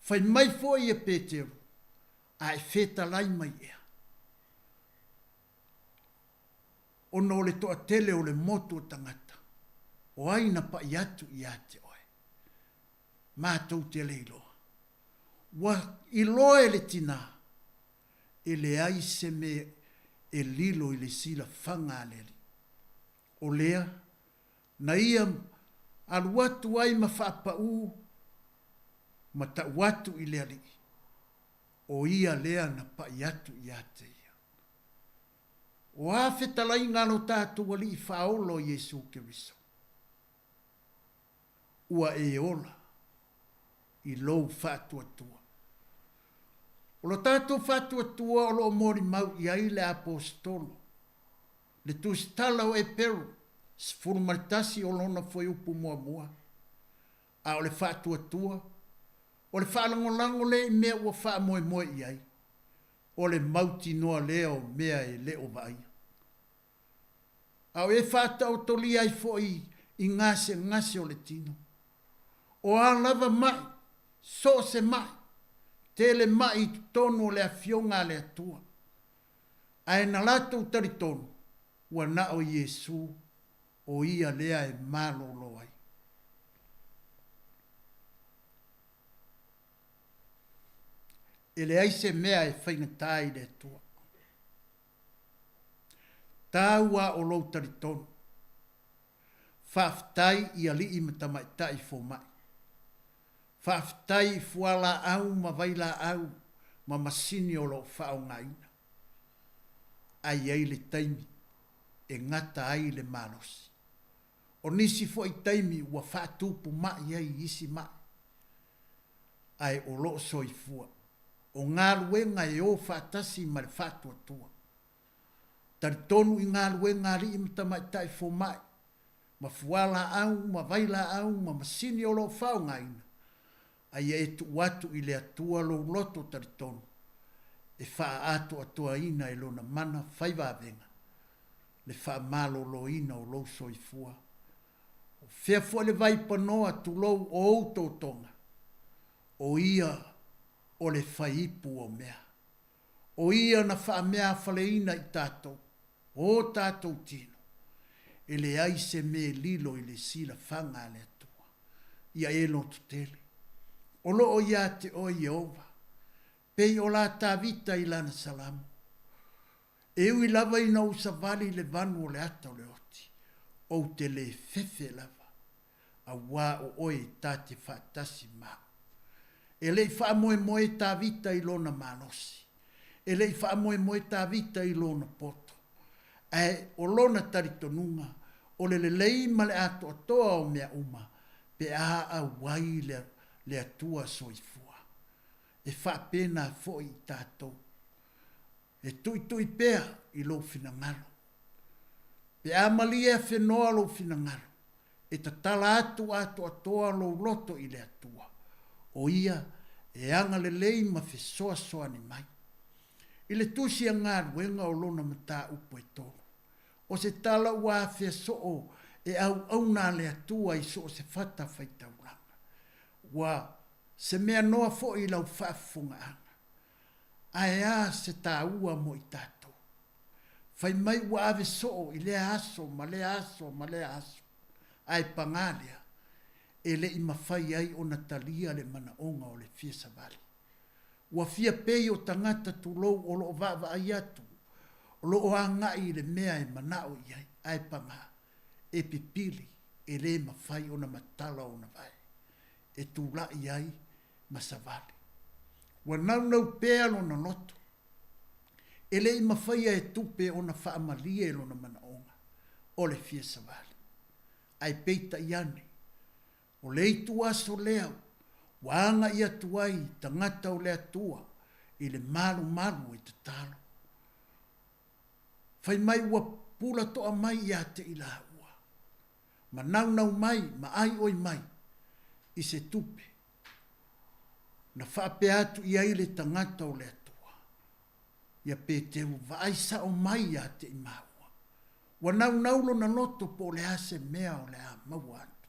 Fai mai foi e Peteru, A e fetalai mai ea? Ona o le toatele o le motu o tagata, o ai na paʻi atu ia te oe? Matou te le iloa. Ua iloa e le tinā, e leai se mea e lilo i le silafaga a le Alii. O lea, na ia alu atu ai ma faapaū ma tau atu i le alii, o ia lea na paʻi atu ia te ia. O a fetalaiga a lo tatou Alii Faaola o Iesu Keriso? Ua e ola i lou faatuatua. O lo tatou faatuatua o lo o molimau i ai le Aposetolo Le tusitala o Eperu, 11 o lona fuaiupu muamua, a o le faatuatua, o le faalagolago lea i mea ua faamoemoe i ai, o le mautinoa lea o mea e le o vaaia. A o e faataotolia ai foi i gasegase o le tino. O a lava maʻi, so o se maʻi, tele maʻi i totonu o le Afioga a le Atua. Ae na latou talitonu, ua na o Iesū, o ia lea e malōlō ai. E leai se mea e faigata i le Atua. Tāua o lou talitonu. Faafetai i alii ma tamaitai fomai. Faafetai i fualaau ma vailaau ma masini o lo o faaaogaina. Ae i ai le taimi e gata ai le malosi. O nisi foi taimi ua faatupu mai ai isi mai, ae o lo o soifua. O galuega e o faatasi ma le faatuatua. Talitonu i galuega a alii ma tamaitai fomai, ma fualaau ma vailaau ma masini o lo o faaaogaina, a ia e tuu atu i le Atua lou loto talitonu e faaatoatoaina e Lona mana fai vavega le faamaloloina o lou soifua. O fea foi le vaipanoa tulou o ou totoga? O ia. o le faiipu o mea. O ia na faameafaleina i tatou, o tatou tino, e leai se me lilo i le silafaga a le Atua. Ia e lototele. O lo o iā te oe Ieova, pei o la Tavita i lana Salamo. E ui lava ina ou savali i le vanu o le ata o le oti, ou te lē fefe lava, auā o oe ta te faatasi ma au. E le i faamoemoe Tavita i lona malosi. E le i faamoemoe Tavita i lona poto. Ae o lona talitonuga, o le lelei ma le atoatoa o mea uma, pe a auai le, le Atua soifua. E faapena foi i tatou. E tuitui pea i lou finagalo. Pe a malie afenoa lou finagalo, e tatala atu atoatoa lou loto i le Atua, o Ia e agalelei ma fesoasoani mai. I le tusi a galuega o lona mataupu e tolu, o se tala ua afea soo e auauna a le Atua i so o se fata faitaulaga. Ua se mea noa foi i lau faafofogaaga. Ae a se taua mo i tatou? Fai mai ua ave soo i lea aso ma lea aso ma lea aso, ae pagā lea, e le i mafai ai ona talia le manaoga o le fia savali. Ua fia pei o tagata tulou o lo o vaavaai atu, o lo o agai i le mea e manao i ai, ae pagā, e pipili, e lē mafai ona matala ona vae, e tula'i ai ma savali. Ua naunau pea lona loto. E le i mafaia e tupe ona faamalie lona manaoga o le fia savali. Ae peitai ane, o le ituaso lea ua agai atu ai tagata o le Atua i le malumalu e tatalo. Fai mai ua pula toa mai ia te i laua. Ma naunau mai ma aioi mai i se tupe na faapea atu i ai le tagata o le Atua, ia Peteru, vaai sao mai ia te i māua. Ua naunau lona loto po o le a se mea o le a maua atu.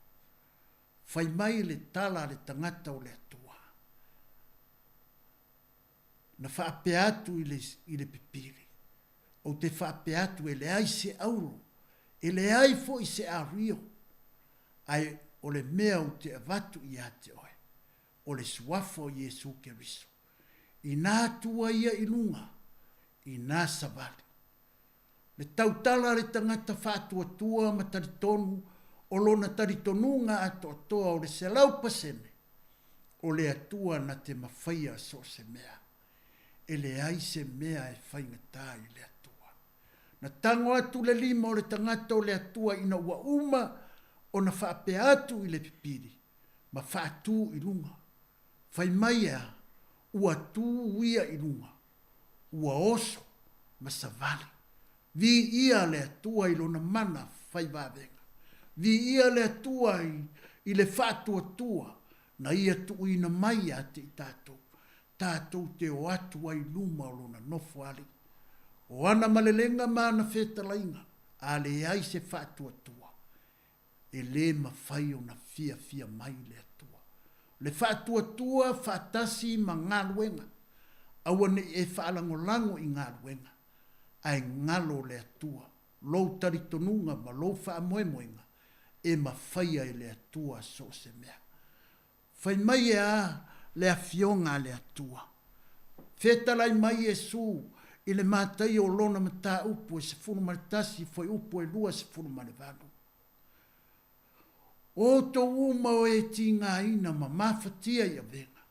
Fai mai le tala a le tagata o le Atua, na faapea atu i le, i le pipili, Ou te faapea atu e leai se auro, e leai foi se ario, ae o le mea ou te avatu ia te oe, o le Suafa o Iesu Keriso. Inā tua ia i luga, inā savali. Le tautala a le tagata faatuatua ma talitonu o lona talitonuga atoatoa o le 100%, o le Atua na te mafaia so o se mea. E leai se mea e faigata i le Atua. Na tago atu le lima o le tagata o le Atua ina ua uma ona faapea atu i le pipili ma faatū i luga. Fai mai e a, ua tū ia i luga, ua oso ma savali. Viia le Atua i lona mana fai vavega. Viia le Atua i le faatuatua na ia tuuina mai ia te i tatou, tatou te o atu ai i luma o lona nofo alii. O ana malelega ma ana fetalaiga, a leai se faatuatua, e lē mafai ona fiafia mai le Atua. O le faatuatua faatasi ma galuega, aua ne i e faalagolago i galuega, ae galo le Atua, lou talitonuga ma lou faamoemoega, e mafaia e le Atua so o se mea. Fai mai e a le Afioga a le Atua? Fetalai mai Iesu i le Mataio o lona mataupu e 11 fuaiupu e 28. O outou uma o e tigaina ma mafatia i avega,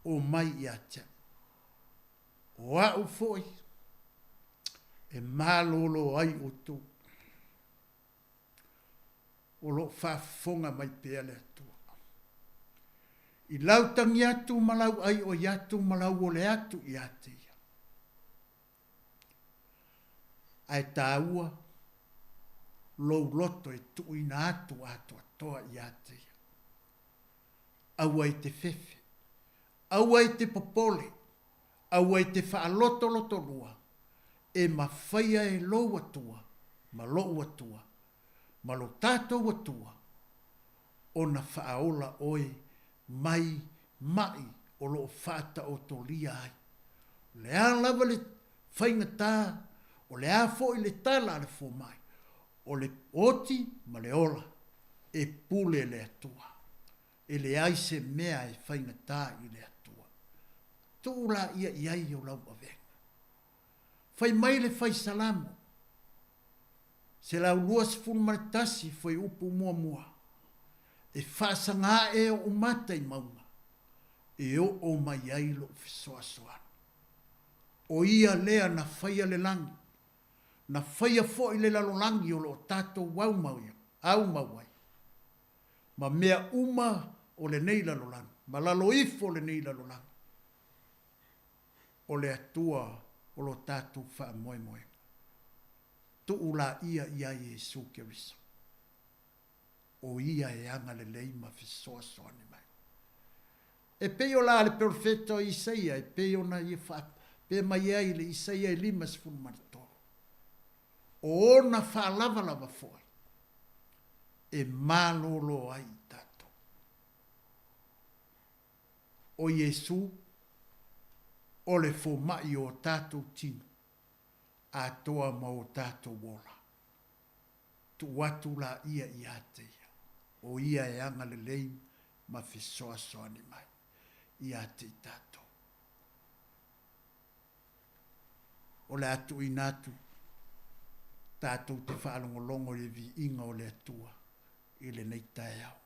o mai ia te au. O a'u foi e malōlō ai outou. O lo o faafofoga mai pea le Atua. I lau tagi atu ma lau aioi atu ma lau ole atu ia te ia. Ae tāua lou loto e tuuina atu atoatoa ia te ia. Aua e te fefe, aua e te popole, aua e te faalotolotolua, e mafaia e lou Atua ma loʻu Atua, ma lo tatou Atua, ona faaola oe mai maʻi o lo o faataotolia ai. O le a lava le faigata, o le a foi le tala a le fomai, o le oti ma le ola, e pule le Atua. E leai se mea e faigata i le Atua. Tuu laia i ai o lau avega. Fai mai le Fai Salamo, 121 fuaiupu muamua, E faasaga ae oʻu mata i mauga, e oo mai ai loʻu fesoasoani. ʻO ia lea na faia le lagi, na faia foi le lalolagi o lo o tatou aumau ai, ma mea uma o lenei lalolagi, ma lalo ifo o lenei lalolagi, o le Atua o lo tatou faamoemoega. Tuu laia iā Iesu Keriso. O ia e agalelei ma fesoasoani mai. E pei o la le perofeta o Isaia e pei ona ia faapea mai ai i le Isaia e 53, O ona faalavalava foi e malōlō ai i tatou. O Iesu o le fomai o o tatou tino atoa ma o tatou ola. Tuu atu laia ia te ia, o ia e agalelei ma fesoasoani mai ia te i tatou. O le a tuuina atu tatou te faalogologo i le viiga o le Atua i lenei taeao.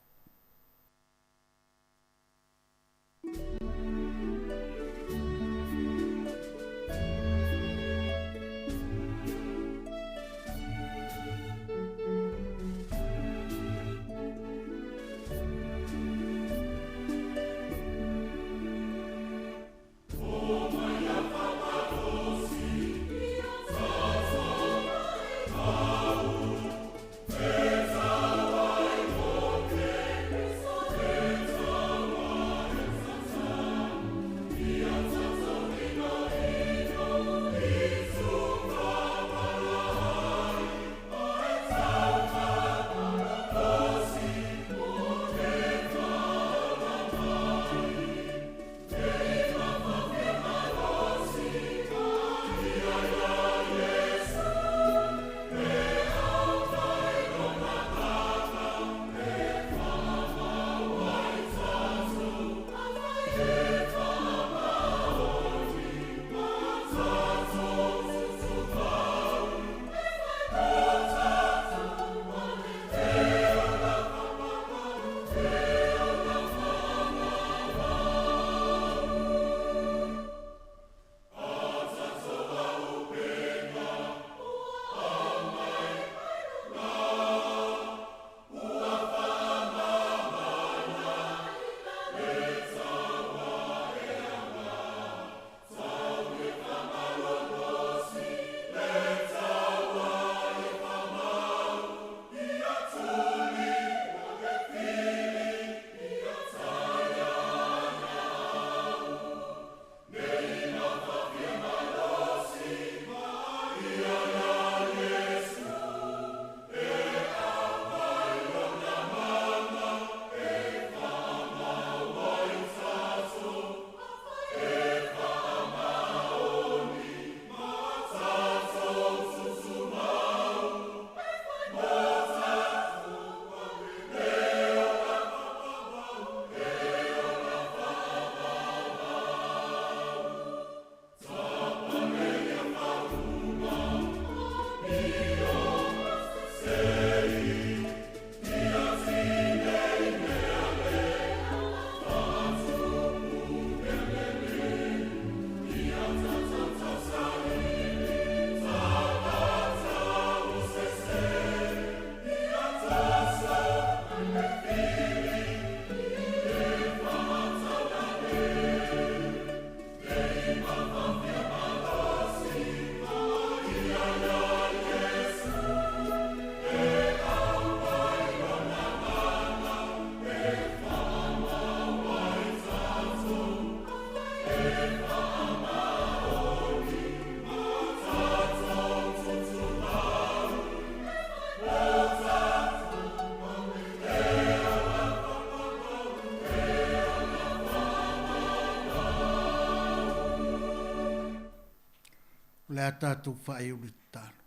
O le a tatou faaiu le tatalo.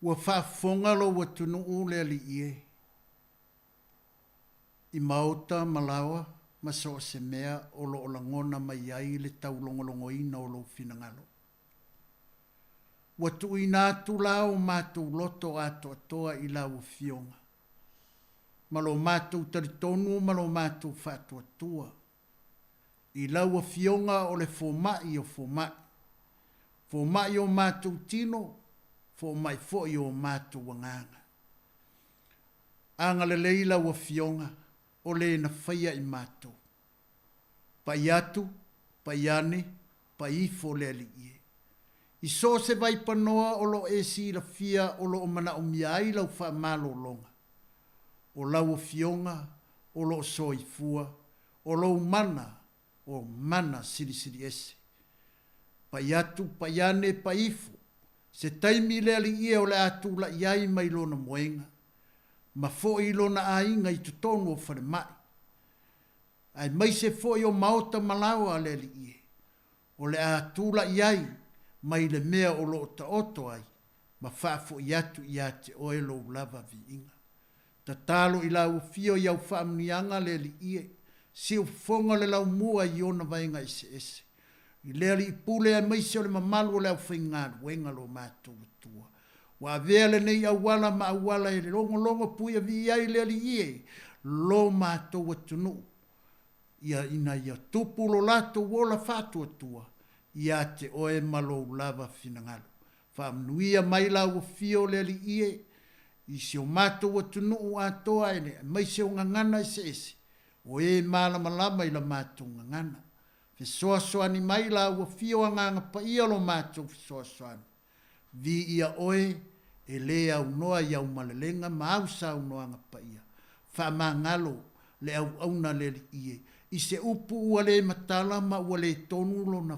Ua faafofoga lou atunuu le Alii e, i maota ma laoa ma so o se mea o lo o lagona mai ai le taulogologoina o lou finagalo. Ua tuuina atu la o matou loto atoatoa i lau Afioga, ma lo matou talitonu ma lo matou faatuatua i lau Afioga o le Fomai o fomai, fomai o matou tino, fomai foi o matou agaga. Agalelei lau Afioga o le na faia i matou. Pai atu, pai ane, pai ifo le Alii e. I so o se vaipanoa o lo o e silafia o lo o manaomia ai lau faamalologa, o lau Afioga o lo o soifua, o lou mana, o mana silisili ese. Pai atu, pai ane, pai ifo, se taimi le Alii e o le a tulai ai mai lona moega, ma foi i lona aiga i totonu o falemai, aemaise foi o maota ma laoa a le Alii e, o le a tulai ai mai le mea o lo o taoto ai ma faafoi atu ia te oe lou lava viiga. Tatalo i lau afio i au faamanuiaga le Alii e, siufofoga o le laumua i ona vaega eseese, i le Alii Pule aemaise o le mamalu o le aufaigaluega lo matou Atua. Ua avea lenei auala ma auala e logologo puiavii ai le Alii e, lo matou atunuu, ia ina ia tupu lo latou ola faatuatua ia te oe ma lou lava finagalo. Faamanuia mai lau afio le Alii e, i si o matou atunuu atoa aemaise o gagana eseese, o e malamalama i la matou gagana. Fesoasoani mai lau afio Agaga Paia lo matou fesoasoani. Viia oe e lē aunoa i au malelega ma au saunoaga paia. Faamagalo le auauna a le Alii e, i se upu ua lē matala ma ua lē tonu lona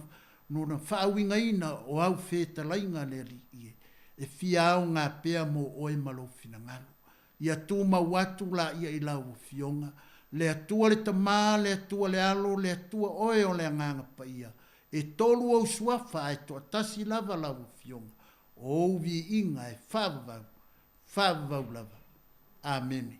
lona faauigaina o au fetalaiga a le Alii e, e fia aoga pea mo oe ma lou finagalo. Ia tumau atu laia i lau Afioga, le Atua le Tama, le Atua le Alo, le Atua oe o le Agaga Paia, e tolu ou suafa ae toatasi lava lau Afioga, o ou viiga e faavavau, faavavau lava. Amene.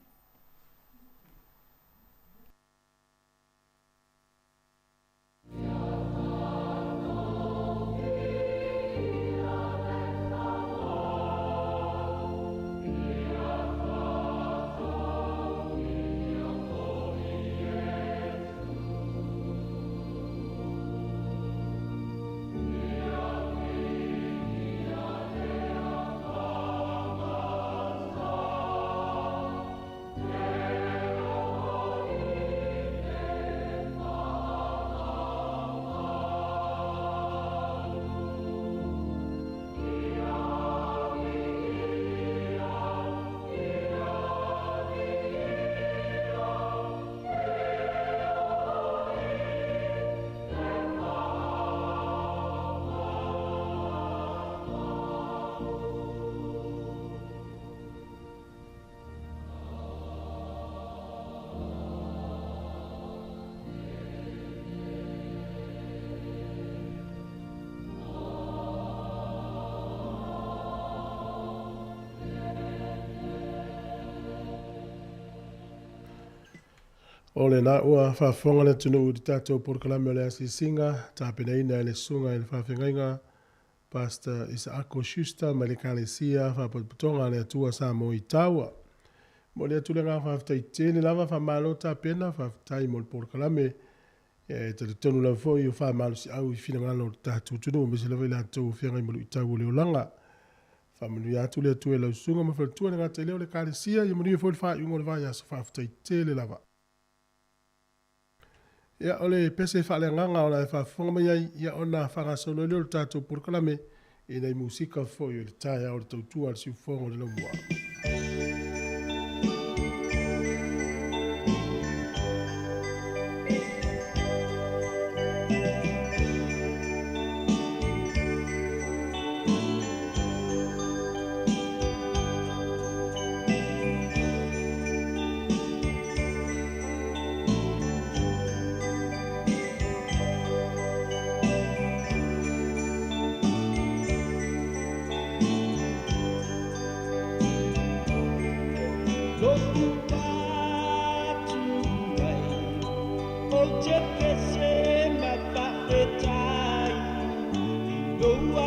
O lena ua faafofoga le atunuu i le tatou polokalame o le asiasiga, tapenaina e le Susuga i le Faafeagaiga Pastor Isaako Schuster mai le Ekalesia Faapotopotoga a le Atua Samoa i Taua. Momoli atu le agaga faafetai tele lava, faamalo tapena, faafetai mo le polokalame. E talitonu lava foi o faamalosiau i finagalo o le tatou atunuu, aemaise lava i latou o feagai ma luitau o le olaga. Faamanuia atu le Atua i lau susuga ma faletua, e le gata i lea o le Ekalesia, ia manuia foi le faaiuga o le vaiaso. Faafetai tele lava. Ia, o le pese faaleagaga o la e faafofoga mai ai, ia ona faagasolo ai lea o le tatou polokalame i nai musika foi o le taeao o le tautua a le siufofoga o le laumua.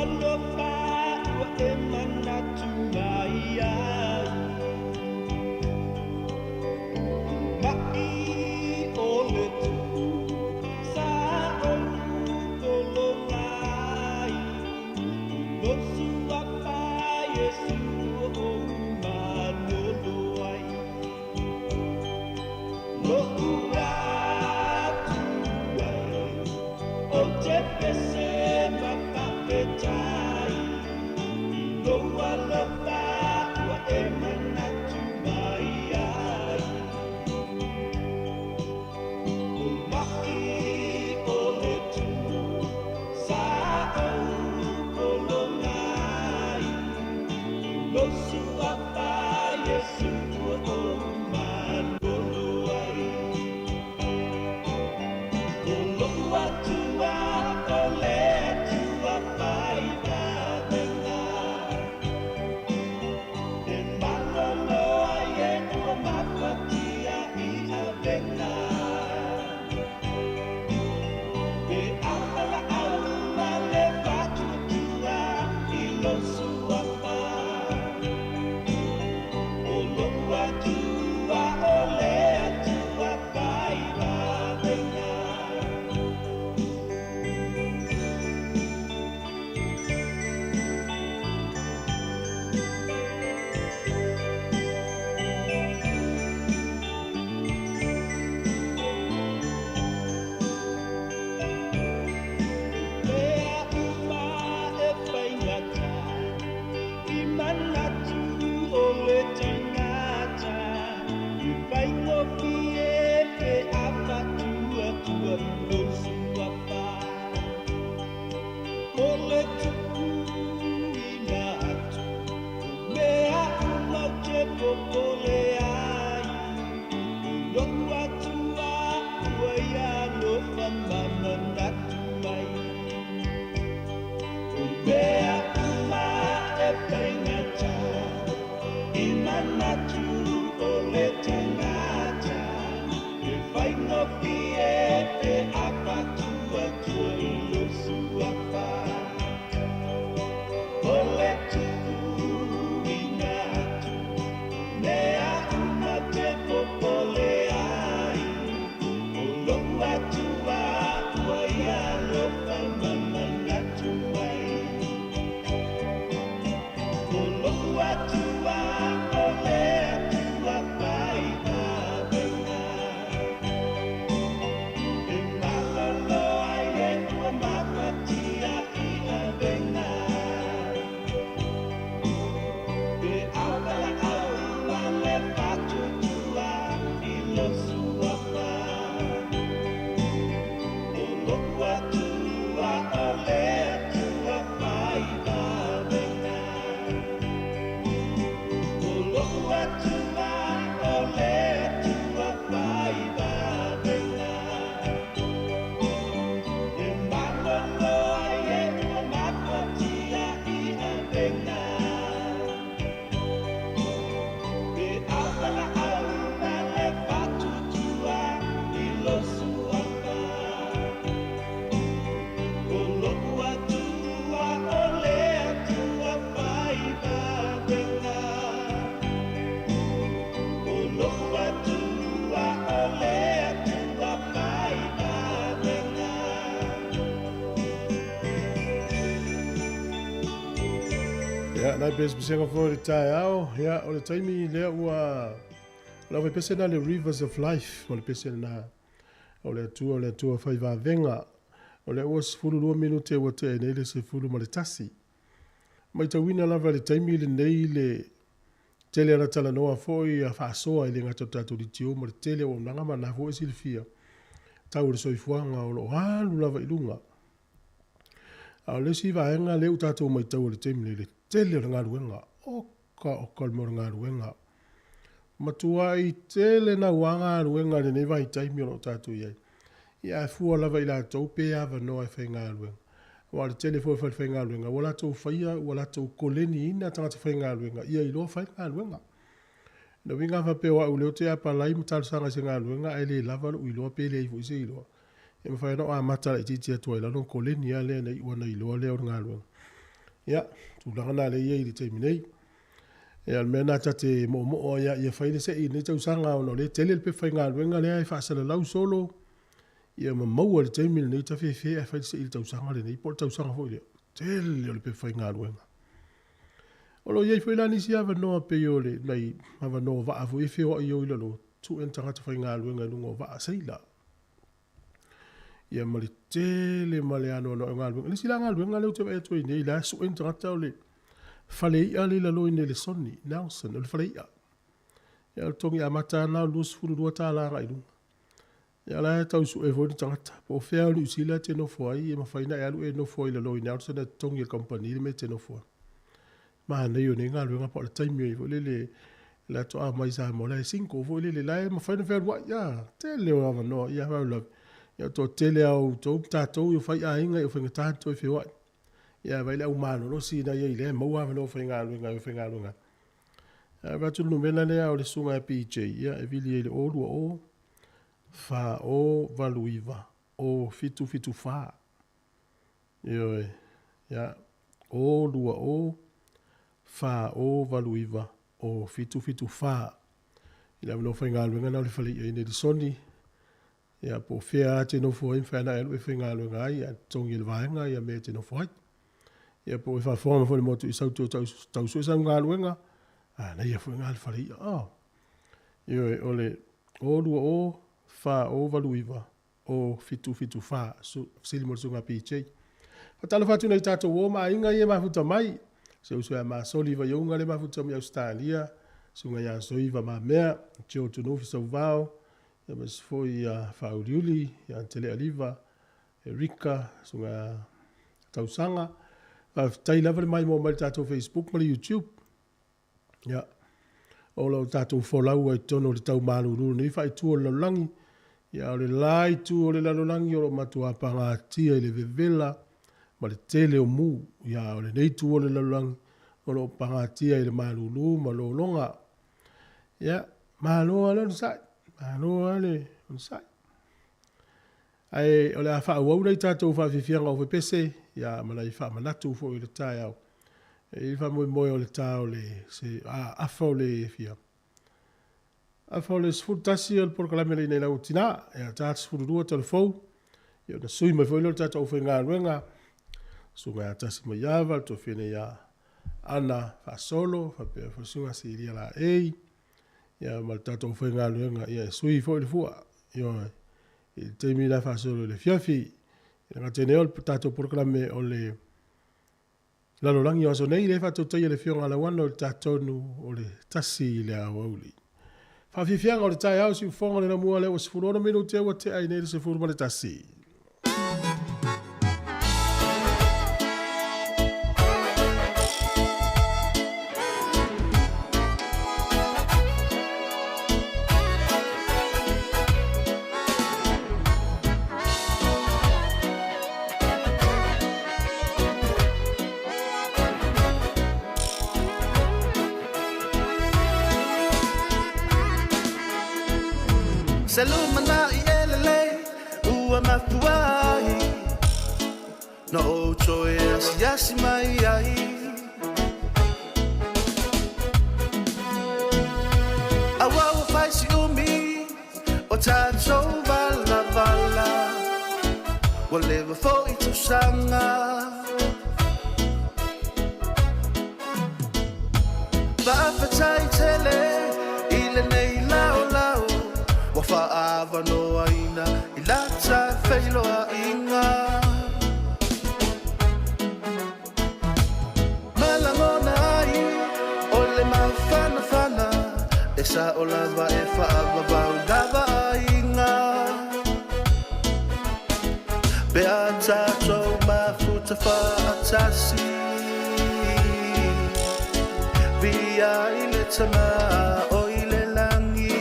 alofa ua e manatu mai ai. Ma'i o le tu'u sa ou pologa ai, lou suafa Iesu ua ou malolo ai. Lo'u Atua e, ou te pese ma faafetai i lou alofa ua e manatu mai ai. O ma'i o le tu'u sa ou pologa ai, lou suafa Iesu ua ou malolo ai. O lo'u Atua o le Atua fai vavega, e malolo ai e ua mafatia i avega. Pe au valaau ma le faatuatua i lou suafa, o lo'u Atua o le Atua fai vavega. Mea uma e faigata i manatu o le tagata, e faigofie pe a faatuatua i lou suafa. O le tuuina atu o mea uma ou te popole ai, o lo'u Atua ua ia alofa ma manatu mai. O mea uma e faigata i manatu o le tagata, e faigofie pe a faatuatua i lou suafa. O le tuuina atu mea uma ou te popole ai, o lo'u Atua ua ia alofa ma manatu mai. O lo'u Atua o le Atua fai vavega, e malolo ai e ua mafatia i avega. Pe au valaau ma le faatuatua i lou suafa, o lo'u Atua o le Atua fai vavega. O lo'u Atua o le Atua fai vavega, e malolo ai e ua mafatia i avega. Pe au valaau ma le faatuatua i lou suafa, o lo'u Atua o le Atua fai vavega. O lo'u Atua o le Atua fai vavega. Ia, nai pesepesega foi o le taeao, ia, o le taimi lea ua o le aufaipese lena le Rivers of Life, o le pese lena o le Atua, o le Atua fai vavega. O lea ua 12 minute ua tea nei le 11. Matauina lava i le taimi lenei le tele ona talanoa foi a faasoa i le gata o le tatou DTO ma le tele o auaunaga ma na foi e silafia tau o le soifuaga o lo o alu lava i luga. A o le isi vaega lea ua tatou matau i le taimi lenei, le tele o le galuega. Oka oka le mea o le galuega. Matuai tele naua galuega i lenei vaitaimi o lo o tatou i ai. Ia ae fua lava i latou pe avanoa e faigaluega. Aua o le tele foi o falefaigaluega ua latou faia, ua latou koleniina tagata faigaluega ia iloa fai le galuega. O le uiga a faapea o au lea ou te apalai ma talosaga i se galuega ae le lava lou iloa pe leai foi se iloa, e mafai ona ou amata laitiiti atu ai i lalo ona koleni lava lea na iu ona iloa lea o le galuega. Ia, tulaga na lea e i ai i le taimi nei. Ia, o le mea lena ta te moomoo ai ia fai le se'i i lenei tausaga ona o lea e tele le pepa faigaluega lea e faasalalau solo, ia ma maua i le taimi lenei ta fefe ae fai le se'i i le tausaga lenei po o le tausaga foi lea. Tele o le pepa faigaluega. O lo o i ai foi la nisi avanoa pei o le nai avanoa vaa foi e feoai o i lalo, sue ni tagata faigaluega i luga o vaa seila. Ia ma le tele ma le anoanoai o galuega. O le isi la galuega lea ou te vaai atu ai nei, la e sue ni tagata o le fale i'a lea i lalo i Nelesoni, Nelson, o le fale i'a. Ia o le togi amata lava lena o le $22 agai i luga. Ia o la e tau sue foi ni tagata. Po o fea o Niu Sila e te nofo ai, e mafai ona e alu e nofo ai i lalo i Nelson ae totogi e le kamupani le mea e te nofo ai. Manaia o nei galuega po o le taimi foi lele la faatoa mai Samoa la e single foi lele la e mafai ona fealuai a tele o avanoa ia faalavelave ia o toatele a outou tatou ia fai aiga ia faigata ona toe feoai ia vai le au malolosi na ia i lea e maua avanoa faigaluega e faigaluega ai. Avatu le numera lea o le susuga ia PJ ia e vili ai le 020 4089 0774. Ioe, ia, 0 2 0 4 0 8 9 0 7 7 4. I le avanoa faigaluega na o le fale i'a i Nelisoni, ia po o fea lava e te nofo ai, mafai lava ona e alu e faigaluega ai, ae totogi e le vaega ia mea e te nofo ai. Ia po o e faafofoga mai foi i le motu i Saute o tau, tau sue sau galuega, manaia foi na le fale i'a. Oh. Ioe, o le 0 2 0 4 0 8 9 o 774, su, fesili mo le susuga PJ. Faatalofa atu nei tatou uo ma aiga ia e mafuta mai, si ou uso ia Masoli Vaiouga lea e mafuta mai Ausetalia, susuga ia Soiva Mamea, Joe Tunufi Sauvao, ia aemaise foi ia Faauliuli, ia Antelea Liva, Erika, susuga ia Tausaga. Faafetai lava le maimoa mai i le tatou Facebook ma le YouTube. Ia, o lo o tatou folau ai i totonu o le tau malulu o lenei faaitu o le lalolagi. Ia, o le la itu o le lalolagi o lo o matua pagatia i le vevela ma le tele o mu. Ia, o lenei itu o le lalolagi o lo o pagatia i le malulu ma lologa. Ia, malo lava le onosai, malo lava le onosai. Ae o le a faaauau nai tatou faafiafiaga o fepese, ia, ma nai faamanatu foi o le taeao. E i ai le faamoemoe o le ta o le se, a, afa o le fia? Afa o le 11 o le polokalame a le Inei Lau Tina, ia, ta 12 talafou, ia, ona sui mai foi lea o le tatou aufaigaluega, Susuga ia Tasi Maiava, le Tuafine ia Ana Faasolo, faapea foi le Susuga Silia Laei, ia, ma le tatou aufaigaluega, ia, e sui foi le fua, ioe, i le taimi la faasolo i le afiafi. I le gata i lea o le tatou polokalame o le lalolagi o aso nei, lea e faatautaia le Afioga a Lauano i le ta-tonu o le 1 i le aoauli. Faafiafiaga o le taeao siufofoga o le lamua lea ua 16 minute ua tea ai nei le 11. Se lumanai e lelei ua mafua ai Na ou toe asiasi mai ai Aua ua fai si umi o tatou valavala Ua leva foi tausaga Faafetai tele i lenei laolao Ua faaavanoaina i lata feiloaiga Ma lagona ai o le mafanafana E sao lava e faavavau lava aiga Pe a tatou mafuta faatasi Viia ai le Tama o i le lagi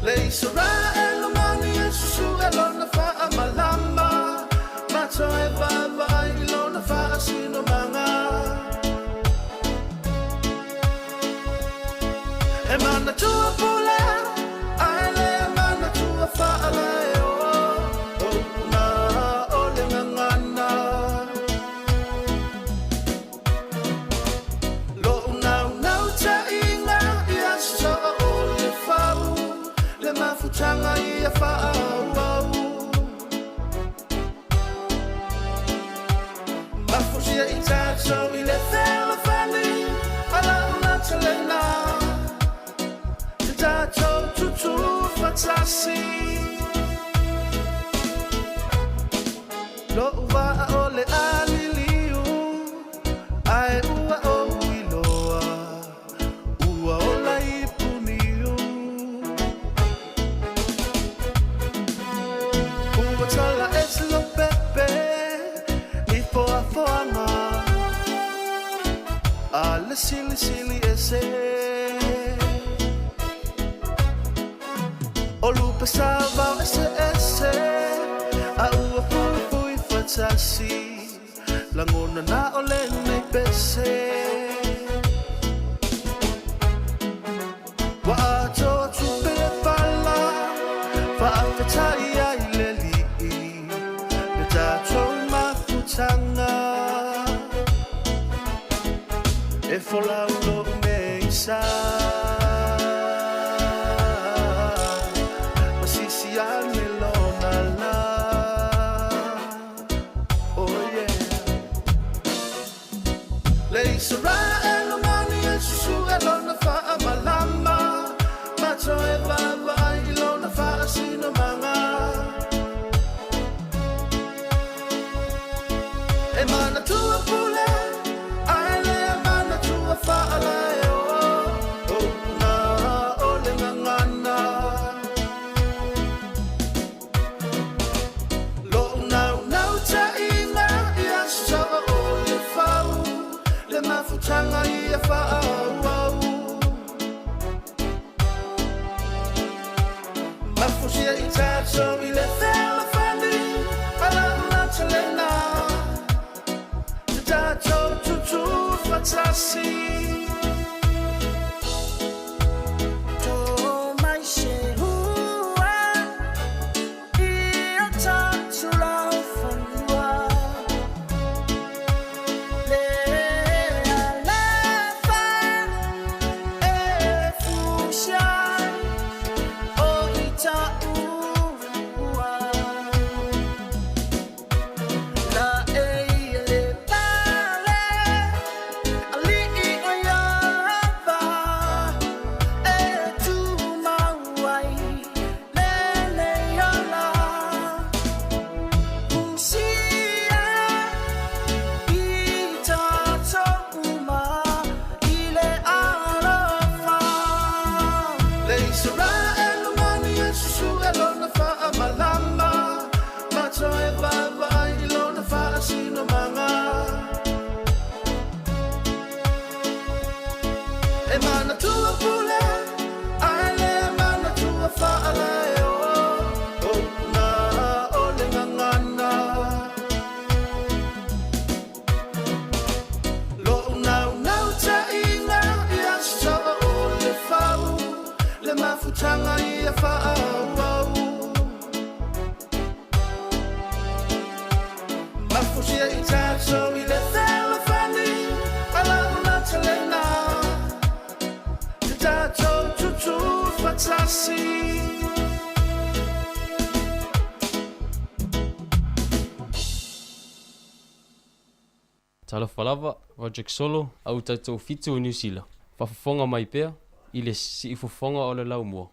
Le Isaraelu mani e susue lona faamalama Ma toe vaavaai i lona faasinomaga E manatua pule ae le manatua faalaeo O upu na o le tatou i le fealofani a lau latelena te tatou tutu fatasi. Lo'u va'a o le aliliu ae ua ou iloa ua ola i puniu. Ua tala ese lo pepe i foafoaga a le silisili ese. O lupe savao ese ese a ua fuifui fatasi lagona na o lenei pese. Ua atoa tupe le pala faafetai ai le li'i le tatou mafutaga e folau lo'u nei sa masisi ane lona la. Oh yeah. Le Israel mani e susu e lona faamalama mato e vaavaai i lona faasinomaga. E manatua pule ae lea manatua faalae o upuna o le gagana. Lo'u naunau ta'iga ia sa'a o le fau le mafutaga ia fa'aauau. Mafusia i tatou i le fealofani a lau latelena te tatou tutu fatasi. To mai se hua i o tātou lau whanua. Le alofa e fusia o i tāua. La e i le pale, ali'i o iava, e tu mau ai le nei ola. Fusia i tātou uma i le alofa. Le Israel mani e susu e lona faamalama mato e vaavaai i lona faasinomaga. E manatua pule ae lea manatua faalae o upuna o le gagana. Lo'u naunau ta'iga ia sa'a o le fau le mafutaga ia fa'aauau. Mafusia i tatou i le fealofani a lau latelena te tatou tutu fatasi. Talofa lava, Roderick Solo, au tatou fitu o Niu Sila. Faafofoga mai pea i le siufofoga o le laumua.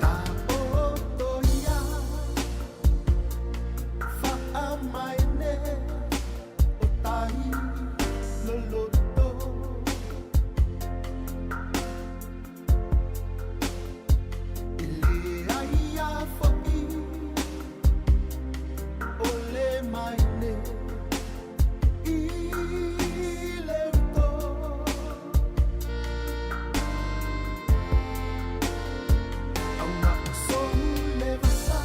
Ta'oto ia fa'amaene o tai loloto e leai a fo'i o le maene i le uto. Auna o sou le vasa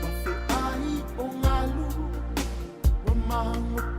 wa fe ai o ngalu wa mango.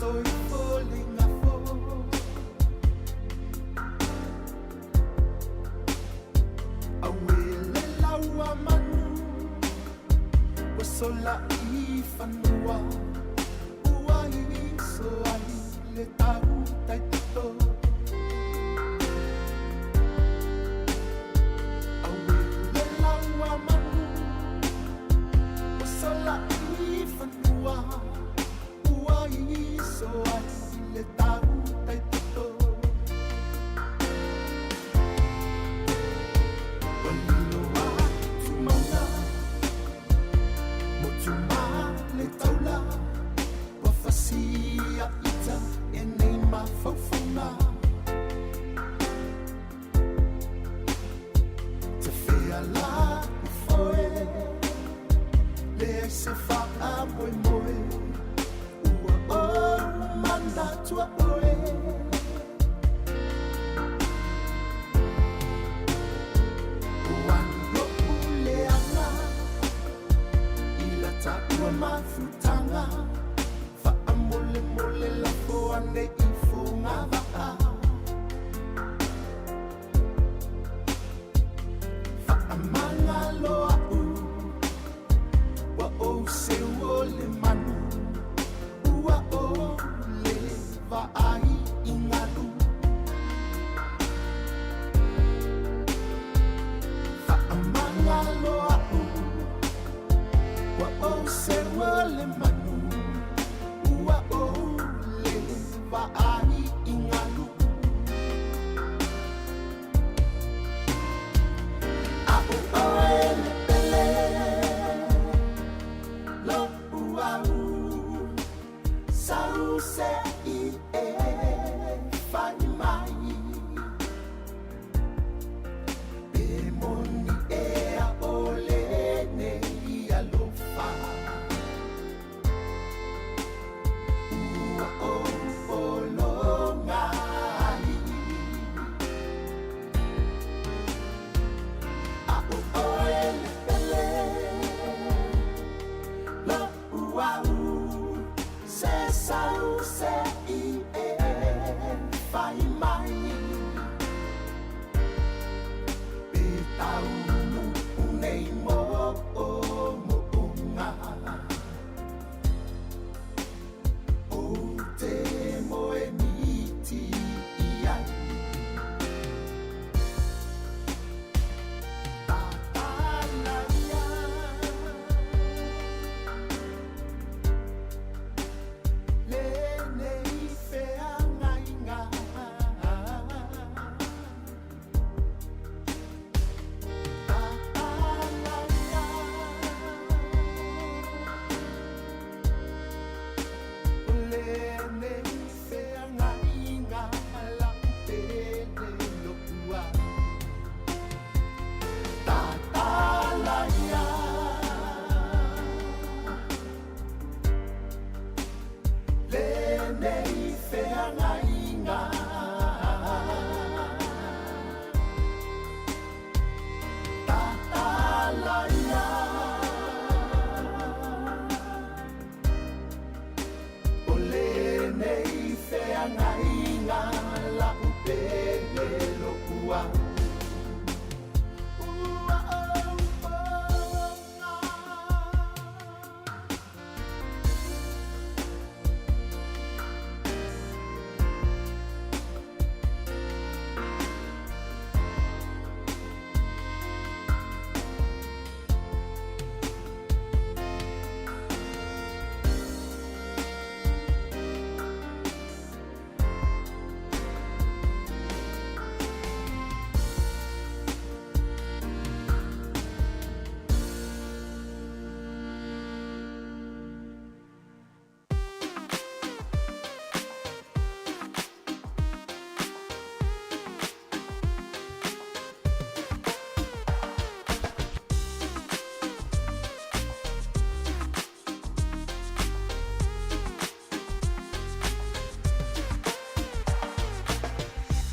Fa'amanga Fa'amolemole lafo ane i fogava'a Fa'amaga loa'u Ua ou seu o le manu Ua o le vaai i galu Fa'amaga loa'u Ua ou seu o le manu Ua ou le vaai i galu A'u oe le pele Lo'u au Sau se i e fai mai Pe moni ea o lenei alofa Ua ou pologa ai A'u oe le pele Lo'u au Se sau se i e fai mai Pe taunu nei mo o mo'oga O te moe miti i ai Tatalaia Lenei feagaiga Tatalaia Lenei feagaiga la'u pele lo'u au Tatalaia Lenei feagaiga Tatalaia O lenei feagaiga la'u pele lo'u au Ua ou pologa.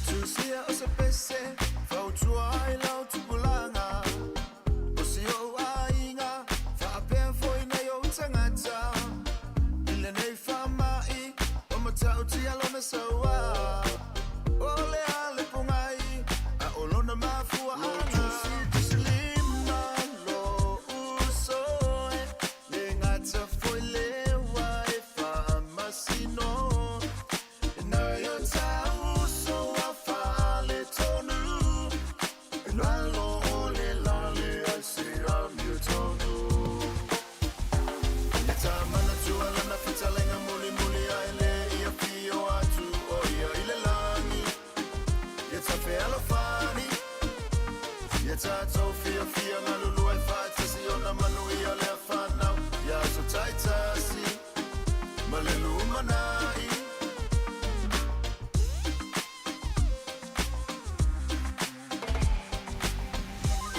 Tusia o se pese, fautua ai lau tupulaga. O si ou aiga, faapea foi nai ou tagata. I lenei faama'i, o matautia lona sauā. O le a le pogai, a o lona mafuaaga. Tusilima lo uso e, le gata foi lewa e faamasino. Nai o tauso a faaletonu. Lalo o le lale ai se amiotonu. Ia tā manatua lana fetalaiga mulimuli ae le i afio atu o ia i le lagi. Ia ta fealofani. Ia tatou fiafia galulue faatasi ona manuia lea fanau. Ia aso taitasi ma le lumanai.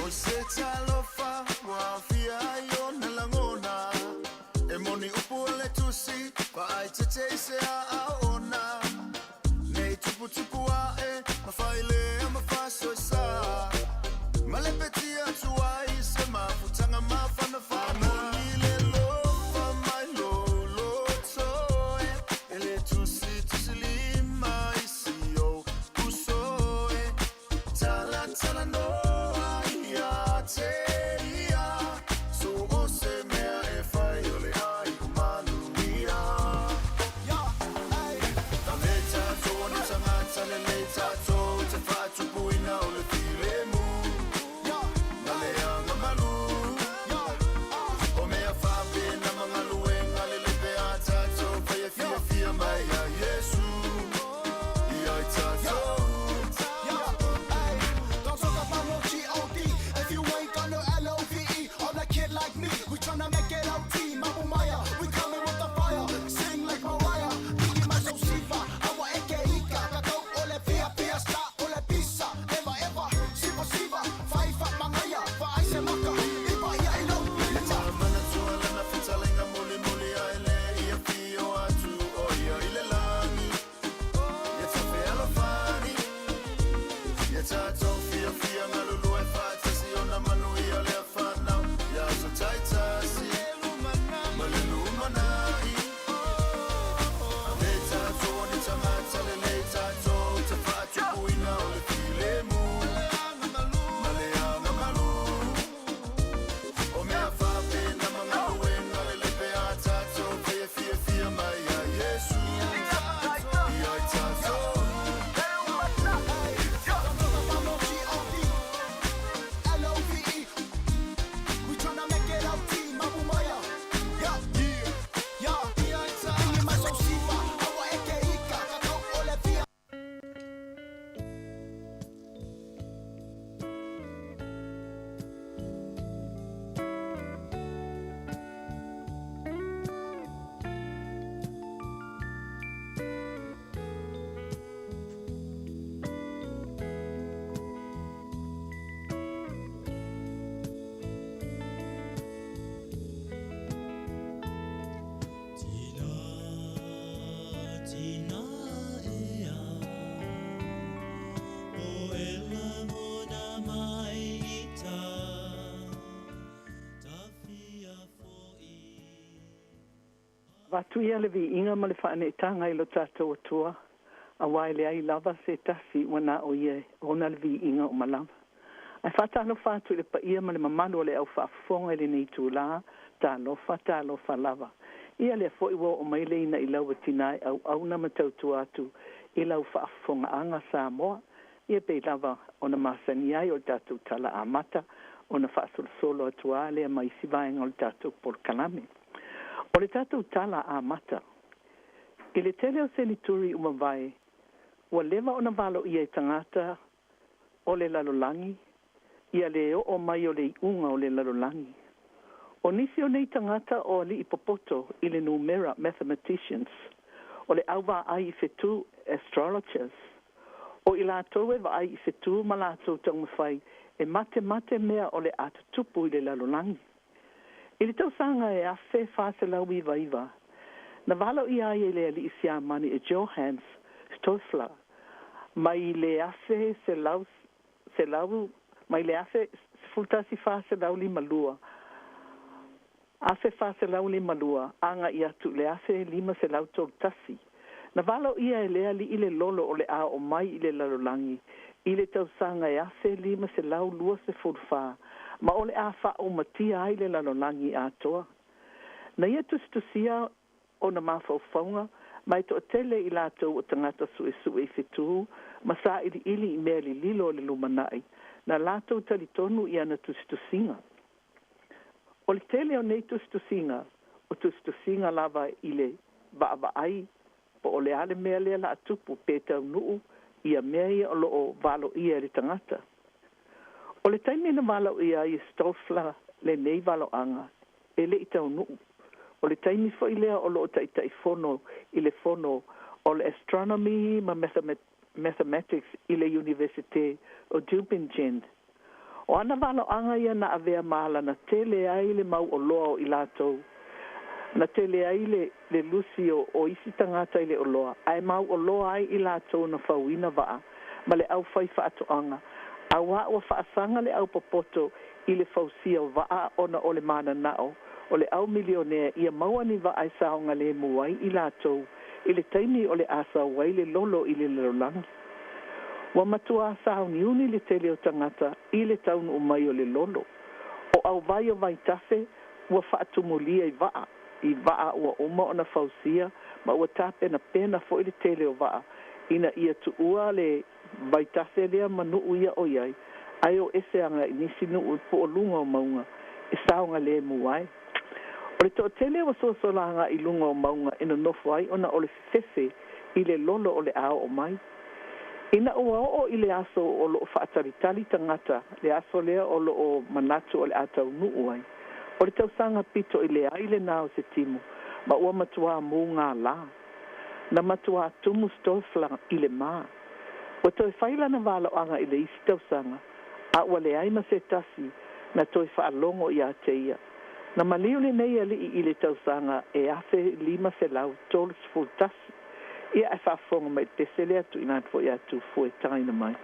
O se talofa ua aofia ai ona lagona. E moni upu o le tusi, faaeteete i se aao ona. Nei tuputupu ae, ma failea ma faasoesa. Ma le petia atu ai se mafutaga mafanafana. Faamoni le lofa mai lo Avatu ia le viiga ma le faaneetaga i lo tatou Atua, auā e leai lava se tasi ua na o ia e ona le viiga uma lava. Ae faatalofa atu i le paia ma le mamalu o le au faafofoga i lenei itulā, talofa, talofa lava. Ia lea foi ua oo mai le inailau a tinā e auauna ma tautua atu i lau faafofogaaga Samoa. Ia pei lava ona masani ai o le tatou tala amata ona faasolosolo atu lava lea ma isi vaega o le tatou polokalame. O le tatou tala amata. I le tele o senituri ua mavae, ua leva ona valoia e tagata o le lalolagi ia le oo mai o le iuga o le lalolagi. O nisi o nei tagata o alii popoto i le numera, mathematicians, o le au vaai i fetū, astrologers, o i latou e vaai i fetū ma latou taumafai e matemate mea o le a tutupu i le lalolagi. I le tausaga e 1499, na valoia ai e le alii Siamani e Johannes Stoefler mai le afe selau selau mai le afe 1452 1452 agaʻi atu i le 1531. Na valoia e lea alii le lolo o le a oo mai i le lalolagi i le tausaga e 1524 ma o le a faaumatia ai le lalolagi atoa. Na ia tusitusia ona mafaufauga ma e toatele i latou o tagata suesue i fetū ma sailiili i mea lililo o le lumanai na latou talitonu i ana tusitusiga. O le tele o nei tusitusiga o tusitusiga lava i le vaavaai po o le a le mea lea o le a tupu pe taunuu ia mea ia o lo o valoia e le tagata. O le taimi na valoia ai e Stoefler lenei valoaga e le i taunuu. O le taimi foi lea o lo o taitaifono i le fono o le Astronomy ma Mathematics i le Iunivesite o Tübingen. O ana valoaga ia na avea ma ala na tele ai le mauoloa o i latou, na tele ai le le lusi o o isi tagata i le oloa, ae mauoloa ai i latou na fauina vaa ma le aufai faatoaga, auā ua faasaga le au popoto i le fausia o vaa ona o le mananao o le au milionea ia maua ni vaa e saogalemu ai i latou i le taimi o le a sau ai le lolo i le lalolagi. Ua matuā sauniuni le tele o tagata i le taunuu mai o le lolo. O auvai o vaitafe ua faatumulia i vaa, i vaa ua uma ona fausia ma ua tapenapena foi le tele o vaa ina ia tuua le vaitafe lea ma nuu ia o i ai, ae o ese agai i nisi nuu po o luga o mauga e saogalemu ai. O le toatele ua sosola agai i luga o mauga e nonofo ai ona o le fefefe i le lolo o le a oo mai. Ina ua oo i le aso o lo o faatalitali tagata, le aso lea o lo o manatu o le a taunuu ai, o le tausaga pito i leai lenā o Setimo, ma ua matuā mugālā. Na matuā tumu Stoefler i le ma. Ua toe fai lana valoaga i le isi tausaga, a ua leai ma se tasi na toe faalogo iā te ia. Na maliu lenei alii i le tausaga e 1531. Ia ae faafofoga mai i le pese lea tuuina atu foi ia Tufue e tagaina mai.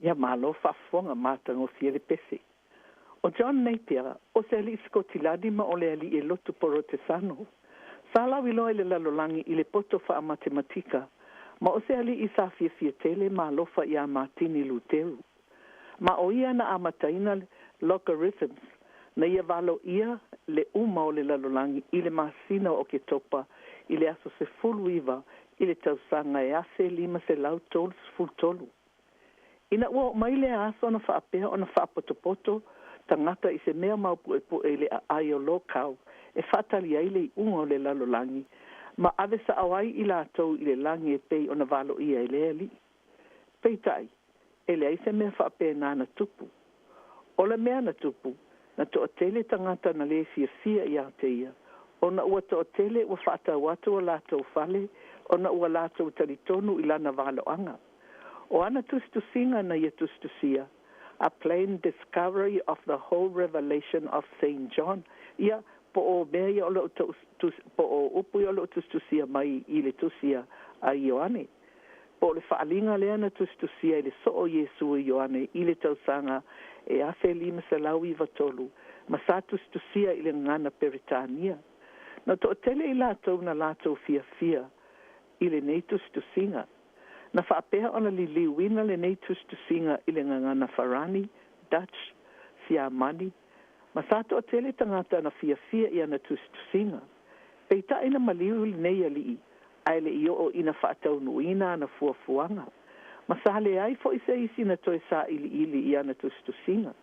Ia malo faafofoga matagofie le pese. O John Napier, o se ali'i Sikotilani ma o le ali'i e lotu Porotesano. Sa lauiloa i le lalolagi i le poto fa'amatematika, ma o se ali'i sa fiafia tele ma alofa iā Matini Luteru. Ma o ia na amataina logarithms, na ia valo'ia le uma o le lalolagi i le masina o Oketopa i le aso 19 i le tausaga e 1533. Ina ua oo mai lea aso na faapea ona faapotopoto tagata i se mea maupu'epu'e i le aai o Lokau e faatali ai le iʻuga o le lalolagi ma ave sa'o ai i latou i le lagi e pei ona valoia e le ali'i. Peitai, e leai se mea faapena na tupu. O le mea na tupu, na to'atele tagata na lē fiafia iā te ia, ona ua to'atele ua fa'atau atu o latou fale ona ua latou talitonu i lana valo'aga. O ana tusitusiga na ia tusitusia, A Plain Discovery of the Whole Revelation of Saint John, ia, po o mea ia o lo'o po o upu ia o lo'o tusitusia mai i le tusi a Ioane. Po o le fa'aaliga lea na tusitusia e le So'o Iesu Ioane i le tausaga e 1593, ma sa tusitusia i le gagana Peretania. Na to'atele i latou na latou fiafia i lenei tusitusiga. Na faapea ona liliuina lenei tusitusiga i le gagana Farani, Dutch, Siamani, ma sa to'atele tagata na fiafia i ana tusitusiga. Peita'i na maliu lenei ali'i, ae le'i oo ina fa'ataunu'uina ana fuafuaga. Ma sa leai fo'i se isi na toe sa'ili'ili i ana tusitusiga.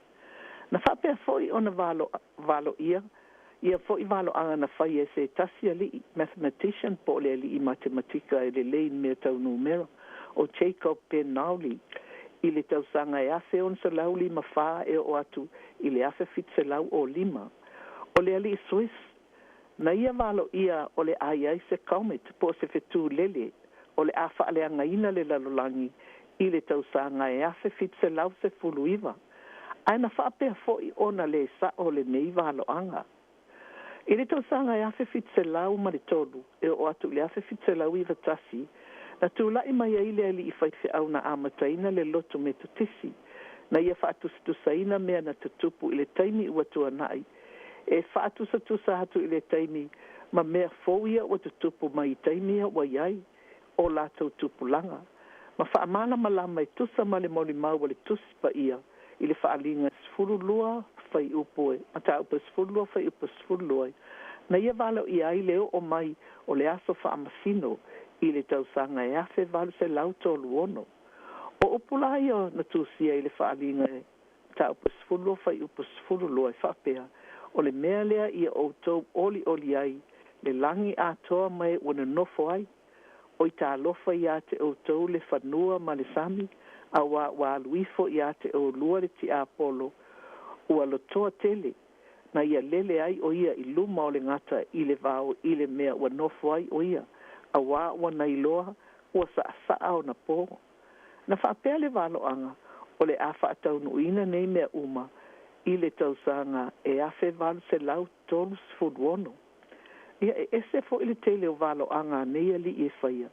Na faapea fo'i ona valo'ia ia fo'i valo'aga na faia e se tasi ali'i, mathematician po o le ali'i matematika e lelei i mea tau numera, o Jacob Bernoulli, i le tausaga e 1654 e oo atu i le 1705. O le ali'i Swiss, na ia valo'ia o le a i ai se comet po o se fetū lele o le a fa'aleagaina le lalolagi i le tausaga e 1719, ae na faapea fo'i ona lē sa'o lenei valo'aga. I le tausaga e 1703 e oo atu i le 1791, na tula'i mai ai le ali'i faife'au na amataina le lotu Metotisi, na ia fa'atusatusaina mea na tutupu i le taimi ua tuana'i e fa'atusatusa atu i le taimi ma mea fou ia ua tutupu mai i taimi ia ua i ai o latou tupulaga, ma fa'amalamalama e tusa ma le molimau a le Tusi Paia i le Fa'aliga 12 fuaiupu e mataupu 12 fuaiupu 12, na ia valo'ia ai le oo mai o le aso fa'amasino i le tausaga e 1836. O upu la ia na tusia i le Fa'aliga e mataupu 12 fuaiupu 12 e fa'apea, O le mea lea ia outou olioli ai le lagi atoa ma e ua nonofo ai, oi talofa iā te outou le fanua ma le sami, auā ua alu ifo iā te ʻolua le tiapolo ua lotoa tele, na ia lele ai ʻo ia i luma o le gata i le vao i le mea ua nofo ai ʻo ia, auā ua nailoa ua saʻasaʻa ona pō. Na faapea le valoʻaga o le a fa'ataunu'uina nei mea uma i le tausaga e 1836. Ia e ese fo'i le tele o valoʻaga a nei ali'i e faia,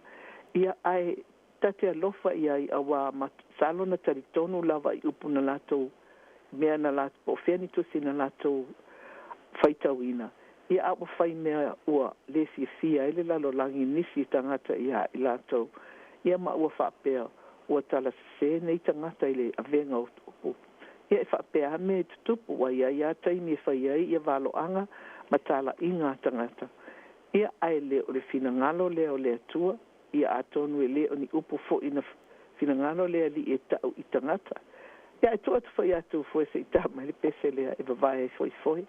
ia ae ta te alofa i ai auā masalo na talitonu lava i upu na latou mea na latou po o fea ni tusi na latou faitauina, ia a ua fai mea ua lē fiafia ai le lalolagi i nisi tagata iā i latou, ia ma ua faapea ua tala sesē nei tagata i le avega o upu. Ia e faapea a mea e tutupu, ua i ai lava taimi e fai ai ia valoʻaga ma talaʻiga a tagata, ia ae le o le finagalo lea o le Atua. Ia atonu e lē o ni upu fo'i na finagalo le Alii e ta'u i tagata. Ia ae tuu atu foi ia Tūfoe se i tā mai le pese lea e vavae ai foifoe.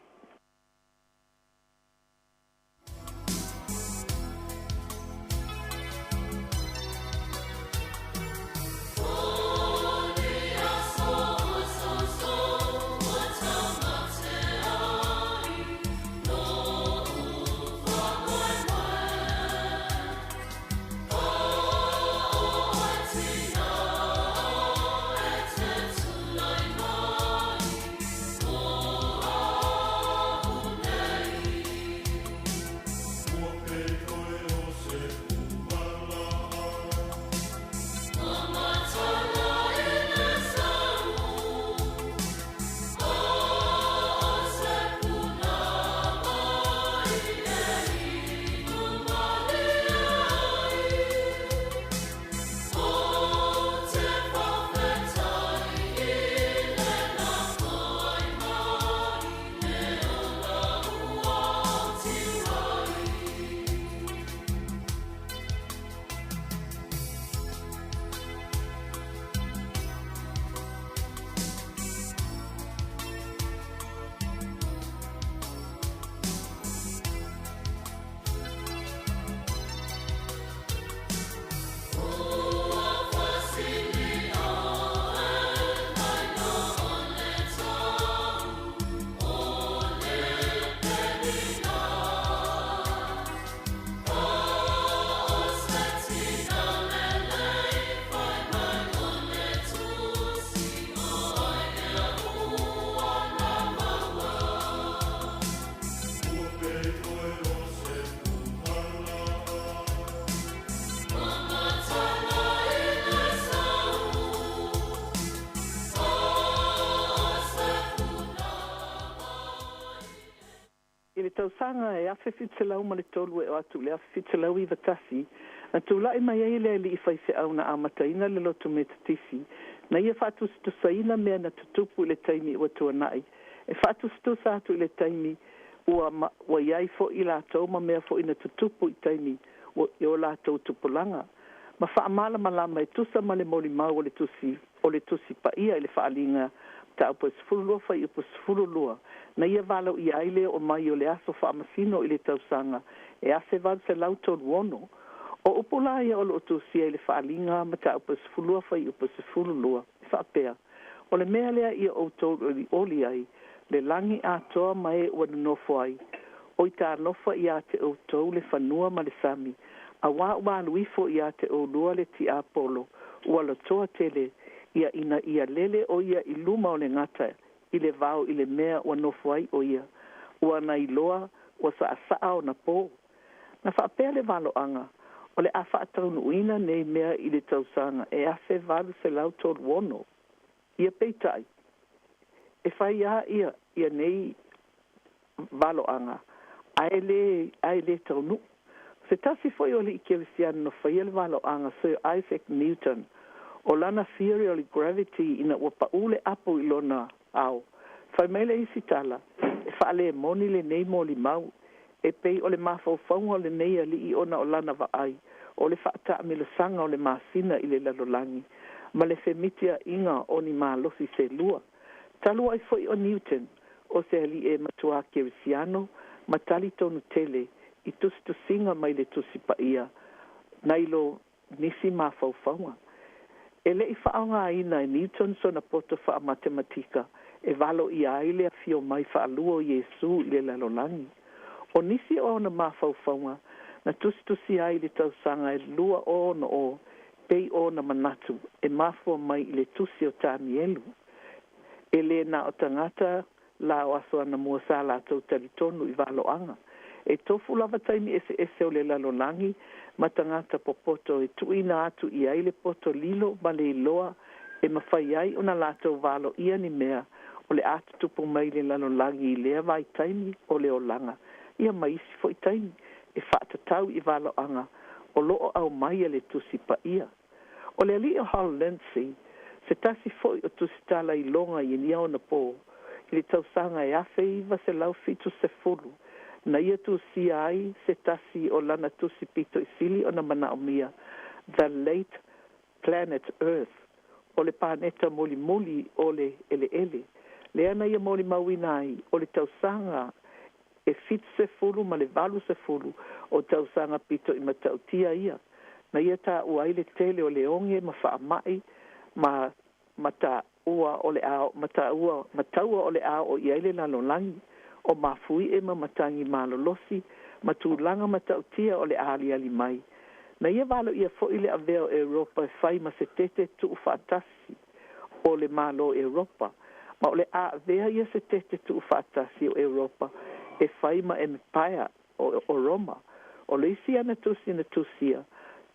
tausaga e 1703 e oo atu i le 1791, na tula'i mai ai le ali'i faife'au na amataina le loto Metotisi, na ia fa'atusatusaina mea na tutupu i le taimi ua tuana'i, e fa'atusatusa atu i le taimi ua ua i ai fo'i latou ma mea fo'i na tutupu i taimi ua i o latou tupulaga, ma fa'amalamalama e tusa ma le molimau o le Tusi o le Tusi Paia i le Fa'aliga Mataupu e 12 fuaiupu 12, na ia valoia ai le oo mai o le aso faamasino i le tausaga e 1836. O upu la ia o lo'o tusia i le Faaaliga Mataupu e 12 fuaiupu 12, e faapea, O le mea lea ia outou olioli ai, le lagi atoa ma e ua nonofo ai, oi talofa iā te outou le fanua ma le sami, auā ua alu ifo iā te ʻolua le tiapolo ua lotoa tele ia ina ia lele ʻo ia i luma o le gata i le vao i le mea ua nofo ai ʻo ia, ua na iloa ua saʻasaʻa ona pō. Na faapea le valoaga, o le a faataunuuina nei mea i le tausaga e 1836. Ia peitai, e fai a ia ia nei valoaga, ae lē ae lē taunuu. Se tasi foi o ali'i kerisiano na faia le valoaga Sir Isaac Newton, o lana theory o le gravity ina ua pa'ū le apo i lona ao. Fai mai le isi tala, e faalemoni lenei molimau, e pei o le mafaufauga o lenei ali'i ona o lana vaai, o le fa'ataamilosaga o le masina i le lalolagi, ma le femitia'iga o ni malosi selua. Talu ai foi o Newton, o se ali'i e matuā kerisiano ma talitonu tele i tusitusiga mai le Tusi Paia nai lo nisi mafaufauga. E le'i fa'aaogāina e Newton sona poto fa'amatematika e valoia ai le afio mai fa'alua o Iesū i le lalolagi. O nisi o ona mafaufauga na tusitusia ai i le tausaga e 2060 pei o ona manatu e mafua mai i le tusi o Tanielu. E lē na o tagata la o aso anamua sa latou talitonu i valoaga. E tofu lava taimi eseese o le lalolagi ma tagata popoto e tuuina atu i ai le poto lilo ma le iloa e mafai ai ona latou valoia ni mea o le a tutupu mai i le lalolagi i lea vaitaimi o le olaga, ia ma isi foi taimi, e faatatau i valoaga o loo aumai e le Tusi Paia. O le ali'i o Hal Lindsey, se tasi foi o tusitala iloga i ia ona pō, i le tausaga e 1970, na ia tusia ai se tasi o lana tusi pito i sili ona manaomia, The Late Planet Earth, o le paneta mulimuli o le eleele, lea na ia molimauina ai o le tausaga e 70 ma le 80 o tausaga pito i matautia ia, na ia tāua ai le tele o le oge ma faama'i ma mataua o le a mataua mataua o le a oo i ai le lalolagi, o mafui'e ma matagi malolosi ma tulaga matautia o le a aliali mai. Na ia valoia foi le avea o Europa e fai ma se tete tu'ufaatasi o le Malo Europa, ma o le a avea ia se tete tu'ufaatasi o Europa e fai ma Emepaea o Roma. O le isi ana tusi na tusia,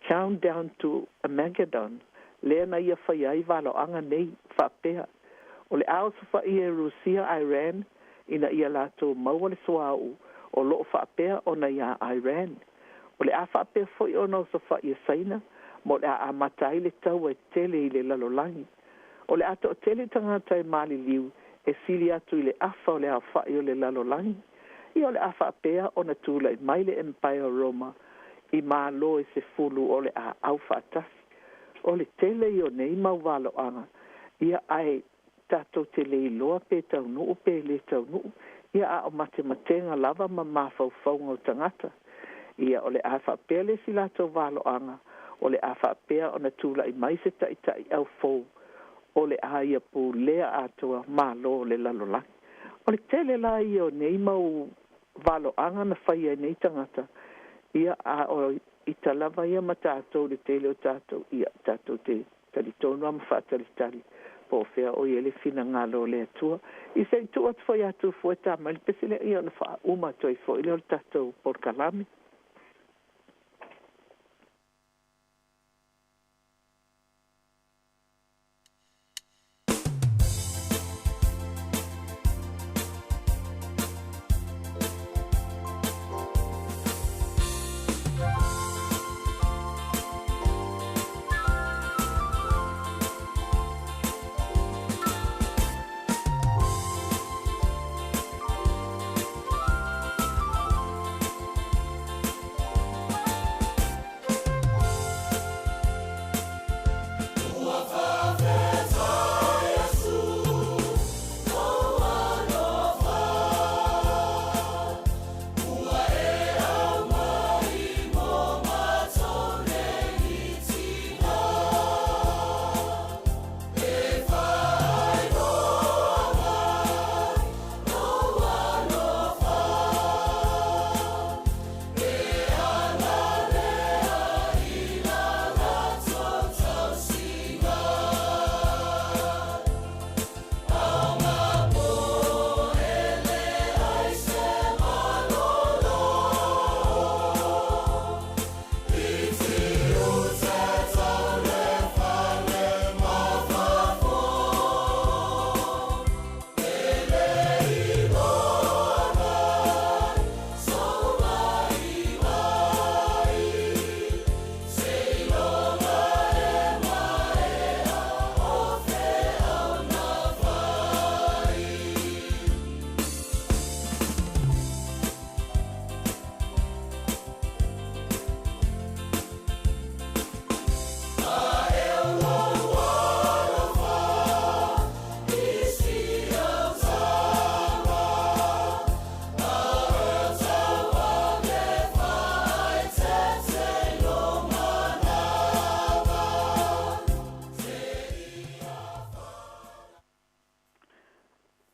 Countdown to Armageddon, lea na ia faia ai valoaga nei, faapea, o le a osofaia e Rusia Iran ina ia latou maua le suauu o loo faapea ona iā Iran. O le a faapea foi ona osofaia Saina, ma o le a amata ai le taua e tele i le lalolagi. O le a to'atele tagata e maliliu e sili atu i le afa o le aofa'i o le lalolagi. Ia o le a faapea ona tula'i mai le Empire o Roma i malo e 10 o le a aufaatasi. O le tele ia o nei mau valoaga, ia ae tatou te le iloa pe taunuu pe lē taunuu, ia a o matematega lava ma mafaufauga o tagata. Ia o le a faapea le isi latou valoaga, o le a faapea ona tula'i mai se ta'ita'i aufou o le a ia pulea atoa malo o le lalolagi. O le tele la ia o nei mau valoaga na faia e nei tagata, ia a o ita lava ia ma tatou le tele o tatou, ia tatou te talitonu lava ma faatalitali po o fea o i ai le finagalo o le Atua. I se i tuu atu foi ia Tufua e tā mai le pese lea, ia ona faauma atu ai foi lea o le tatou polokalame.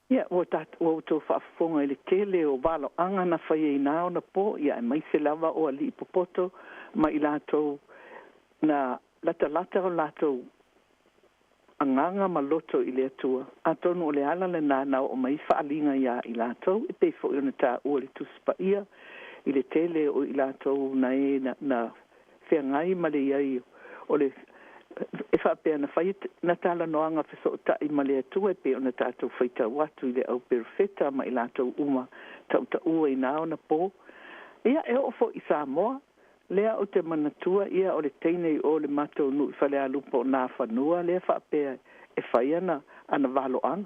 Ia, ua ua outou faafofoga i le tele o valoaga na faia i na ona po, ia aemaise lava o alii popoto ma i latou na latalata o latou agaga ma loto i le Atua. Atonu o le ala lenā na oo mai faaliga iā i latou, e pei foi ona taua i le Tusi Paia i le tele o i latou na e na feagai ma le i ai o le e faapea na fai na talanoaga fesootai ma le Atua e pei ona tatou faitau atu i le au perofeta ma i latou uma tautaua i na ona po. Ia e oo foi i Samoa, lea ou te manatua ia o le teine i o le matou nuu i Falealupo o Nafanua lea faapea e fai ana ana valoaga.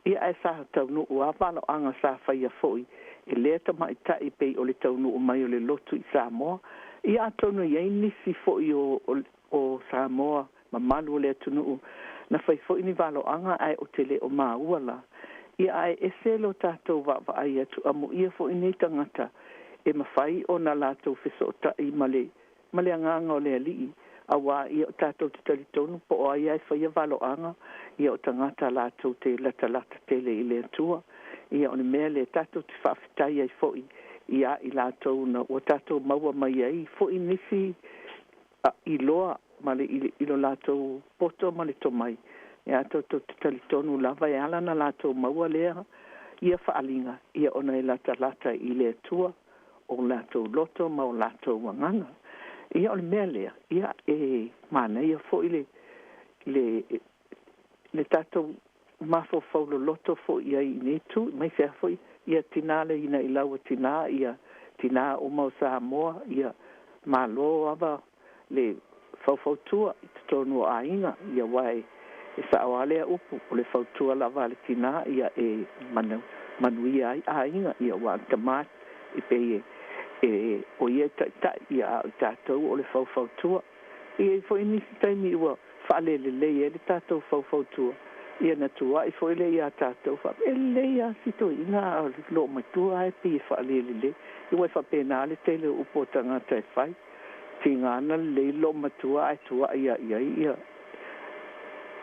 Ia ae sa taunuu a valoaga sa faia foi e lea tamaitai pei o le taunuu mai o le lotu i Samoa. Ia atonu e i ai nisi foi o Samoa mamalu o le atunuu na fai foi ni valoaga ae ou te le o maua la. Ia ae ese lo tatou vaavaai atu amuia foi nei tagata e mafai ona latou fesootai ma le ma le agaga o le Alii auā ia o tatou te talitonu po o ai lava e faia valoaga ia o tagata latou te latalata tele i le Atua. Ia o le mea lea tatou te faafetai ai foi iā i latou na ua tatou maua mai ai foi nisi iloa ma le i lo latou poto ma le tomai. Ia tatou te talitonu lava e ala ona latou maua lea ia faaliga ia ona e latalata i le Atua o latou loto ma o latou agaga. Ia o le mea lea, ia e manaia foi le le le tatou mafaufau loloto foi i ai i nei itu, aemaise lava foi ia tinā le ina i lau tinā, ia tinā uma o Samoa, ia malo lava le faufautua i totonu o aiga, ia aua e sao lava lea upu, o le fautua lava a le tinā, ia e manuia ai aiga, ia aua o le tamā e pei e o ia e taitai, ia a o i tatou o le faufautua. E i ai foi nisi taimi ua faalelelei ai le tatou faufautua, ia na tuuai foi lea iā tatou faapea, e lelei lava si toeaina a o le loomatua lava e pei e faalelelei. Aua e faapena le tele o upu a tagata e fai. Tiga ana lelei le loomatua ae tuuai lava i ai ia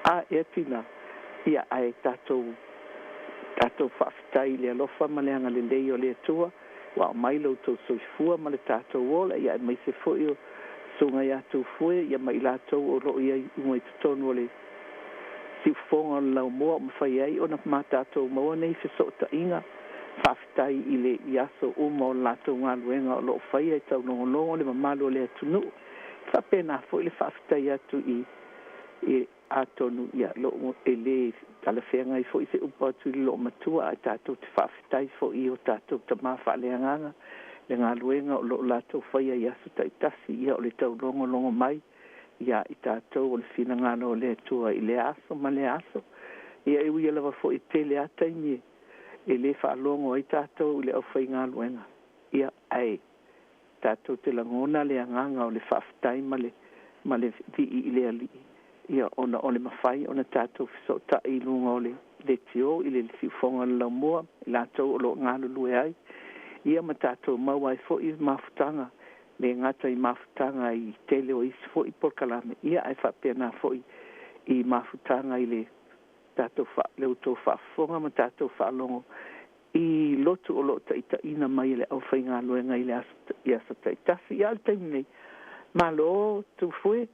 a ea tinā. Ia ae tatou tatou faafetai i le alofa ma le agalelei o le Atua ua aumai lo outou soifua ma le tatou ola, ia aemaise foi o susuga ia Tufue ia ma i latou o lo o i ai uma i totonu o le siufofoga o le laumua ua mafai ai ona ma tatou maua nei fesootaiga. Faafetai i le i aso uma o le latou galuega o lo o faia e taulogologo le mamalu o le atunuu. E faapena foi le faafetai atu i i atonu ia loo e lē talafeagai foi se upu atu i le loomatua ae tatou te faafetai foi i o tatou tamā faaleagaga le galuega o loo latou faia i aso taitasi ia o le taulogologo mai iā i tatou o le finagalo o le Atua i lea aso ma lea aso. Ia e ui lava foi e tele lava taimi e lē faalogo ai tatou i le aufaigaluega, ia ae tatou te lagona le agaga o le faafetai ma le ma le vii i le Alii ia ona o le mafai ona tatou fesootai i luga o le leitio i le siufofoga o le laumua i latou o loo galulue ai ia ma tatou maua ai foi mafutaga le gata i mafutaga i tele o isi foi polokalame ia ae faapena foi i mafutaga i le tatou le outou faafofoga ma tatou faalogo i lotu o loo taitaiina mai e le aufaigaluega i le aso i aso taitasi. Ia a o le taimi nei, malo Tufue,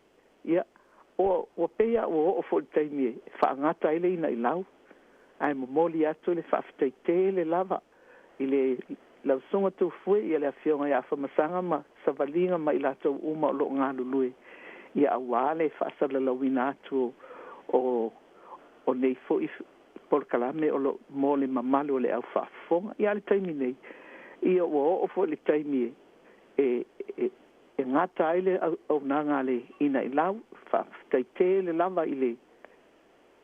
ia ua pei lava ua oo foi i le taimi e faagata ai le inailau, ae momoli atu le faafetai tele lava i le lau Susuga Tufue, ia le afioga ia Afamasaga ma Savaliga ma i latou uma o loo galulue ia auā le faasalalauina atu o nei foi polokalame o lo mo le mamalu o le au faafofoga. Ia a o le taimi nei, ia ua oo foi i le taimi e e e gata ai le auaunaga a le inailau. Faafetai tele lava i le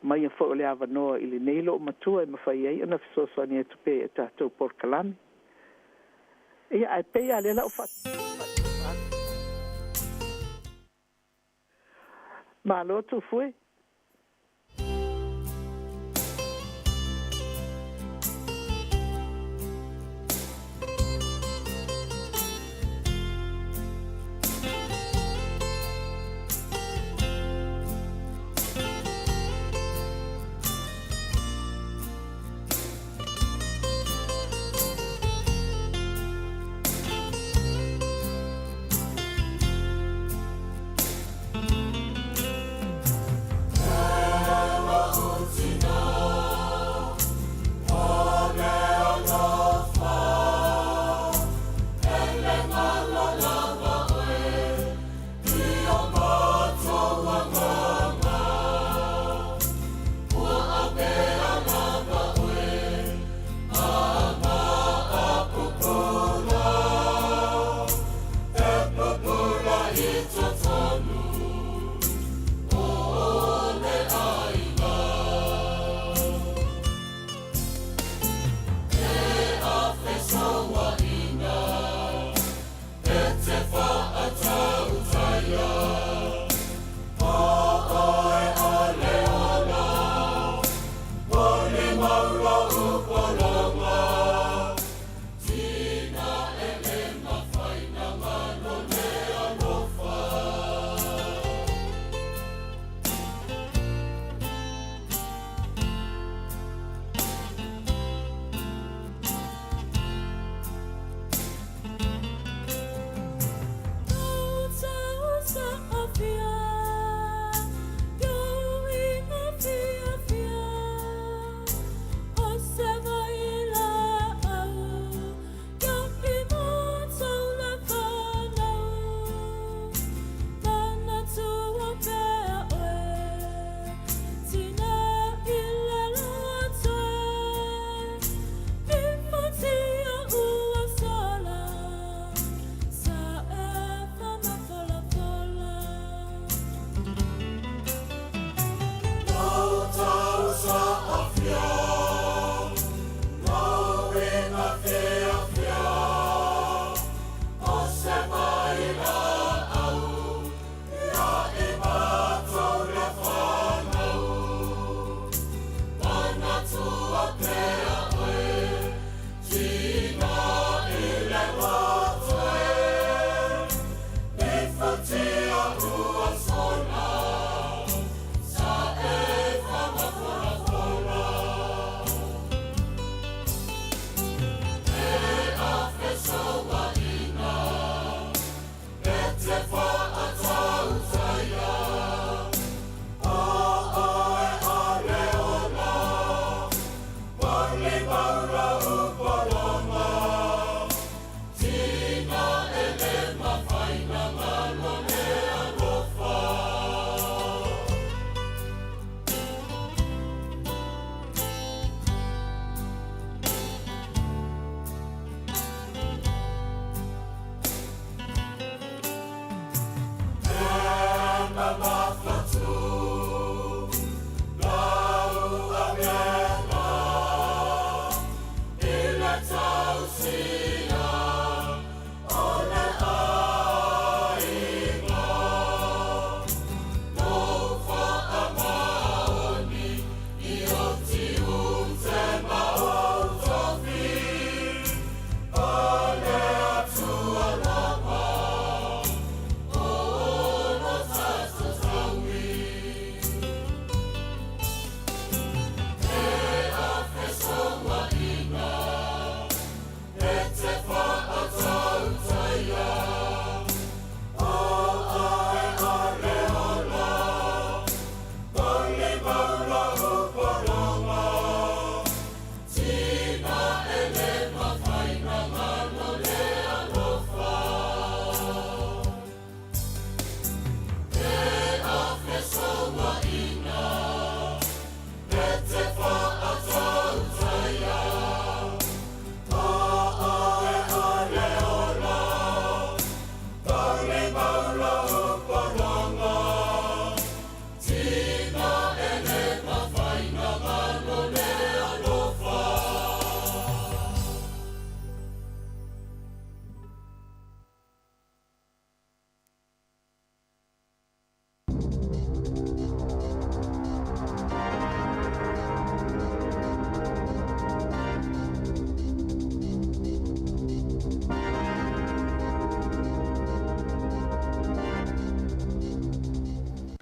maia foi o le avanoa i lenei loomatua e mafai ai ona fesoasoani atu pea i a tatou polokalame. Ia ae pei lava o lea o le a ou faatupa atu. Malo Tufue.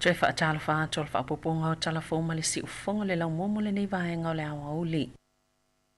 Toe faatalofa atu o le faaopoopoga o Tala Fou ma le Siufofoga o le Laumua mo lenei vaega o le aoauli.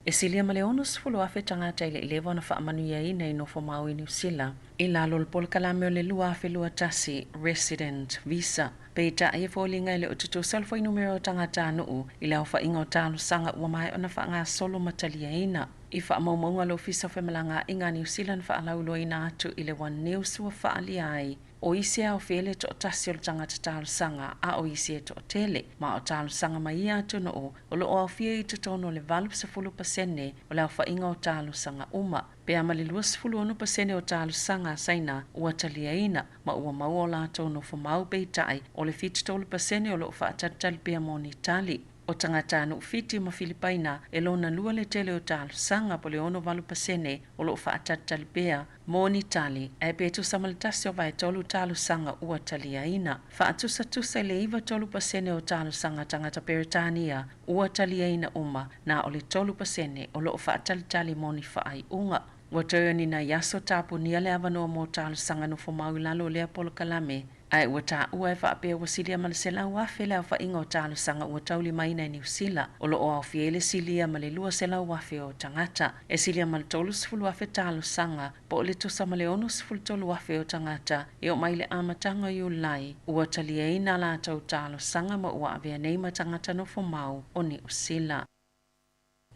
E silia ma le 60,000 tagata i le i leva ona faamanuiaina i nofomau i Niu Sila i lalo o le polokalame o le 2021 Resident Visa. Peitai e foliga e le o tutusa le fuainumera o tagatanuu i le aofaiga o talosaga ua maea ona faagasolo ma taliaina. I faamaumauga a le Ofisa o Femalagaaiga a Niu Sila na faalauiloaina atu i le One News ua faaalia ai o isi e aofia i le toatasi o le tagata talosaga a o isi e toatele, ma o talosaga mai ia atunuu o lo o aofia i totonu o le 80% o le aofaiga o talosaga uma, pe a ma le 26% o talosaga a Saina ua taliaina ma ua maua o latou nofomau, peitai o le 73% o lo o faatalitali pea mo ni tali. O tagatanuu Fiti ma Filipaina e lona lua le tele o talosaga po o le 68% o lo o faatalitali pea mo ni tali, ae pe tusa ma le 1/3 talosaga ua taliaina. Faatusatusa i le 93% o talosaga tagata Peretania ua taliaina uma, na o le 3% o lo o faatalitali mo ni faaiuga. Ua toe o ni nai aso tapunia le avanoa mo talosaga nofomau i lalo o lea polokalame, ae ua taua e faapea ua silia ma le 100,000 le aofaiga o talosaga ua taulimaina i Niu Sila, o lo o aofia ai le silia ma le 200,000 o tagata. E silia ma le 30,000 talosaga po o le tusa ma le 63,000 o tagata e oo mai le amataga o Iulai ua taliaina a latou talosaga ma ua avea nei ma tagata nofomau o Niu Sila.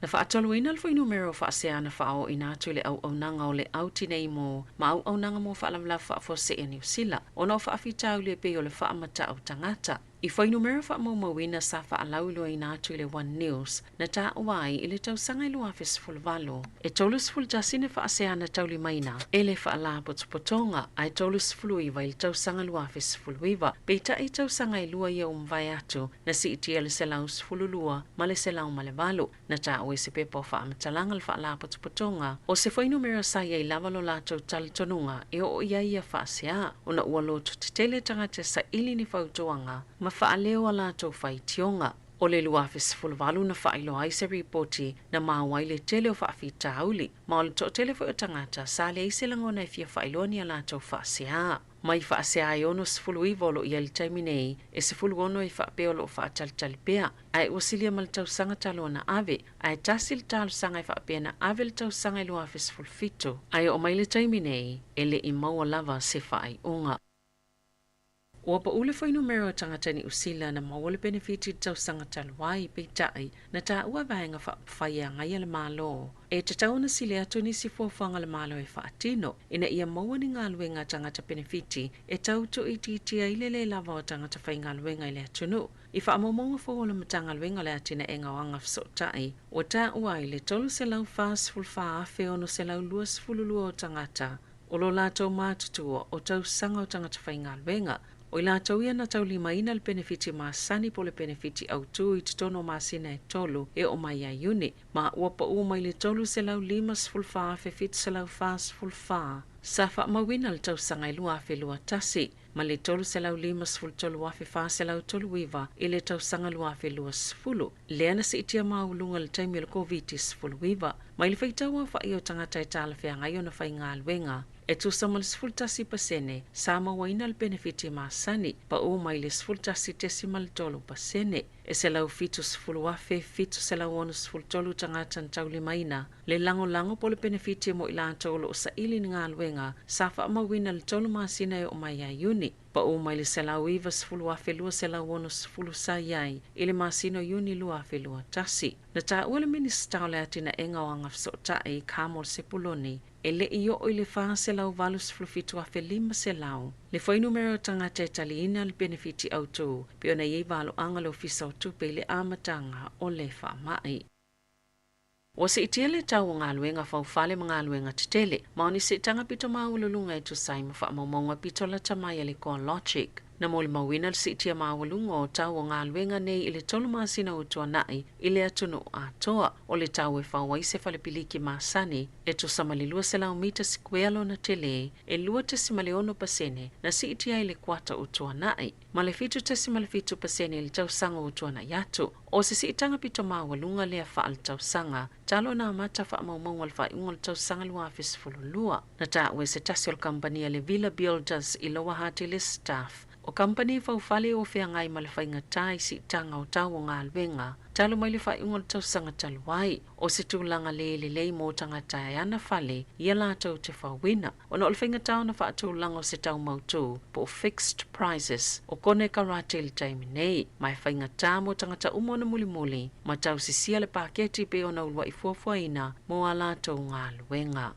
Na faatoluina le fuainumera o faasea na faaooina atu i le auaunaga o le Au Tinei Mu ma auaunaga mo faalavelave faafuasei a Niu Sila ona o faafitauli e pei o le faamatau tagata. I fuainumera faamaumauina sa faalauiloaina atu i le One News na taua ai i le tausaga e 2018, e 31 ni faasea na taulimaina e le faalapotopotoga ae 39 i le tausaga 2019. Peitai i tausaga e lua ia ua mavae atu na siitia le 112 ma le 108. Na taua i se pepa o faamatalaga le faalapotopotoga o se fuainumera sa i ai lava lo latou talitonuga e oo i ai ia faasea ona ua loto tetele tagata e saili ni fautuaga ma faaleo a latou faitioga. O le 2018 na faailoa ai se ripoti na maua ai le tele o faafitauli, ma o le toatele foi o tagata sa leai se lagona e fia faailoa ni a latou faasea. Mai faasea e 69 o lo o i ai i le taimi nei, e 16 e faapea o lo o faatalitali pea, ae ua silia ma le tausaga talu ona ave, ae tasi le talosaga e faapea na ave le tausaga i 2017, ae oo mai le taimi nei, e le i maua lava se faaiuga. Ua pau le fuainumera o tagata Niu Sila na maua le penefiti i le tausaga talu ai, peitai, na taua Vaega Faaupufai e Agaia le Malo e tatau ona sili atu nisi fuafuaga a le Malo e faatino ina ia maua ni galuega a tagata penefiti e tau tuuitiitia ai le lē lava o tagata faigaluega i le atunuu. I faamaumauga fou o le Matagaluega o le Atinaega o Agafesootai, ua taua ai le 344,622 o tagata o lo latou matutua o tausaga o tagata faigaluega. O i latou ia na taulimaina le penefiti masani po o le penefiti autū i totonu o masina e tolu e oo mai ia Iuni, ma ua pau mai le 354,744 sa faamauina le tausaga e 2021 ma le 353,439 i le tausaga 2020, lea na siitia maualuga i le taimi o le Koviti-19. Mai le faitau aofai o tagata e talafeagai ona faigaluega, e tusa ma le 11% sa mauaina le penefiti masani, pau mai le 11.3%. E 170,763 tagata na taulimaina le lagolago po o le penefiti mo i latou o lo o saili ni galuega sa faamauina le 3 masina e oo mai ia Iuni, pau mai le 190,260 sa i ai i le masina o Iuni 2021. Na taua le Minisita o le Atinaega o Agafesootai, Carmel Sepuloni, e le i oo i le 487,500 le fuainumera o tagata e taliina le penefiti autū pei ona i ai valoaga le Ofisa o Tupe i le amataga o le faamai. Ua siitia le tau o galuega faufale ma galuega tetele, ma o ni siitaga pito maualuluga e tusa ai ma faamaumauga pito lata mai a le CoreLogic. Na molimauina le siitia maualuga o tau o galuega nei i le 3 masina ua tuanai i le atunuu atoa. O le tau e fau ai se falepiliki masani e tusa ma le 200 mita sikuea lona tele e 2.6% na siitia ai le kuata ua tuanai, ma le 7.7% i le tausaga ua tuanai atu. O se siitaga pito maualuga lea faaletausaga talu ona amata faamaumauga o le faaiuga o le tausaga 2012. Na taua e se tasi o le kamupani a le Villa Builders i Lower Hutt i le Staff. O kampani faufale o feagai ma le faigata i siitaga o tau o galuega talu mai le faaiuga o le tausaga talu ai. O se tulaga le lelei mo tagata e ana fale ia latou te fauina ona o le faigata ona faatulaga o se tau mautū po o fixed prices o konekarate i le taimi nei, ma e faigata mo tagata uma ona mulimuli ma tausisia le paketi pe ona uluai fuafuaina mo a latou galuega.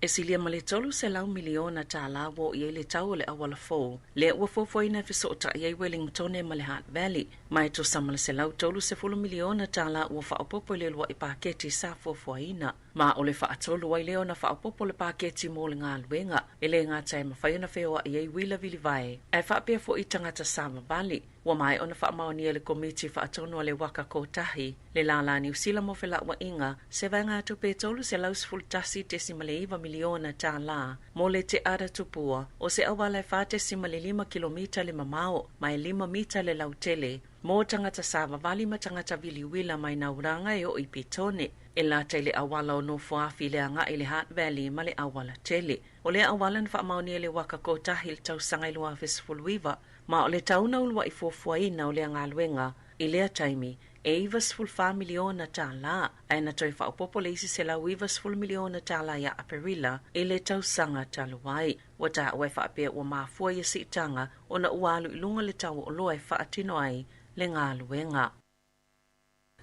E silia ma le 300 miliona tālā ua oo i ai le tau o le auala fou lea ua fuafuaina e fesootai ai Wellingtone ma le Hutt Valley, ma e tusa ma le 130 miliona tālā ua faaopoopo i le uluai paketi sa fuafuaina. Ma o le faatolu ai lea ona faaopoopo le paketi mo le galuega, e le gata e mafai ona feoai ai uila vilivae, ae faapea foi tagata savavali. Ua maea ona faamaonia e le Komiti Faatonu a le Waka Kotahi, le lālā Niu Sila mo Felauaiga, se vaegatupe e 311.9 miliona tālā mo le Te Ara Tupua o se auala e 4.5 kilomita le mamao ma e 5 mita le lautele mo tagata savavali ma tagata viliuila mai Nauraga e oo i Petone, e lata i le auala o Nofoafi i le agai i le Hutt Valley ma le auala tele. O lea auala na faamaonia e le Waka Kotahi i le tausaga e 2019, ma o le tau na uluai fuafuaina o lea galuega i lea taimi e 94 miliona tālā, ae na toe faaopoopo le isi 190 miliona tālā ia Aperila i le tausaga talu ai. Ua taua e faapea ua mafua ia siitaga ona ua alu i luga le tau o oloa e faatino ai le galuega.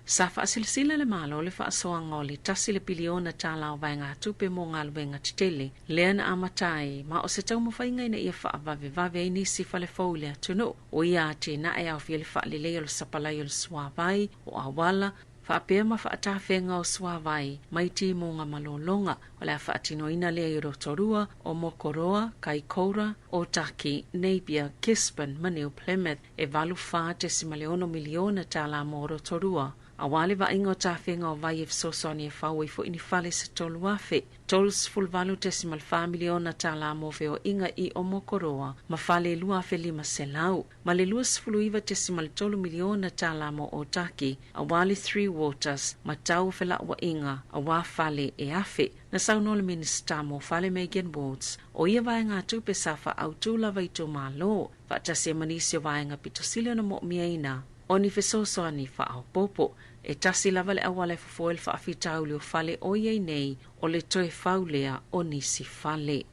Sa faasilasila le Malo le faasoaga o le tasi le piliona tālā o vaegatupe mo galuega tetele lea na amata ai, ma o se taumafaiga ina ia faavavevave ai nisi fale fou i le atunuu. O ia atinae e aofia le faalelei o le sapalai o le suāvai, o auala, faapea ma faatafega o suāvai mai timuga malologa. O le a faatinoina lea i Rotorua, o Mokoroa, Kaikoura, Otaki, Napier, Gisborne ma New Plymouth. E 84.6 miliona tālā mo Rotorua, auā le vaaiga o tafega o vai e fesoasoani e fau ai foi ni fale se 3,000. 38.4 miliona tālā mo feoaiga i Omokoroa ma fale 2,500, ma le 29.3 miliona tālā mo Otaki, auā le Three Waters ma tau o felauaiga auā fale e 1,000. Na saunoa le Minisita mo Fale Megan Wards, o ia vaegatupe sa faautū lava i itumālo, faatasi ai ma nisi o vaega pito sili ona moomiaina o ni fesoasoani faaopoopo. E tasi lava le auala e fofo ai le faafitauli o fale o i ai nei, o le toe fau lea o nisi fale.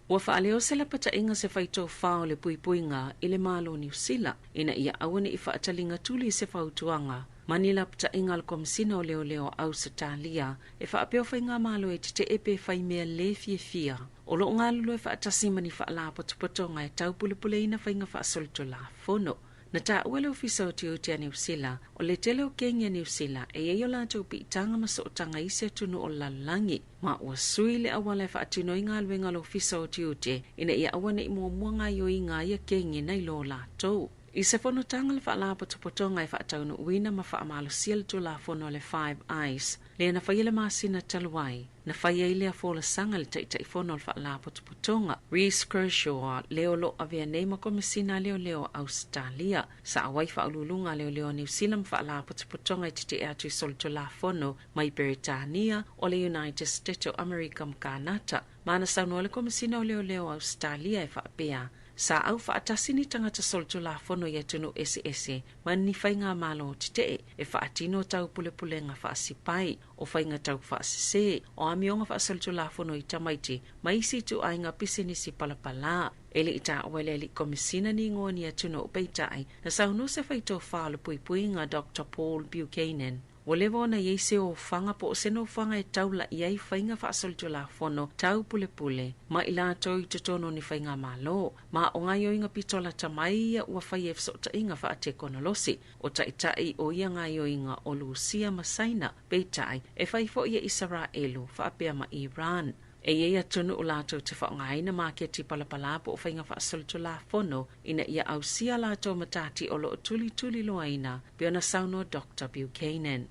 Ua faaleo se lapataiga se faitofā o le puipuiga i le Malo o Niu Sila ina ia aua ne i faataliga tuli i se fautuaga ma ni lapataiga a le Komesina o Leoleo o Ausetalia e faapea o faigamalo e tetee pe fai mea lē fiafia o loo galulue faatasi ma ni faalapotopotoga e taupulepuleina faiga faasolitulafono. Na taua le Ofisa o Tiute a Niu Sila, o le tele o kegi a Niu Sila e i ai o latou piitaga ma sootaga i isi atunuu o le lalolagi, ma ua sui le auala e faatino ai galuega a le Ofisa o Tiute ina ia aua ne i muamua gaoioiga a ia kegi nai lo latou. I se fonotaga le faalapotopotoga e faataunuuina ma faamalosia le Tulafono a le Five Eyes, lea na faia le masina talu ai, na fai ai lea folasaga e le Taitaifono o le Faalapotopotoga, Reece Kershaw, le o loo avea nei ma Komesina a Leoleo o Ausetalia. Sa auai faauluuluga a Leoleo a Niu Sila ma Faalapotopotoga e tetee atu i solitulafono mai Peretania, o le United States o Amerika ma Kanata. Ma na saunoa le Komesina o Leoleo o Ausetalia e faapea, Sa au faatasi ni tagata solitulafono i atunuu eseese ma ni faigamalo tetee e faatino taupulepulega faasipai, o faiga taufaasesē, o amioga faasolitulafono i tamaiti ma isi ituaiga pisinisi palapalā. E le i taua e le alii Komesina ni igoa o ni atunuu, peitai, na saunoa se faitofā o le puipuiga Doctor Paul Buchanan, Ua leva ona i ai se ofaga po o se nofoaga e taula'i ai faiga faasolitulafono tau pulepule ma i latou i totonu o ni faigamalo, ma o gaoioiga pito lata mai ia ua faia i fesootaiga faatekonolosi. O taitai o ia gaoioiga o Lusia ma Saina, peitai, e fai foi e Isaraelu faapea ma Iran. E i ai atunuu latou te faaaogaina maketi palapalā po o faiga faasolitulafono ina ia ausia a latou matati o loo tulituliloaina, pei ona saunoa Doctor Buchanan.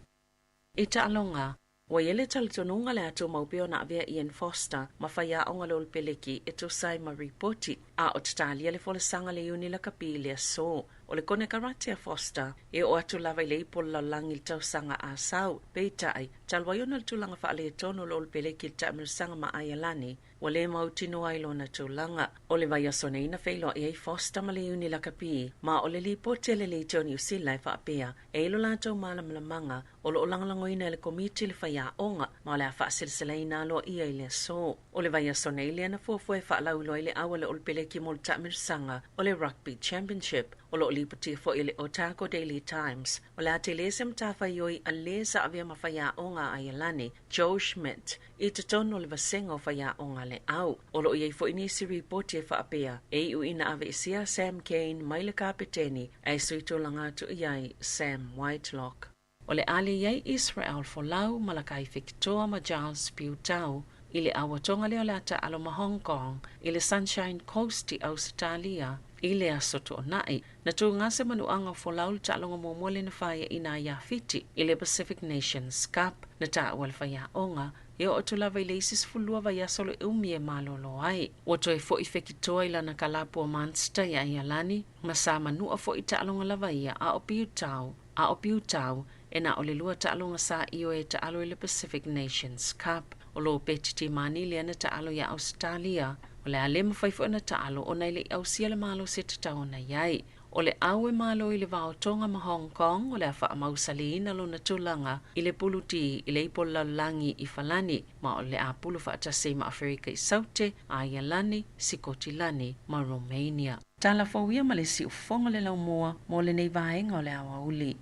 I taaloga, ua i ai le talitonuga le a tumau pea ona avea Ian Foster ma faiaoga le Olopeleki e tusa ai ma ripoti. A o tatalia le folasaga le iuni lakapi i le aso. O le konekarate a Foster e oo atu lava i le ipu o le lalolagi i le tausaga a sau. Peitai, talu ai ona o le tulaga faaletonu o le Olopeleki i le taamilosaga ma Aialani, ua le mautinoa ai lona tulaga. O le vaiaso nei na feiloai ai Foster ma le iuni lakapi, ma o le lipoti a le Leitio o Niu Sila e faapea, e i lo latou malamalamaga o loo lagolagoina e le komiti le faiaoga, ma o le a faaseleselaina aloaia i le aso. O le vaiaso nei lea na fuafua e faalauiloa ai le au a le Olopeleki mo le taamilosaga o le Rugby Championship. O loo lipotia foi e le Otago Daily Times, o le a tele se matafaioi a le sa avea ma faiaoga a Aialani, Joe Schmidt, i totonu o le vasega o faiaoga a le au. O loo i ai foi nisi ripoti e faapea, e iu ina aveesea Sam Cane mai le kapeteni ae sui tulaga atu i ai Sam Whitelock. O le a le i ai Israel Folau, Malakai Fekitoa ma Giles Piutau i le auatoga lea o le a taalo ma Hong Kong i le Sunshine Coast i Ausetalia i le aso Toonai. Na tuga se manuaga o Folau i le taaloga muamua lea na faiaina ai ia Fiti i le Pacific Nations Cup. Na taua le faiaoga e oo atu lava i le isi 12 vaiaso le umi e malolo ai. Ua toe foi Fekitoa i lana kalapu o Munster ia Aialani ma sa manua foi i taaloga lava ia a o Piutau, a o Piutau e na o le lua taaloga sa ioe e taalo i le Pacific Nations Cup. O lo Peti Timani lea na taalo ia Ausetalia, o le a le mafai foi ona taalo ona e le i ausia le malosi e tatau ona i ai. O le au e malo i le vaotoga ma Hong Kong o le a faamausaliina lona tulaga i le pulu D i le ipu o le lalolagi i Falani, ma o le a pulu faatasi ai ma Aferika i Saute, Aialani, Sikotilani ma Romania. Tala fou ia ma le siufofoga o le laumua mo lenei vaega o le aoauli.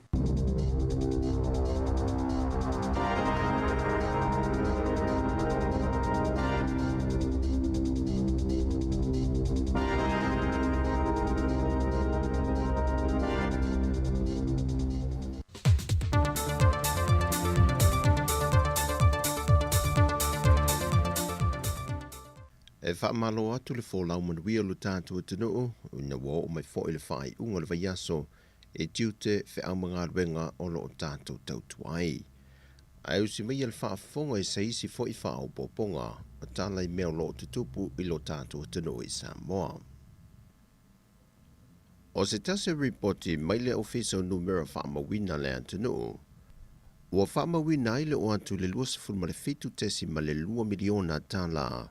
E faamalo atu le folau manuia o lo tatou atunuu ina ua oo mai foi le faaiuga o le vaiaso e tiute feau ma galuega o loo tatou tautua ai. Ae usi maia le faafofoga i se isi foi faaopoopoga o tala i mea o loo tutupu i lo tatou atunuu i Samoa. O se tasi o ripoti mai le Ofisa o Numera Faamauina le Atunuu, ua faamauina ai le oo atu i le $27.2 miliona tālā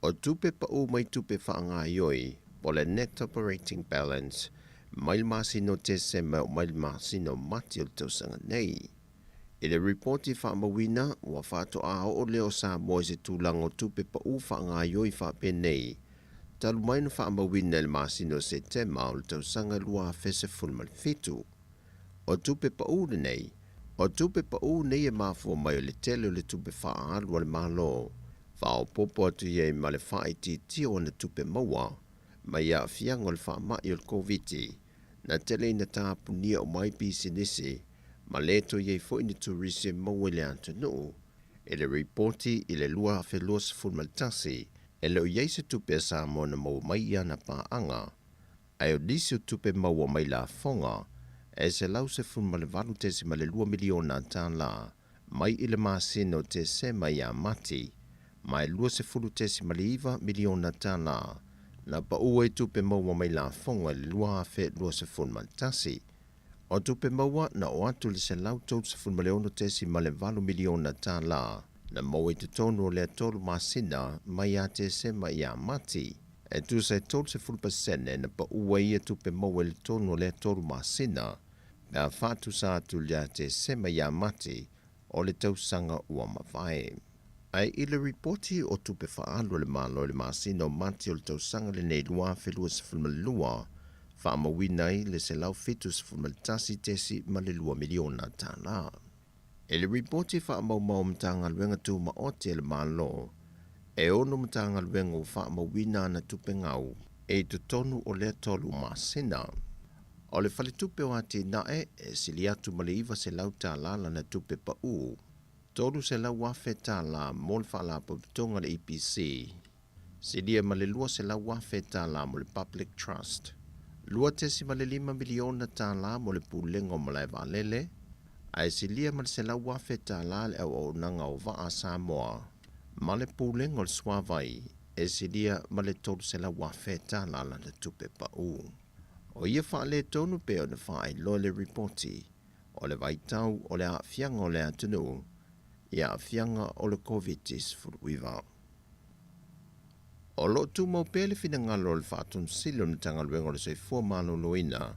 o tupe paʻū mai tupe faagaioi po o le net operating balance mai le masina o Tesema e oo mai le masina o Mati o le tausaga nei. I le ripoti faamauina, ua faatoā oo lea o Samoa i se tulaga o tupe paʻū faagaioi faapenei, talu mai na faamauina i le masina o Setema o le tausaga 2017. O tupe paʻū lenei, o tupe paʻū nei e mafua mai o le tele o le tupe faaalu a le Malo, faaopoopo atu i ai ma le faaitiitia o ana tupe maua mai aafiaga o le faamai o le Koviti, na tele ina tapunia uma ai pisinisi ma le toe i ai foi ni turisi e maua i le atunuu. I le ripoti i le 2021, e le o i ai se tupe a Samoa na maua mai i ana paaga, ae o nisi o tupe maua mai lafoga e $118.2 miliona tālā mai i le masina o Tesema ia Mati, ma e $20.9 miliona tālā na paʻū ai tupe maua mai lafoga i le 2021. O tupe maua na oo atu i le $136.8 miliona tālā na maua i totonu o lea tolu masina mai ia Tesema ia Mati. E tusa e 30% na paʻū ai ia tupe maua i le tonu o lea tolu masina pe a faatusa atu ia Tesema ia Mati o le tausaga ua mavae. Ae i le ripoti o tupe faaalu a le Malo i le masina o Mati o le tausaga lenei 2022, faamauina ai le $171.2 miliona tālā. I le ripoti faamaumau o Matagaluega Tumaoti a le Malo, e ono Matagaluega ua faamauina ana tupe gau i totonu o lea tolu masina. O le Faletupe o Atinae e sili atu ma le $900 lana tupe paʻū, $300,000 mo le Faalapotopotoga a le EPC, silia ma le $200,000 mo le Public Trust, $2.5 miliona tālā mo le Pulega o Malae Vaalele, ae silia ma le $100,000 le auaunaga o Vaa Samoa ma le Pulega o le Suavai. e silia ma le $300,000 tala lana tupe pa'ū. O ia faaletonu pei ona faailoa i le ripoti o le vaitau o le aafiaga o le atunuu i aafiaga o le Koviti-19. O lo o tumau pea le finagalo o le Faatonusili o le Matagaluega o le Soifua Maloloina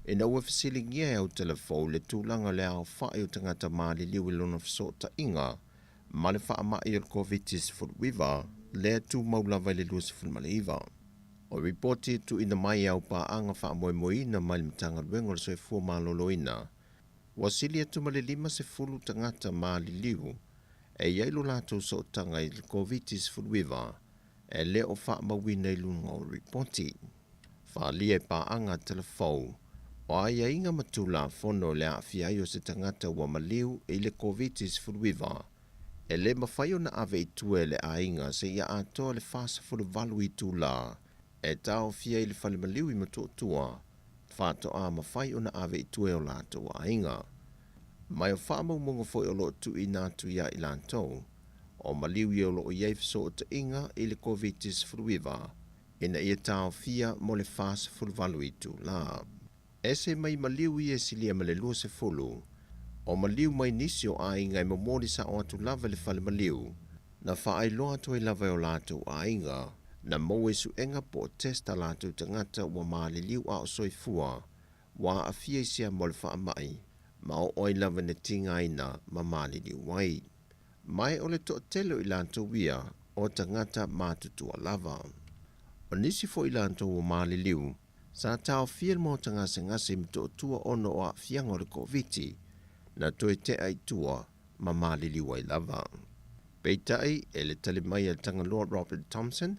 ina ua fesiligia e Autalafou le tulaga o le aofa'i o tagata maliliu i lona fesootaiga ma le faama'i o le Koviti-19 lea tumau lava i le 29. O ripoti e tuuina mai e aupaaga faamoemoeina mai le Matagaluega o le Soifua Maloloina ua sili atu ma le 50 tagata maliliu e i ai lo latou sootaga i le Koviti-19 e le o faamauina i luga o ripoti. Faaalia e paaga a Talafou o aiaiga ma tulafono i le aafia ai o se tagata ua maliu i le Koviti-19 e le mafai ona ave i tua e le aiga seia atoa le 48 itulā e taofia i le fale maliu i Motootua faatoa mafai ona ave i tua e o latou aiga. Mai o faamaumauga foi o lo o tuuina atu ia i latou o maliu ia o lo o i ai fesootaiga i le Koviti-19 ina ia taofia mo le 48 itulā. Ese mai maliu ia e silia ma le 20 o maliu mai nisi o aiga e momoli sa'o atu lava i le fale maliu na faailoa atu ai lava e o latou aiga na maua i suega po o test a latou tagata ua maliliu a o soifua ua aafia i se amo o le faama'i ma oo ai lava ina tigaina ma maliliu ai. Mae o le toatele o i latou ia o tagata matutua lava. O nisi foi i latou ua maliliu sa taofia i le maota gasegase i Motootua ona o aafiaga o le Koviti na toe tea i tua ma maliliu ai lava. Peitai e le tali mai a le Tagaloa Robert Thompson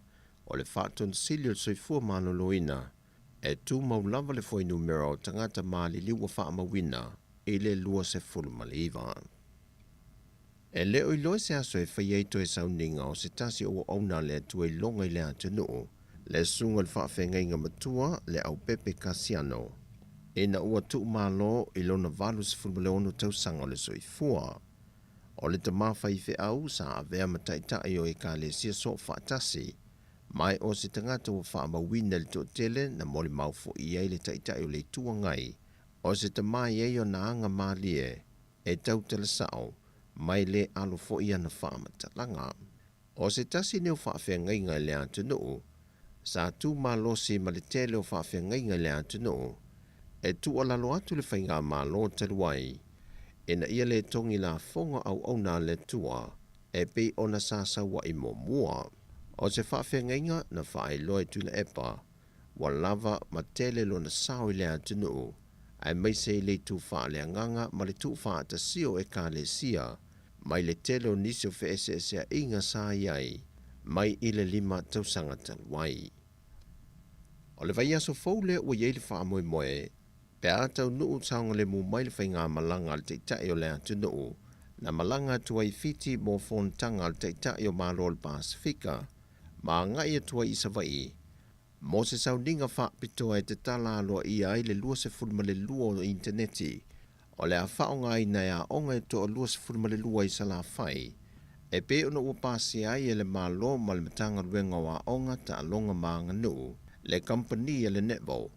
o le Faatonusili o le Soifua Maloloina e tumau lava le fuainumera o tagata maliliu ua faamauina i le 29. E le o iloa se aso e faia ai toe sauniga o se tasi o auauna a le Atua i loga i le atunuu, le susuga i le faafeagaiga matua le Aupepe Kasiano, ina ua tuumalo i lona 86 tausaga o le soifua. O le tamā faifeau sa avea ma taitai o Ekalesia Soofaatasi, ma o se tagata ua faamauina i le toatele na molimau foi i ai le Taitai o le Itu Agai, o se tamā e i ai ona aga malie e tautala sa'o mai le alo foi ana faamatalaga. O se tasi nei o faafeagaiga i le atunuu sa tu malosi ma le tele o faafeagaiga i le atunuu e tuualalo atu le faigamalo talu ai ina ia lē togi lafoga auauna a le Atua e pei ona sa saua'i muamua. O se faafeagaiga na faailoa e Tuilaepa ua lava ma tele lona sao i le atunuu aemaise i le itu faaleagaga ma le tuufaatasia o Ekalesia mai le tele o nisi o feeseesea'iga sa i ai mai i le 5 tausaga talu ai. O le vaiaso fou lea ua i ai le faamoemoe pe a taunuu saogalemu mai le faigamalaga a le Taitai o le atunuu na malaga atu ai i Fiti mo fonotaga a le Taitai o Malo o le Pasefika ma agai atu ai i Savaii mo se sauniga faapitoa e tatala aloaia ai le 22 o initaneti o le a faaaogaina e aoga e toa 22 i Salafai e pei ona ua pasia ai e le Malo ma le Matagaluega o Aoga, Taaloga ma Aganuu le kamupani a le Netball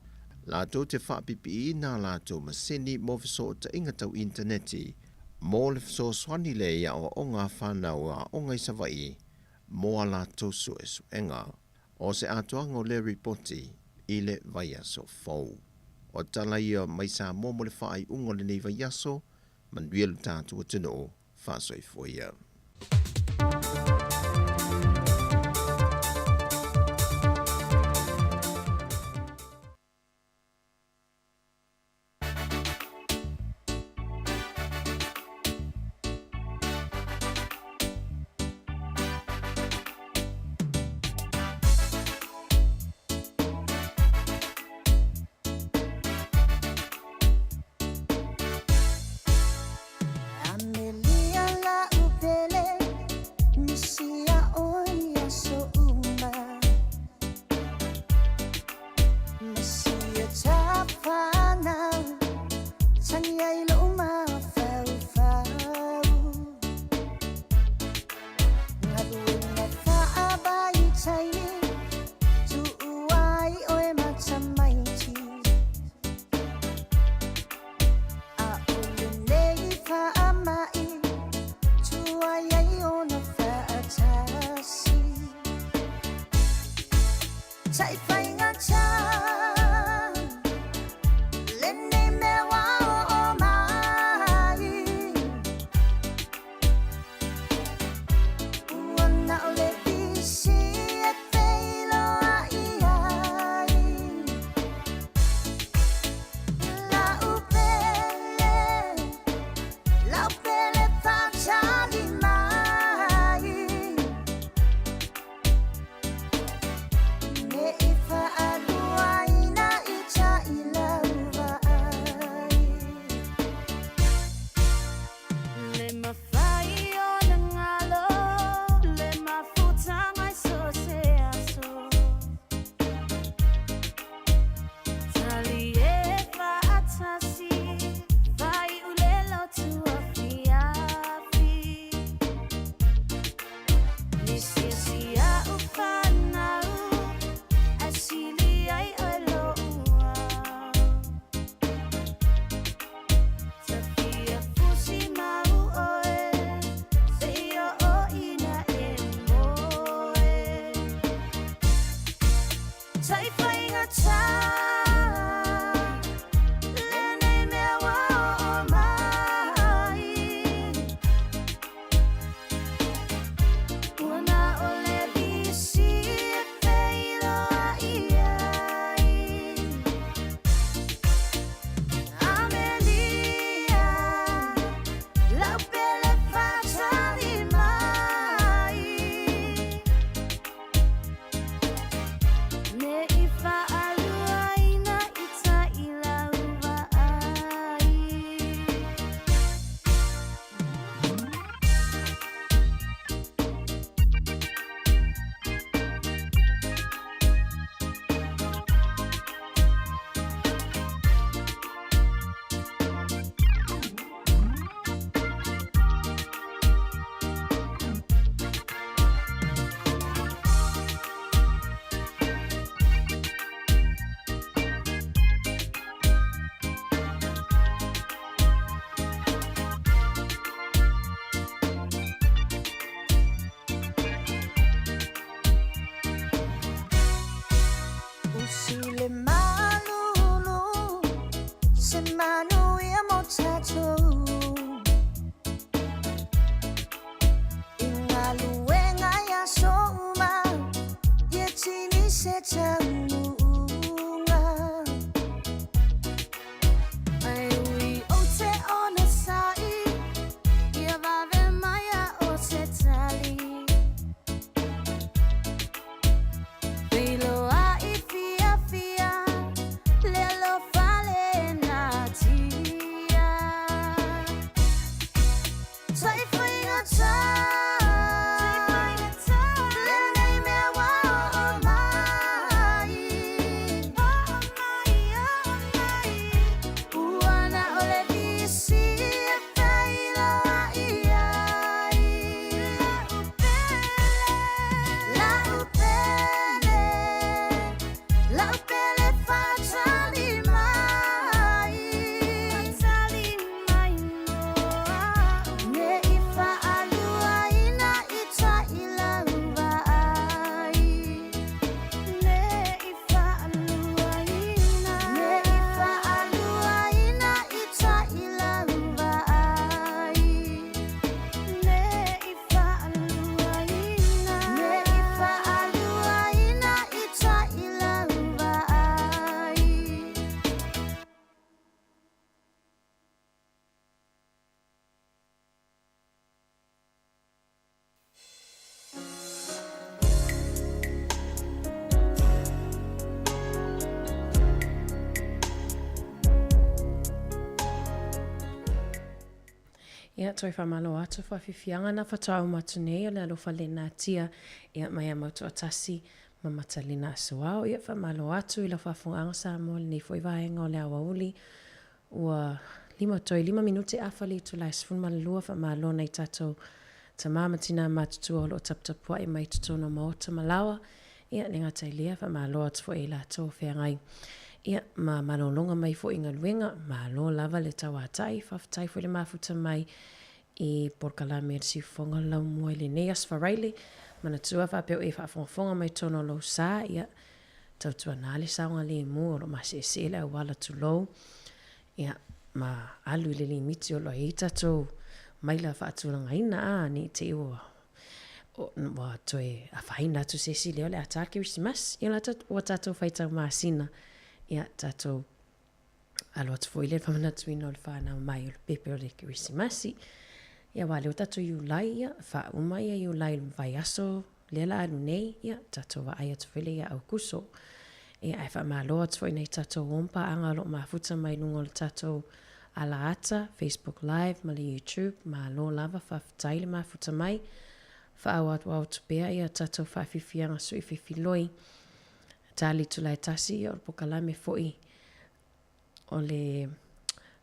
latou te faapipiiina a latou masini mo fesootaiga tau initaneti mo le fesoasoani lea i aoaoga a fanau aoga i Savaii mo a latou suesuega. O se atoaga o lea ripoti i le vaiaso fou. O tala ia mai Samoa mo le faaiuga o lenei vaiaso, manuia lo tatou atunuu, faasoifua ia. Amelia la'u pele misi ia oe i aso uma Ma si o ta fanau Tagi ai lo'u mafaufau Galuega faabaitaina. Faama'i tuai ai ona fa'atasi. Ta'ifaigata lenei mea ua o'o mai. Ua na o le pisi e feiloa'i ai. La'u pele, la'u pele fa'atali mai. Ne'i fa'aluaina i ta'ilau va'ai. Le mafai ona galo le mafutaga i so o se aso. Tali e fa'atasi fai'u le lotu afiafi. Nisi o sia'u fanau ae sili ai oe lo'u ao. Tafia fusi mau oe seia oo ina e moe. Ta'ifaigata lenei mea ua o'o mai. Ua na o le pisi e feiloa'i ai. Amelia, la'u pele fa'atali mai. Ne'i fa'aluaina i ta'ilau va'ai. Usi le malulu se manuia mo tatou. I galuega i aso uma ia tini se taunu'uga. Ae ui ou te onosa'i ia vave mai a o se tali. Feiloa'i fiafia le alofa le natia. Ta'ifaigata lenei mea ua o'o mai. Ua na o le pisi e feiloa'i ai. La'u pele, la'u pele fa'atali mai. Ne'i fa'aluaina i ta'ilau va'ai. Ne'i fa'aluaina. Ne'i fa'aluaina i ta'ilau va'ai. Ne'i fa'aluaina. Ne'i fa'aluaina i ta'ilau va'ai. Ia, toe faamalo atu faafiafiaga na faatoa uma atu nei o le alofa le natia ia mai a Mautoatasi ma Matalina Asoao. Ia, faamalo atu i lau faafogaaga Samoa i lenei foi vaega o le aoauli. Ua lima toe lima minute afa le itula e 12 faamalo nai tatou tamā ma tinā matutua o lo o taputapua'i mai i totonu o maota ma laoa. Ia, le gata i lea, faamalo atu foi i latou o feagai Ia, ma malologa mai foi i galuega, malo lava le tauatai, faafetai foi le mafuta mai i polokalame a le Siufofoga o le Laumua i lenei Aso Faraile. Manatua faapea o e faafogafoga mai totonu o lou sa, ia, tautuana le saogalemu o lo o maseesee le auala tulou, ia, ma alu i le limiti o lo o i ai tatou maila faatulagaina, a, ne i te i ua ua toe afaina atu se isi lea o le a ta le Kerisimasi. Ia ua tatou faitau masina, ia tatou alo atu foi le faamanatuina o le whanau mai o le pepe o le Kerisimasi. Ia aua lea ua tatou Iulai, ia faauma ia Iulai i le vaiaso lea la alu nei, ia tatou vaai atu foi lea ia Aukuso. Ia ae faamalo atu foi i nai tatou uo ma paaga o lo o mafuta mai luga o le tatou ala ata, Facebook Live ma le YouTube, malo lava, faafetai le mafuta mai. Faaauau atu pea ia tatou faafiafiaga sui fefiloi. Tali itula e tasi, ia o le pokalame foi o le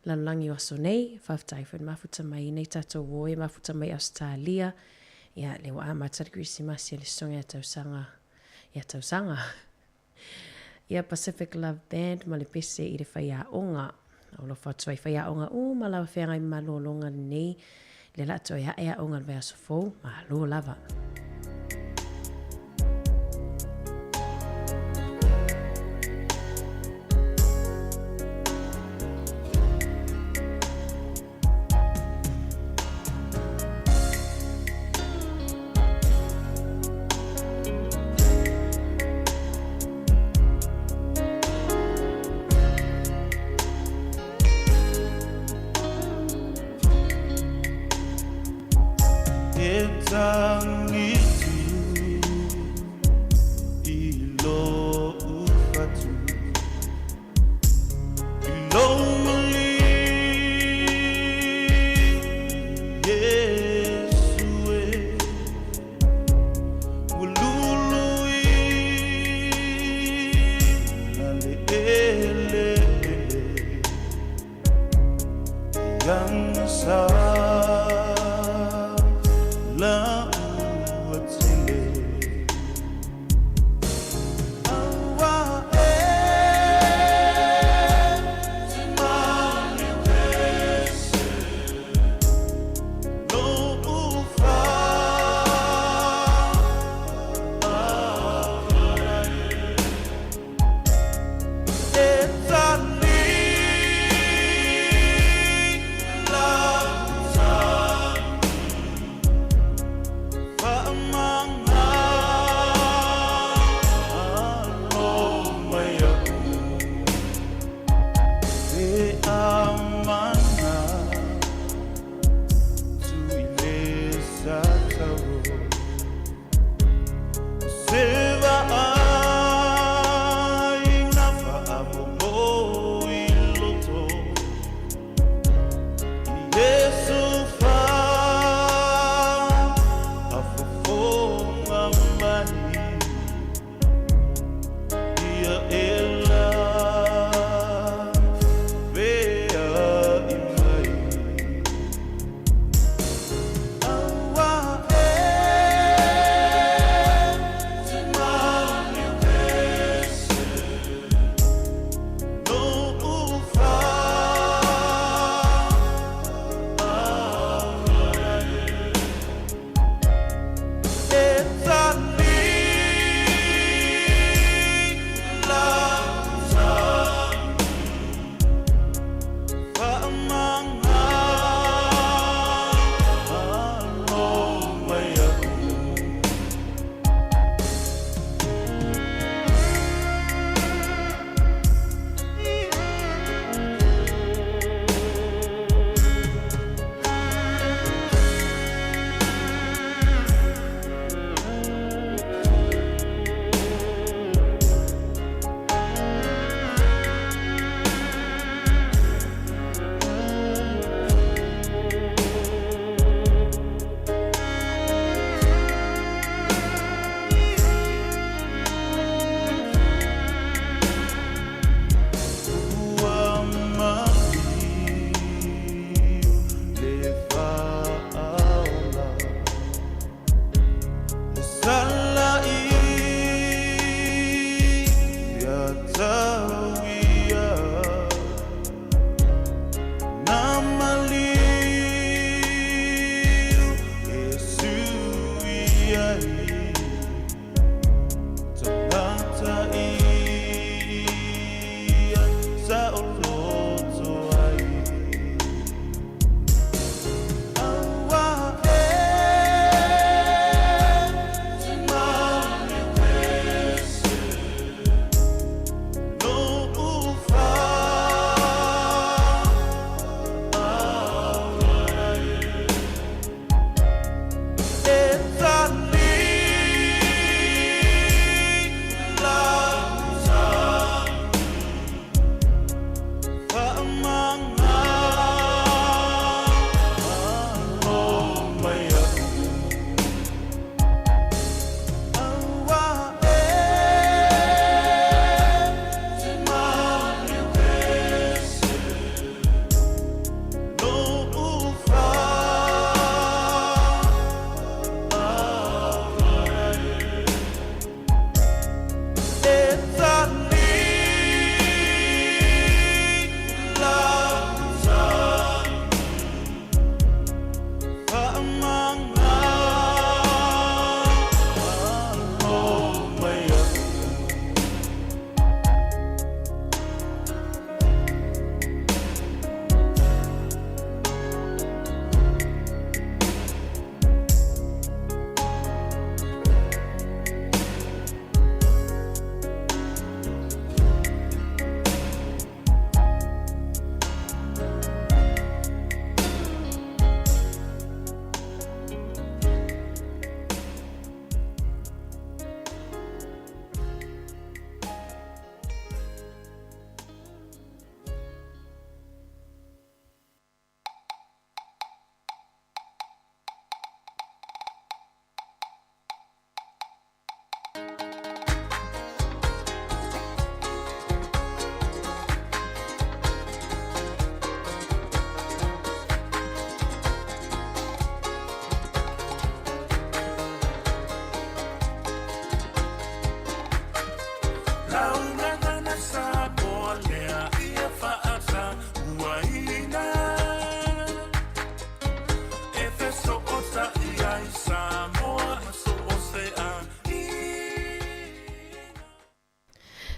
lalolagi o aso nei. Faafetai foi le mafuta mai i nei tatou uo e mafuta mai Ausetalia. Ia, lea ua amata le Kerisimasi a le Sosoga ia Tausaga, ia Tausaga. Ia Pacific Love Band ma le pese i le faiaoga. Alofa atu ai faiaoga uma lava feagai ma malologa lenei, lea la toe ae aoga le vaiaso fou, malo lava.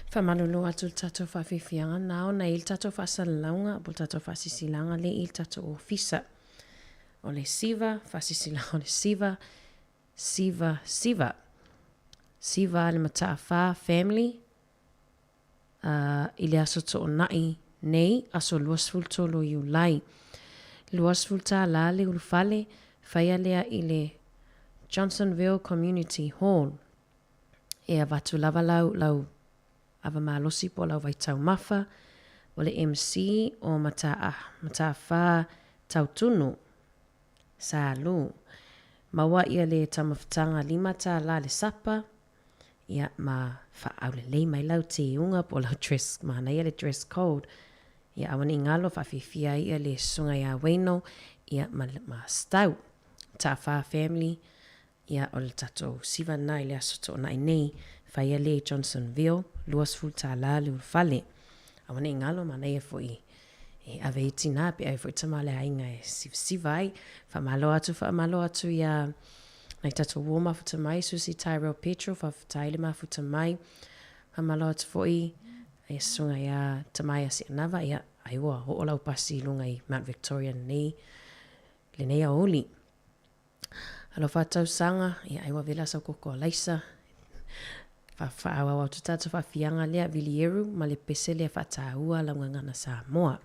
Faamalolo atu le tatou faafiafiaga na ona i le tatou faasalalauga po o le tatou faasisilaga lea i le tatou ofisa. O le siva, faasisilaga o le siva, siva, siva. Siva le Mataafa family uh, i le aso toonai nei, aso 23 o Iulai. 20 tālā le ulufale, faia lea i le Johnsonville Community Hall. E avatu lava lau, lau ava malosi po o lau vaitaumafa, o le MC o Mataa, Mataafa Tautunu, Sa Lu. Maua ia le taumafataga $5 le sapa, ia ma faaulelei mai lau teiuga po o lau dress, manaia le dress code. Ia aua ne i galo faafiafia ai ia le susuga ia Wayno, ia ma, ma Stau. Mataafa family, Ia, o le tatou siva lena i le aso toonai nei, faia lea i Johnsonville, $20 le ulufale. Aua ne i galo, manaia foi e ave ai tinā pe ave foi tama a le aiga e sivasiva ai. Faamalo atu, faamalo atu iā nai tatou uo mafuta mai, Susie Tyrell Petro, faafetai le mafuta mai. Faamalo atu foi i susuga iā Tamaia Sianava, ia, ai ua oo lau pasi i luga i Mount Victoria nei, lenei aoauli. Alofa tausaga, ia ai ua vela sau koko a Laisa. Faaauau atu tatou faafiaga lea Vilieru ma le pese lea faataua lau gagana Samoa.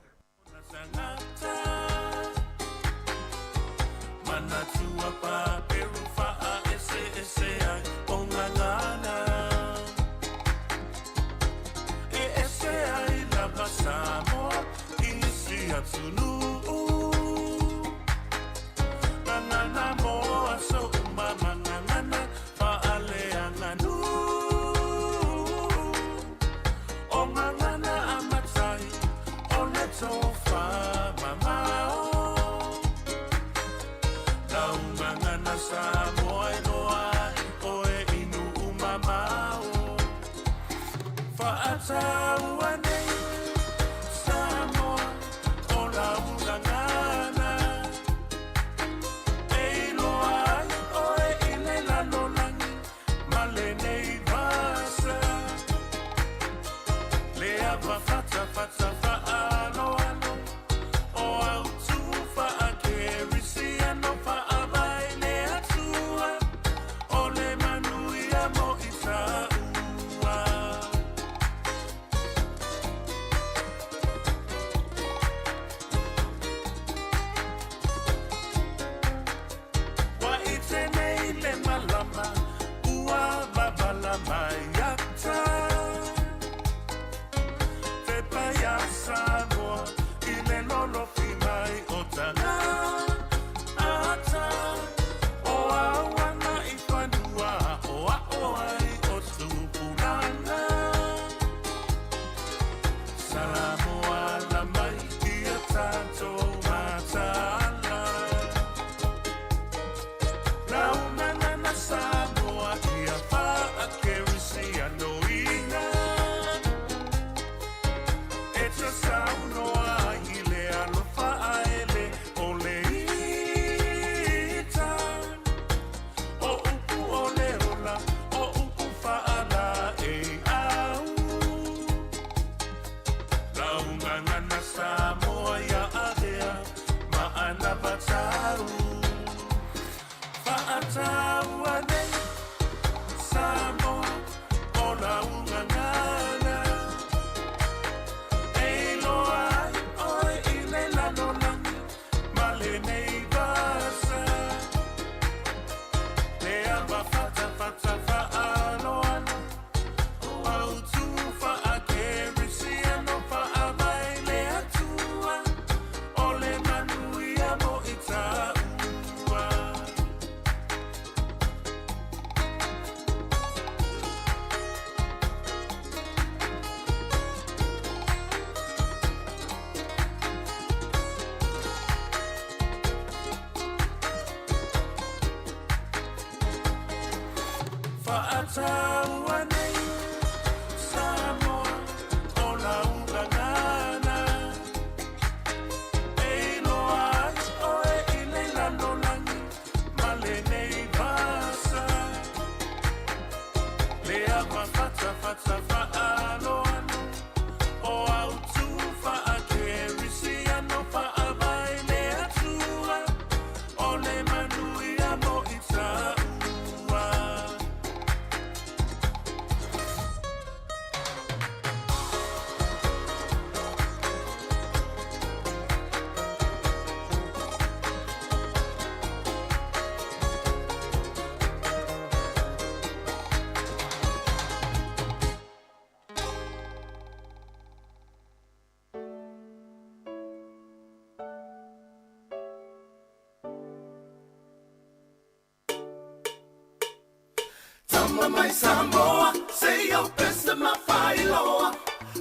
Tama mai Samoa, say your best ma failoa.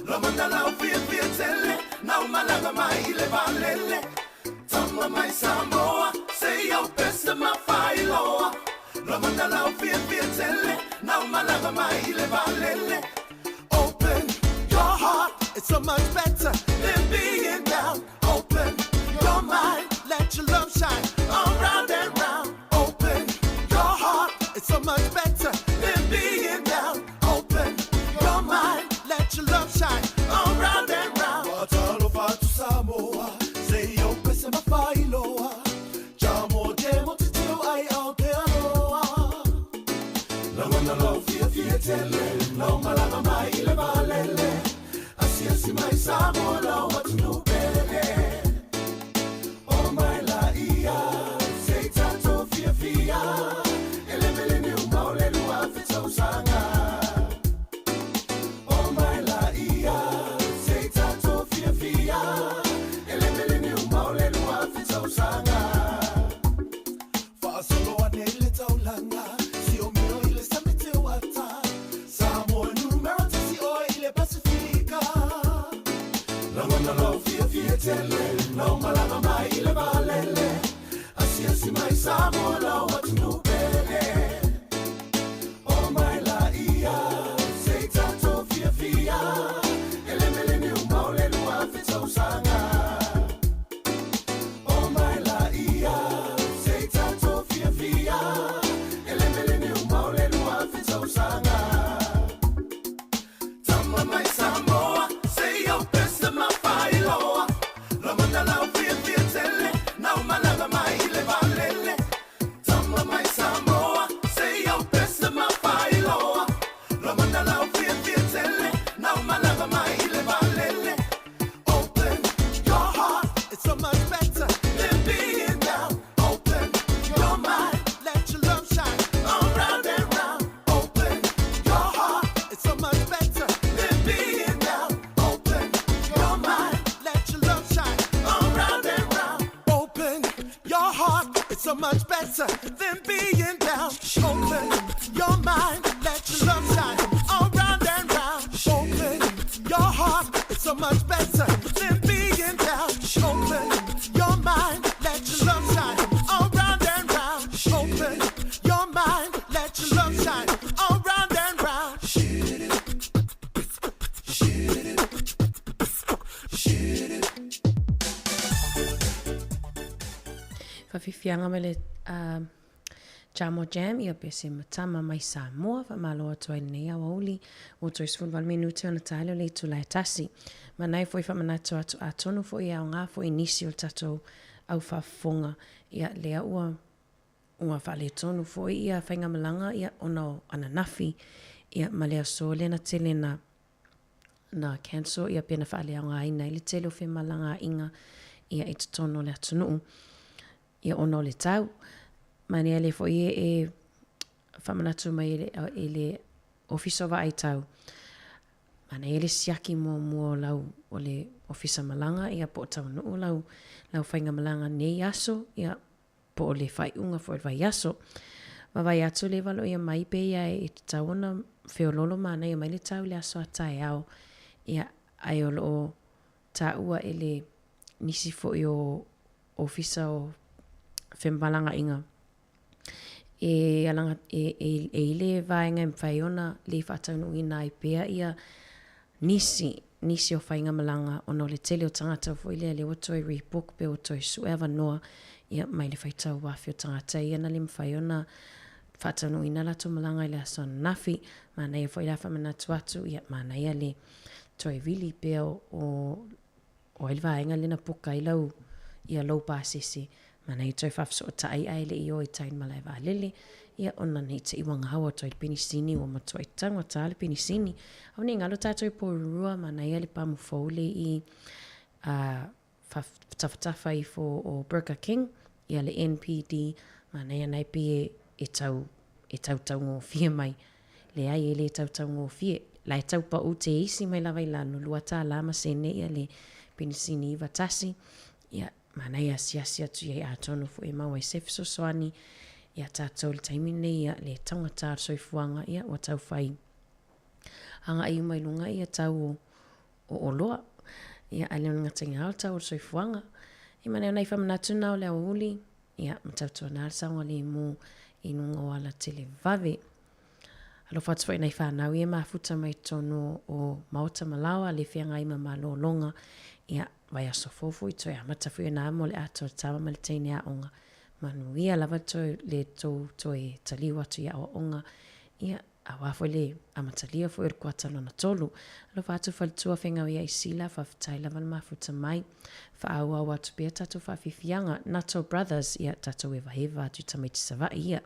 Lomana lau fia fia tele, nau malaga mai ile valele. Tama mai Samoa, say your best ma failoa. Lomana lau fia fia tele, nau malaga mai ile valele. Open your heart, it's so much better than being down. Open your mind, let your love shine all round and round. Open your heart, it's so much better than being down. Open your mind, let your love shine all round and round. Watalo fatu Samoa, say yo pese mafailoa. Jamo jemo titio ai Aotearoa. Lagona lau fia fia tele, lau malaga mai ile valele. Asiasi mai Samoa lau atunu pele. O mai la ia, sei tato fia fia. Ele mele ni umaule lua fitausanga. O mai la ia, sei tato fia fia. Ele mele ni umaule lua fitausanga. Faasolo ane ile taulanga, si o mio ile samite wata. Samoa numero tasi oe ile Pasifika. Lagona lau fia fia tele, lau malaga mai ile valele. Asiasi mai Samoa lau atunu pele. O mai la ia, sei tato fia fia. Ele mele ni umaule lua fitausanga. O mai la ia, sei tato fia fia. Ele mele ni umaule lua fitausanga. Tama mai Samoa, say your best ma failoa. Lomana lau fia fia tele, nau malaga mai ile valele. Tama mai Samoa, say your best ma failoa. Lomana lau fia fia tele, nau malaga mai ile valele. Open your heart, it's so much better than being down. Open your mind, let your love shine all round and round. Open your heart, it's so much better than being down. Open your mind, let your love shine all round and round. Open your heart, it's so much better than being down. Open your mind, let your love shine all round and round. Open your heart, it's so much better than being down. Open your mind, let your love shine all round and round. Open your mind, let your love shine all round and round. Faafiafiaga mai le Jamo Jam ia pese ma tama mai Samoa faamalo atu ai lenei aoauli ua toe 18 minute ona taele o le itula e tasi. Manaia foi faamanatu atu atonu foi e aoga foi nisi o le tatou au faafofoga ia lea ua ua faaletonu foi ia faigamalaga ia ona o ananafi ia ma le aso lea na tele na na cancel ia pe na faaleaogaina ai le tele o femalagaaiga ia i totonu o le atunuu ia ona o le tau. Manaia lea foi e e faamanatu mai e le e le Ofisa o Vaai Tau. Manaia le siaki muamua o lau o le Ofisa Malaga ia po o taunuu lau lau faigamalaga nei aso ia po o le faaiuga foi o le vaiaso. Vaavaai atu le valoia mai pe ia e tatau ona feoloolo manaia mai le tau i le aso a taeao ia ae o lo o taua e le nisi foi o Ofisa o Femalagaaiga e alaga e e e i le vaega e mafai ona le faataunuuina ai pea ia nisi nisi o faigamalaga ona o le tele o tagata foi lea lea ua toe rebook pe ua toe sue avanoa ia mai le faitau afi o tagata ia na le mafai ona faataunuuina latou malaga i le aso ananafi. Manaia foi la faamanatu atu ia manaia le toe vili pea o o ai le vaega lea na puka ai lau ia lou pasese, manaia toe faafesootai ae le i o i tai malae vaalele, ia ona nei te i ua gaua atu ai le penisini ua matuai taugata le penisini. Aua ne i galo tatou i Porirua, manaia le pamu fou le i a tafatafa ifo o Burger King, ia le NPD, manaia nae pei e tau e tautaugofie mai. Leai, e le tautaugofie. La e tau paʻu te isi mai lava i lalo, $2 ma sene ia le penisini 91. Ia, manaia asiasi atu i ai atonu foi e mau ai se fesoasoani. Ia tatou i le taimi lenei ia le taugata o le soifuaga ia ua tau fai agai uma i luga ia tau o o oloa. Ia ae le o le gataina o le tau o le soifuaga. Ia ma nai o nai faamanatu na o le aoauli ia ma tautuana le saogalemu i luga o ala televave. Alofa atu foi i nai fanau ia e mafuta mai totonu o maota ma laoa le feagai ma malologa. Ia, vaiaso fou foi toe amata foi ona mo le atoa tama ma le teine aoga. Manuia lava toe, le tou toe taliu atu i aoaoga. Ia, aua foi le amatalia foi o le kuata lona tolu. Alofa atu faletua Fegau ia i Sila, faafetai lava le mafuta mai. Faaauau atu pea tatou faafiafiaga. Nato Brothers, ia tatou hevaheva atu i tamaiti Savaii ia.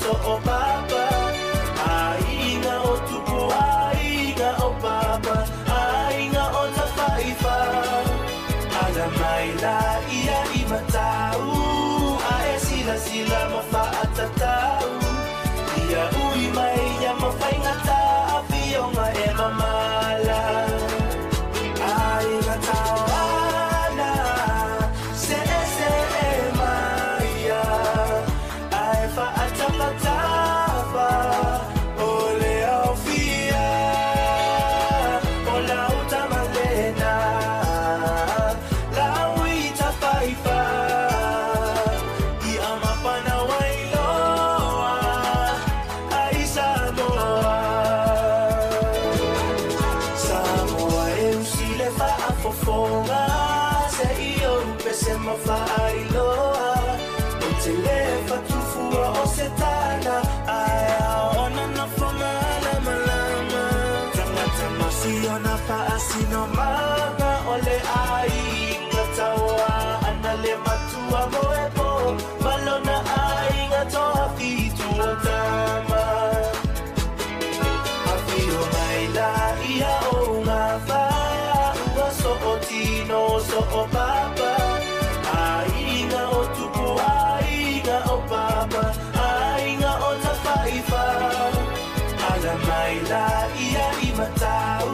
so o papa. Aiga o tupu, aiga o papa, aiga o tafaifa. Ala mai la ia i matau, a e sila sila ma faatatau. Ia ui mai ia mafaigata, afioga e mamala. Aiga taoana, se e se e maia, ae faatafatafa o le aofia, o lau tamalena, lau i tafaifa. Ia mapana wailoa, ai Samoa. Samoa e usi le faafofoga, se i ou pese ma faailoa. O te le fatufua o se tana, ae aona na whamalamalama. Tangata masi ona faasinomaga, o le aiga taoa, ana le matua mo e po, malona aiga toa fitu o tama. Afio mai la ia o ngā wha, ua so o tino, so o papa. Aiga o tupu, aiga o papa, aiga o tafaifa. Ala mai la ia i matau,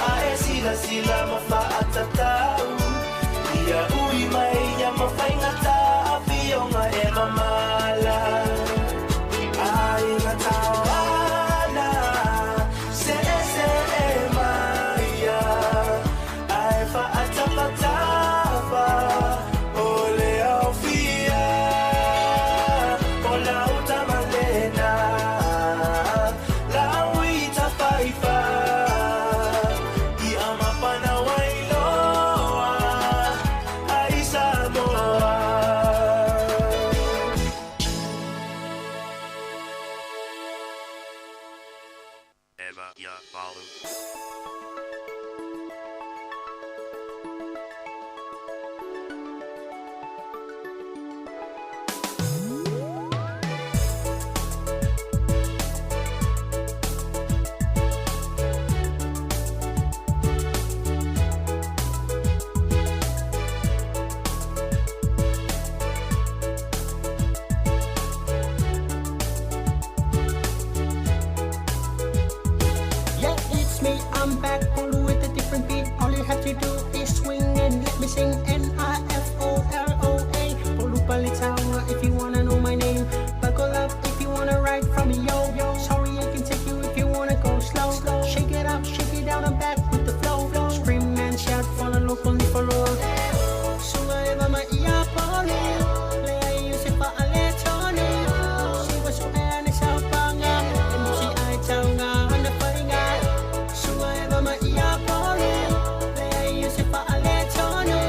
a e sila sila ma faatatau. Ia ui mai ia mafaigata, afioga e mamala. Aiga taoana, se e se e maia, ae faatafatafa o le aofia, o lau tamalena, lau i tafaifa. Ia mapana wailoa, ai Samoa. Eva ia valu. Yeah, it's me, I'm back, only with a different beat. All you have to do is swing and let me sing. N-I-F-O-L-O-A. Polupaletawa if you want to know my name. Buckle up if you want to ride from me, yo. Sorry, I can take you if you want to go slow. Shake it up, shake it down, I'm back with the flow. Scream and shout for the local Nifoloa. Sunga eva ma ia pole. Lea Yusefa ale tone. Siwa su ane sao panga. Emusi ai taunga ana whainga. Sunga eva ma ia pole. Lea Yusefa ale tone.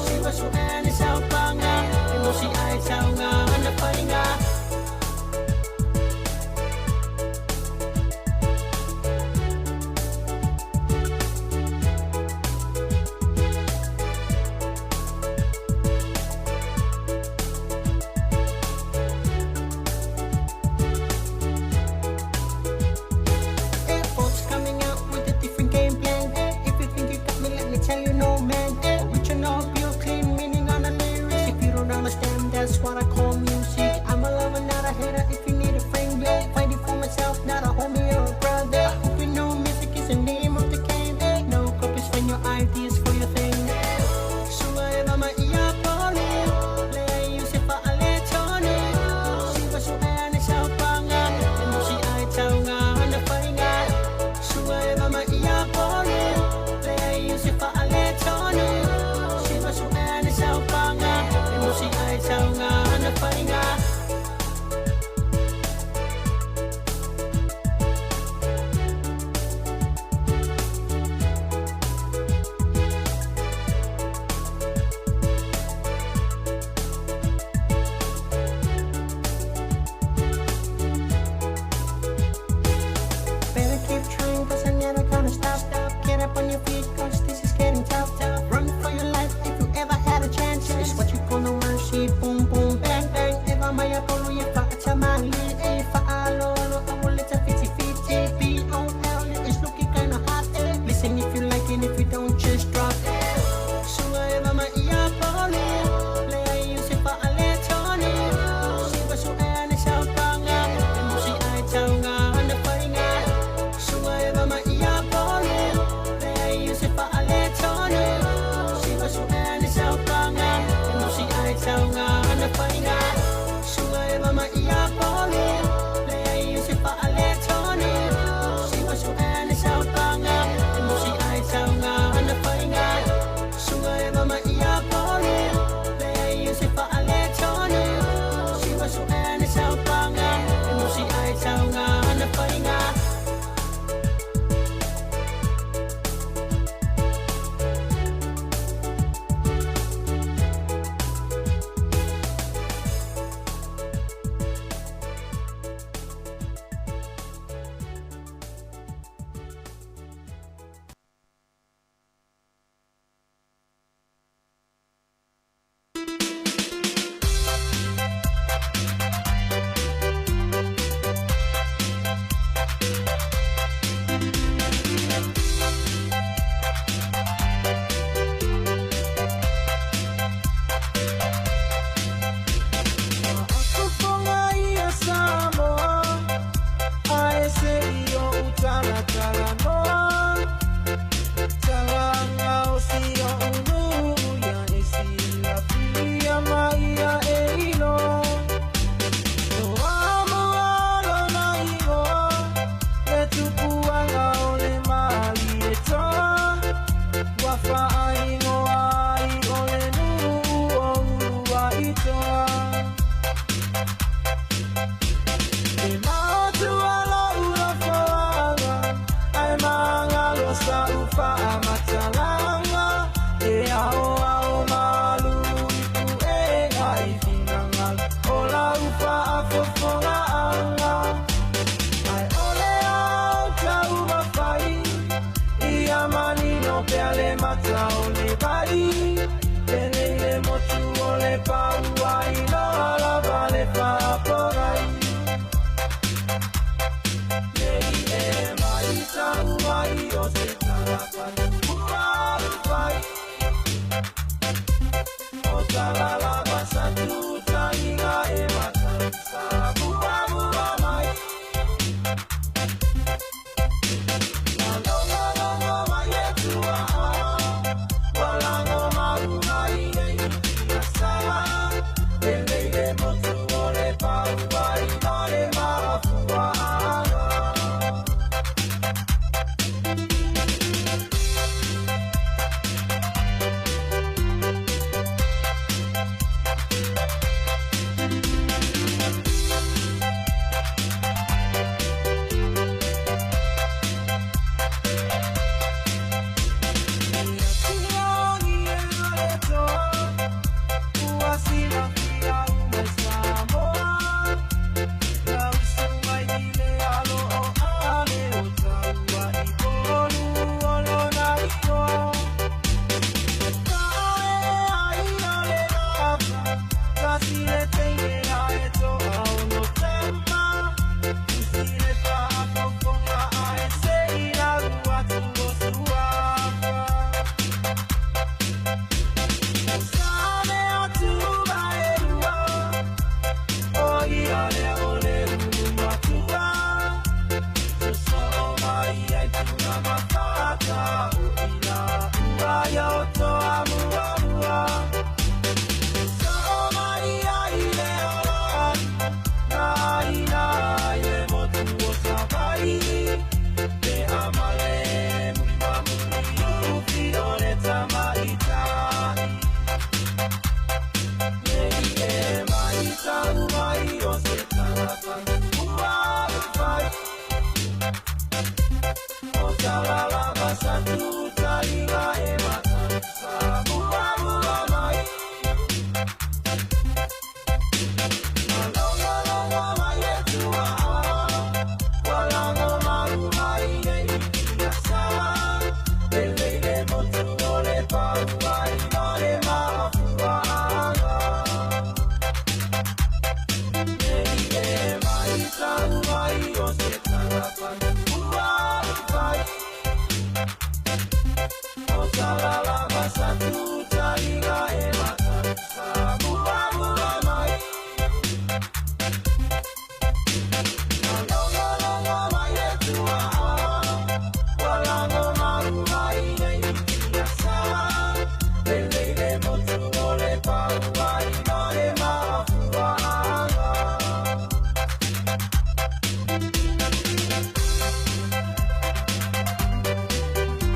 Siwa su ane sao panga. Emusi ai taunga ana whainga. Airports coming out with a different game plan. If you think you got me, let me tell you, no man. Original, pure, clean meaning on the lyrics. If you don't understand, that's what I call music. I'm a lover, not a hater. If you need a friend, yeah. Fighting for myself, not a homie or a brother. I hope you know music is the name of the game. No copies when your ideas for your thing. Sunga eva ma ia pole. Lea Yusefa ale tone. Siwa su ane sao panga. Emusi ai taunga ana whainga. Sunga eva ma ia pole. Lea Yusefa ale tone. Faaigoa ai o le nuu o Uluaitoa. E maotua lo'u nofoaga, ae magalo sa'u faamatalaga. E aoao malu i puega i finagalo o lau faafofogaaga. Ae o le ao taumafai, ia manino pea le mata o le vai. Penei le motu o le paua iloa lava le faapogai. Nei e maitau ai o se tagata ua ufai. O tala lava sa tutaiga e matausa muamua mai. Na logologo mai e tuaa, ua lago mau mai nei i sa. Lelei le motu o le paua i le mafuaaga.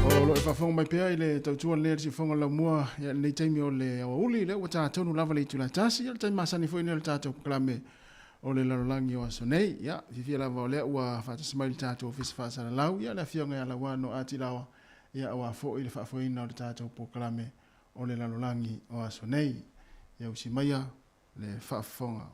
O lo e faafofoga mai pea i le tautua lenei a le siufofoga o le laumua ia lenei taimi o le aoauli lea ua tatonu lava le itula tasi ia le taimi masani foi lenei o le tatou polokalame o le lalolagi o aso nei. Ia fiafia lava o lea ua faatasi mai le tatou ofisa faasalalau ia le afioga ia Lauano Atilaoa ia aua foi le faafoeina o le tatou polokalame o le lalolagi o aso nei. Ia usi maia le faafofoga.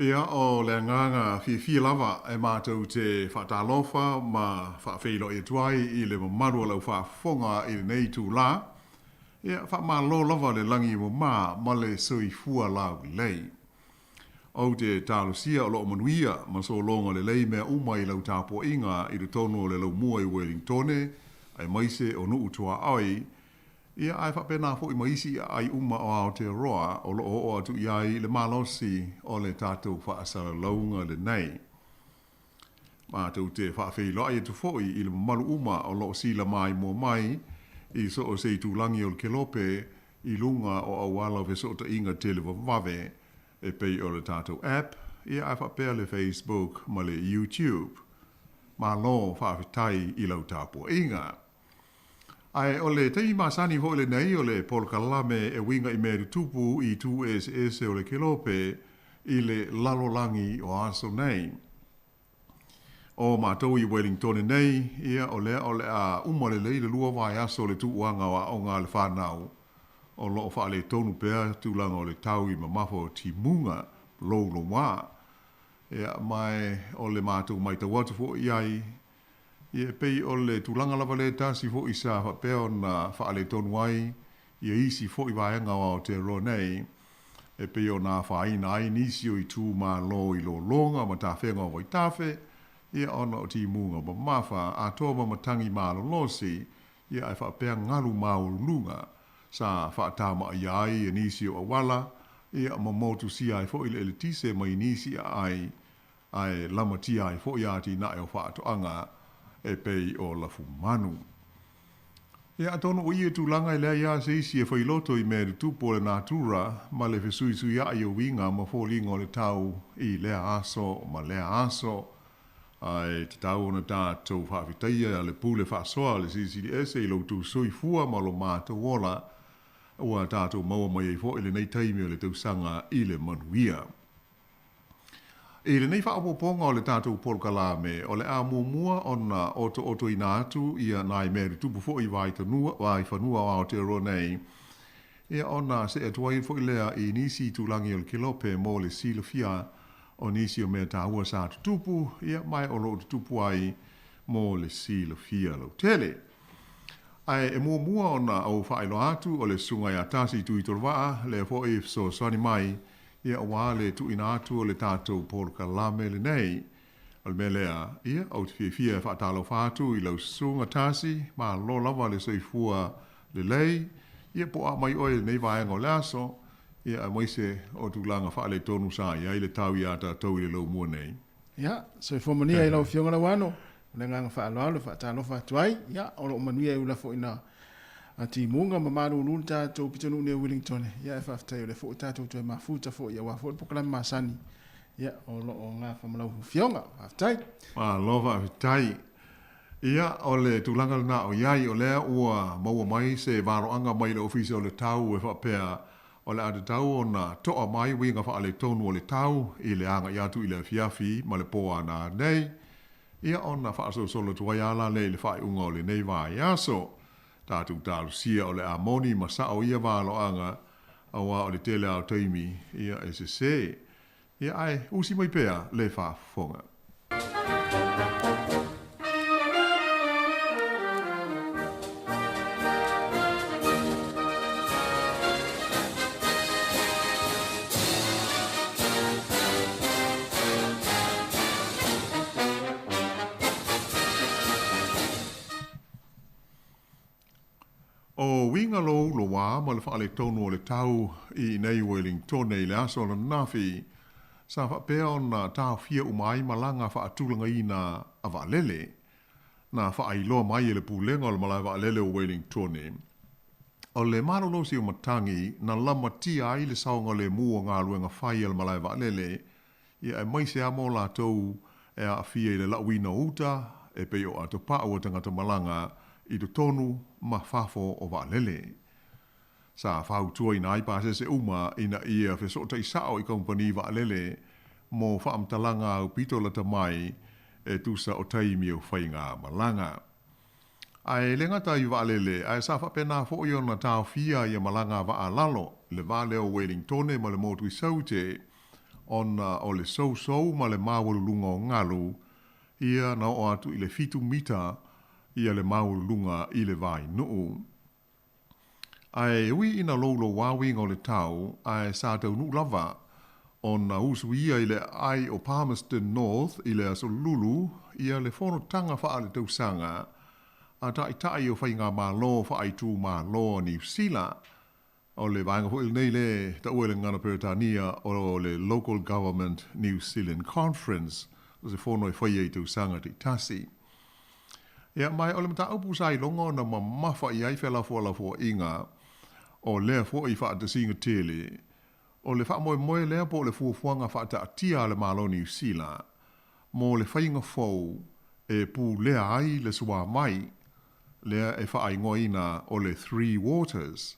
Ia, o le agaga fiafia lava e matou te faatalofa ma faafeiloai atu ai i le mamalu o lau faafofoga i lenei itula. Ia, faamalo lava le lagi e mamā ma le soifua laulelei. Ou te talosia o loo manuia ma sologa lelei mea uma i lau tapuaiga i totonu o le laumua i Welingtone aemaise o nuu tuaoi, ia ae faapena foi ma isi aai uma o Aotearoa o loo oo atu i ai le malosi o le tatou faasalalauga lenei. Matou te faafeiloai atu foi i le mamalu uma o loo sila maimoa mai i so o se itulagi o le kelope i luga o auala o fesootaiga televavave e pei o le tatou app, ia ae faapea le Facebook ma le YouTube. Malo faafetai i lau tapuaiga. Ae o le taimi masani foi lenei o le polokalame e uiga i mea tutupu i itu eseese o le kelope i le lalolagi o aso nei. O matou i Wellingtone nei, ia o lea o le a uma lelei le 2 vaiaso o le tuuaga o aoga a le fanau, o lo o faaletonu pea tulaga o le tau i mamafa o timuga, louloua. Ia, ma o le matou matau atu foi i ai, ia e pei o le tulaga lava lea tasi foi sa faapea ona faaletonu ai ia isi foi vaega o Aotearoa nei, e pei ona afaina ai nisi o itumalo i lologa ma tafega o vaitafe, ia ona o timuga mamafa atoa ma matagi malolosi, ia ae faapea galu maualuluga sa faatamaia ai nisi o auala, ia ma motusia ai foi le eletise mai nisi aai, ae lamatia ai foi atinae o faatoaga e pei o lafumanu. Ia atonu o ia tulaga e leai lava se isi e failoto i mea tutupu o le natura ma le fesuisuiai o uiga ma foliga o le tau i lea aso ma lea aso. Ae tatau ona tatou faafetaia le pule faasoa a le Silisili Ese i lo outou soifua ma lo matou ola, ua tatou maua mai ai foi lenei taimi o le tausaga i le manuia. I lenei faaopoopoga o le tatou polokalame, o le a muamua ona otootoina atu ia nai mea tutupu foi i vaifanua o Aotearoa nei, ia ona see atu ai foi lea i nisi itulagi o le kelope mo le silafia o nisi o mea taua sa tutupu, ia ma o loo tutupu ai mo le silafia lautele. Ae e muamua ona ou faailoa atu o le susuga ia Tasi Tuitolovaa, lea foi e fesoasoani mai ia aua le tuuina atu o le tatou polokalame lenei. O le mea lea, ia, ou te fiafia e faatalofa atu i lau susuga Tasi, malo lava le soifua lelei, ia po o a mai oe i lenei vaega o le aso, ia aemaise o tulaga faaletonu sa i ai le tau iā tatou i le laumua nei. Ia, soifua manuia i lau Afioga Lauano. O le agaga faaaloalo e faatalofa atu ai. Ia, o lo o manuia e ula foi ina timuga ma malulu le tatou pitonuu nei o Wellington. Ia, e faafetai o lea foi ua tatou toe mafuta foi aua foi le polokalame masani. Ia, o lo o gafa ma lau Afioga. Faafetai. Malo faafetai. Ia, o le tulaga lena o i ai, o lea ua maua mai se valoaga mai le Ofisa o le Tau e faapea o le a tatau ona toa mai uiga faaletonu o le tau i le agai atu i le afiafi ma le po a nanei, ia ona faasolosolo atu ai lava lea i le faaiuga o lenei vaiaso. Tatou talosia o le a moni ma sao ia valoaga, aua o le tele lava o taimi, ia e sese. Ia ae usi mai pea le faafofoga. O uiga louloua ma le faaletonu o le tau i inei i Welingtone i le aso ananafi, sa faapea ona taofia uma ai malaga faatulagaina a vaalele. Na faailoa mai e le Pulega o le Malae Vaalele o Welingtone, o le malolosi o matagi na lamatia ai le saogalemu o galuega fai a le malae vaalele, ia aemaise lava mo latou e aafia i le lauina o uta e pei o atopau a tagata malaga i totonu ma fafo o vaalele. Sa fautuaina ai pasese uma ina ia fesootai sao i kamupani vaalele mo faamatalaga aupito lata mai e tusa o taimi o faigamalaga. Ae le gata i vaalele, ae sa faapena foi ona taofia ia malaga a vaa lalo i le va lea o Welingtone ma le motu i Saute ona o le sousou ma le maualuluga o galu, ia na oo atu i le 7 mita ia le maualuluga i le vainuu. Ae ui ina loulouā uiga o le tau, ae sa taunuu lava ona usuia i le aai o Palmerston North i le Aso Lulu ia le fonotaga faaletausaga a Taitai o Faigamalo Faaitumalo a Niu Sila. O le vaega foi lenei le taua i le gagana Peretania o le Local Government New Zealand Conference, o se fono e faia i tausaga taitasi. Ia, ma o le mataupu sa iloga ona mamafa i ai felafolafoaiga o lea foi faatasiga tele, o le faamoemoe lea po o le fuafuaga faataatia a le Malo o Niu Sila mo le faiga fou e pulea ai le suavai lea e faaigoaina o le Three Waters.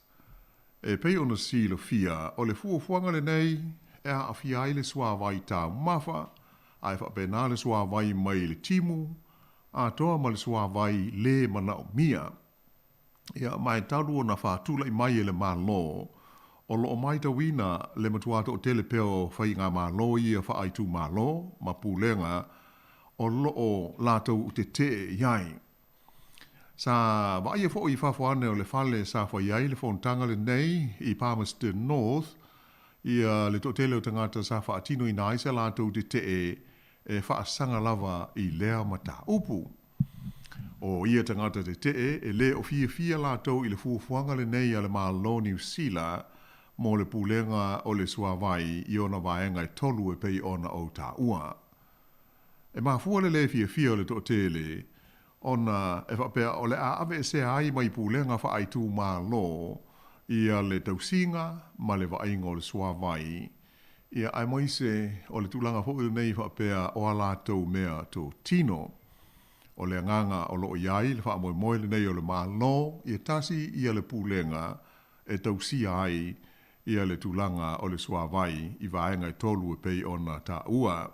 E pei ona silafia, o le fuafuaga lenei e aafia ai le suavai taumafa, ae faapena le suavai mai le timu, atoa ma le suavai lē manaomia. Ia, ma e talu ona faatula'i mai e le Malo, o lo'o maitauina le matuā to'atele pea o faigamalo ia faaitumalo ma pulega o lo'o latou tete'e i ai. Sa vaaia fo'i i fafo ane o le fale sa fai ai le fonotaga lenei i Palmerston North ia le toatele o tagata sa faatinoina ai se latou tete'e e faasaga lava i lea mataupu. O ia tagata tete'e e lē o fiafia latou i le fuafuaga lenei a le Malo o Niu Sila mo le pulega o le suavai i ona vaega e tolu e pei ona ou taua. E mafua le lē fiafia o le toatele ona e faapea o le a aveesea ai mai pulega faaitumalo ia le tausiga ma le vaaiga o le suavai, ia aemaise o le tulaga foi lenei faapea o a latou mea totino. O le agaga o loo i ai le faamoemoe lenei o le Malo ia tasi ia le pulega e tausia ai ia le tulaga o le suavai i vaega e tolu e pei ona taua.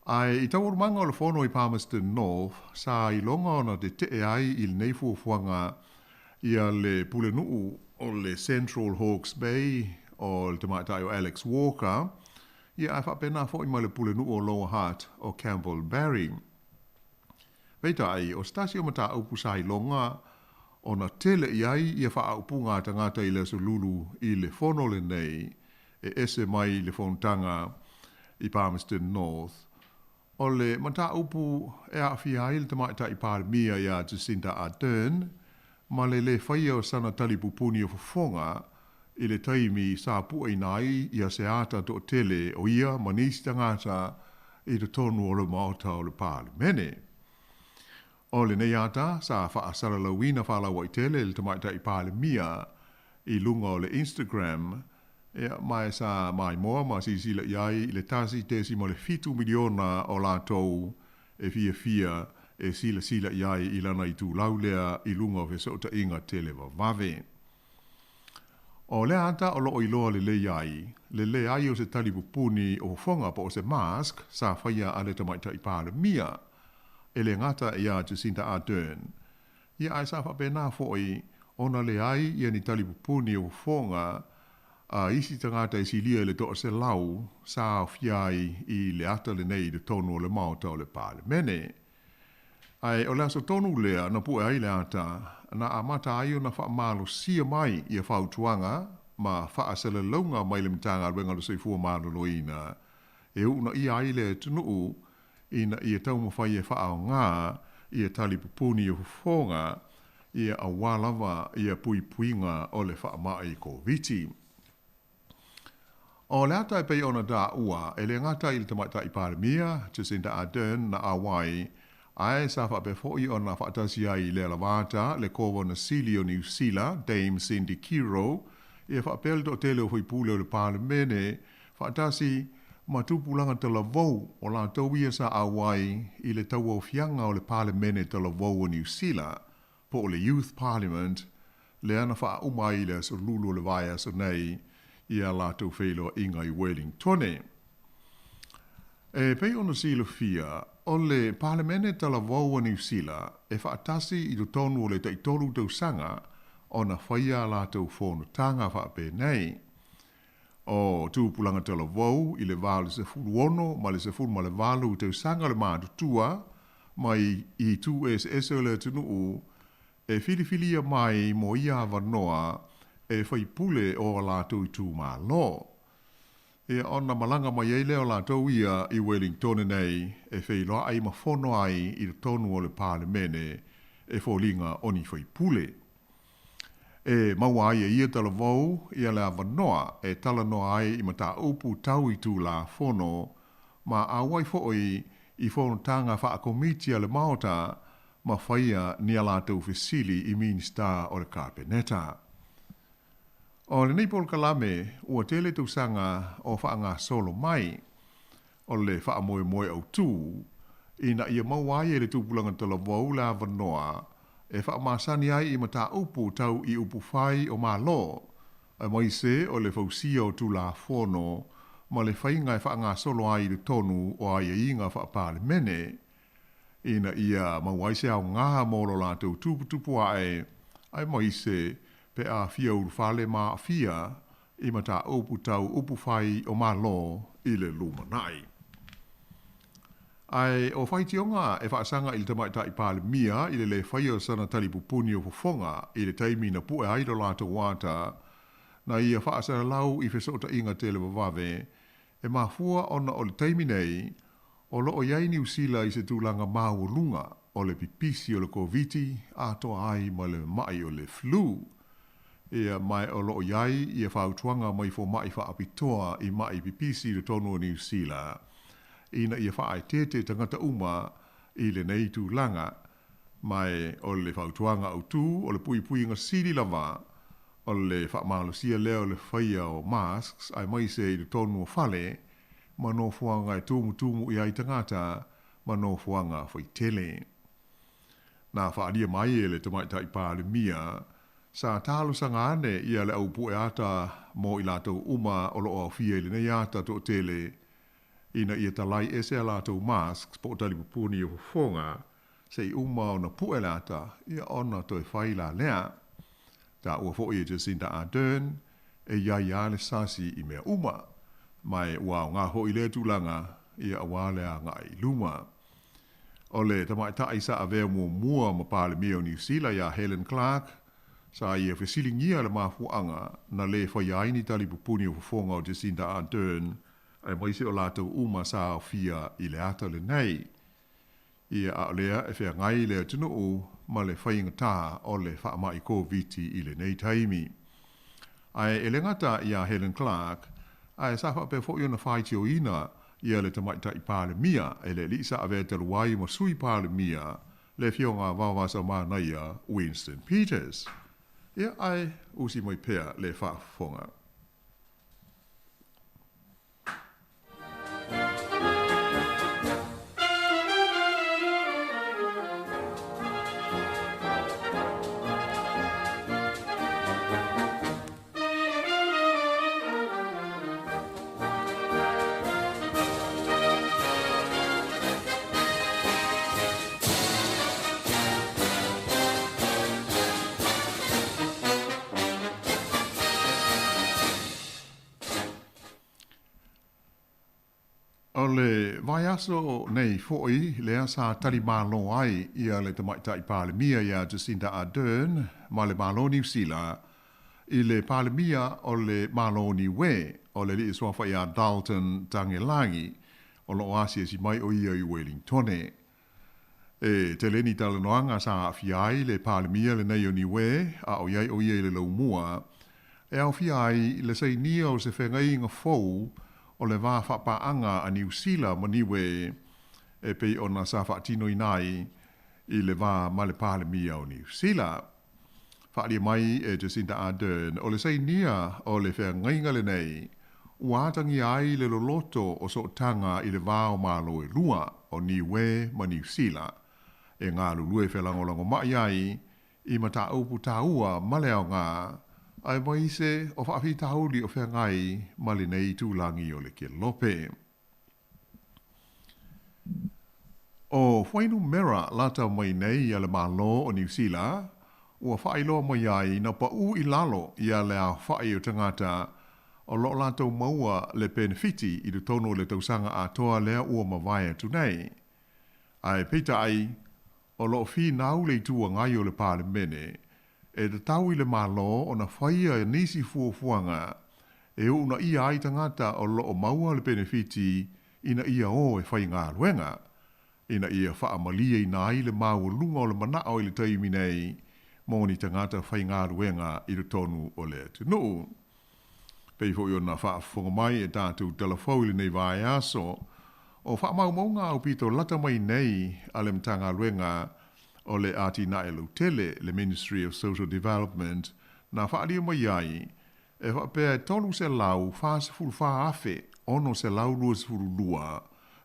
Ae i taualumaga o le fono i Palmerston North, sa iloga ona tete'e ai i lenei fuafuaga ia le pulenuu o le Central Hawke's Bay o le tamaitai o Alex Walker, ia ae faapena foi ma le pulenuu o Lower Hutt o Campbell Barry. Peitai, o se tasi o mataupu sa iloga ona tele i ai ia faaupuga a tagata i le Aso Lulu i le fono lenei e ese mai le fonotaga i Palmerston North, o le mataupu e aafia ai le Tamaitai Palemia iā Jacinda Ardern ma le lē faia o sana tali pupuni o fofoga i le taimi sa pueina ai ia se ata toatele o ia ma nisi tagata i totonu o le Maota o le Palemene. O lenei ata sa faasalalauina faalauaitele e le Tamaitai Palemia i luga o le Instagram, ia, ma e sa maimoa ma silasila i ai i le 1.7 miliona o latou e fiafia e silasila i ai i lana itulau lea i luga o fesootaiga televavave. O lea ata o loo iloa lelei ai le leai o se tali pupuni o fofoga po o se mask sa faia a le Tamaitai Palemia, e le gata iā Jacinda Ardern, ia ae sa faapena foi ona leai ia ni tali pupuni o fofoga a isi tagata e silia i le 100 sa aofia ai i le ata lenei i totonu o le Maota o le Palemene. Ae o le aso tonu lea na pue ai le ata, na amata ai ona faamalosia mai ia fautuaga ma faasalalauga mai le Matagaluega o le Soifua Maloloina e uunaia ai le atunuu ina ia taumafai e faaaoga ia tali pupuni o fofoga ia auā lava ia puipuiga o le faamai Koviti. O le ata e pei ona taua, e le gata i le Tamaitai Palemia, Jacinda Ardern, na auai, ae sa faapea foi ona faatasi ai i lea lava ata le Kovana Sili o Niu Sila, Dame Cindy Kiro, ia faapea le toatele o faipule o le Palemene, faatasi ma tupulaga talavou o latou ia sa auai i le tauaofiaga o le Palemene Talavou o Niu Sila, po o le Youth Parliament, lea na faauma ai i le Aso Lulu o le vaiaso nei i a latou feiloaiga i Wellingtone. E pei ona silafia, o le Palemene Talavou a Niu Sila e faatasi i totonu o le taitolu tausaga ona faia a latou fonotaga faapenei. O tupulaga talavou i le va o le 16 ma le 18 tausaga o le matutua mai i itu eseese o le atunuu e filifilia mai mo ia avanoa e faipule o a latou itumalo. Ia, ona malaga mai ai lea o latou ia i Welingtone nei e feiloai ma fono ai i totonu o le Palemene e foliga o ni faipule. E maua ai e ia talavou ia le avanoa e talanoa ai i mataupu tau i Tulafono ma auai foi i fonotaga faakomiti a le Maota ma faia ni a latou fesili i Minisita o le Kapeneta. O lenei polokalame ua tele tausaga o faagasolo mai, o le faamoemoe autu ina ia maua ai e le tupulaga talavou le avanoa e faamasani ai i mataupu tau i upufai o Malo, aemaise o le fausia o Tulafono ma le faiga e faagasolo ai i totonu o aiaiga faa-Palemene, ina ia maua ai se aoga mo lo latou tuputupu ae, aemaise pe a fia ulufale ma aafia i mataupu tau upufai o Malo i le lumanai. Ae o faitioga e faasaga i le Tamaitai Palemia i le lē faia o sana tali pupuni o fofoga i le taimi na pu'e ai lo latou ata na ia faasalalau i fesootaiga televavave e mafua ona o le taimi nei o loo i ai Niu Sila i se tulaga maualuga o le pipisi o le Koviti atoa ai ma le ma'i o le flu. Ia, ma o loo i ai ia fautuaga mai foma'i faapitoa i ma'i pipisi i totonu o Niu Sila ina ia faaeteete tagata uma i lenei tulaga. Ma o le fautuaga autū o le puipuiga sili lava o le faamalosia lea o le faia o masks aemaise i totonu o fale ma nofoaga e tumutumu i ai tagata ma nofoaga faitele. Na faaalia mai e le Tamaitai Palemia sa talosaga ane ia le au pue ata mo i latou uma o loo aofia i lenei ata toatele ina ia talai ese a latou masks po o tali pupuni o fofoga se'i uma ona pu'e le ata ia ona toe fai la lea. Taua foi e Jacinda Ardern e iai lava le sasi i mea uma, ma ua aoga foi lea tulaga ia auā le aga'i i luma. O le tamaitai sa avea muamua ma Palemia o Niu Sila iā Helen Clark, sa ia fesiligia le mafuaaga na lē faia ai ni tali pupuni o fofoga o Jacinda Ardern aemaise o latou uma sa aofia i le ata lenei. Ia, a o lea e feagai le atunuu ma le faigatā o le faama'i Koviti i lenei taimi. Ae e le gata iā Helen Clark, ae sa faapea foi ona faitioina ia le Tamaitai Palemia e le alii sa avea talu ai ma Sui Palemia, le Afioga Vaovasamanaia Winston Peters. Ia, ae usi mai pea le faafofoga. O le vaiaso nei foi lea sa tali malo ai ia le Tamaitai Palemia iā Jacinda Ardern ma le Malo o Niu Sila i le Palemia o le Malo o Niue o le alii suafa iā Dalton Tagelagi o loo asiasi mai o ia i Welingtone. E tele ni talanoaga sa aafia ai le Palemia lenei o Niue a o i ai o ia i le laumua e aofia ai le sainia o se feagaiga fou o le va faapaaga a Niu Sila ma Niue e pei ona sa faatinoina ai i le va ma le Palemia o Niu Sila. Faaalia mai e Jacinda Ardern o le sainia o le feagaiga lenei ua atagia ai le loloto o sootaga i le va o Malo e lua o Niue ma Niu Sila e galulue felagolagomai ai i mataupu taua ma le aoga aemaise o faafitauli o feagai ma lenei itulagi o le Kelope. O fuainumera lata mai nei a le Malo o Niu Sila ua faailoa mai ai na paʻū i lalo ia le aofa'i o tagata o loo latou maua le penefiti i totonu o le tausaga atoa lea ua mavae atu nei. Ae peitai, O lo o finau le Itu Agai o le Palemene e tatau i le Malo ona faia nisi fuafuaga e uunaia ai tagata o lo o maua le penefiti ina ia o e faigaluega, ina ia faamalieina ai le maualuga o le manao i le taimi nei mo ni tagata faigaluega i totonu o le atunuu. Pei foi ona faafofoga mai e tatou talafou i lenei vaiaso, o faamaumauga aupito lata mai nei a le Matagaluega o le Atinae Lautele, le Ministry of Social Development, na faaalia mai ai, e faapea e 344,622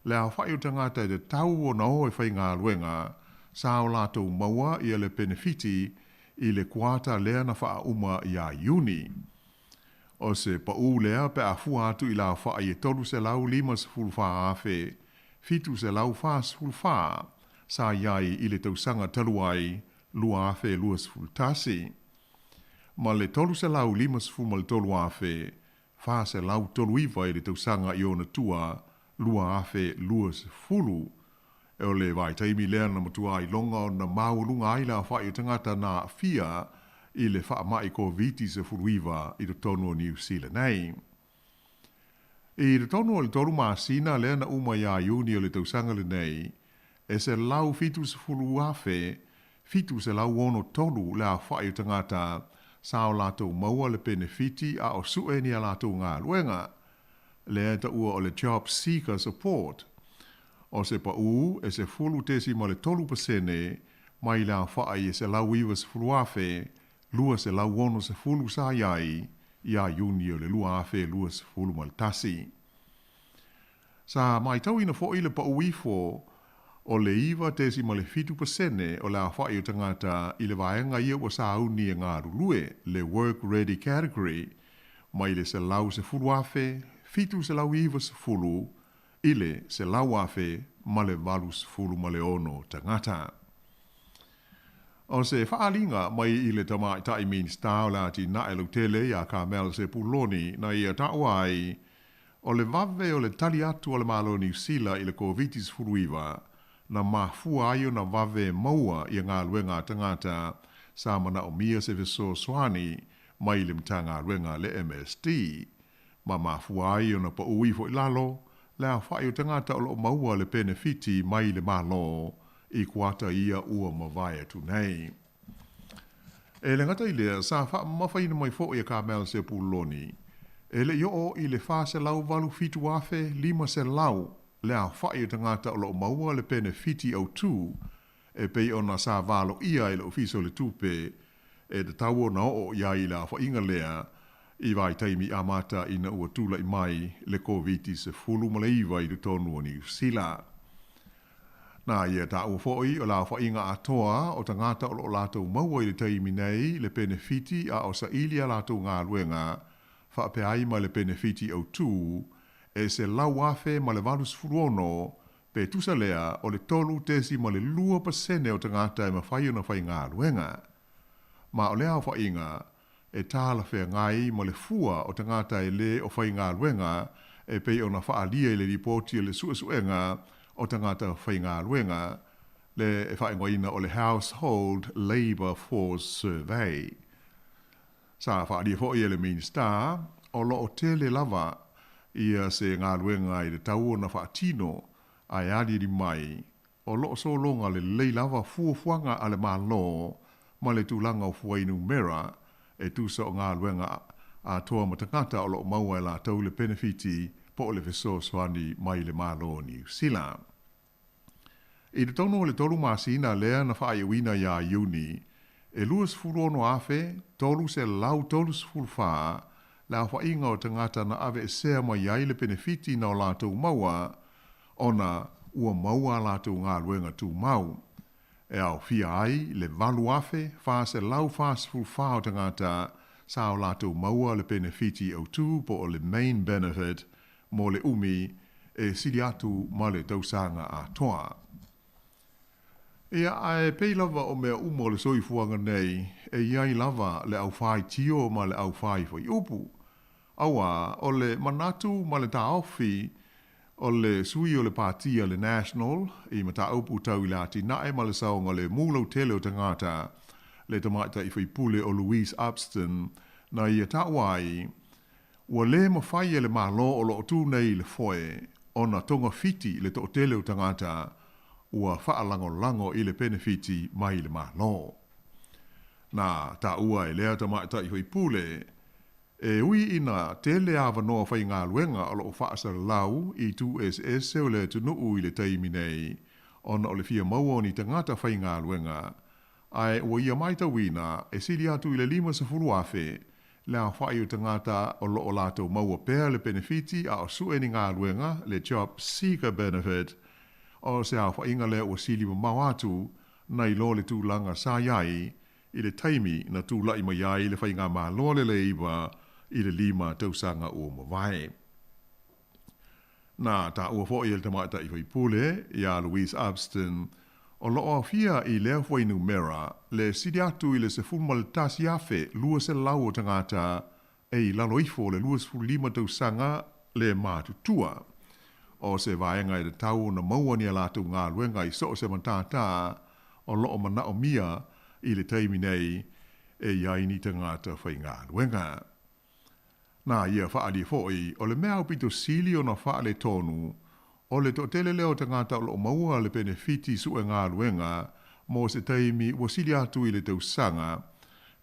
le aofai o tagata e tatau ona o e faigaluega sa o latou maua ia le penefiti i le kuata lea na faauma ia Iuni. O se paū lea pe a fua atu i le aofai e 354,744 sa i ai i le tausaga talu ai 2021, ma le 353,439 i le tausaga i ona tua 2020. O le vaitaimi lea na matua iloga ona maualuga ai le aofai o tagata na aafia i le faamai Koviti-19 i totonu o Niu Sila nei. I totonu o le 3 masina lea na uma ia Iuni o le tausaga lenei, e 170,763 le aofai o tagata sa o latou maua le penefiti a o sue ni a latou galuega, lea e taua o le Job Seeker Support. O se paū e 10.3% mai le aofai e 190,260 sa i ai ia Iuni o le 2021. Sa matauina foi le paū ifo o le 9.7% o le aofai o tagata i le vaega ia ua sauni e galulue, le Work Ready Category, mai le 110,790 i le 100,086 tagata. O se faaaliga mai i le Tamaitai Minisita o le Atinae Lautele ia Carmel Sepuloni na ia taua ai, o le vave o le tali atu a le Malo o Niu Sila i le Koviti-19 na mafua ai ona vave maua ia galuega a tagata sa manaomia se fesoasoani mai le Matagaluega a le MSD, ma mafua ai ona paū ifo i lalo le aofai o tagata o lo o maua le penefiti mai le Malo i kuata ia ua mavae atu nei. E le gata i lea, sa faamamafaina mai foi e Carmel Sepuloni, e le i oo i le 487,500 le aofai o tagata o lo o maua le penefiti autū e pei ona sa valoia e le Ofisa o le Tupe e tatau ona oo i ai i le aofaiga lea i vaitaimi amata ina ua tulai mai le Koviti-19 i totonu o Niu Sila. Na ia taua foi o le aofaiga atoa o tagata o lo o latou maua i le taimi nei le penefiti a o saili a latou galuega faapea ai ma le penefiti autū e 100,086 pe tusa lea o le 3.2% o tagata e mafai ona faigaluega. Ma o lea aofaiga e talafeagai ma le fua o tagata e lē o faigaluega e pei ona faaalia i le lipoti o le suesuega o tagata faigaluega le e faaigoaina o le Household Labour Force Survey. Sa faaalia foi e le Minisita o lo o tele lava ia se galuega i le tau ona faatino ae aliali mai o lo o sologa lelei lava fuafuaga a le Malo ma le tulaga o fuainumera e tusa o galuega atoa ma tagata o lo o maua e latou le penefiti po o le fesoasoani mai le Malo o Niu Sila. I totonu o le 3 masina lea na faaiuina ia Iuni, e 26,334 le aofaiga o tagata na aveesea mai ai le penefiti na o latou maua ona ua maua a latou galuega tumau, e aofia ai le 8,444 o tagata sa o latou maua le penefiti autū po o le main benefit mo le umi e sili atu ma le tausaga atoa. Ia, ae pei lava o mea uma o le soifuaga nei, e i ai lava le aufaitio ma le aufaifaiupu. Auā, o le manatu ma le taofi O le sui o le Pati a le National i mataupu tau i le atinae ma le saogalemu lautele o tagata, le tamaitai faipule o Louise Upston, na ia taua ai, ua lē mafai e le Malo o lo o tu nei i le foe ona togafiti le toatele o tagata ua faalagolago i le penefiti mai le Malo. Na taua e lea tamaitai faipule, E ui ina tele avanoa faigaluega o lo o faasalalau i itu eseese o le atunuu i le taimi nei ona o le fia maua o ni tagata faigaluega, ae ua ia matauina e sili atu i le 50,000 le aofai o tagata o lo o latou maua pea le penefiti a o sue ni galuega, le Job Seeker Benefit, o se aofaiga lea ua sili mamao atu nai lo le tulaga sa i ai i le taimi na tulai mai ai le Faigamalo a le Leipa i le 5 tausaga ua mavae. Na taua foi e le tamaitai faipule ia Louise Upston, o lo o aofia i lea fuainumera le sili atu i le 11,200 o tagata e i lalo ifo o le 25 tausaga le matutua. O se vaega e tatau ona maua ni a latou galuega i so o se matata o lo o manaomia i le taimi nei e i ai ni tagata faigaluega. Na ia faaalia foi, o le mea aupito sili ona faaletonu, o le toatele lea o tagata o lo o maua le penefiti sue galuega mo se taimi ua sili atu i le tausaga,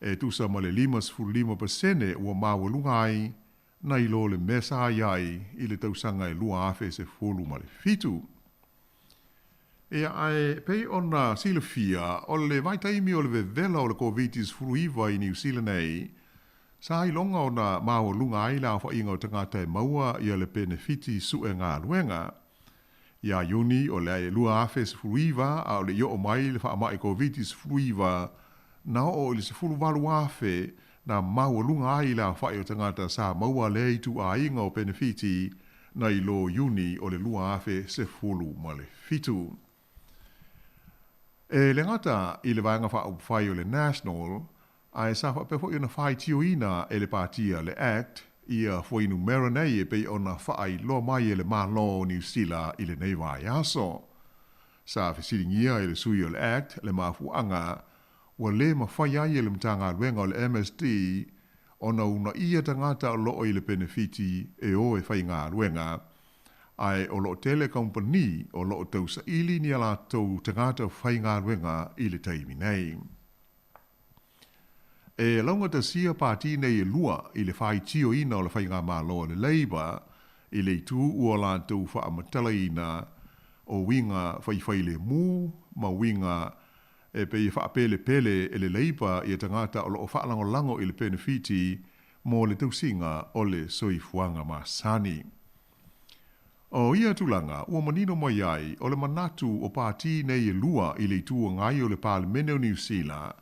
e tusa ma le 55% ua maualuga ai nai lo le mea sa i ai i le tausaga e 2017. Ia, ae pei ona silafia, o le vaitaimi o le vevela o le Koviti-19 i Niu Sila nei, sa iloga ona maualuga ai le aofaiga o tagata e maua ia le penefiti sue galuega. Ia Iuni o le 2019 a o le i oo mai le faamai Koviti-19, na oo i le 18,000 na maualuga ai le aofai o tagata sa maua lea ituaiga o penefiti nai lo Iuni o le 2017. E le gata i le Vaega Faaupufai o le National, ae sa faapea foi ona faitioina e le Patia le Act ia fuainumera nei e pei ona faailoa mai e le Malo o Niu Sila i lenei vaiaso. Sa fesiligia e le sui o le Act le mafuaaga ua lē mafai ai e le Matagaluega o le MSD ona uunaia tagata o lo o i le penefiti e o e faigaluega, ae o lo o tele kamupani o lo o tausaili ni a latou tagata faigaluega i le taimi nei. E laugatasia pati nei e lua i le faitioina o le Faigamalo a le Labour i le itu ua latou faamatalaina o uiga faifailemu ma uiga e pei e faapelepele e le Labour ia tagata o lo o faalagolago i le penefiti mo le tausiga o le soifuaga masani. O ia tulaga ua manino mai ai o le manatu o pati nei e lua i le Itu Agai o le Palemene o Niu Sila,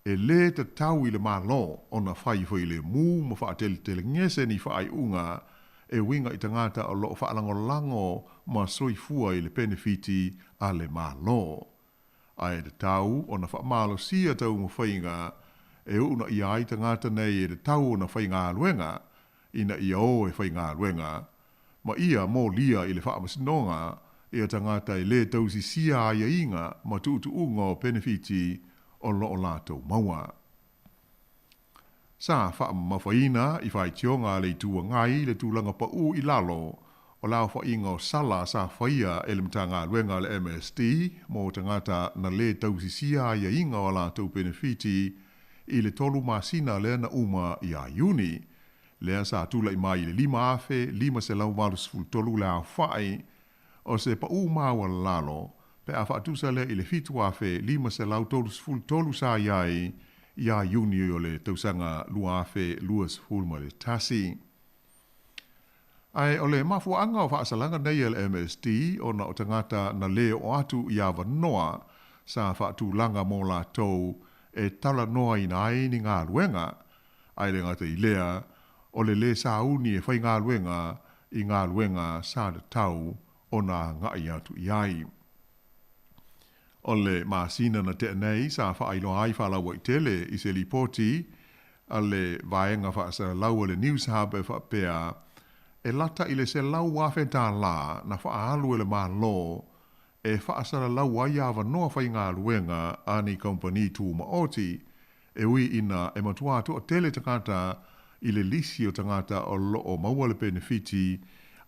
e lē tatau i le Malo ona fai failemu ma faateletelegese ni faaiuga e uiga i tagata o lo o faalagolago ma soifua i le penefiti a le Malo. Ae tatau ona faamalosia taumafaiga e uunaia ai tagata nei e tatau ona faigaluega ina ia o e faigaluega ma ia molia i le faamasinoga ia tagata e lē tausisia aiaiga ma tuutuuga o penefiti o lo o latou maua. Sa faamamafaina i faitioga a le Itu Agai le tulaga paū i lalo o le aofaiga o sala sa faia e le Matagaluega a le MSD mo tagata na lē tausisia aiaiga o a latou penefiti i le tolu masina lea na uma ia Iuni, lea sa tulai mai i le 5,583 le aofai, o se paū maualalo pe a faatusa lea i le 7,533 sa i ai ia Iuni o le tausaga 2021. Ae o le mafuaaga o faasalaga nei a le MSD ona o tagata na lē oo atu i avanoa sa faatulaga mo latou e talanoaina ai ni galuega, ae le gata i lea, o le lē sauni e faigaluega i galuega sa tatau ona agai atu i ai. O le masina na tea nei sa faailoa ai faalauaitele i se lipoti a le vaega faasalalau a le Newshub e faapea, e lata i le $100,000 na faaalu e le Malo e faasalalau ai avanoa faigaluega a ni kamupani tumaoti, e ui ina e matuā toatele tagata i le lisi o tagata o loo maua le penefiti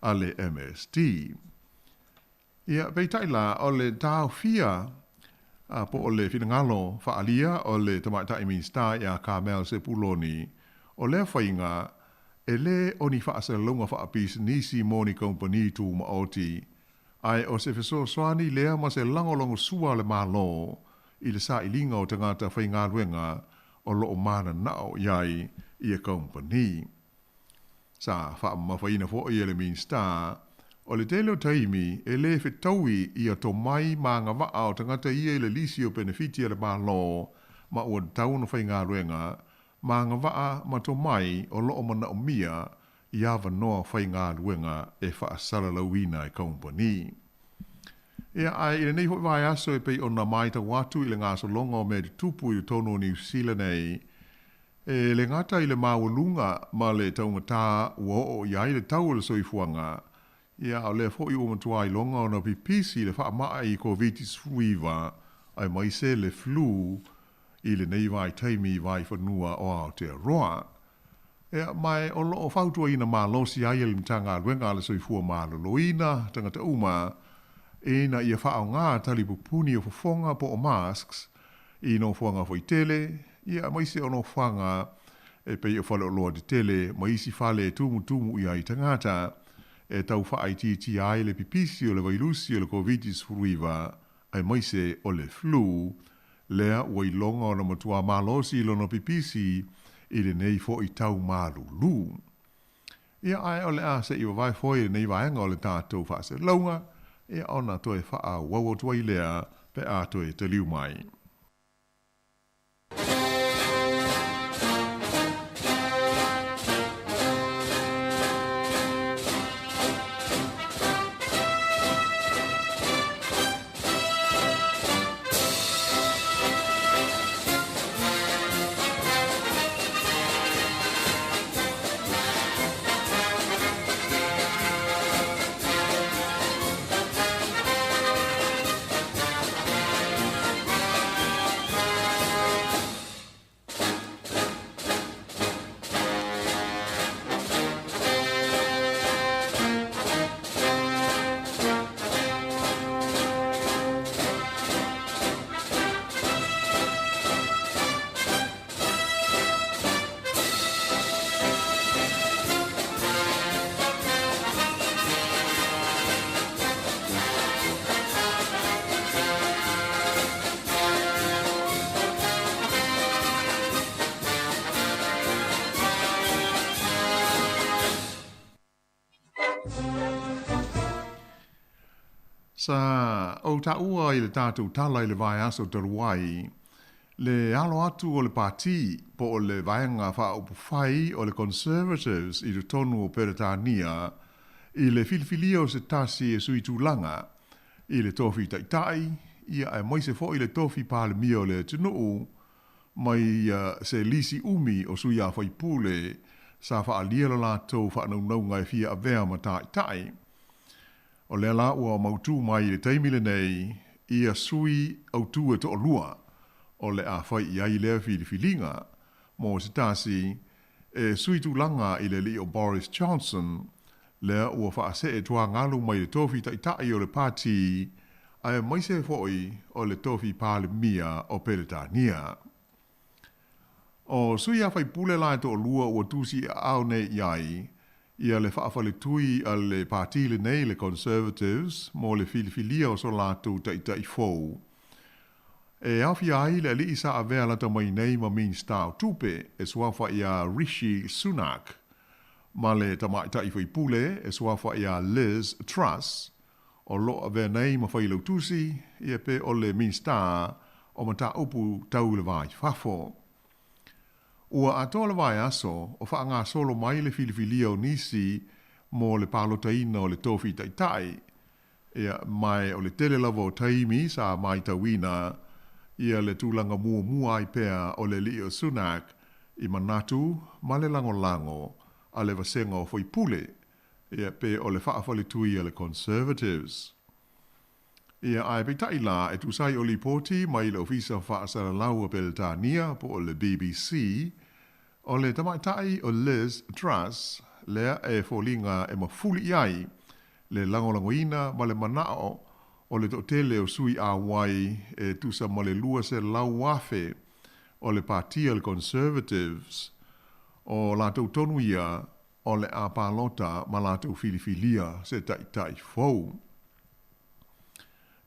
a le MSD. Ia, peitai la, o le taofia po o le finagalo faaalia o le Tamaitai Minisita ia Carmel Sepuloni, o lea faiga, e lē o ni faasalalauga faapisinisi mo ni kamupani tumaoti, ae o se fesoasoani lea ma se lagolagosua a le Malo i le sailiga o tagata faigaluega o loo mananao i ai ia kamupani. Sa faamamafaina foi e le Minisita, o le tele o taimi e lē fetaui ia tomai ma agavaa o tagata ia i le lisi o penefiti a le Malo ma ua tatau ona faigaluega ma agavaa ma tomai o loo manaomia i avanoa faigaluega e faasalalauina e kamupani. Ia, ae i lenei foi vaiaso e pei ona matau atu i le gasologa o mea tutupu i totonu o Niu Sila nei, e le gata i le maualuga ma le taugatā ua oo i ai le tau o le soifuaga, ia, a o lea foi ua matua iloga ona pipisi le faamai Koviti-19 aemaise le flu i lenei vaitaimi i vaifanua o Aotearoa. Ia, ma o loo fautuaina malosi ai e le Matagaluega a le Soifua Maloloina tagata uma ina ia faaaogā talipupuni o fofoga po o masks i nofoaga faitele, ia, aemaise o nofoaga e pei o faleoloa tetele ma isi fale e tumutumu i ai tagata e tau faaitiitia ai le pipisi o le vailusi o le Koviti-19 aemaise o le flu, lea ua iloga ona matuā malosi lona pipisi i lenei foi tau malūlū. Ia, ae o le a se i vavae foi lenei vaega o le tatou faasalalauga, ia, ona toe faaauau atu ai lea pe a toe taliu mai. Sa ou taua i le tatou tala i le vaiaso talu ai, le alo atu o le Pati po o le Vaega Faaupufai o le Conservatives i totonu o Peretania i le filifilia o se tasi e sui tulaga i le tofi taitai, ia, aemaise foi le tofi Palemia o le atunuu, mai se lisi umi o sui usufono sa faaalia lo latou faanaunauga e fia avea ma taitai. O lea la ua mautū mai i le taimi lenei ia sui autū e toalua o le a fai i ai lea filifiliga mo se tasi e sui tulaga i le alii o Boris Johnson, lea ua faasee tuagalu mai le tofi taitai o le Pati aemaise foi o le tofi Palemia o Peretania. O sui usufono la e toalua ua tusiaao nei i ai ia le faafaletui a le Pati lenei, le Conservatives, mo le filifilia o so latou taitai fou, e aofia ai le alii sa avea lata mai nei ma Minisita o Tupe e suafa ia Rishi Sunak ma le tamaitai faipule e suafa ia Liz Truss, o loo avea nei ma failautusi, ia, pe o le Minisita o Mataupu Tau le Va i Fafo. Ua atoa le vaiaso o faagasolo mai le filifilia o nisi mo le palotaina o le tofi taitai, ia, ma o le tele lava o taimi sa matauina ia le tulaga muamua ai pea o le alii o Sunak i manatu ma le lagolago a le vasega o faipule. Ia, pe o le faafaletui a le Conservatives. Ia, ae peitai la, e tusa ai o lipoti mai le Ofisa Faasalalau a Peretania po o le BBC, o le tamaitai o Liz Truss lea e foliga e mafuli i ai le lagolagoina ma le manao o le toatele o sui auai e tusa ma le 200,000 o le Pati a le Conservatives, o latou tonu ia o le a palota ma latou filifilia se taitai fou.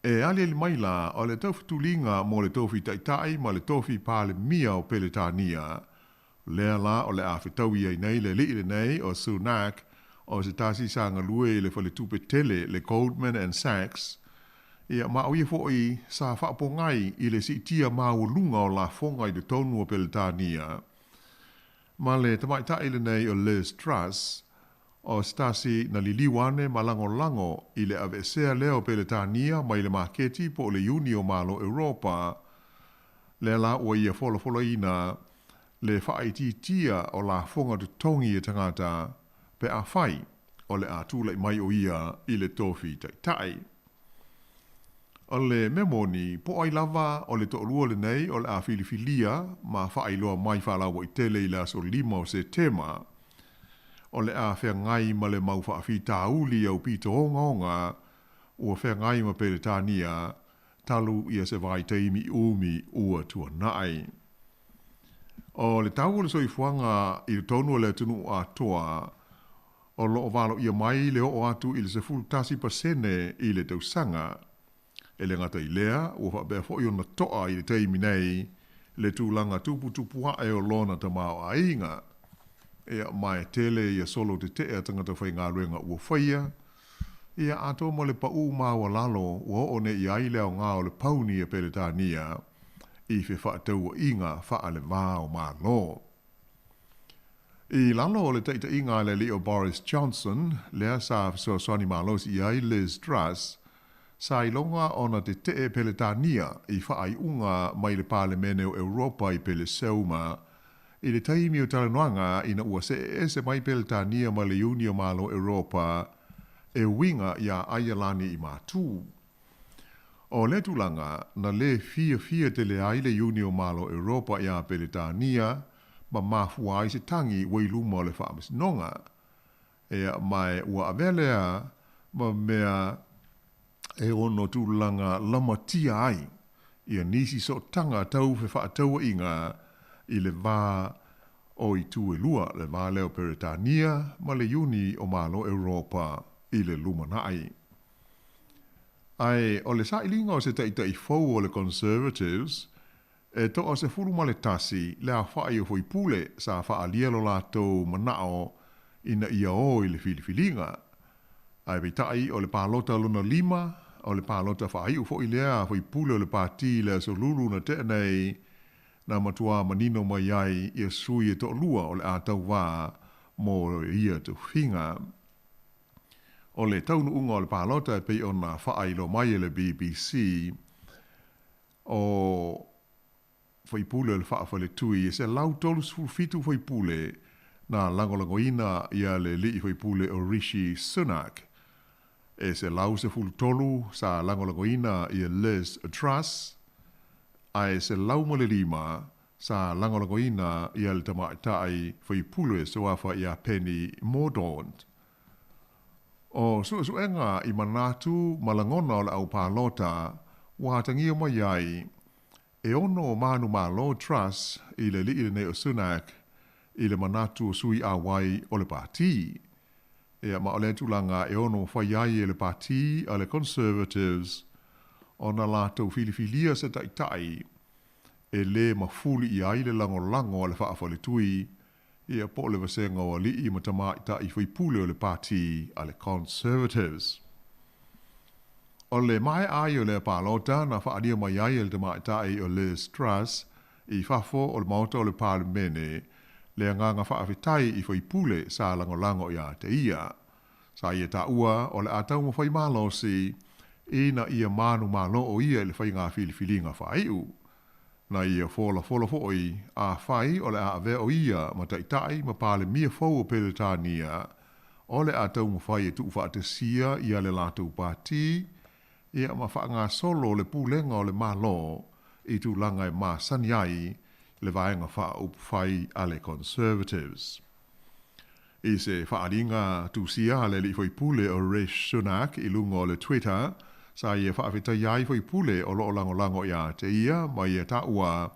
E aliali mai la o le taufetuliga mo le tofi taitai ma le tofi Palemia o Peretania, lea la o le a fetaui ai nei le alii lenei o Sunak, o se tasi sa galue i le faletupe tele le Goldman and Sachs, ia ma o ia foi sa faapogai i le siitia maualuga o lafoga i totonu o Peretania. Ma le tamaitai lenei o Liz Truss, o se tasi na liliu ane ma lagolago i le aveesea lea o Peretania mai le maketi po o le Iuni o Malo Europa, lea la ua ia folafolaina le faaitiitia o lafoga totogi e tagata pe afai o le a tulai mai o ia i le tofi taitai. O le mea moni, po o ai lava o le toalua lenei o le a filifilia ma faailoa mai faalauaitele i le aso 5 o Setema, o le a feagai ma le mau faafitauli aupito ogaoga ua feagai ma Peretania talu ia se vaitaimi umi ua tuanai. O le tau o le soifuaga i totonu o le atunuu atoa, o lo o valoia mai le oo atu i le 11% i le tausaga. E le gata i lea, ua faapea foi ona toa i le taimi nei le tulaga tuputupu ae o lona tamaoaiga. Ia, ma e tele ia solo tetee a tagata faigaluega ua faia, ia atoa ma le pau maualalo ua oo nei i ai le aoga o le pauni a Peretania i fefaatauaiga faaleva o Malo. I lalo o le taitaiga a le alii o Boris Johnson, lea sa fesoasoani malosi i ai Liz Truss, sa iloga ona tetee Peretania i faaiuga mai le Palemene o Europa i Peleseuma i le taimi o talanoaga ina ua seeese mai Peretania ma le Iuni o Malo Europa e uiga iā Aialani i Matū. O lea tulaga, na lē fiafia tele ai le Iuni o Malo Europa iā Peretania ma mafua ai se tagi ua i luma o le Faamasinoga. Ea, ma ua avea lea ma mea e ono tulaga lamatia ai ia nisi sootaga tau fefaatauaiga i le va o itu e lua, le va lea o Peretania ma le Iuni o Malo Europa i le lumanai. Ae o le sailiga o se taitai fou o le Conservatives, e toa 11 le aofai o faipule sa faaalia lo latou manao ina ia o i le filifiliga. Ae peitai o le palota lona lima, o le palota faaiu foi lea a faipule o le pati i le aso Lulu na tea nei, na matuā manino mai ai ia sui e toalua o le a tauvā mo ia tofiga. O le taunuuga o le palota e pei ona faailoa mai e le BBC, o faipule o le faafaletui e 137 faipule na lagolagoina ia le alii faipule o Rishi Sunak. E 113 sa lagolagoina ia Liz Truss, ae 105 sa lagolagoina ia le tamaitai faipule suafa ia Penny Mordaunt. O suesuega i manatu ma lagona o le au palota ua atagia mai ai e ono manumalo Truss i le alii lenei o Sunak i le manatu o sui auai o le pati. Ia, ma o lea tulaga e ono fai ai e le pati a le Conservatives ona latou filifilia se taitai e lē mafuli i ai le lagolago a le faafaletui, ia po o le vasega o alii ma tamaitai faipule o le pati a le Conservatives. O le maea ai o lea palota na faaalia mai ai e le tamaitai o Liz Truss i fafo o le Maota o le Palemene le agaga faafetai i faipule sa lagolago iā te ia. Sa ia taua o le a taumafai malosi ina ia manumalo o ia i le faiga filifiliga faaiu. Na ia folafola foi afai o le a avea o ia ma taitai ma Palemia fou o Peretania. o le a taumafai e tuufaatasia ia le latou pati ia ma faagasolo le pulega o le Malo i tulaga e masani ai le vaega faaupufai a le Conservatives. I se faaaliga tusia a le alii faipule o Rishi Sunak i luga o le Twitter, sa ia faafetaia ai faipule o lo o lagolago ia te ia ma ia taua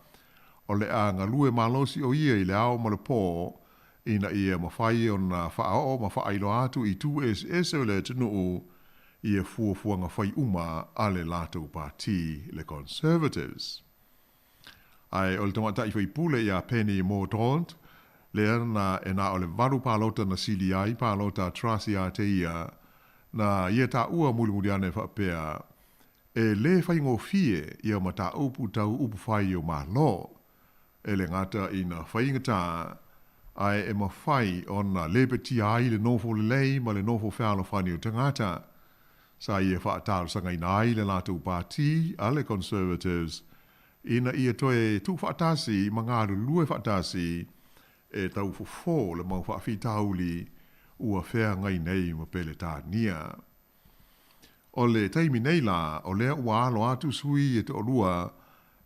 o le a galue malosi o ia i le ao ma le po ina ia mafai ona faaoo ma faailoa atu i itu eseese o le atunuu ia fuafuaga fai uma a le latou pati le Conservatives. Ae o le tamaitai faipule ia Penny Mordaunt, lea na e na o le valu palota na sili ai palota a Truss ia te ia, na ia taua mulimuli ane faapea, e lē faigofie ia mataupu tau upufai o Malo, e le gata ina faigata, ae e mafai ona lepetia ai le nofo lelei ma le nofo fealofani o tagata. Sa ia faatalosagaina ai le latou pati a le Conservatives ina ia toe tuufaatasi ma galulue faatasi e taufofo le mau faafitauli ua feagai nei ma Peretania. O le taimi nei la, o lea ua alo atu sui e toalua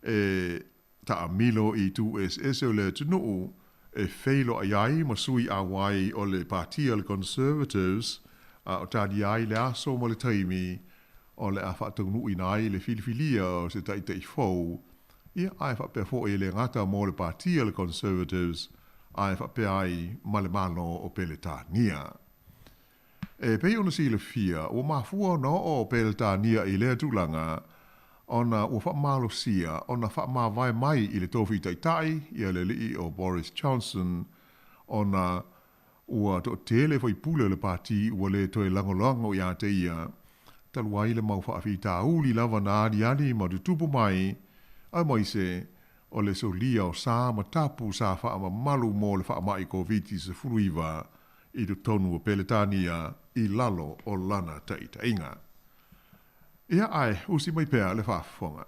e taamilo i itu eseese o le atunuu e feiloai ai ma sui auai o le pati a le Conservatives a o talia ai le aso ma le taimi o le a faataunuuina ai le filifilia o se taitai fou, ia, ae faapea foi e le gata mo le pati a le Conservatives ae faapea ai ma le Malo o Peretania. E pei ona silafia, ua mafua ona oo o Peretania i lea tulaga ona ua faamalosia ona faamavae mai i le tofi taitai ia le alii o Boris Johnson ona ua toatele faipule o le pati ua le toe lagolago ia te ia, talu ai le mau faafitauli lava na aliali ma tutupu mai, aemaise o le solia o sa ma tapu sa faamamalu mo le faamai Koviti-19 i totonu o Peretania i lalo o lana taitaiga. Ia ae, usi mai pea le faafofoga.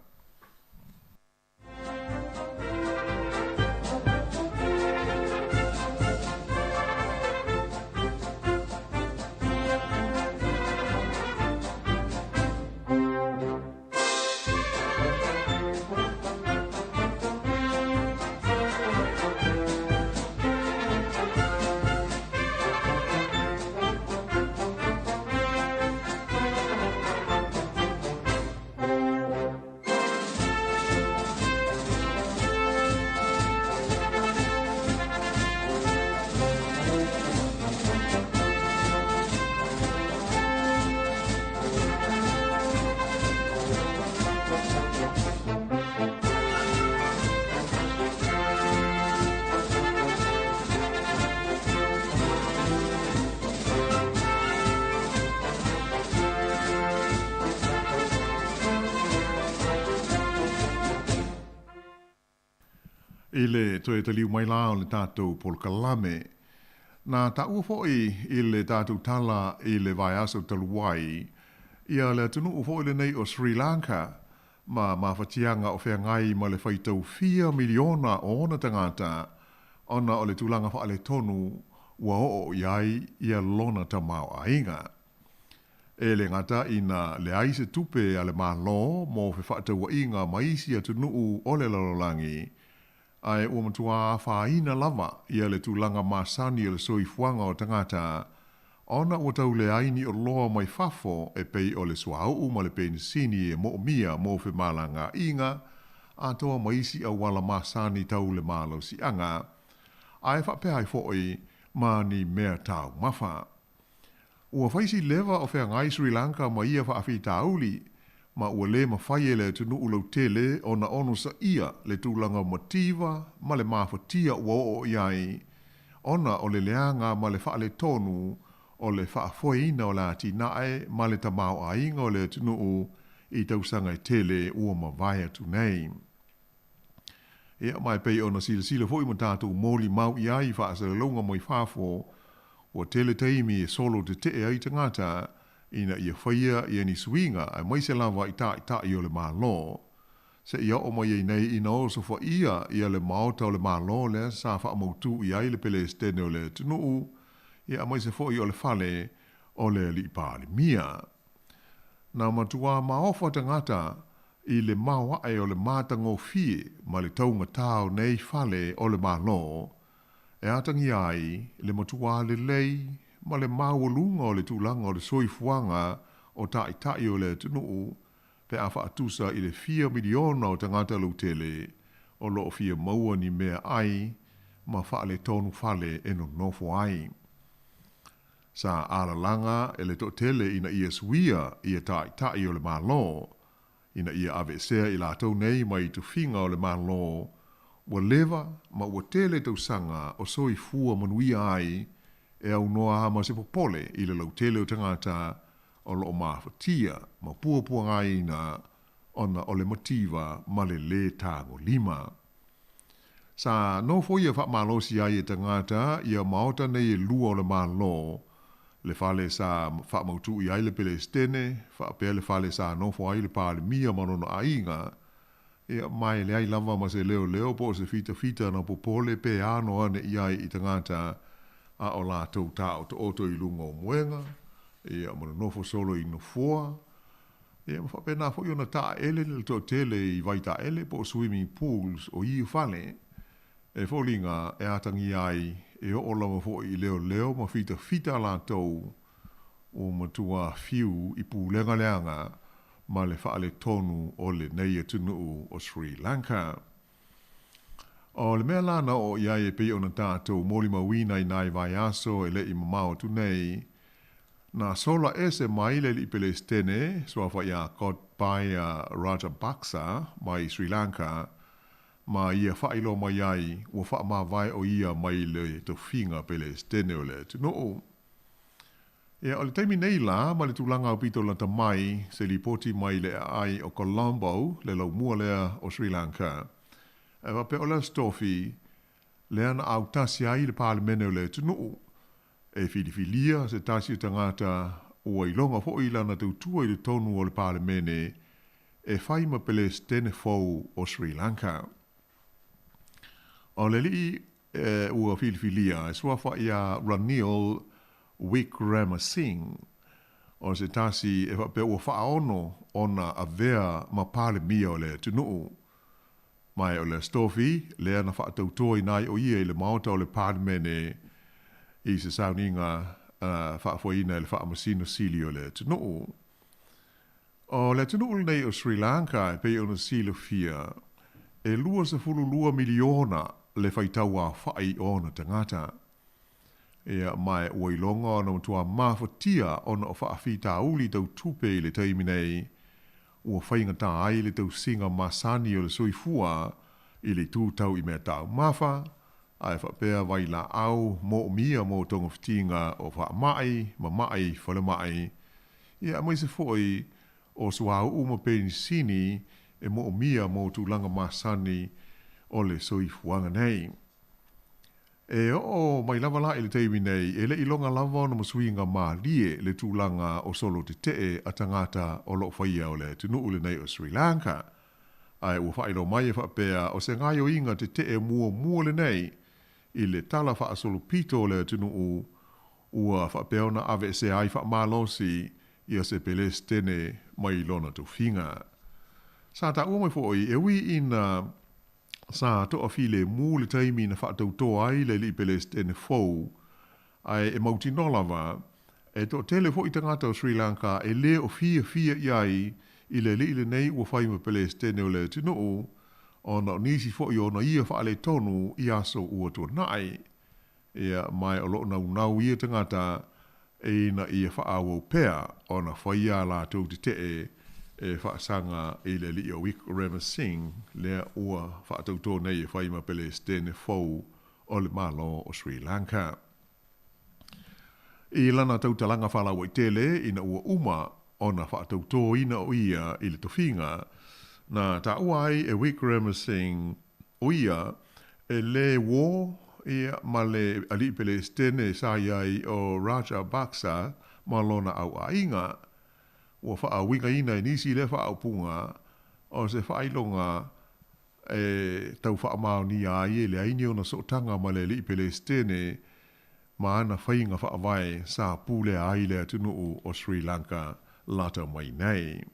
I le toe taliu mai la o le tatou polokalame, na taua foi i le tatou tala i le vaiaso talu ai, ia le atunuu foi lenei o Sri Lanka ma mafatiaga o feagai ma le faitau fia miliona o ona tagata ona o le tulaga faaletonu ua oo i ai ia lona tamaoaiga. E le gata ina leai se tupe a le Malo mo fefaatauaiga ma isi atunuu o le lalolagi, ae ua matua afaina lava ia le tulaga masani o le soifuaga o tagata ona ua tau leai ni oloa mai fafo e pei o le suauu ma le penisini e moomia mo femalagaaiga atoa ma isi auala masani tau le malosiaga, ae faapea ai foi ma ni mea taumafa. Ua fai si leva o feagai Sri Lanka ma ia faafitauli, ma ua le mafai e le atunuu lautele ona onosaia le tulaga mativa ma le mafatia ua oo i ai, ona o le leaga ma le faaletonu o le faafoeina o le atinae ma le tamaoaiga o le atunuu i tausaga e tele ua mavae atu nei. Ia, ma e pei ona silasila foi ma tatou molimau i ai i faasalalauga mai fafo, ua tele taimi e solo tetee ai tagata ina ia faia ia ni suiga aemaise lava i taitai o le Malo. Seia oo mai ai nei ina osofaia ia le Maota o le Malo lea sa faamautu i ai le Pelesitene o le atunuu, ia aemaise foi o le fale o le Alii Palemia. Na matuā maofa tagata i le maoae o le matagofie ma le taugatā o nei fale o le Malo, e atagia ai le matuā lelei ma le maualuga o le tulaga o le soifuaga o taitai o le atunuu pe a faatusa i le fia miliona o tagata lautele o lo o fia maua ni meaai ma faaletonu fale e nonofo ai. Sa alalaga e le toatele ina ia suia ia taitai o le Malo, ina ia aveesea i latou nei mai tofiga o le Malo ua leva ma ua tele tausaga o soifua manuia ai e aunoa ma se popole i le lautele o tagata o lo o mafatia ma puapuagaina ona o le mativa ma le lē tagolima. Sa nofoia faamalosi ai e tagata ia maota nei e lua o le Malo, le fale sa faamautu i ai le Pelesitene, faapea le fale sa nofo ai le Palemia ma lona aiga, ia ma e leai lava ma se leoleo po o se fitafita na popole pe ano ane i ai i tagata a o latou taotooto i luga o moega, ia ma nonofo solo i nofoa, ia ma faapena foi ona taele le toatele i vaitaele po o swimming pools o ia fale, e foliga e atagia ai e oo lava foi i leoleo ma fitafita latou ua matua fiu i pulega leaga ma le faaletonu o lenei atunuu o Sri Lanka. O le mea la na oo i ai e pei ona tatou molimauina i nai vaiaso e le i mamao atu nei, na sola ese mai le alii Pelesitene, suafa ia Gotabaya Rajapaksa mai Sri Lanka, ma ia faailoa mai ai ua faamavae o ia mai le tofiga Pelesitene o le atunuu. Ia, o le taimi nei la, ma le tulaga aupito lata mai, se lipoti mai le aai o Colombo, le laumua lea o Sri Lanka. E faapea o le Aso Tofi, lea na autasi ai le Palemene o le atunuu, e filifilia se tasi o tagata ua iloga foi lana tautua i totonu o le Palemene e fai ma Pelesitene fou o Sri Lanka. O le alii ua filifilia e suafa ia Ranil Wickremesinghe, o se tasi e faapea ua faaono ona avea ma Palemia o le atunuu. Ma o le Aso Tofi lea na faatautoina ai o ia i le Maota o le Palemene i se sauniga faafoeina e le Faamasino Sili o le atunuu. O le atunuu lenei o Sri Lanka e pei ona silafia, e 22 miliona le faitau aofai o ona tagata. Ia, ma ua iloga ona matuā mafatia ona o faafitauli tau tupe i le taimi nei, ua faigata ai le tausiga masani o le soifua i le itu tau i meataumafa, ae faapea vailaau moomia mo togafitiga o faamai ma mai falemai, ia aemaise foi o suauu ma penisini e moomia mo tulaga masani o le soifuaga nei. E oo mai lava la i le taimi nei, e le i iloga lava ona masuiga malie le tulaga o solo tetee a tagata o lo o faia o le atunuu lenei o Sri Lanka. Ae ua faailoa mai e faapea o se gaoioiga tetee muamua lenei i le tala faasolopito o le atunuu ua faapea ona aveesea ai faamalosi ia se Pelesitene mai lona tofiga. Sa taua mai foi e ui ina sa toafilemu le taimi na faatautoa ai le alii Pelesitene fou, ae e mautinoa lava, e toatele foi tagata o Sri Lanka e le o fiafia i ai i le alii lenei ua fai ma Pelesitene o le atunuu, ona o nisi foi o ona ia faaletonu i aso ua tuanai. Ia, ma o lo o naunau ia tagata ina ia faaauau pea ona faia a latou tetee e faasaga i le alii o Wickremesinghe lea ua faatautō nei e fai ma Pelesitene fou o le Malo o Sri Lanka. I lana tautalaga faalauaitele ina ua uma ona faatautōina o ia i le tofiga, na taua ai e Wickremesinghe o ia e lē uō ia ma le alii Pelesitene sa i ai o Rajapaksa ma lona auaiga. Ua faauigaina e nisi lea faaupuga o se faailoga e tau faamaonia ai e leai ni ona sootaga ma le alii Pelesitene. ma ana faiga faavae sa pulea ai le atunuu o Sri Lanka lata mai nei.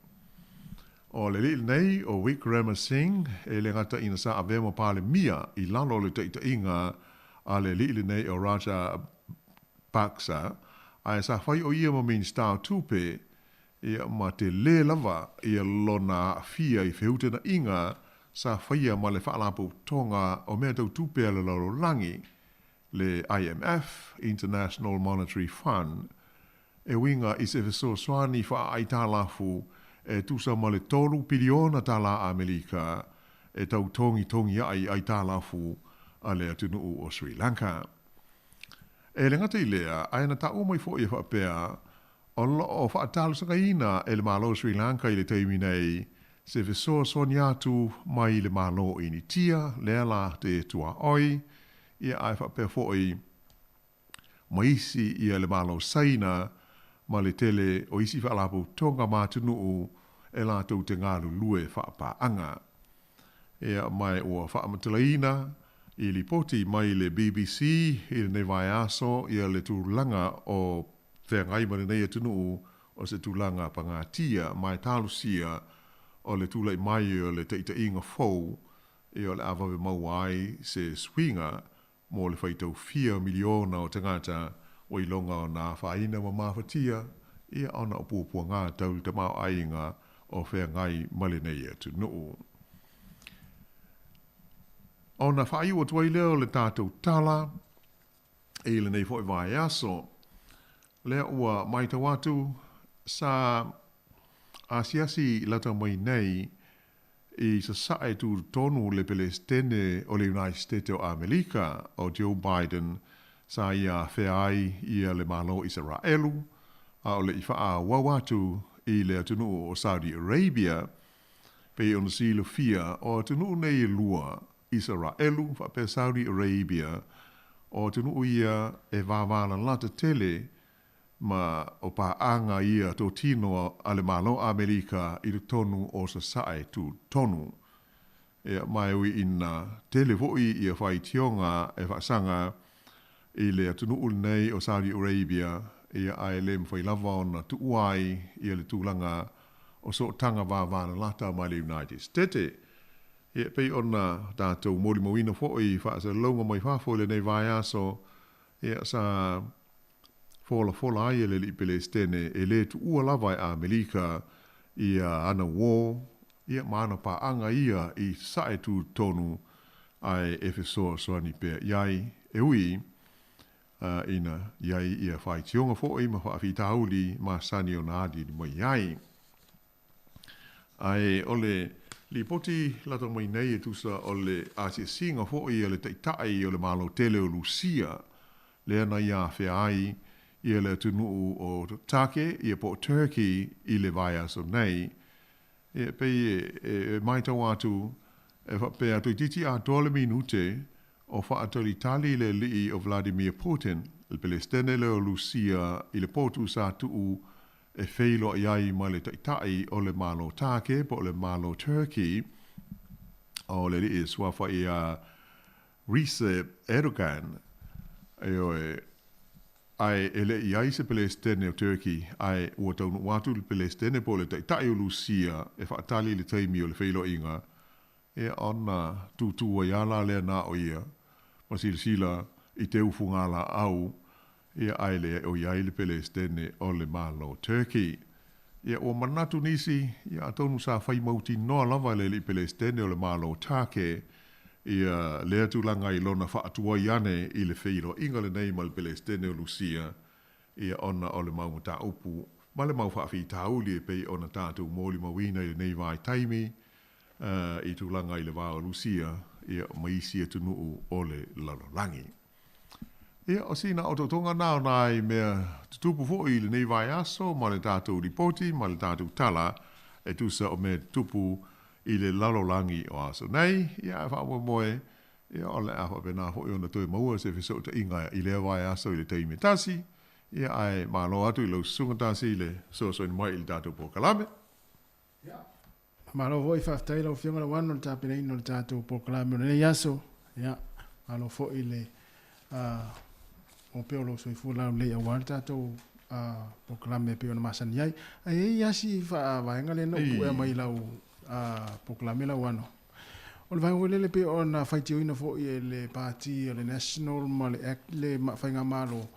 O le alii lenei o Wickremesinghe e le gata ina sa avea ma Palemia i lalo o le taitaiga a le alii lenei o Rajapaksa, ae sa fai o ia ma Minisita o Tupe, ia ma tele lava ia lona aafia i feutanaiga sa faia ma le Faalapotopotoga o Mea Tau Tupe a le Lalolagi, le IMF, International Monetary Fund, e uiga i se fesoasoani faaaitalafu e tusa ma le $3 piliona Amerika e tau togitogi ai aitalafu a le atunuu o Sri Lanka. E le gata i lea, ae na taua mai foi e faapea, o loo faatalosagaina e le Malo o Sri Lanka i le taimi nei se fesoasoani atu mai le Malo o Initia, lea la te tuaoi, ia ae faapea foi ma isi ia le Malo o Saina ma le tele o isi faalapotopotoga ma atunuu e latou te galulue faapaaga. Ia ma ua faamatalaina i lipoti mai le BBC i lenei vaiaso ia le tulaga o feagai ma lenei atunuu o se tulaga pagatia ma e talosia o le tulai mai o le taitaiga fou ia o le a vave maua ai se suiga mo le faitau fia miliona o tagata ua iloga ona afaina ma mafatia ia ona o puapuaga tau le tamaoaiga o feagai ma lenei atunuu. Ona faaiu atu ai lea o le tatou tala i lenei foi vaiaso, lea ua matau atu sa asiasi lata mai nei i sasae tutotonu le Pelesitene o le United States o Amerika o Joe Biden sa ia afea ai ia le Malo o Isaraelu a o le i faaauau atu i le atunuu o Saudi Arabia. Pei ona silafia, o atunuu nei e lua, Isaraelu faapea Saudi Arabia, o atunuu ia e vavalalata tele ma o paaga ia totino a le Malo o Amerika i totonu o sasae tutotonu. Ia, ma e ui ina tele foi ia faitioga e faasaga i le atunuu lenei o Saudi Arabia, ia ae le mafai lava ona tuua ai ia le tulaga o sootaga vavalalata ma le United States. Ia, e pei ona tatou molimauina foi i faasalalauga mai fafo i lenei vaiaso, ia sa folafola ai e le alii Pelesitene e le tuua lava e Amerika ia ana uō, ia ma ana paaga ia i sasae tutotonu ae e fesoasoani pea i ai, e ui ina i ai ia faitioga foi ma faafitauli masani ona aliali mai ai. Ae o le lipoti lata mai nei e tusa o le asiasiga foi a le Taitai o le Malo tele o Lusia, lea na ia afea ai ia le atunuu o Take ia po o Turkey i le vaiaso nei. Ia, pei e matau atu e faapea toeitiiti atoa le minute o faatalitali le alii o Vladimir Putin, le Pelesitene lea o Lusia i le potu sa tuu e feiloai ai ma le Taitai o le Malo Take po o le Malo Turkey, o le alii e suafa ia Recep Erdogan. Ioe, ae e le i ai se Pelesitene o Turkey, ae ua taunuu atu le Pelesitene po o le Taitai o Lusia e faatali i le taimi o le feiloaiga, ia ona tūtū ai lava la lea na o ia ma silasila i te ufugalaau, ia ae leai o i ai le Pelesitene o le Malo Turkey. Ia ua manatu nisi, ia atonu sa fai mautinoa lava e le alii Pelesitene o le Malo Take ia lea tulaga i lona faatuai ane i le feiloaiga lenei ma le Pelesitene o Lusia, ia ona o le mau mataupu ma le mau faafitauli e pei ona tatou molimauina i lenei vaitaimi i tulaga i le va o Lusia ia ma isi atunuu o le lalolagi. Ia, o sina otootoga na o nai mea tutupu foi i lenei vaiaso ma le tatou lipoti ma le tatou tala e tusa o mea tutupu i le lalolagi o aso nei. Ia, ae faamoemoe, ia, o le a faapena foi ona toe maua se fesootaiga i lea vaiaso i le taimi e tasi. Ia, ae malo atu i lau susuga Tasi i le fesoasoani mai i le tatou polokalame. Malo foi, faafetai lau Afioga Lauano i le tapenaina o le tatou polokalame o lenei aso. Ia, malo foi le o pea o lou soifua laulelei aua le tatou polokalame e pei ona masani ai. Ae i ai lava si vaega lea na ou puea mai i lau polokalame lau ano. O le vaega foi lele pei ona faitioina foi e le Pati o le National ma le Act le Faigamalo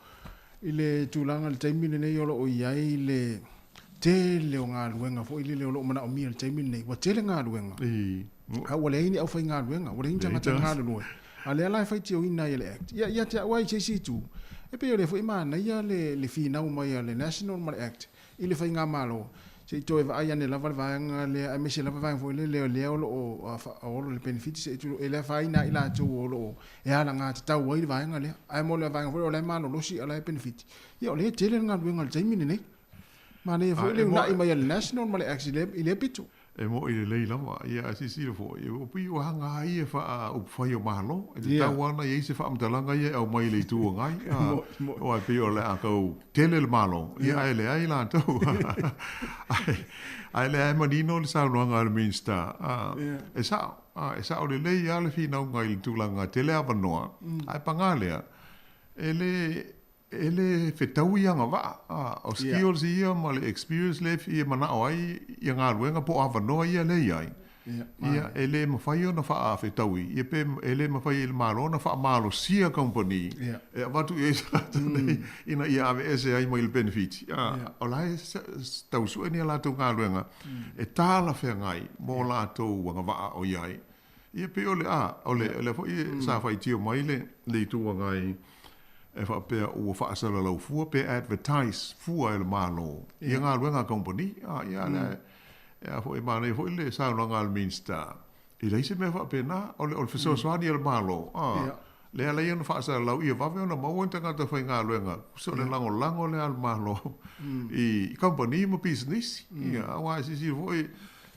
i le tulaga i le taimi lenei o lo o i ai le tele o galuega foi lele o lo o manaomia i le taimi lenei. Ua tele galuega, a ua leai ni aufaigaluega, ua leai ni tagata e galulue. A o lea la e faitioina ai e le Act. Ia, ia te au lava i se isi itu, e pei o lea foi e manaia le finau mai a le National ma le Act i le Faigamalo, se i toe vaai ane lava le vaega lea, aemaise lava vaega foi lele o lea o lo o faaolo le penefiti se i tulou, e le afaina ai i latou o lo o e alagatatau ai le vaega lea. Ae mo le vaega foi lea o la e malolosi a o la e penefiti, ia o lea e tele le galuega i le taimi lenei. Manaia foi le uunai mai a le National ma le Act i lea pito. E moʻi lelei lava, ia ae silasila foi, e pei ua aga ai ia faa-upufai o Malo, e tatau lava ona i ai se faamatalaga ia e aumai i le Itu Agai, aua e pei o le a tau tele le Malo, ia ae leai latou. Ae lea e manino le saunoaga a le Minisita, e sao, e sao lelei lava le finauga i le tulaga tele avanoa, ae paga lea, e le E le fetaui agavaa, a o skills ia ma le experience lea e fia manao ai ia galuega po o avanoa ia lea e i ai, ia e le mafai ona faafetaui, ia pe e le mafai e le Malo ona faamalosia kamupani e avatu i ai se latou nei ina ia aveese ai mai le penefiti. O la e tau sue ni a latou galuega e talafeagai mo latou agavaa o i ai. Ia pei o le a, o le lea foi sa faitio mai le le Itu Agai e faapea ua faasalalau fua pe advertise fua e le Malo ia galuega a kamupani. A ia lea e a foi e manaia foi le saunoaga a le Minisita, e leai se mea faapena, o le o le fesoasoani a le Malo, a lea ala ai ona faasalalau ia vave ona maua ni tagata faigaluega, so o le lagolago lea a le Malo i kamupani ma pisinisi. Ia aua e silasila foi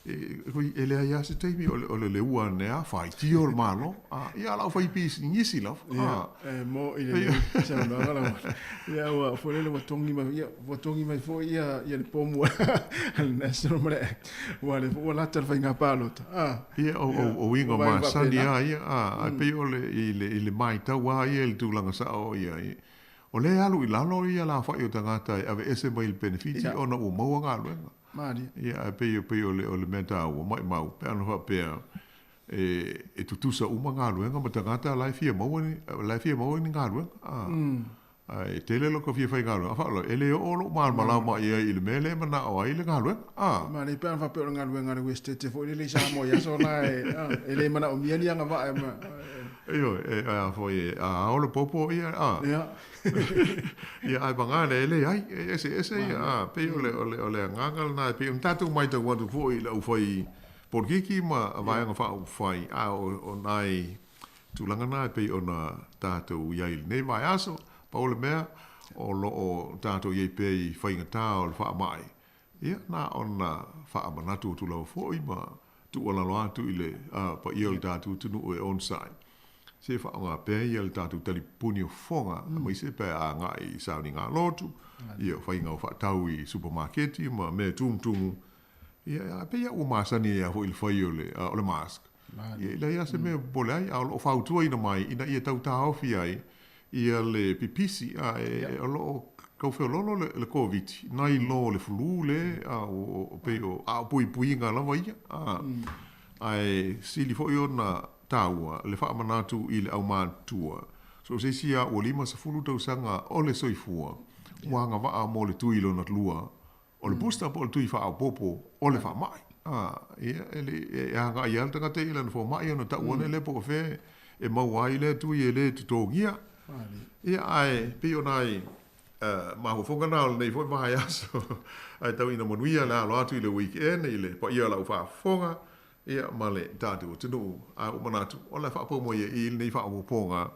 E leai lava se taimi o le leua ane a faitio le Malo, a ia o lau fai pisinisi lava. Ia, e mo'i lelei saunoaga lau Afioga. Ia ua foi lele ua togi mai, ia ua togi mai foi ia ia le pomu a le National ma le Act. Aua o lea foi ua lata le faiga palota. A. Ia o uiga masani lava ia, a ae pei o le i le matau lava ia i le tulaga sao o i ai, o lea e alu i lalo ia lafoai o tagata e aveese mai i le penefiti ona ua maua galuega. Malie. Ia, ae pei, pei o le, o le mea taua, maimau, pe ana faapea e, e tutusa uma galuega ma tagata la e fia maua ni, la e fia maua ni galuega. A, mm. Ae tele loko fia faigaluega, faaloe, e le oo lou malamalama mm. i ai i le mea lea e manao ai le galuega. A. Malie, pe ana faapea o le galuega a le Westete foi lele i Samoa i aso la e, a, e le manaomia ni agavaa e, ma, Ioe, e, a foi e, a ao le popo ia, a. Ia. Ia, ae paga lea, e leai, e eseese ia, a, pei o le, o le, o le agaga lena, e pei ona tatou matau atu foi i le aufai polokiki ma vaega faaupufai, a o, o nai tulaga na e pei ona tatou i ai i lenei vaiaso, pau o le mea, o lo o tatou i ai pea i faigata o le faamai, ia, na ona faamanatu atu lava foi ma tuualalo atu i le paia o le tatou atunuu e onosai, se faaaoga pea ia le tatou talipuni o fofoga, aemaise pe a agai i sauniga lotu, ia faiga o faatau i supamaketi ma mea e tumutumu, ia, pei lava ua masani ai lava foi i le fai o le, o le mask. Ia, e leai lava se mea e popole ai, a o lo o fautuaina mai ina ia tau taofi ai ia le pipisi, a e, o lo o tau feoloolo le, le Koviti, nai lo le flu le, a o, pei o, a o puipuiga lava ia, a, ae sili foi ona taua le faamanatu i le aumatutua, so o se isi lava ua 50 tausaga o le soifua, ua agavaa mo le tui lona lua o le booster po o le tui faaopoopo o le faamai. A, ia, e le, e agai lava le tagata i lana fomai ona tau ane lea po o fea e maua ai lea tui e le totogia. Ia, ae pei o nai mafaufauga na o lenei foi vaiaso, ae tau ina manuia le alo atu i le weekend i le paia o lau faafofoga, ia, ma le tatou atunuu. Ae ua manatu, o le a faapau mai ai i lenei faaopoopoga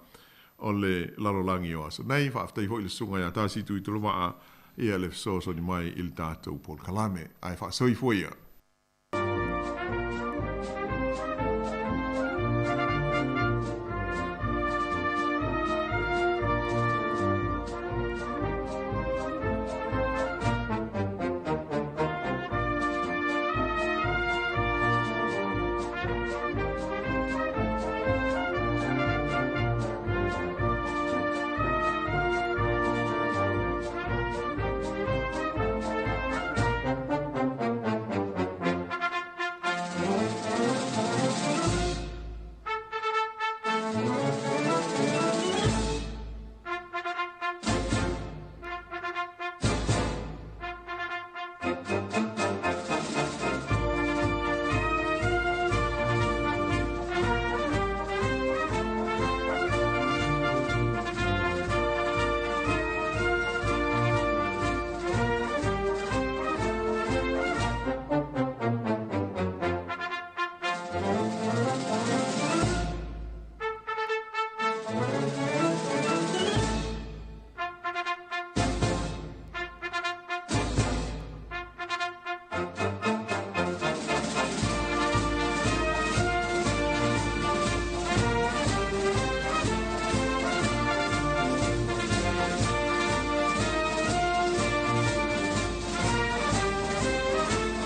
o le lalolagi o aso nei. Faafetai foi i le Susuga ia Tasi Tuitolovaa ia le fesoasoani mai i le tatou polokalame. Ae faasoifua ia.